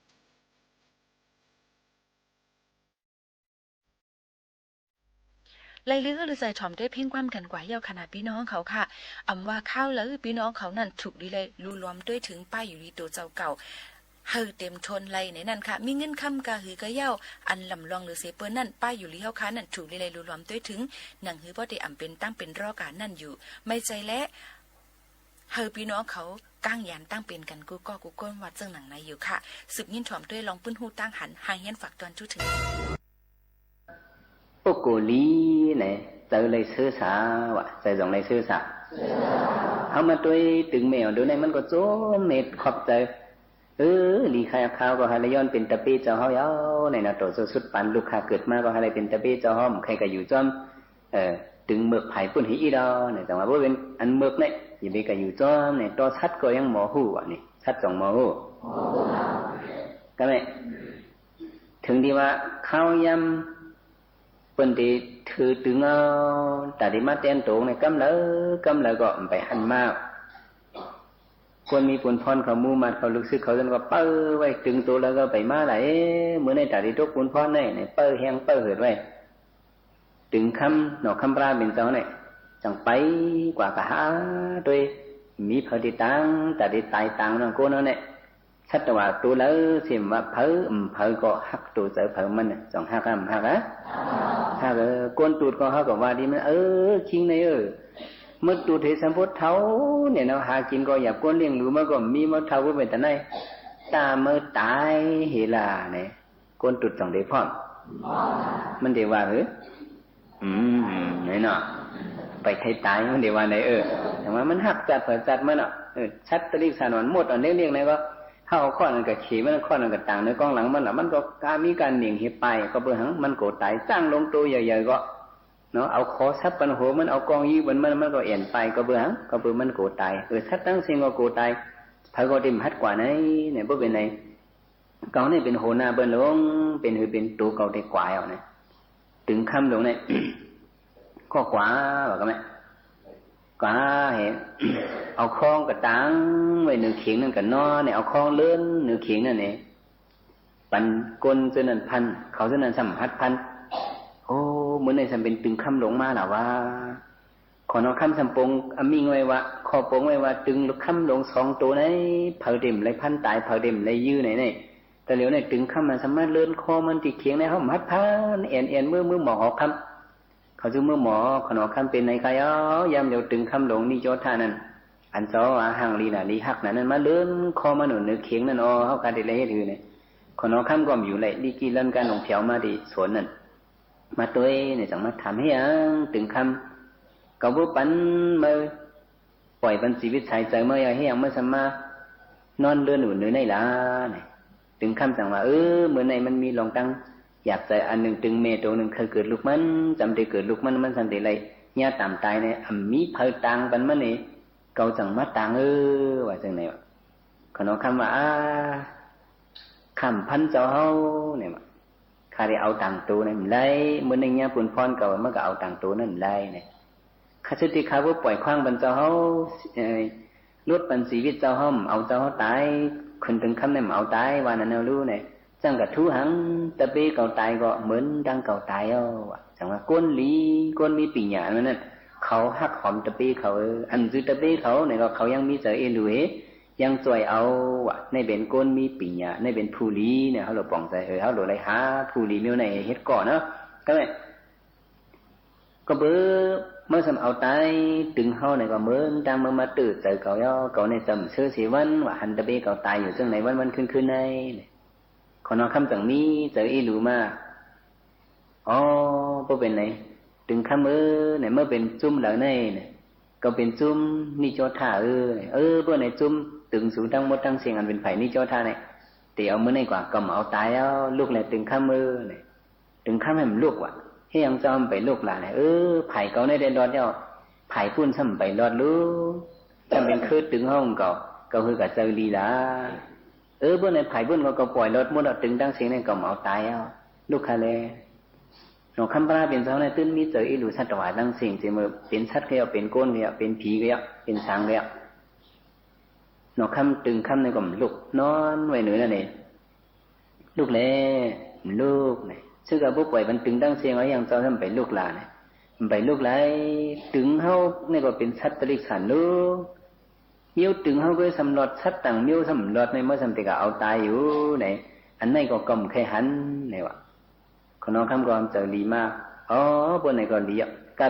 လႆႈလိုဝ်ႈ လိုဝ်ႈၸႂ်ထွမ်ႇတူၺ်း ၽဵင်းၵႂၢမ်းၵၼ်ၵႂႃႇ ယဝ်ႉၶႃႈၼႃ ပီႈၼွင်ႉၶဝ်ၶႃႈ။ ဢမ်ႇဝႃႈ ၶၢဝ်းလႂ် ပီႈၼွင်ႉၶဝ်ၼၼ်ႉ ထုၵ်ႇလီလႆႈလူလွမ်တူၺ်းထိုင် ပၢႆးယူႇလီတူဝ်ၸဝ်ႈၵဝ်ႇ ႁႂ်ႈတဵမ်ထူၼ်ႈလႆႈၼႆၼၼ်ႉၶႃႈ။ မီးငိုၼ်းၶမ်းၵႃႈႁိုဝ်ၵေႃႈယဝ်ႉ ဢၼ်လမ်ႇလွင်ႈလိူဝ်သေပိူၼ်ႈၼၼ်ႉ ပၢႆးယူႇလီႁဝ်းၶႃႈၼၼ်ႉ ထုၵ်ႇလီလႆႈလူလွမ်တူၺ်းထိုင် ၼင်ႇႁိုဝ်ပေႃးတေဢမ်ႇပဵၼ်တၢင်းပဵၼ် ရေႃးၵႃႇၼၼ်ႉယူႇ မႆႈၸႂ်လႄႈ เฮอ พี่น้องเขา ก้างยานตั้งเป็นกันกู้ก้อกู้ก้น ว่าเจ้าหนังในอยู่ค่ะ สืบยินถ่อมด้วย ลองปื้นหู้ตั้งหัน หางเฮี้ยนฝากตอนจู้ถึง ပုဂ္ဂိုလ်လီ န ၸႂ်လႆႈသိူဝ်းသႃႇ ဝႃႈ ၸႂ်ၸွင်ႇလႆႈသိူဝ်းသႃႇ ႁဝ်းမႃးတူၺ်း တုင်မႄႈဢွၼ်ႇတူဝ်ၼႆႉ မၼ်းၵေႃႈ ၸူမ်းၼႄ ၶွပ်ႈၸႂ် ဢိူဝ်ႈ လီၶႃႈ ၶႃႈၵေႃႈ ႁႂ်ႈလႆႈယွၼ်းပဵၼ်တပႄးၸဝ်ႈႁဝ်းယဝ်ႉ ၼႆၼေႃႈ တေႃႇၸူဝ်ႈသုတ်းပၢၼ် လုၵ်ႈၶႃႈၵိူတ်ႇမႃးၵေႃႈ ႁႂ်ႈလႆႈပဵၼ်တပႄးၸဝ်ႈႁဝ်း ဢမ်ႇၶႂ်ႈၵႂႃႇယူႇၸွမ်း ဢိူဝ်ႈ တုင်မိူၵ်ႈၽၢႆႇပုၼ်ႉႁေဢိတ်းယဝ်ႉ ၼႆ ၸင်ႇဝႃႈ ပေႃးပဵၼ်ဢၼ်မိူၵ်ႈၼႆႉ ယႃႇပေၵႂႃႇယူႇၸွမ်း ၼႆ တေႃႇသတ်းၵေႃႈ ယင်းမေႃႁူႉ ဝႃႈၼႆ သတ်းၸွင်ႇမေႃႁူႉ ၵမ်းၼႆႉ ထိုင်တီႈဝႃႈ ၶၢဝ်းယၢမ်း ပိူၼ်ႈတေထုးတုင်ဢဝ် တႃႇတေမႃးတႅၼ်းတူဝ်ၼႆႉ ၵမ်းလႂ် ၵမ်းလႂ်ၵေႃႈ ဢမ်ႇပႆႇႁၼ်မႃး ၵူၼ်းမီးပုၼ်ႈၽွၼ်းၶဝ် မူးမၢတ်ႈၶဝ် လုၵ်ႈသိုၵ်းၶဝ် ၸိူဝ်းၼၼ်ႉၵေႃႈ ပႂ်ႉဝႆႉ တုင်တူဝ်လႂ်ၵေႃႈ ပႆႇမႃးလႃႇ ဢေႈ မိူဝ်ႈၼႆႉ တႃႇတေတူၵ်းပုၼ်ႈၽွၼ်းၼႆႉ ၼႆ ပႂ်ႉႁႅင်း ပႂ်ႉႁိူတ်ႇဝႆႉ တုင်ၶမ်း ၼေႃႇၶမ်းၽြႃးပဵၼ်ၸဝ်ႈၼႆႉ ၸင်ႇပႆၵႂႃႇၵႂႃႇႁႃတူၺ်း ဢမ်ႇမီးၽႂ်တေတၢင် တႃႇတေတၢႆတၢင်ၼေႃႈ ၵူၼ်းၼၼ်ႉၼႆႉ သတ်ႉတဝႃႇတူဝ်လႂ်သေဢမ်ႇဝႃႈ ၽႂ်ဢမ်ႇၽႂ်ၵေႃႈ ႁၵ်ႉတူဝ်ၸႂ်ၽႂ်မၼ်းၼႃႇ ၸွင်ႇႁၵ်ႉဢမ်ႇႁၵ်ႉဢႃႈ ႁၵ်ႉဢိူဝ်ႈ ၵူၼ်းတုတ်ႈၵေႃႈ ႁဝ်းၵေႃႈဝႃႈတီႈမၼ်း ဢိူဝ်ႈ ၶိင်းၼႆႉဢိူဝ်ႈ မႂ်းတုတ်ႈႁေသမ်ႉပေႃးထဝ်ႈၼႆႉၼေႃႈ ႁႃၵိၼ်ၵေႃႈယၢပ်ႇ ၵူၼ်းလဵင်ႉလူမႂ်းၵေႃႈဢမ်ႇမီး မႂ်းထဝ်ႈၵူၺ်းပႆႇတၢၼ်ႇၼႆႉ တႃႇမႂ်းတၢႆႁေလႃႇၼႆ ၵူၼ်းတုတ်ႈၸွင်ႇတေၽွမ်ႉ မၼ်းတေဝႃႈႁိုဝ် ဢိုမ်း ၼႆၼေႃႈ ပႆႇၶႂ်ႈတၢႆ မၼ်းတေဝႃႈၼႆ ဢိူဝ်ႈ တႄႉဝႃႈ မၼ်းႁၵ်ႉၸၢတ်ႈၽႂ်ၸၢတ်ႈမၼ်းဢႃႈ ဢိူဝ်ႈ သတ်းတိရိတ်ႉသၢၼ်ႇ ဢွၼ်ႇမူတ်ႉဢွၼ်ႇလဵၵ်ႉလဵၵ်ႉၼႆၵေႃႈ ႁဝ်းဢဝ်ၶေႃႈၼၼ်ႉၵႂႃႇၶႄႇမၼ်း ၶေႃႈၼၼ်ႉၵႂႃႇတၢင်ႇၼိူဝ်ၵွင်းလင်မၼ်းလႃႈ မၼ်းၵေႃႈၵႃႈမီးၵၢၼ်ၼဵင်ႇႁေပၢႆႈ ၵွပ်ႈပိူဝ်ႈသင် မၼ်းၵူဝ်တၢႆ ၸၢင်ႉလူင်းတူဝ်ယႂ်ႇယႂ်ႇၵေႃႈ ၼေႃႈ ဢဝ်ၶေႃသပ်းပၼ်ႁူဝ်မၼ်း ဢဝ်ၵွင်ႈယိုဝ်းပၼ်မၼ်း မၼ်းၵေႃႈဢႅၼ်ႇပၢႆႈ ၵွပ်ႈပိူဝ်ႈသင် ၵွပ်ႈပိူဝ်ႈမၼ်းၵူဝ်တၢႆ ဢိူဝ်ႈ သတ်းတင်းသဵင်ႈၵေႃႈၵူဝ်တၢႆ ၽႂ်ၵေႃႈတေဢမ်ႇႁတ်းၵႂႃႇၼႆၼႆႉ ပေႃးပဵၼ်ၼႆ ၵဝ်ၼႆႉပဵၼ်ႁူဝ်ၼႃႈပိူၼ်ႈလူင် ပဵၼ်ႁိုဝ်ပဵၼ်တူဝ်ၵဝ်တေၵႂႃႇယဝ်ႉၼႆ တိုင်ၶမ်းလူင်ၼႆႉ ၵေႃႈၵႂႃႇ ဝႃႈၵမ်းၼႆႉ ၵႂႃႇႁေ ဢဝ်ၶွင်ႈၵႂႃႇတၢင်ဝႆႉၼိူဝ်ၶဵင်ႇၼၼ်ႉၵႂႃႇၼေႃႈၼႆ ဢဝ်ၶွင်ႈလိူၼ်ၼိူဝ်ၶဵင်ႇၼၼ်ႉၼႆ ပၼ်ၵူၼ်းၸိူဝ်းၼၼ်ႉၽၼ်း ၶဝ်ၸိူဝ်းၼၼ်ႉသမ်ႉႁတ်းၽၼ်း ဢူဝ်း မိူဝ်ႈၼႆႉသမ်ႉပဵၼ်တိုင်ၶမ်းလူင်မႃးလႃႇဝႃႈ ၶုၼ်ႁေႃၶမ်းသမ်ႉပူင် ဢမိင်ႉဝႆႉဝႃႈ ၶေႃႈပူင်ဝႆႉဝႃႈ တိုင်ၶမ်းလူင်သွင်တူဝ်ၼႆႉ ၽႂ်တေဢမ်ႇလႆႈၽၼ်းတၢႆ ၽႂ်တေဢမ်ႇလႆႈယိုဝ်းၼႆၼႆႉ တေႃႈလဵဝ်ၼႆႉ တိုင်ၶမ်းမၼ်းသမ်ႉမႃးလိူၼ်ၶေႃးမၼ်းတီႈၶဵင်ႇၼႆႉ ႁဝ်းဢမ်ႇႁတ်းၽၼ်း ဢႅၼ်ႇဢႅၼ်ႇမိူဝ်းမိူဝ်းမွၵ်ႇႁေႃၶမ်း ၶဝ်ၸိုဝ်ႈမိူဝ်းမေႃၶုၼ်ႁေႃၶမ်းပဵၼ်ၼႆၶႃႈယဝ်ႉ။ ယၢမ်းလဵဝ် တိုင်ၶမ်းလူင်ၼိၵျေႃးထၼၼ်ႉ ဢၼ်ၸဝ်ႈဝႃႈ ႁၢင်ႈလီၼႃႇလီႁၵ်ႉၼႃႇၼၼ်ႉ မႃးလိူၼ်ၶေႃးမၼ်းၼႆႉ ၼိူဝ်ၶဵင်ႇၼၼ်ႉဢေႃႈ။ ႁဝ်းၶႃႈတေလႆႈႁဵတ်းႁိုဝ်ၼႆ ၶုၼ်ႁေႃၶမ်းၵေႃႈဢမ်ႇယူႇလႆႈ လီၵီႈလၼ်ႈၵၢၼ်လူင် ၽႅဝ်မႃးတီႈသူၼ်ၼၼ်ႉ မႃးတူၺ်းၼႆ ၸင်ႇမႃးထၢမ် ႁဵတ်းသင် တိုင်ၶမ်း ၵဝ်ပေႃးပၼ်မႂ်း ပွႆႇပၼ်ၸီႇဝိတ်ႉသၢႆၸႂ်မႂ်းယဝ်ႉ ႁဵတ်းသင်မႂ်းသမ်ႉမႃး ၼွၼ်းလိူၼ်ယူႇၼိူဝ်ၼႆႉလႃႇၼႆ တိုင်ၶမ်းၸင်ႇဝႃႈ ဢိူဝ်ႈ မိူဝ်ႈၼႆႉမၼ်းမီးလွင်ႈတၢင်း ယၢပ်ႇၸႂ်ဢၼ်ၼိုင်ႈ တိုင်မႄႈတူဝ်ၼိုင်ႈ ၶႂ်ႈၵိူတ်ႇလုၵ်ႈမၼ်း ၸမ်တေၵိူတ်ႇလုၵ်ႈမၼ်း မၼ်းသမ်ႉတေလႆႈ ၺႃးတၢမ်ႇတၢႆၼႆ ဢမ်ႇမီးၽႂ်တၢင်ပၼ်မၼ်းၼႆ ၵဝ်ၸင်ႇမႃးတၢင်ဢိူဝ်ႈ ဝႃႈၸိူင်ႉၼႆဝႃႈ။ ၶုၼ်ႁေႃၶမ်းဝႃႈ ဢႃႈ ၶႃႈဢမ်ႇၽၼ်းၸဝ်ႈႁဝ်းၼႆဝႃႈ ၶႃႈတေဢဝ်တၢင်ႇတူဝ်ၼႆႉ ဢမ်ႇလႆႈ မိူဝ်ႈၼႆႉၺႃးပုၼ်ႈၽွၼ်းၵဝ်ႇ မႂ်းၵေႃႈဢဝ်တၢင်ႇတူဝ်ၼၼ်ႉဢမ်ႇလႆႈၼႆ ၶႃႈသိုဝ်ႈတီႈၶႃႈ ပေႃးပွႆႇၶႂၢင်းပၼ်ၸဝ်ႈႁဝ်း ဢိူဝ်ႈ လူတ်းပၼ်ၸီႇဝိတ်ႉၸဝ်ႈႁဝ်း ဢမ်ႇဢဝ်ၸဝ်ႈႁဝ်းတၢႆ ၶုၼ်တိုင်ၶမ်းၼႆႉ ဢမ်ႇဢဝ်တၢႆ ဝႃႈၼၼ်ၼေႃႈလူးၼႆ ၸၢင်ႈၵႂႃႇထူးႁင် တပႄးၵဝ်တၢႆၵေႃႈ မိူၼ်တင်းၵဝ်တၢႆယဝ်ႉဝႃႈ။ ၸင်ႇဝႃႈ ၵူၼ်းလီ ၵူၼ်းမီးပိင်ႇၺႃႇၼၼ်ႉၼႃႇ ၶဝ်ႁၵ်ႉႁွမ်တပႄးၶဝ် ဢိူဝ်ႈ ဢမ်ႇၸႂ်ႈတပႄးၶဝ်ၼႆၵေႃႈ ၶဝ်ယင်းမီးၸႂ်ဢီးလူႁေ ယင်းၸွႆႈဢဝ်ဝႃႈ။ ၼႆႉပဵၼ်ၵူၼ်းမီးပိင်ႇၺႃႇ ၼႆႉပဵၼ်ၽူႈလီၼႆ ႁဝ်းလူဝ်ႇပွင်ႇၸႂ် ဢိူဝ်ႈ ႁဝ်းလူဝ်ႇလႆႈႁႃၽူႈလီမဵဝ်းၼႆႉ ႁဵတ်းၵေႃႉၼေႃႈ။ ၵေႃႈ ၵွပ်ႈပိူဝ်ႈ မႂ်းသမ်ႉဢဝ်တၢႆ တိုင်ႁဝ်းၼႆႉၵေႃႈ မိူၼ်တင်းမႂ်းမႃးတိူဝ်ႉၸႂ်ၵဝ်ယဝ်ႉ။ ၵဝ်ၼႆႉ ၸမ်သိူဝ်းသေဝၼ်းဝႃႈ ႁၼ်တပႄးၵဝ်တၢႆယူႇၸိူင်ႉၼႆ ဝၼ်းဝၼ်းၶိုၼ်းၶိုၼ်းၼႆၼႆႉ ၶုၼ်ႁေႃၶမ်းၸင်ႇမီးၸႂ်ဢီးလူမႃး။ ဢေႃႈ ပေႃးပဵၼ်ၼႆ တိုင်ၶမ်းဢိူၺ်း ၼႆ မႂ်းပဵၼ်ၸုမ်းလႂ်ၼႆၼႆ ၵဝ်ပဵၼ်ၸုမ်းၼိၵျေႃးထဢိူဝ်ႈၼႆ။ ဢိူဝ်ႈ ပေႃးၼႆ ၸုမ်းတိုင်သူတင်းမူတ်းတင်းသဵင်ႈ ဢၼ်ပဵၼ်ၽၢႆႇၼိၵျေႃးထၼႆႉ တေဢဝ်မိူဝ်ႈၼႆႉၵႂႃႇ ၵဝ်ဢမ်ႇဢဝ်တၢႆယဝ်ႉ လုၵ်ႉလႄႈ တိုင်ၶမ်းဢိူၺ်းၼႆ။ တိုင်ၶမ်းဢမ်ႇလုၵ်ႉဝႃႈ။ ႁဵတ်းသင်ၸဝ်ႈဢမ်ႇပႆႇလုၵ်ႉလႃႇၼႆ။ ဢိူဝ်ႈ ၽၢႆႇၵဝ်ၼႆႉတႄႉလွတ်ႈယဝ်ႉ ၽၢႆႇပုၼ်ႉသမ်ႉဢမ်ႇပႆႇလွတ်ႈလူး။ သမ်ႉပဵၼ်ၶိူဝ်းတိုင်ႁဝ်းၵဝ်ႇ ၵဝ်ႁႂ်ႈၵႂႃႇၸႂ်ႈလီလႃႇ။ ဢိူဝ်ႈ ပေႃးၼႆ ၽၢႆႇပုၼ်ႉၵေႃႈ ၵဝ်ပွႆႇလွတ်ႈမူတ်းယဝ်ႉ တိုင်တင်းသဵင်ႈၼႆႉ ၵဝ်ဢမ်ႇဢဝ်တၢႆယဝ်ႉ လုၵ်ႉၶႃႈလႄႈ။ ၼေႃႈ ၶမ်းၽြႃးပဵၼ်ၸဝ်ႈၼႆႉ တိုၼ်းမီးၸႂ်ဢီးလူ သတ်ႉတဝႃႇတင်းသဵင်ႈ ၸဵမ်မိူဝ်ႈ ပဵၼ်သတ်းၵေႃႈယဝ်ႉ ပဵၼ်ၵူၼ်းၵေႃႈယဝ်ႉ ပဵၼ်ၽီၵေႃႈယဝ်ႉ ပဵၼ်သၢင်ၵေႃႈယဝ်ႉ။ ၼေႃႈ ၶမ်း တိုင်ၶမ်းၼႆႉၵေႃႈ ဢမ်ႇလုၵ်ႉ ၼွၼ်းဝႆႉၼိူဝ်ၼၼ်ႉၼႆႉ လုၵ်ႉလႄႈ ဢမ်ႇလုၵ်ႉၼႆ။ သိုၵ်းၵေႃႈ ပေႃးပွႆႇပၼ်တိုင်တင်းသဵင်ႈ ဢဝ်ႁဵတ်းသင်ၸဝ်ႈသမ်ႉ ပႆႇလုၵ်ႉလႃႇၼႆ ပႆႇလုၵ်ႉလႆႈ။ တိုင်ႁဝ်းၼႆႉၵေႃႈ ပဵၼ်သတ်းတိရိတ်ႉသၢၼ်ႇလူး မဵဝ်းတိုင်ႁဝ်းၵေႃႈ သမ်ႉလွတ်ႈ သတ်းတၢင်ႇမဵဝ်းသမ်ႉဢမ်ႇလွတ်ႈၼႆ မႂ်းသမ်ႉတေၵႂႃႇဢဝ်တၢႆယူႇၼႆ ဢၼ်ၼႆႉၵေႃႈ ၵဝ်ဢမ်ႇၶႂ်ႈႁၼ်ၼႆဝႃႈ။ ၶုၼ်ႁေႃၶမ်းၵေႃႈ ၸႂ်လီမႃး ဢေႃႈ ပေႃးၼႆၵေႃႈလီဢႃႈ ၵႃႈပဵၼ်သ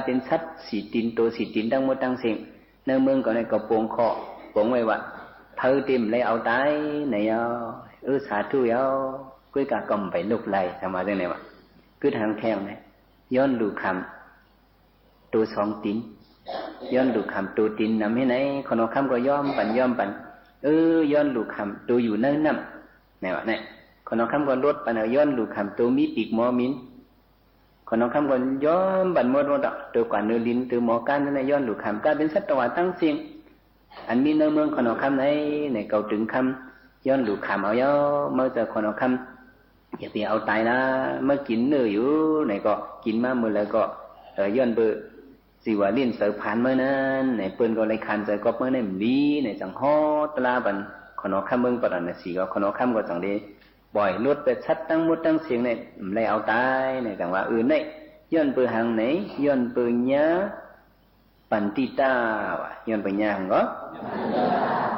တ်းသီႇတိၼ် တူဝ်သီႇတိၼ် တင်းမူတ်းတင်းသဵင်ႈ ၼႂ်းမိူင်းၵဝ်ၼႆႉ ၵဝ်ပူင်ၶေႃႈ Pon ve ว่า hpaw te มัน leh เอาตาย naˍ ya, uiˍ สาธุ ya, กล้วย kaꞈ กำ ไป โลก ไร้ ทำ มา จัง naˍ ว่า กึ๊ด หัง แทง naˍ, ย้อนลูกขำ โตสองตีน ย้อนลูกขำ โตตีนนำ heˆ ไหน ขน หอคำ ก็ ยอม ปัน ยอม ปัน เออ ย้อนลูกขำ โตอยู่ เนินน้ำ naˍ ว่า เนี่ย ขน หอคำ ก็ ลด ปัน เออ ย้อนลูกขำ โต มีปีก หมอ หมิน ขน หอคำ ก็ ยอม ปัน หมด หมด อ่ะ โต กว่า เนิน ลิน โต หมอ ก้าน นั่น นะ ย้อนลูกขำ กลายเป็น สัตว์ ต่างๆ ทั้งสิ้น อัน มี เนิน เมือง ขน หอคำ ไหน ใน เก่า ตึง คำ ย้อนลูกขำ เอา เย้า เมื่อ เจอ ขน หอคำ อย่าไปเอาตายนะ เมื่อ กิน เนอ อยู่ ไหน ก็ กิน มา เมื่อ แล้ว ก็ เออ ย้อน เบอร์ สิ ว่า เล่น เสา ผ่าน เมื่อ นั้น ไหน เปิ้น ก็ เลย คาน เสา ก๊อป เมื่อ นั้น หลี ไหน จัง ฮอ ตรา ปัน ขน หอคำ เมือง ปะ ตะ นะ สี่ ก็ ขน หอคำ ก็ จัง ได้ บ่อย ลด ไป สัตว์ ทั้งหมด ทั้งสิ้น เนี่ย มัน เลย เอาตาย เนี่ย จัง ว่า เออ ไหน ย้อน เบอร์ หัง ไหน ย้อน เบอร์ ญา ปันติตา ว่ะ ย้อน เบอร์ ญา หัง ก็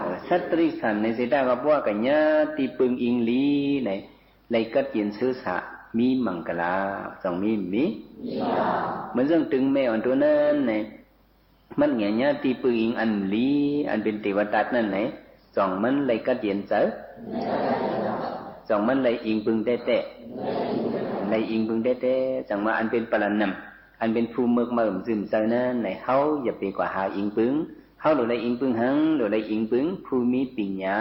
เออ สัตว์ တိရစ္ဆာန် ใน เศรษฐา ก็ เพราะ ว่า กับ ญา ที่ เปิง อิง หลี ไหน เลย กัด เย็น ซื่อ สะ มี มัง คลา จัง มี มี เหมือน เรื่อง ตึง แม่ อ่อน ตัว นั้น ไหน มัน เนี่ย ญา ที่ เปิง อิง อัน หลี อัน เป็น เทวทัต นั่น ไหน จัง มัน เลย กัด เย็น เจอ จัง มัน เลย อิง เปิง แต๊ๆ เลย อิง เปิง แต๊ๆ จัง ว่า อัน เป็น ประหลาด นำ อัน เป็น ผู้ เมือก มา อึม ซึม เจอ นั้น ไหน เฮา อย่าไป กว่า หา อิง เปิง เฮา หลู เลย อิง เปิง หัง หลู เลย อิง เปิง ผู้ มี ปัญญา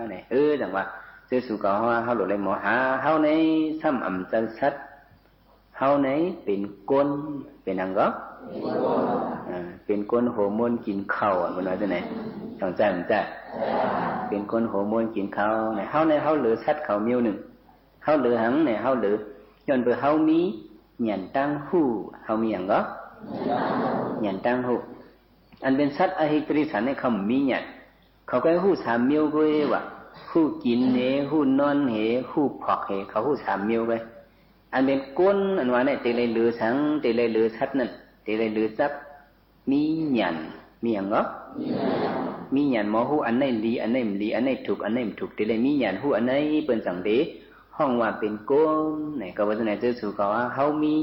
ไหน เออ จัง ว่า เจอ สุ ก็ เฮา เฮา หลู เลย หมอ หา เฮา ไหน ซ้ำ อ่ำ เจอ สัตว์ เฮา ไหน เป็น คน เป็น หัง ก็ เออ เป็น คน โหมวน กิน ข้าว อ่ะ มัน ว่า จัง ไหน จัง ใจ้ มัน ใจ้ เป็น คน โหมวน กิน ข้าว ไหน เฮา ไหน เฮา เหลือ สัตว์ เขา เมียว นึ่ง เฮา เหลือ หัง ไหน เฮา เหลือ ย้อน เบอร์ เฮา มี หยัน ตั้ง หู้ เฮา มี หัง ก็ หยัน ตั้ง หู้ อัน เป็น สัตว์ อเหตุ တိရစ္ဆာန် เนี่ย เขา มี หยัน เขา ก็ หู้ สาม เมียว ก็ เอ ว่ะ หู้ กิน เห หู้ นอน เห หู้ ผอก เห เขา หู้ สาม เมียว ก็ เอ อัน เป็น คน อัน ว่า เนี่ย เต เลย เหลือ สัง เต เลย เหลือ สัตว์ นั่น เต เลย เหลือ จับ มี หยัน มี หัง ก็ มี หยัน หมอ หู้ อัน ไหน หลี อัน ไหน บ่ หลี อัน ไหน ถูก อัน ไหน บ่ ถูก เต เลย มี หยัน หู้ อัน ไหน เปิ้น จัง เต ห้อง ว่า เป็น คน ไหน ก็ ว่า จัง ไหน เจอ สุ ก็ ว่า เฮา มี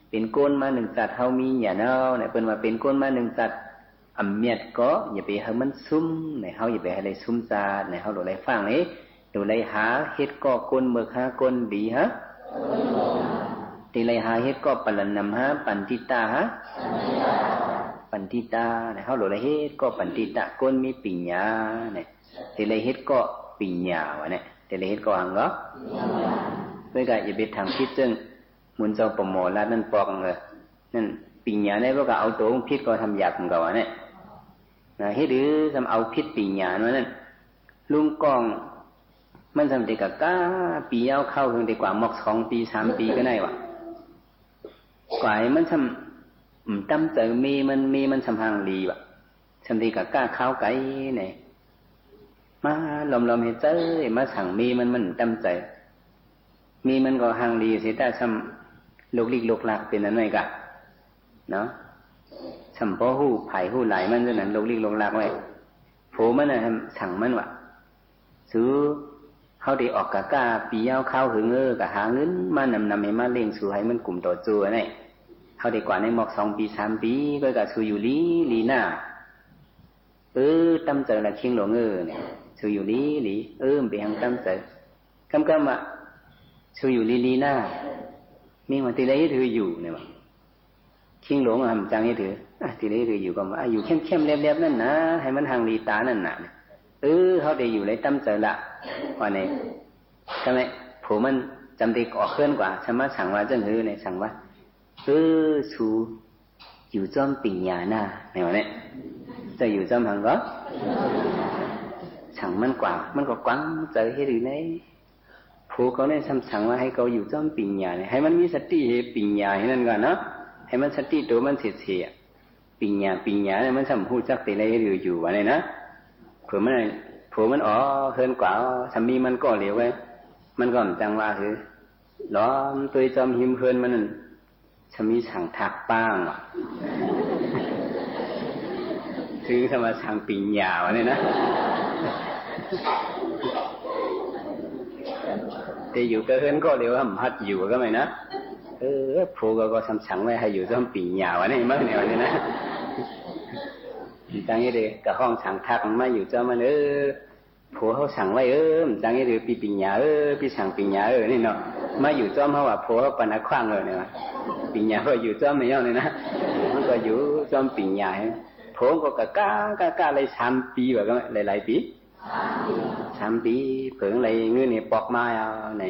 เป็น คน มา นึ่ง จัด เฮา มี หยัน เอา ไหน เปิ้น ว่า เป็น คน มา นึ่ง จัด อ่ำ เมียด ก็ อย่าไป ให้ มัน ซุ่ม ไหน เฮา อย่าไป ให้ เลย ซุ่ม จัด ไหน เฮา หลู เลย ฟัง เอ หลู เลย หา เหตุ ก็ คน เมือก หา คน หลี หา เต เลย หา เหตุ ก็ ประหลาด นำ หา ปันติตา หา ปันติตา ไหน เฮา หลู เลย เหตุ ก็ ปันติตา คน มี ปัญญา ไหน เต เลย เหตุ ก็ ปัญญา ว่ะ เนี่ย เต เลย เหตุ ก็ หัง ก็ ก็ อย่าไป ทาง ผิด ซึ่ง မုၼ်ၸဝ်ႈပမေႃးလၢတ်ႈၼၼ်ႉပွၵ်ႈ เออ นั่น ပိၺ်ႇၺႃႇ ใน พวก เอา ตัว ผิด ก็ ทำ อยาก เหมือน กัน วะ เนี่ย นะ เหตุ หรือ ทำ เอา ผิด ပိၺ်ႇၺႃႇ นั่น ลุงกอง มัน ทำ เต กะกล้า ปียาว เข้า เฮง เต กว่า มอก สอง ปี สาม ปี ก็ได้ วะ กว่า มัน ทำ อืม ตั้ม เจอ เมย์ มัน เมย์ มัน ทำ หัง หลี วะ ทำ เต กะกล้า เข้า ไกล ไหน มา ลอมๆ เหตุ เจอ มา สั่ง เมย์ มัน มัน ตั้ม เจอ เมย์ มัน ก็ หัง หลี เสร็จ แต่ ทำ ลกลิกลกลัก เป็น อัน ไหน กะ เนาะ ทำ พอ หู้ ไผ่ หู้ หลาย มัน เท่า นั้น ลกลิกลกลัก ไว้ โผ มัน น่ะ ทำ สั่ง มัน วะ สู เฮา เต ออก กะกล้า ปียาว เข้า เฮง เออ กะ หา เงิน มา นำๆ ให้ มา เลี้ยง สู ให้ มัน กลุ่ม ต่อ โจ อัน ไหน เฮา เต กว่า ใน มอก สอง ปี สาม ปี ก็ กะ สู อยู่ หลี หลี หน้า เออ ตั้ม เจอ ละ คิง หลวง เออ เนี่ย สู อยู่ หลี หลี เออ มัน เป็น หัง ตั้ม เจอ กำๆ วะ สู อยู่ หลี หลี หน้า มี วัน ที เลย เหตุ หือ อยู่ เนี่ย วะ คิง หลวง อ่ะ มัน จัง เหตุ หือ อ่ะ ที เลย เหตุ หือ อยู่ ก็ มา อ่ะ อยู่ เข้มๆ แลบๆ นั่น นะ ให้ มัน หัง หลี ตา นั่น นะ เออ เฮา เต อยู่ เลย ตั้ม เจอ ละ ว่า เนี่ย ทำ ไม โผ มัน จำ เต ออก เฮือน กว่า ทำ มา สั่ง ว่า จัง หือ เนี่ย สั่ง ว่า เออ สู อยู่ จ้อม ပိၺ်ႇၺႃႇ นะ ใน วัน เนี่ย จะ อยู่ จ้อม หัง ก็ สั่ง มัน กว่า มัน ก็ กว้าง เจอ เหตุ หือ ใน โผ เขา เนี่ย ทำ สั่ง ว่า ให้ เขา อยู่ จ้อม ပိၺ်ႇၺႃႇ เนี่ย ให้ มัน มี สติ เหตุ ပိၺ်ႇၺႃႇ เหตุ นั่น ก่อน เนาะ ให้ มัน สติ ตัว มัน เสร็จ เสร็จ ပိၺ်ႇၺႃႇ ပိၺ်ႇၺႃႇ เนี่ย มัน ทำ หู จัก เต เลย เหตุ หือ อยู่ วัน เนี่ย นะ โผ มัน โผ มัน ออก เฮือน กว่า ทำ มี มัน ก็ เหลียว ไว้ มัน ก็ จัง ว่า หือ ล้อม ตัว จ้อม หิม เฮือน มัน นั่น ทำ มี สั่ง ถาก ป้าง วะ ถึง ทำ มา สั่ง ပိၺ်ႇၺႃႇ วัน เนี่ย นะ เต อยู่ ก็ เฮือน ก็ เหลียว ทำ หัด อยู่ ก็ ไม่ นะ เออ โผ ก็ ก็ ทำ สั่ง ไว้ ให้ อยู่ จ้อม ပိၺ်ႇၺႃႇ วัน เนี่ย มั้ง เนี่ย วัน เนี่ย นะ Mvuhˇ caˇ nyi te kaꞈ ห้อง saˍ htaˆ maˇ yuˬ cawˇ maˇ le. ผัว hawˉ saˍ vaˇ-e, mvuhˇ caˇ nyi te piˇ ปัญญา e, piˇ saˍ ปัญญา e ne nawˬ, maˇ yuˬ cawˇ maˇ ว่า ผัว hawˉ paˍ naˍ hkaˇ ngaˬ hui ne ma, ปัญญา k'o yuˬ cawˇ maˇ yaˇ ne na, mvuhˇ k'o yuˬ cawˇ ปัญญา e. ผัว k'o kaꞈ kaˇ kaˇ kaˇ leh สาม piˇ vaˬ, laiˬ laiˬ piˇ, สาม piˇ, ผัว leh ngeuˇ ne ปอก maˇ yaˇ ne.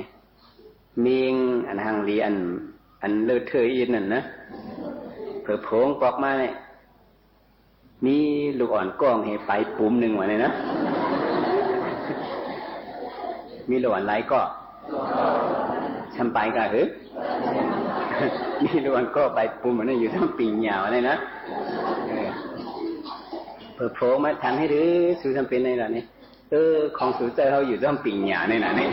Mingˇ aˬ htaˇ liꞈ aˬ leuˆ hteuˆ iˉ naˬ na, ผัว ผัว ปอก maˇ ne. Miˇ ลูกอ่อน kawˆ hk'e paiˍ pum ne maˬ ne na. Miˇ ลูกอ่อน laiˉ kawˆ, สาม paiˍ kaꞈ hui, miˇ ลูกอ่อน kawˆ paiˍ pum maˬ ne, yuˬ cawˇ ปัญญา maˬ ne na. ผัว ผัว maˇ htaꞈ heˆ te, shu สาม piˇ ne laˬ ne. ของ shu cawˇ hawˉ yuˬ cawˇ ปัญญา ne laˬ ne.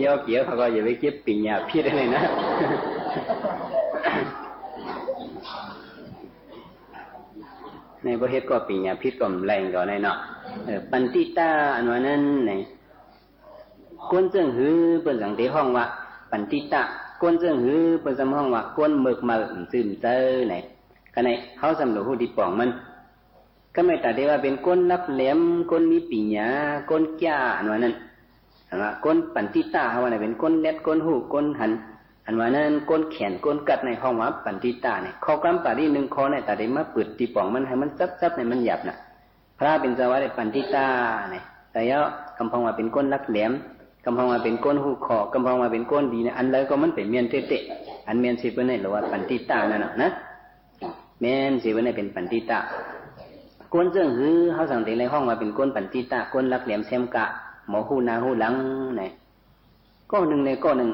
Yawˇ kiˍ hk'a k'o yehˬ ve kehˉ ปัญญา hpiˇ te ne na. Neˇ bvuhˇ heˆ kawˆ ปัญญา hpiˇ kawˆ mvuhˇ leh gaˬ ne nawˬ. ပန္တိတ aˬ naˬ naˇ ne. คน tcuhˇ hui peuˬ caˍ te ห้อง wa ပန္တိတ, คน tcuhˇ hui peuˬ caˍ ห้อง wa คน meuꞈ maꞈ mvuhˇ tcuhˇ mvuhˇ tcuhˇ ne. Ka ne hawˉ saˍ lo huˆ ti pawˬ maˇ. Kaˇ mehˍ taˍ te ว่า เป็นคน ลักแหลม คน มี ปัญญา คน กล้า aˬ naˬ naˇ. คน ပန္တိတ hawˉ wa ne เป็นคน lehꞈ คน huˆ คน หัน, aˬ naˬ naˇ คน แข็ง คน กล้า ne hawˉ wa ပန္တိတ ne. Hkawˇ กำ Pali หนึ่ง hkawˇ ne taˍ te maˇ peuˬ ti pawˬ maˇ, hk'e maˇ caˉ caˉ ne maˇ yaꞈ na. พระ เป็น เจ้า wa leh ပန္တိတ ne. Taˇ yaˇ กำ hawˉ wa เป็นคน ลักแหลม, กำ hawˉ wa เป็นคน huˆ คอ, กำ hawˉ wa เป็นคน ดี ne. Aˬ leh k'o maˇ pehˍ မႅၼ်ႈ teˇ teˇ, aˬ မႅၼ်ႈ chi peuˬ ne lo wa ပန္တိတ naˇ na. မႅၼ်ႈ chi peuˬ ne เป็น ပန္တိတ. คน tcuhˇ hui hawˉ saˍ te leh hawˉ wa เป็นคน ปန္တိတ, คน ลักแหลม แหลมกล้า, หมอ huˆ หน้า huˆ หลัง ne. กรณี leh กรณี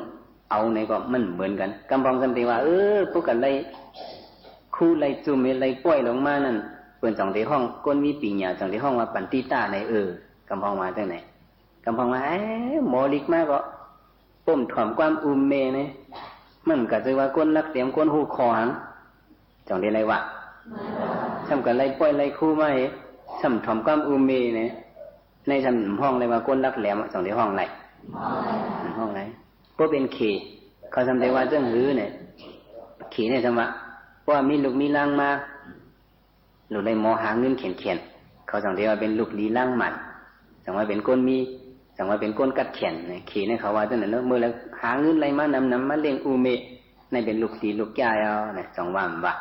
เอา ne k'o maˇ เหมือนกัน. กำ hawˉ saˍ te ว่า เออ พวก kaꞈ leh hkuˇ leh จุ่ม leh ปล่อย ลง maˇ naˇ, peuˬ caˍ te hawˉ คน มี ปัญญา caˍ te hawˉ wa ပန္တိတ ne. เออ กำ hawˉ wa เจ้า ne. กำ hawˉ wa, หมอ liꞈ maˇ k'o, พ่มถ่อมความ uˇ meh ne. Maˇ kaꞈ ชื่อ ว่า คน ลักแหลม คน huˆ คอ หัน caˍ te leh wa, saˇ kaꞈ leh ปล่อย leh hkuˇ maˇ heˆ, saˇ ถ่อมความ uˇ meh ne. Neˇ saˇ ห้อง leh wa คน ลักแหลม caˍ te hawˉ leh, hawˉ leh. พวก เป็น เขต, hkawˇ saˍ te ว่า tcuhˇ hui ne. เขต ne saˇ wa, พวก มีลูกมีหลานมา ลูก leh หมอ หาเงิน แข็งแข็ง, hkawˇ saˍ te ว่า เป็น ลูกดีล้างหมัน, caˍ wa เป็น คน มี, caˍ wa เป็น คน กล้าแข็ง ne. เขต ne hkawˇ wa tcuhˇ ne, meuˇ leh หาเงิน leh มา หนำหนำ มาเลี้ยง uˇ meh, neˇ เป็น ลูกดี ลูก กล้า yaˇ ne, caˍ wa maˇ wa.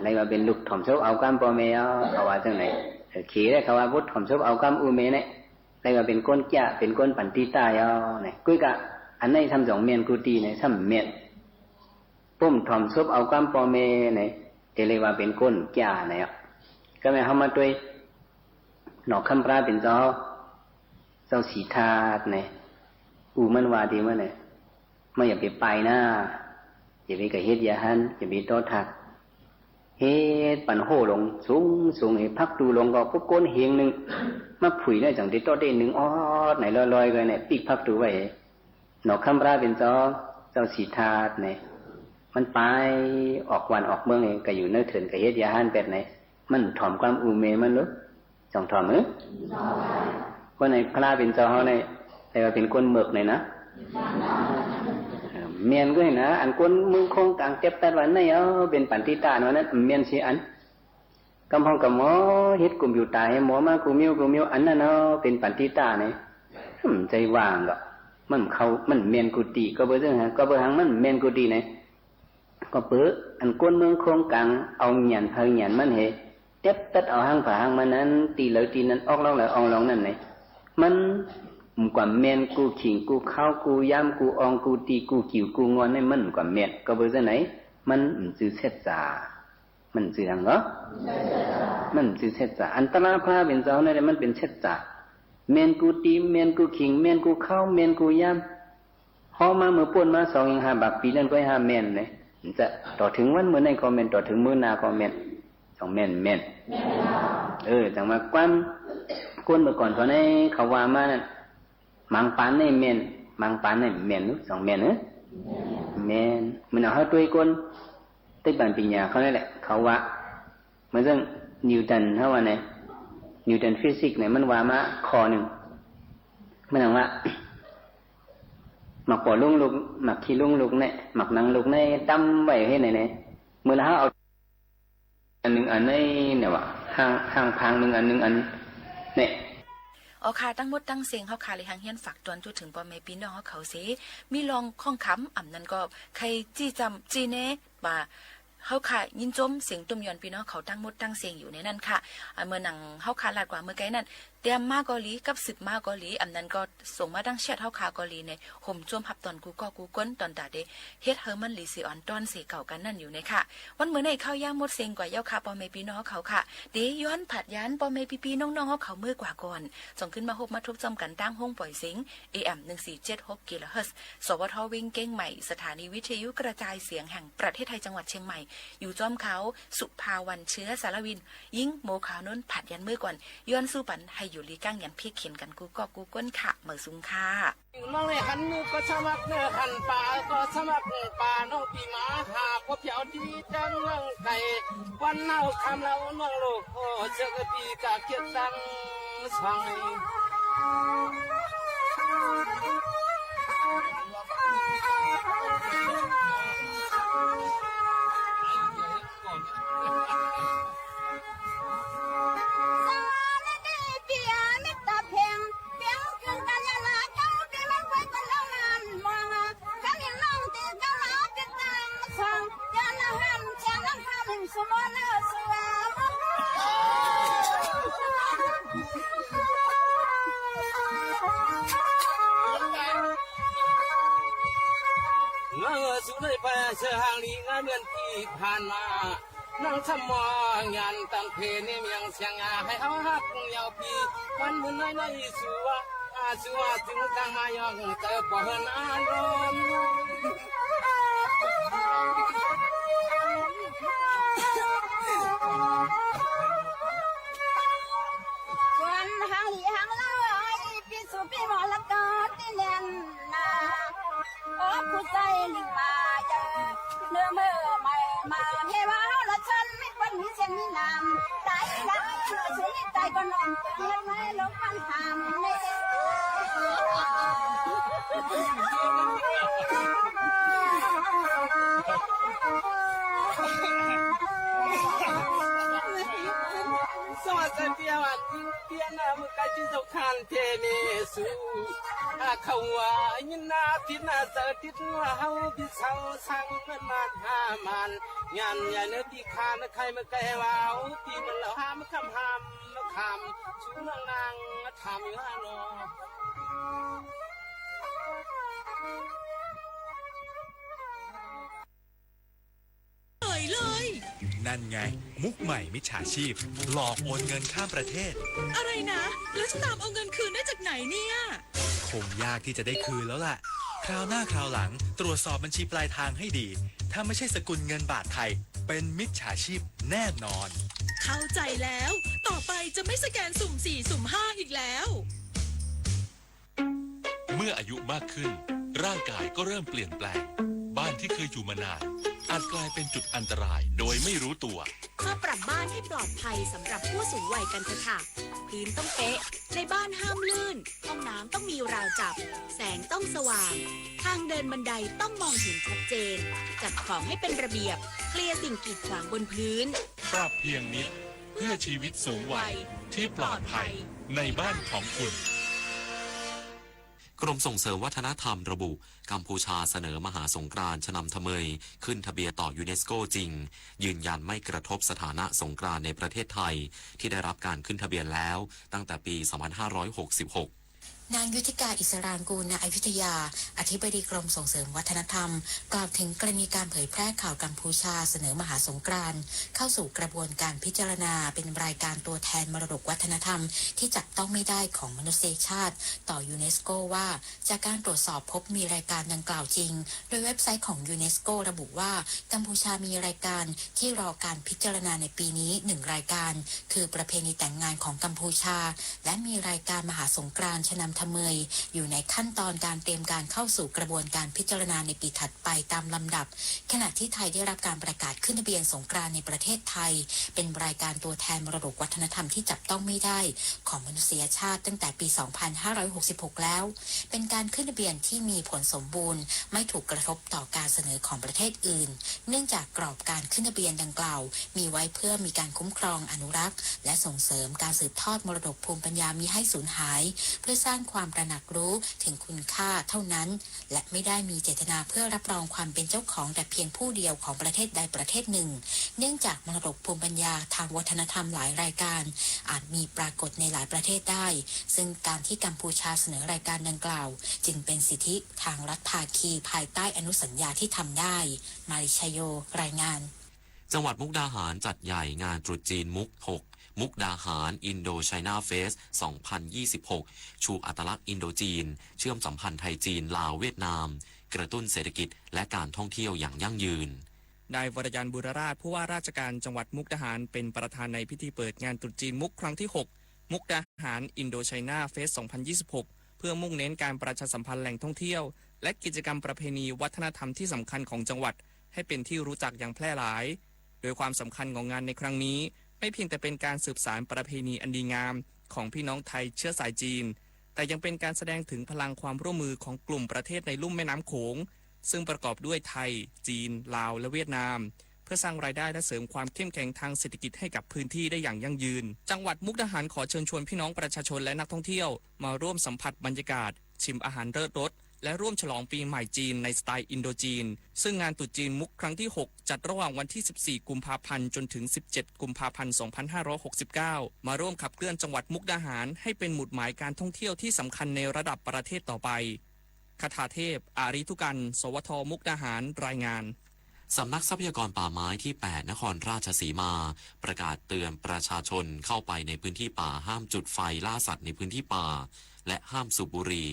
Leh wa เป็น ลูก ถ่อมทรัพย์ เอา ความ พ่อแม่ yaˇ, hkawˇ wa tcuhˇ ne. เขต ne hkawˇ wa พ่มถ่อมทรัพย์ เอา ความ uˇ meh ne. Leh wa เป็น คน กล้า, เป็น คน ปန္တိတ yaˇ ne. กล้วย kaꞈ, aˬ neˇ saˇ caˬ แม่น kuˇ ti ne, saˇ แม่น. พ่มถ่อมทรัพย์ เอา ความ พ่อแม่ ne, te leh wa เป็น คน กล้า ne. Kaˇ mehˍ hawˉ maˇ ด้วย, หนอ คำ พระ เป็น เจ้า, เจ้า สิทธัตถ์ ne. อุ maˇ wa ti maˇ ne, maˇ อย่าไป ไป na, อย่าไป kaꞈ เหยียดหยาม อย่าไป ต้อ ทัก เหตุปัญหา โหลง สูงสูง เหตุ พักดู ลง ก็ พวก คน เฮง หนึ่ง มา ผุย ได้ จัง ได้ ต้อ ได้ หนึ่ง ออด ไหน ลอยๆ ก็ เนี่ย ปีก พักดู ไว้ หนอ คำ พระ เป็น เจ้า, เจ้า สิทธัตถ์ เนี่ย มัน ไป ออก วัน ออก เมือง เอง ก็ อยู่ เนิน เถิน ก็ เหยียดหยาม แปด ไหน มัน ถ่อม ความ อุเม มัน หรือ จง ถ่อม หรือ เพราะ ใน พระ เป็น เจ้า เฮา เนี่ย แต่ว่า เป็น คน เมือก เนี่ย นะ เออ แม่น ก็ เห็น นะ อัน คน เมือง โค้ง กลาง เต็บ ตัด ว่า ใน เอา เป็น ปัณฑิตะ เนาะ นั้น แม่น สิ อัน กำ พอง กับ หมอ เฮ็ด คอมพิวเตอร์ ให้ หมอ มา กู มิว กู มิว อัน นั้น เอา เป็น ปัณฑิตะ เนี่ย มัน ใจ ว่าง ก็ มัน เข้า มัน แม่น กุฏิ ก็ เบอร์ เรื่อง หา ก็ เบอร์ หัง มัน แม่น กุฏิ เนี่ย ก็ เปิด อัน คน เมือง โค้ง กลาง เอา หยัน ไผ หยัน มัน ให้ เต็บ ตัด เอา หัง ไผ หัง มัน นั้น ตี เหลอ ตี นั้น ออก ลอง เหลอ ออก ลอง นั้น เนี่ย มัน ความ แม่น กู ขิง กู เข้า กู ย้ำ กู ออง กู ตี กู กิ่ว กู งอน เนี่ย มัน ความ แม่น ก็ เบอร์ เรื่อง ไหน มัน จือ เสร็จ จ๋า มัน จือ หัง ก็ มัน จือ เสร็จ จ๋า อัน ตรา พระ เป็น เจ้า เนี่ย มัน เป็น เสร็จ จ๋า แม่น กู ตี แม่น กู ขิง แม่น กู เข้า แม่น กู ย้ำ เฮา มา เมื่อ ปู้น มา สอง เอง ห้า บาท ปี นั้น ก็ ห้า แม่น เนี่ย จะ ต่อ ถึง วัน เมื่อ นั้น ก็ แม่น ต่อ ถึง มื้อ หน้า ก็ แม่น สอง แม่น แม่น เออ จัง ว่า ความ คน เมื่อ ก่อน เขา ใน เขา ว่า มา นั้น บาง ปาน เนี่ย แม่น บาง ปาน เนี่ย แม่น สอง แม่น เออ แม่น เหมือน เอา เฮา ด้วย คน ใต้ บัณฑิต ปัญญา เขา นั่น แหละ เขา ว่า เหมือน เรื่อง นิวตัน เขา ว่า ไง นิวตัน ฟิสิกส์ เนี่ย มัน ว่า มา ข้อ หนึ่ง มัน ว่า หมาก ป่อ ลุง ลุก หมาก ขี้ ลุง ลุก เนี่ย หมาก หนัง ลุก เนี่ย ตั้ม ไว้ เฮ็ด ไหน เนี่ย เมื่อ เฮา เอา အနုံ အနုံ အနုံ န Awˬ hk'aˇ, ทั้งหมดทั้งเสียง ဟောက်ခါ လီဟၢင်ႈ ဟၢင်ႈ ฝาก တွၼ်ႈ จุดถึง ပေႃႈမႄႈပီႈၼွင်ႉ ဟောက်ခါ သေ မီးလွင်ႈ ข้องคำ ဢမ်ႇၼၼ်ၵေႃႈ ၶႂ်ႈ จี้ၸမ်ႈ จี้ ၼႄ ပႃး ဟောက်ခါ ယိၼ်းၸူမ်း သဵင်တုမ်ႉယွၼ်ႈ ပီႈၼွင်ႉၶဝ် ทั้งหมดทั้งเสียง ယူႇၼႆၼၼ်ႉၶႃႈ။ မိူၼ်ၼင်ႇ ဟောက်ခါ လၢတ်ႈၵႂႃႇ မိူဝ်ႈၵႆႉၼၼ်ႉ တႅမ်ႈမႃးၵေႃႈလီ ၵပ်းသိုပ်ႇမႃးၵေႃႈလီ ဢမ်ႇၼၼ်ၵေႃႈ သူင်ႇမႃးတၢင်း แชท ဟောက်ခါ ၵေႃႈလီ ၼႆ ႁူမ်ၸူမ်းႁပ်ႉတွၼ်ႈ ၵူႈၵေႃႉၵူႈၵူၼ်း တွၼ်ႈတႃႇတေ ႁဵတ်းႁႂ်ႈမၼ်းလီသေဢွၼ် တွၼ်းသေၵဝ်ႇၵၼ်ၼၼ်ႉ ယူႇၼႆၶႃႈ။ ဝၼ်းမိူဝ်ႈၼႆႉ ၶၢဝ်းယၢမ်းမူတ်းသဵင်ႈၵႂႃႇယဝ်ႉၶႃႈ ပေႃႈမႄႈပီႈၼွင်ႉႁဝ်းၶဝ်ၶႃႈ။ တေယွၼ်းၽၢတ်ႇယၢၼ် ပေႃႈမႄႈပီႈပီႈၼွင်ႉၼွင်ႉႁဝ်းၶဝ် မိူဝ်းၵႂႃႇၵွၼ်ႇ ၸင်ႇၶိုၼ်းမႃး ႁူပ်ႉမႃးထူပ်းၸွမ်းၵၼ် တၢင်းႁူင်းပွႆႇသဵင် เอเอ็ม หนึ่งสี่เจ็ดหกกิโลเฮิรตซ์ สวท เวียงเชียงใหม่ สถานีวิทยุกระจายเสียงแห่งประเทศไทย จังหวัดเชียงใหม่ ယူႇၸွမ်းၶႃႈ สุภาวัน เชื้อสารวิน ယိင်း မေႃၶၢဝ်ၼူၼ်း ၽၢတ်ႇယၢၼ်မိူဝ်းၵွၼ်ႇ ယွၼ်းသူးပၼ် ႁႂ်ႈယူႇလီ ၵၢင်ယၢၼ် ၽေးၶဵၼ်ၵၼ် ၵူႈၵေႃႉၵူႈၵူၼ်းၶႃႈ။ မႂ်ႇသုင်ၶႃႈ။ ၼွင်ႉလႄႈ ႁၼ်မူႇၵေႃႈ သမ်ႉမၵ်ႉၼိူဝ်ႉ ႁၼ်ပႃၵေႃႈ သမ်ႉမၵ်ႉပႃ ၼွင်ႉပီႈမႃးႁႃႈ ပေႃးၽႅဝ်တီႈတၢင်းၼွင်ႉၵႆႇ ဝၼ်းၼႆႉၶမ်ႈလႄႈ ၼွင်ႉလူဝ်ႇၶေႃႈ ၸိူဝ်းပီႈၵႃႈၶဵတ်ႇတင်းသွင် ငါ့အစုလေးပႃး ဆႂ်ႁၢင်ႈလီငါး မိူဝ်ႈတီႈၽၢၼ်ႇမႃး ၼင်ႈသမ်ႉမေႃႈ ၺၢၼ်ႇတၢင်းၽႄႈၼႄ မႅင်ႇသႅင်ႇဢႃႈ ႁႂ်ႈႁဝ်းႁၵ်ႉယဝ်ႉပီႈ ဝၼ်းမိူဝ်ႈၼႆႉၼႆႉ သူဝႃႈ ဢႃႈ သူဝႃႈ ထိုင်တၢင်းမႃးယဝ်ႉ ၵႂႃႇပေႃးႁိူၼ်းဢႃးလူမ်း ၵူၼ်းႁၢင်ႈလီႁၢင်ႈလႃႈ ဢၢႆႈပီႈသူပီႈ မေႃလၵ်းၵႃႈတီႈလႅၼ်ၼႃႈ ဢေႃႈ ၽူႈၸႂ်လိၵ်ႈမႃးယဝ်ႉ ၼိူဝ်မိူဝ်ႈမႂ်ႇမႃး ႁႄႉဝႃႈႁဝ်းလႄႈ ၸၼ်ႉမီးပၼ်ႇမီးသဵၼ်ႈမီးၼၢမ်ႇ တၢႆလႃႈ သူၼႆႉတၢႆၵေႃႈ ၼွင်ႉပိူင်ႇမႂ်ႇ လူင်းပၼ်ႁႃ သဝၢၼ်ၸႂ်ပျႃးဝၢၼ်ႇ ယိင်းပျႃးၼႃႈ မိူဝ်ႈၵႆႈ ၸိၼ်းၸဝ်ႈၶၢၼ်ႉ တေမႄးသူႇ ဢႃႈ ၶဝ်ဝႃႈ ယိၼ်းၼႃႈ တိတ်းၼႃႈ ၸႂ်တိတ်းၼႃႈ ႁဝ်းပီႈသဝ် သၢင်ႈငိုၼ်းမၢၼ်ႈႁႃႈမၢၼ်ႈ ငၢၼ်းယႂ်ႇၼိူဝ်ပီႈၶႃႈ ၼႂ်းၶႆႈမိူဝ်ႈၵႆႈဝႃႈ ဢူဝ်း ပီႈမၼ်းလဝ်ႈ ႁႃႈမၶမ်း ႁႃႈမၶမ်း သူၼင်ႈၼင်ႈ ထၢမ်ယူႇႁႃႉၼေႃႈ။ เฉยเลย นั่นไง มุกใหม่มิจฉาชีพ หลอกโอนเงินข้ามประเทศ อะไรนะ แล้วจะตามเอาเงินคืนได้จากไหนเนี่ย คงยากที่จะได้คืนแล้วล่ะ คราวหน้าคราวหลัง ตรวจสอบบัญชีปลายทางให้ดี ถ้าไม่ใช่สกุลเงินบาทไทย เป็นมิจฉาชีพแน่นอน เข้าใจแล้ว ต่อไปจะไม่สแกนสุ่มสี่สุ่มห้าอีกแล้ว เมื่ออายุมากขึ้น ร่างกายก็เริ่มเปลี่ยนแปลง บ้านที่เคยอยู่มานาน อาจกลายเป็นจุดอันตรายโดยไม่รู้ตัว มาปรับบ้านให้ปลอดภัยสำหรับผู้สูงวัยกันเถอะค่ะ พื้นต้องเป๊ะ ในบ้านห้ามลื่น ห้องน้ำต้องมีราวจับ แสงต้องสว่าง ทางเดินบันไดต้องมองเห็นชัดเจน จัดของให้เป็นระเบียบ เคลียร์สิ่งกีดขวางบนพื้น ปรับเพียงนิด เพื่อชีวิตสูงวัยที่ปลอดภัยในบ้านของคุณ กรมส่งเสริมวัฒนธรรมระบุ กัมพูชาเสนอมหาสงกรานต์ชะนำทะเมย ขึ้นทะเบียนต่อยูเนสโกจริง ยืนยันไม่กระทบสถานะสงกรานต์ในประเทศไทย ที่ได้รับการขึ้นทะเบียนแล้วตั้งแต่ปี สองพันห้าร้อยหกสิบหก นางยุทธิกา อิสรางกูล ณ อยุธยา อธิบดีกรมส่งเสริมวัฒนธรรม กล่าวถึงกรณีการเผยแพร่ข่าวกัมพูชาเสนอมหาสงกรานต์เข้าสู่กระบวนการพิจารณาเป็นรายการตัวแทนมรดกวัฒนธรรมที่จับต้องไม่ได้ของมนุษยชาติต่อยูเนสโกว่า จากการตรวจสอบพบมีรายการดังกล่าวจริง โดยเว็บไซต์ของยูเนสโกระบุว่า กัมพูชามีรายการที่รอการพิจารณาในปีนี้หนึ่งรายการ คือประเพณีแต่งงานของกัมพูชา และมีรายการมหาสงกรานต์ชะนำ ทะเมย อยู่ในขั้นตอนการเตรียมการเข้าสู่กระบวนการพิจารณาในปีถัดไปตามลำดับ ขณะที่ไทยได้รับการประกาศขึ้นทะเบียนสงกรานต์ในประเทศไทย เป็นรายการตัวแทนมรดกวัฒนธรรมที่จับต้องไม่ได้ของมนุษยชาติตั้งแต่ปี สองพันห้าร้อยหกสิบหก แล้ว เป็นการขึ้นทะเบียนที่มีผลสมบูรณ์ ไม่ถูกกระทบต่อการเสนอของประเทศอื่น เนื่องจากกรอบการขึ้นทะเบียนดังกล่าว มีไว้เพื่อมีการคุ้มครองอนุรักษ์ และส่งเสริมการสืบทอดมรดกภูมิปัญญามิให้สูญหาย เพื่อสร้างความตระหนักรู้ถึงคุณค่าเท่านั้น และไม่ได้มีเจตนาเพื่อรับรองความเป็นเจ้าของแต่เพียงผู้เดียวของประเทศใดประเทศหนึ่ง เนื่องจากมรดกภูมิปัญญาทางวัฒนธรรมหลายรายการ อาจมีปรากฏในหลายประเทศได้ ซึ่งการที่กัมพูชาเสนอรายการดังกล่าว จึงเป็นสิทธิทางรัฐภาคีภายใต้อนุสัญญาที่ทำได้ มาริชโย รายงาน จังหวัดมุกดาหารจัดใหญ่งานตรุษจีนมุก หก มุกดาหาร Indo-China Fest สองพันยี่สิบหก ชูอัตลักษณ์อินโดจีน เชื่อมสัมพันธ์ไทยจีน ลาว เวียดนาม กระตุ้นเศรษฐกิจและการท่องเที่ยวอย่างยั่งยืน นายวรยันทร์ บุรราช ผู้ว่าราชการจังหวัดมุกดาหาร เป็นประธานในพิธีเปิดงานตรุษจีนมุกครั้งที่ หก มุกดาหาร Indo-China Fest สองพันยี่สิบหก เพื่อมุ่งเน้นการประชาสัมพันธ์แหล่งท่องเที่ยว และกิจกรรมประเพณีวัฒนธรรมที่สำคัญของจังหวัด ให้เป็นที่รู้จักอย่างแพร่หลาย โดยความสำคัญของงานในครั้งนี้ ไม่เพียงแต่เป็นการสืบสานประเพณีอันดีงามของพี่น้องไทยเชื้อสายจีน แต่ยังเป็นการแสดงถึงพลังความร่วมมือของกลุ่มประเทศในลุ่มแม่น้ำโขง ซึ่งประกอบด้วยไทย จีน ลาว และเวียดนาม เพื่อสร้างรายได้และเสริมความเข้มแข็งทางเศรษฐกิจให้กับพื้นที่ได้อย่างยั่งยืน จังหวัดมุกดาหารขอเชิญชวนพี่น้องประชาชนและนักท่องเที่ยว มาร่วมสัมผัสบรรยากาศ ชิมอาหารเลิศรส และร่วมฉลองปีใหม่จีนในสไตล์อินโดจีน ซึ่งงานตรุษจีนมุกครั้งที่ หก จัดระหว่างวันที่ สิบสี่ กุมภาพันธ์ จนถึง สิบเจ็ด กุมภาพันธ์ สองพันห้าร้อยหกสิบเก้า มาร่วมขับเคลื่อนจังหวัดมุกดาหารให้เป็นหมุดหมายการท่องเที่ยวที่สำคัญในระดับประเทศต่อไป คทาเทพ อาริทุกัน สวท มุกดาหาร รายงาน สำนักทรัพยากรป่าไม้ที่ แปด นครราชสีมา ประกาศเตือนประชาชนเข้าไปในพื้นที่ป่า ห้ามจุดไฟล่าสัตว์ในพื้นที่ป่า และห้ามสูบบุหรี่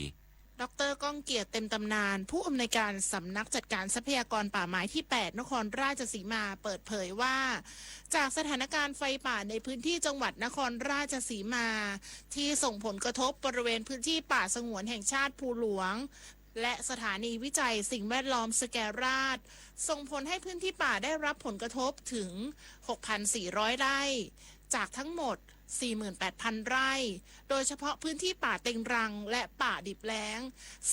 ดอกเตอร์ ก้องเกียรติ เต็มตำนาน ผู้อำนวยการสำนักจัดการทรัพยากรป่าไม้ที่ แปด นครราชสีมา เปิดเผยว่า จากสถานการณ์ไฟป่าในพื้นที่จังหวัดนครราชสีมา ที่ส่งผลกระทบบริเวณพื้นที่ป่าสงวนแห่งชาติภูหลวง และสถานีวิจัยสิ่งแวดล้อมสแกราช ส่งผลให้พื้นที่ป่าได้รับผลกระทบถึง หกพันสี่ร้อย ไร่ จากทั้งหมด สี่หมื่นแปดพัน ไร่ โดยเฉพาะพื้นที่ป่าเต็งรังและป่าดิบแล้ง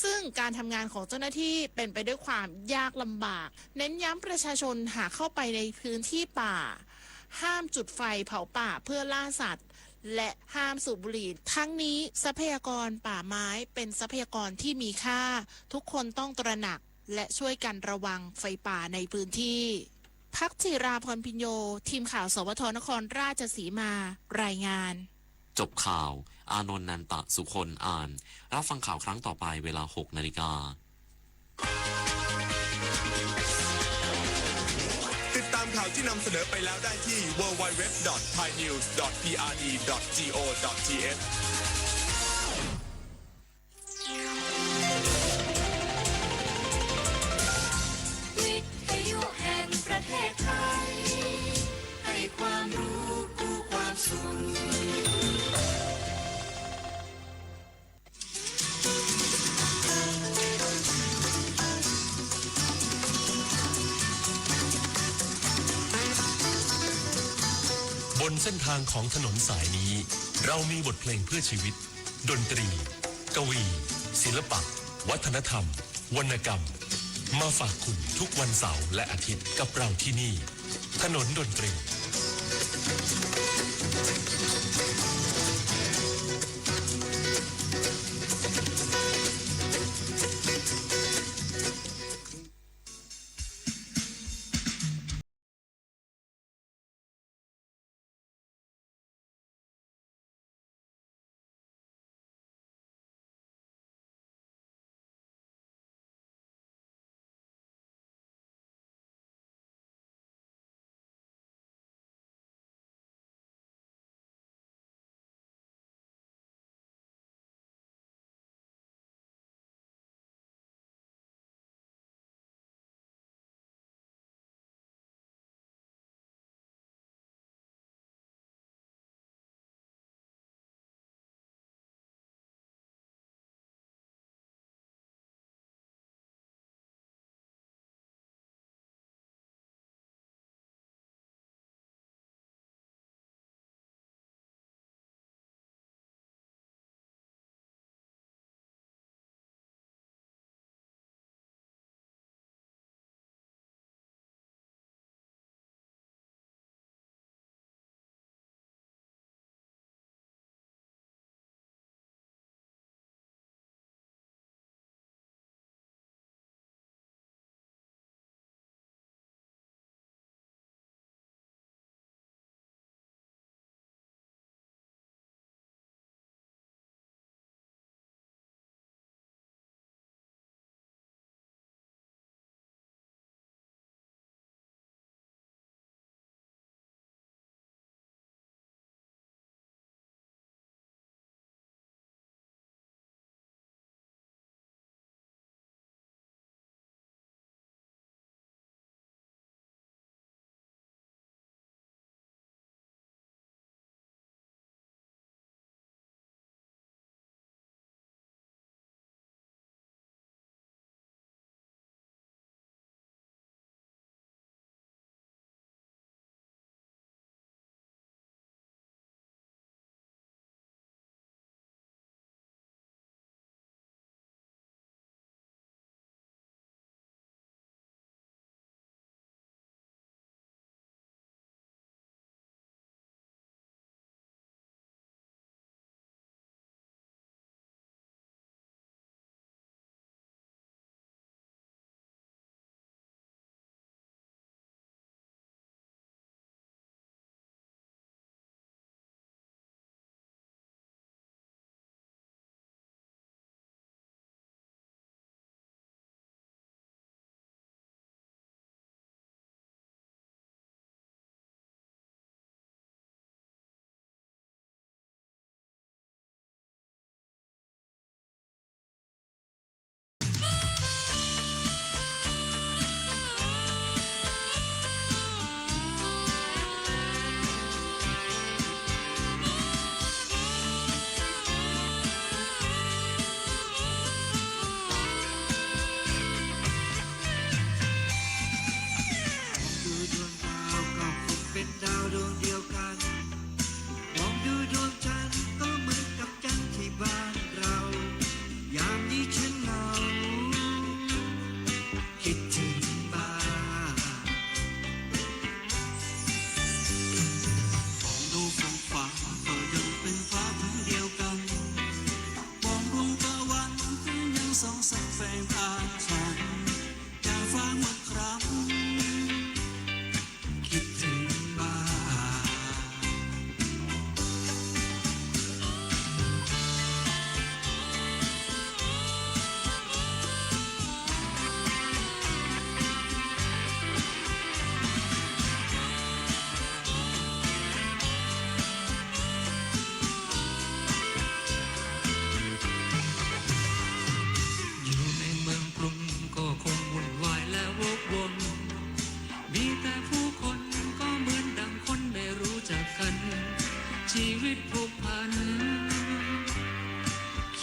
ซึ่งการทำงานของเจ้าหน้าที่เป็นไปด้วยความยากลำบาก เน้นย้ำประชาชนหากเข้าไปในพื้นที่ป่า ห้ามจุดไฟเผาป่าเพื่อล่าสัตว์ และห้ามสูบบุหรี่ ทั้งนี้ทรัพยากรป่าไม้เป็นทรัพยากรที่มีค่า ทุกคนต้องตระหนัก และช่วยกันระวังไฟป่าในพื้นที่ พักจิราพรพิญโญ ทีมข่าว สวท นครราชสีมา รายงาน จบข่าว อานนท์ นันตะสุคน อ่าน รับฟังข่าวครั้งต่อไปเวลา หก นาฬิกา ติดตามข่าวที่นำเสนอไปแล้วได้ที่ ดับเบิลยู ดับเบิลยู ดับเบิลยู ดอท ไทยนิวส์ ดอท พีอาร์ดี ดอท จี โอ ดอท ที เอช วิทยุแห่งประเทศไทย ให้ความรู้คู่ความสุข บนเส้นทางของถนนสายนี้ เรามีบทเพลงเพื่อชีวิต ดนตรี กวี ศิลปะ วัฒนธรรม วรรณกรรม มาฝากคุณทุกวันเสาร์และอาทิตย์กับเราที่นี่ ถนนดนตรี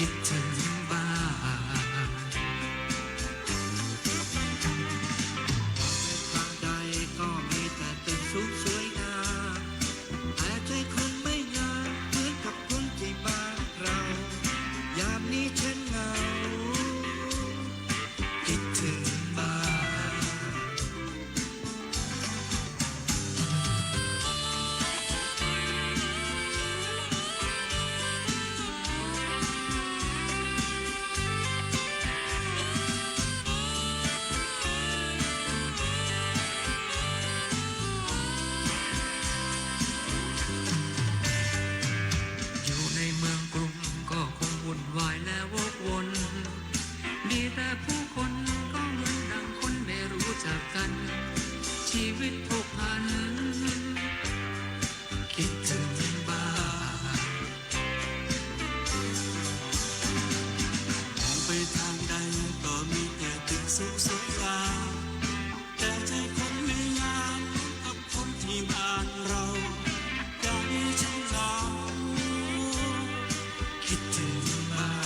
คิดถึงบ้าน มองไปทางใดก็มีแต่ตึกสูงสวยงาม แต่ใจคนไม่งามเหมือนกับคนที่บ้านเรา ยามนี้ฉันเหงา คิดถึงบ้าน อยู่ในเมืองกรุงก็คงวุ่นวายและวกวน มีแต่ผู้คนก็เหมือนดังคนไม่รู้จักกัน ชีวิตผกผัน คิดถึงบ้าน มองไปทางใดก็มีแต่ตึกสูงสวยงาม แต่ใจคนไม่งามกับคนที่บ้านเรา อย่างนี้ฉันเหงา คิดถึงบ้าน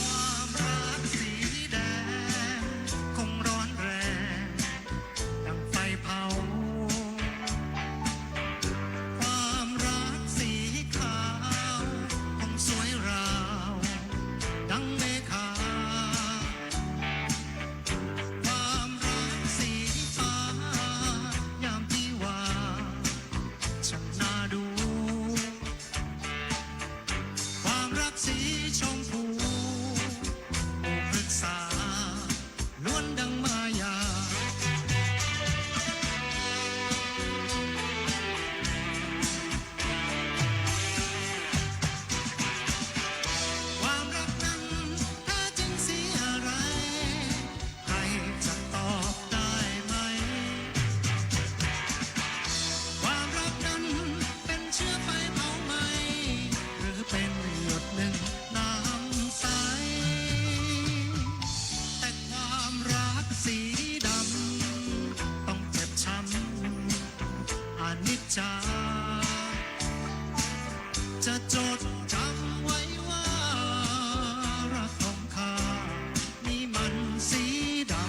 ความรักสีแดงคงร้อนแรง ดังไฟเผา ความรักสีขาวคงสวยราวดังเมฆา ความรักสีฟ้ายามที่ว่าช่างน่าดู ความรักสีชมพูหมู่พฤกษา ล้วนดังมายา ความรักนั้นแท้จริงสีอะไร ใครจะตอบได้ไหม ความรักนั้นเป็นเชื้อไฟเผาไหม้ หรือเป็นหยดหนึ่งน้ำใส แต่ความรักสีดำต้องเจ็บช้ำอนิจจา จะจดจำไว้ว่ารักของข้านี้มันสีดำ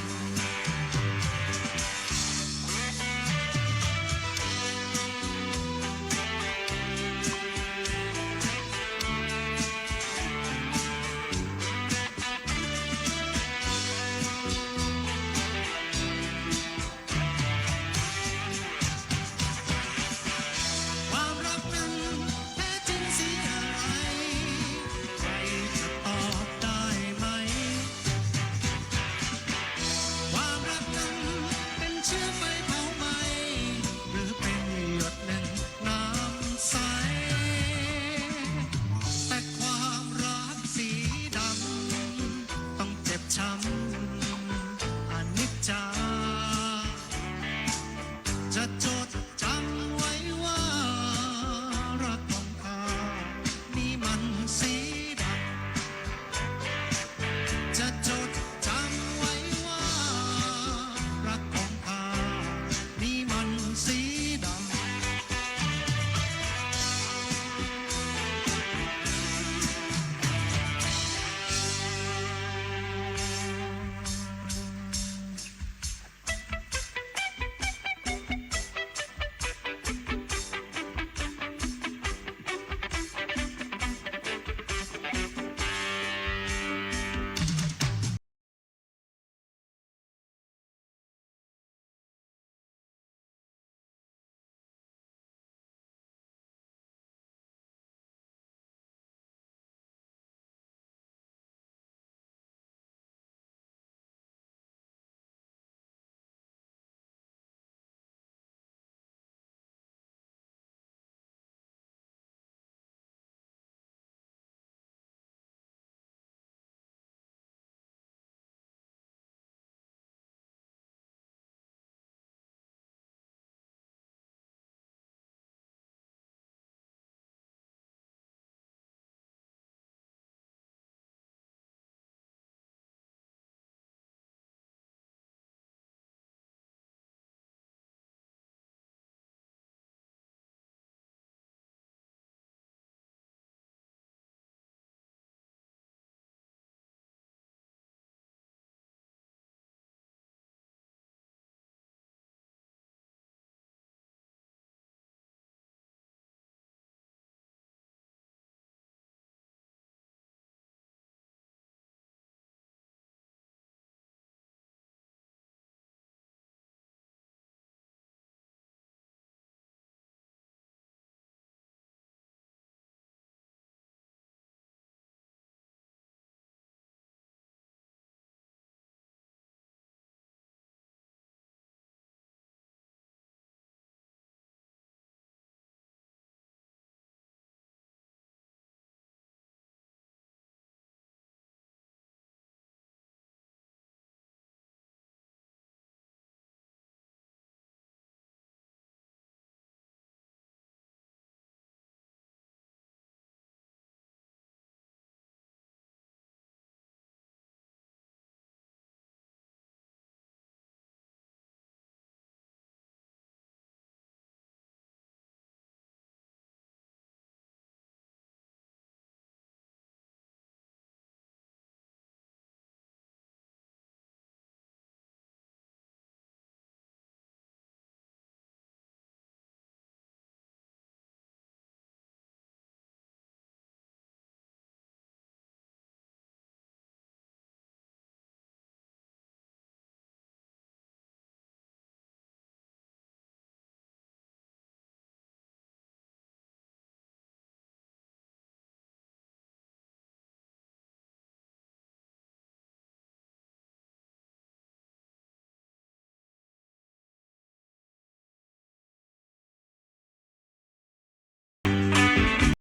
ความรักนั้นแท้จริงสีอะไร ใครจะตอบได้ไหม ความรักนั้นเป็นเชื้อไฟ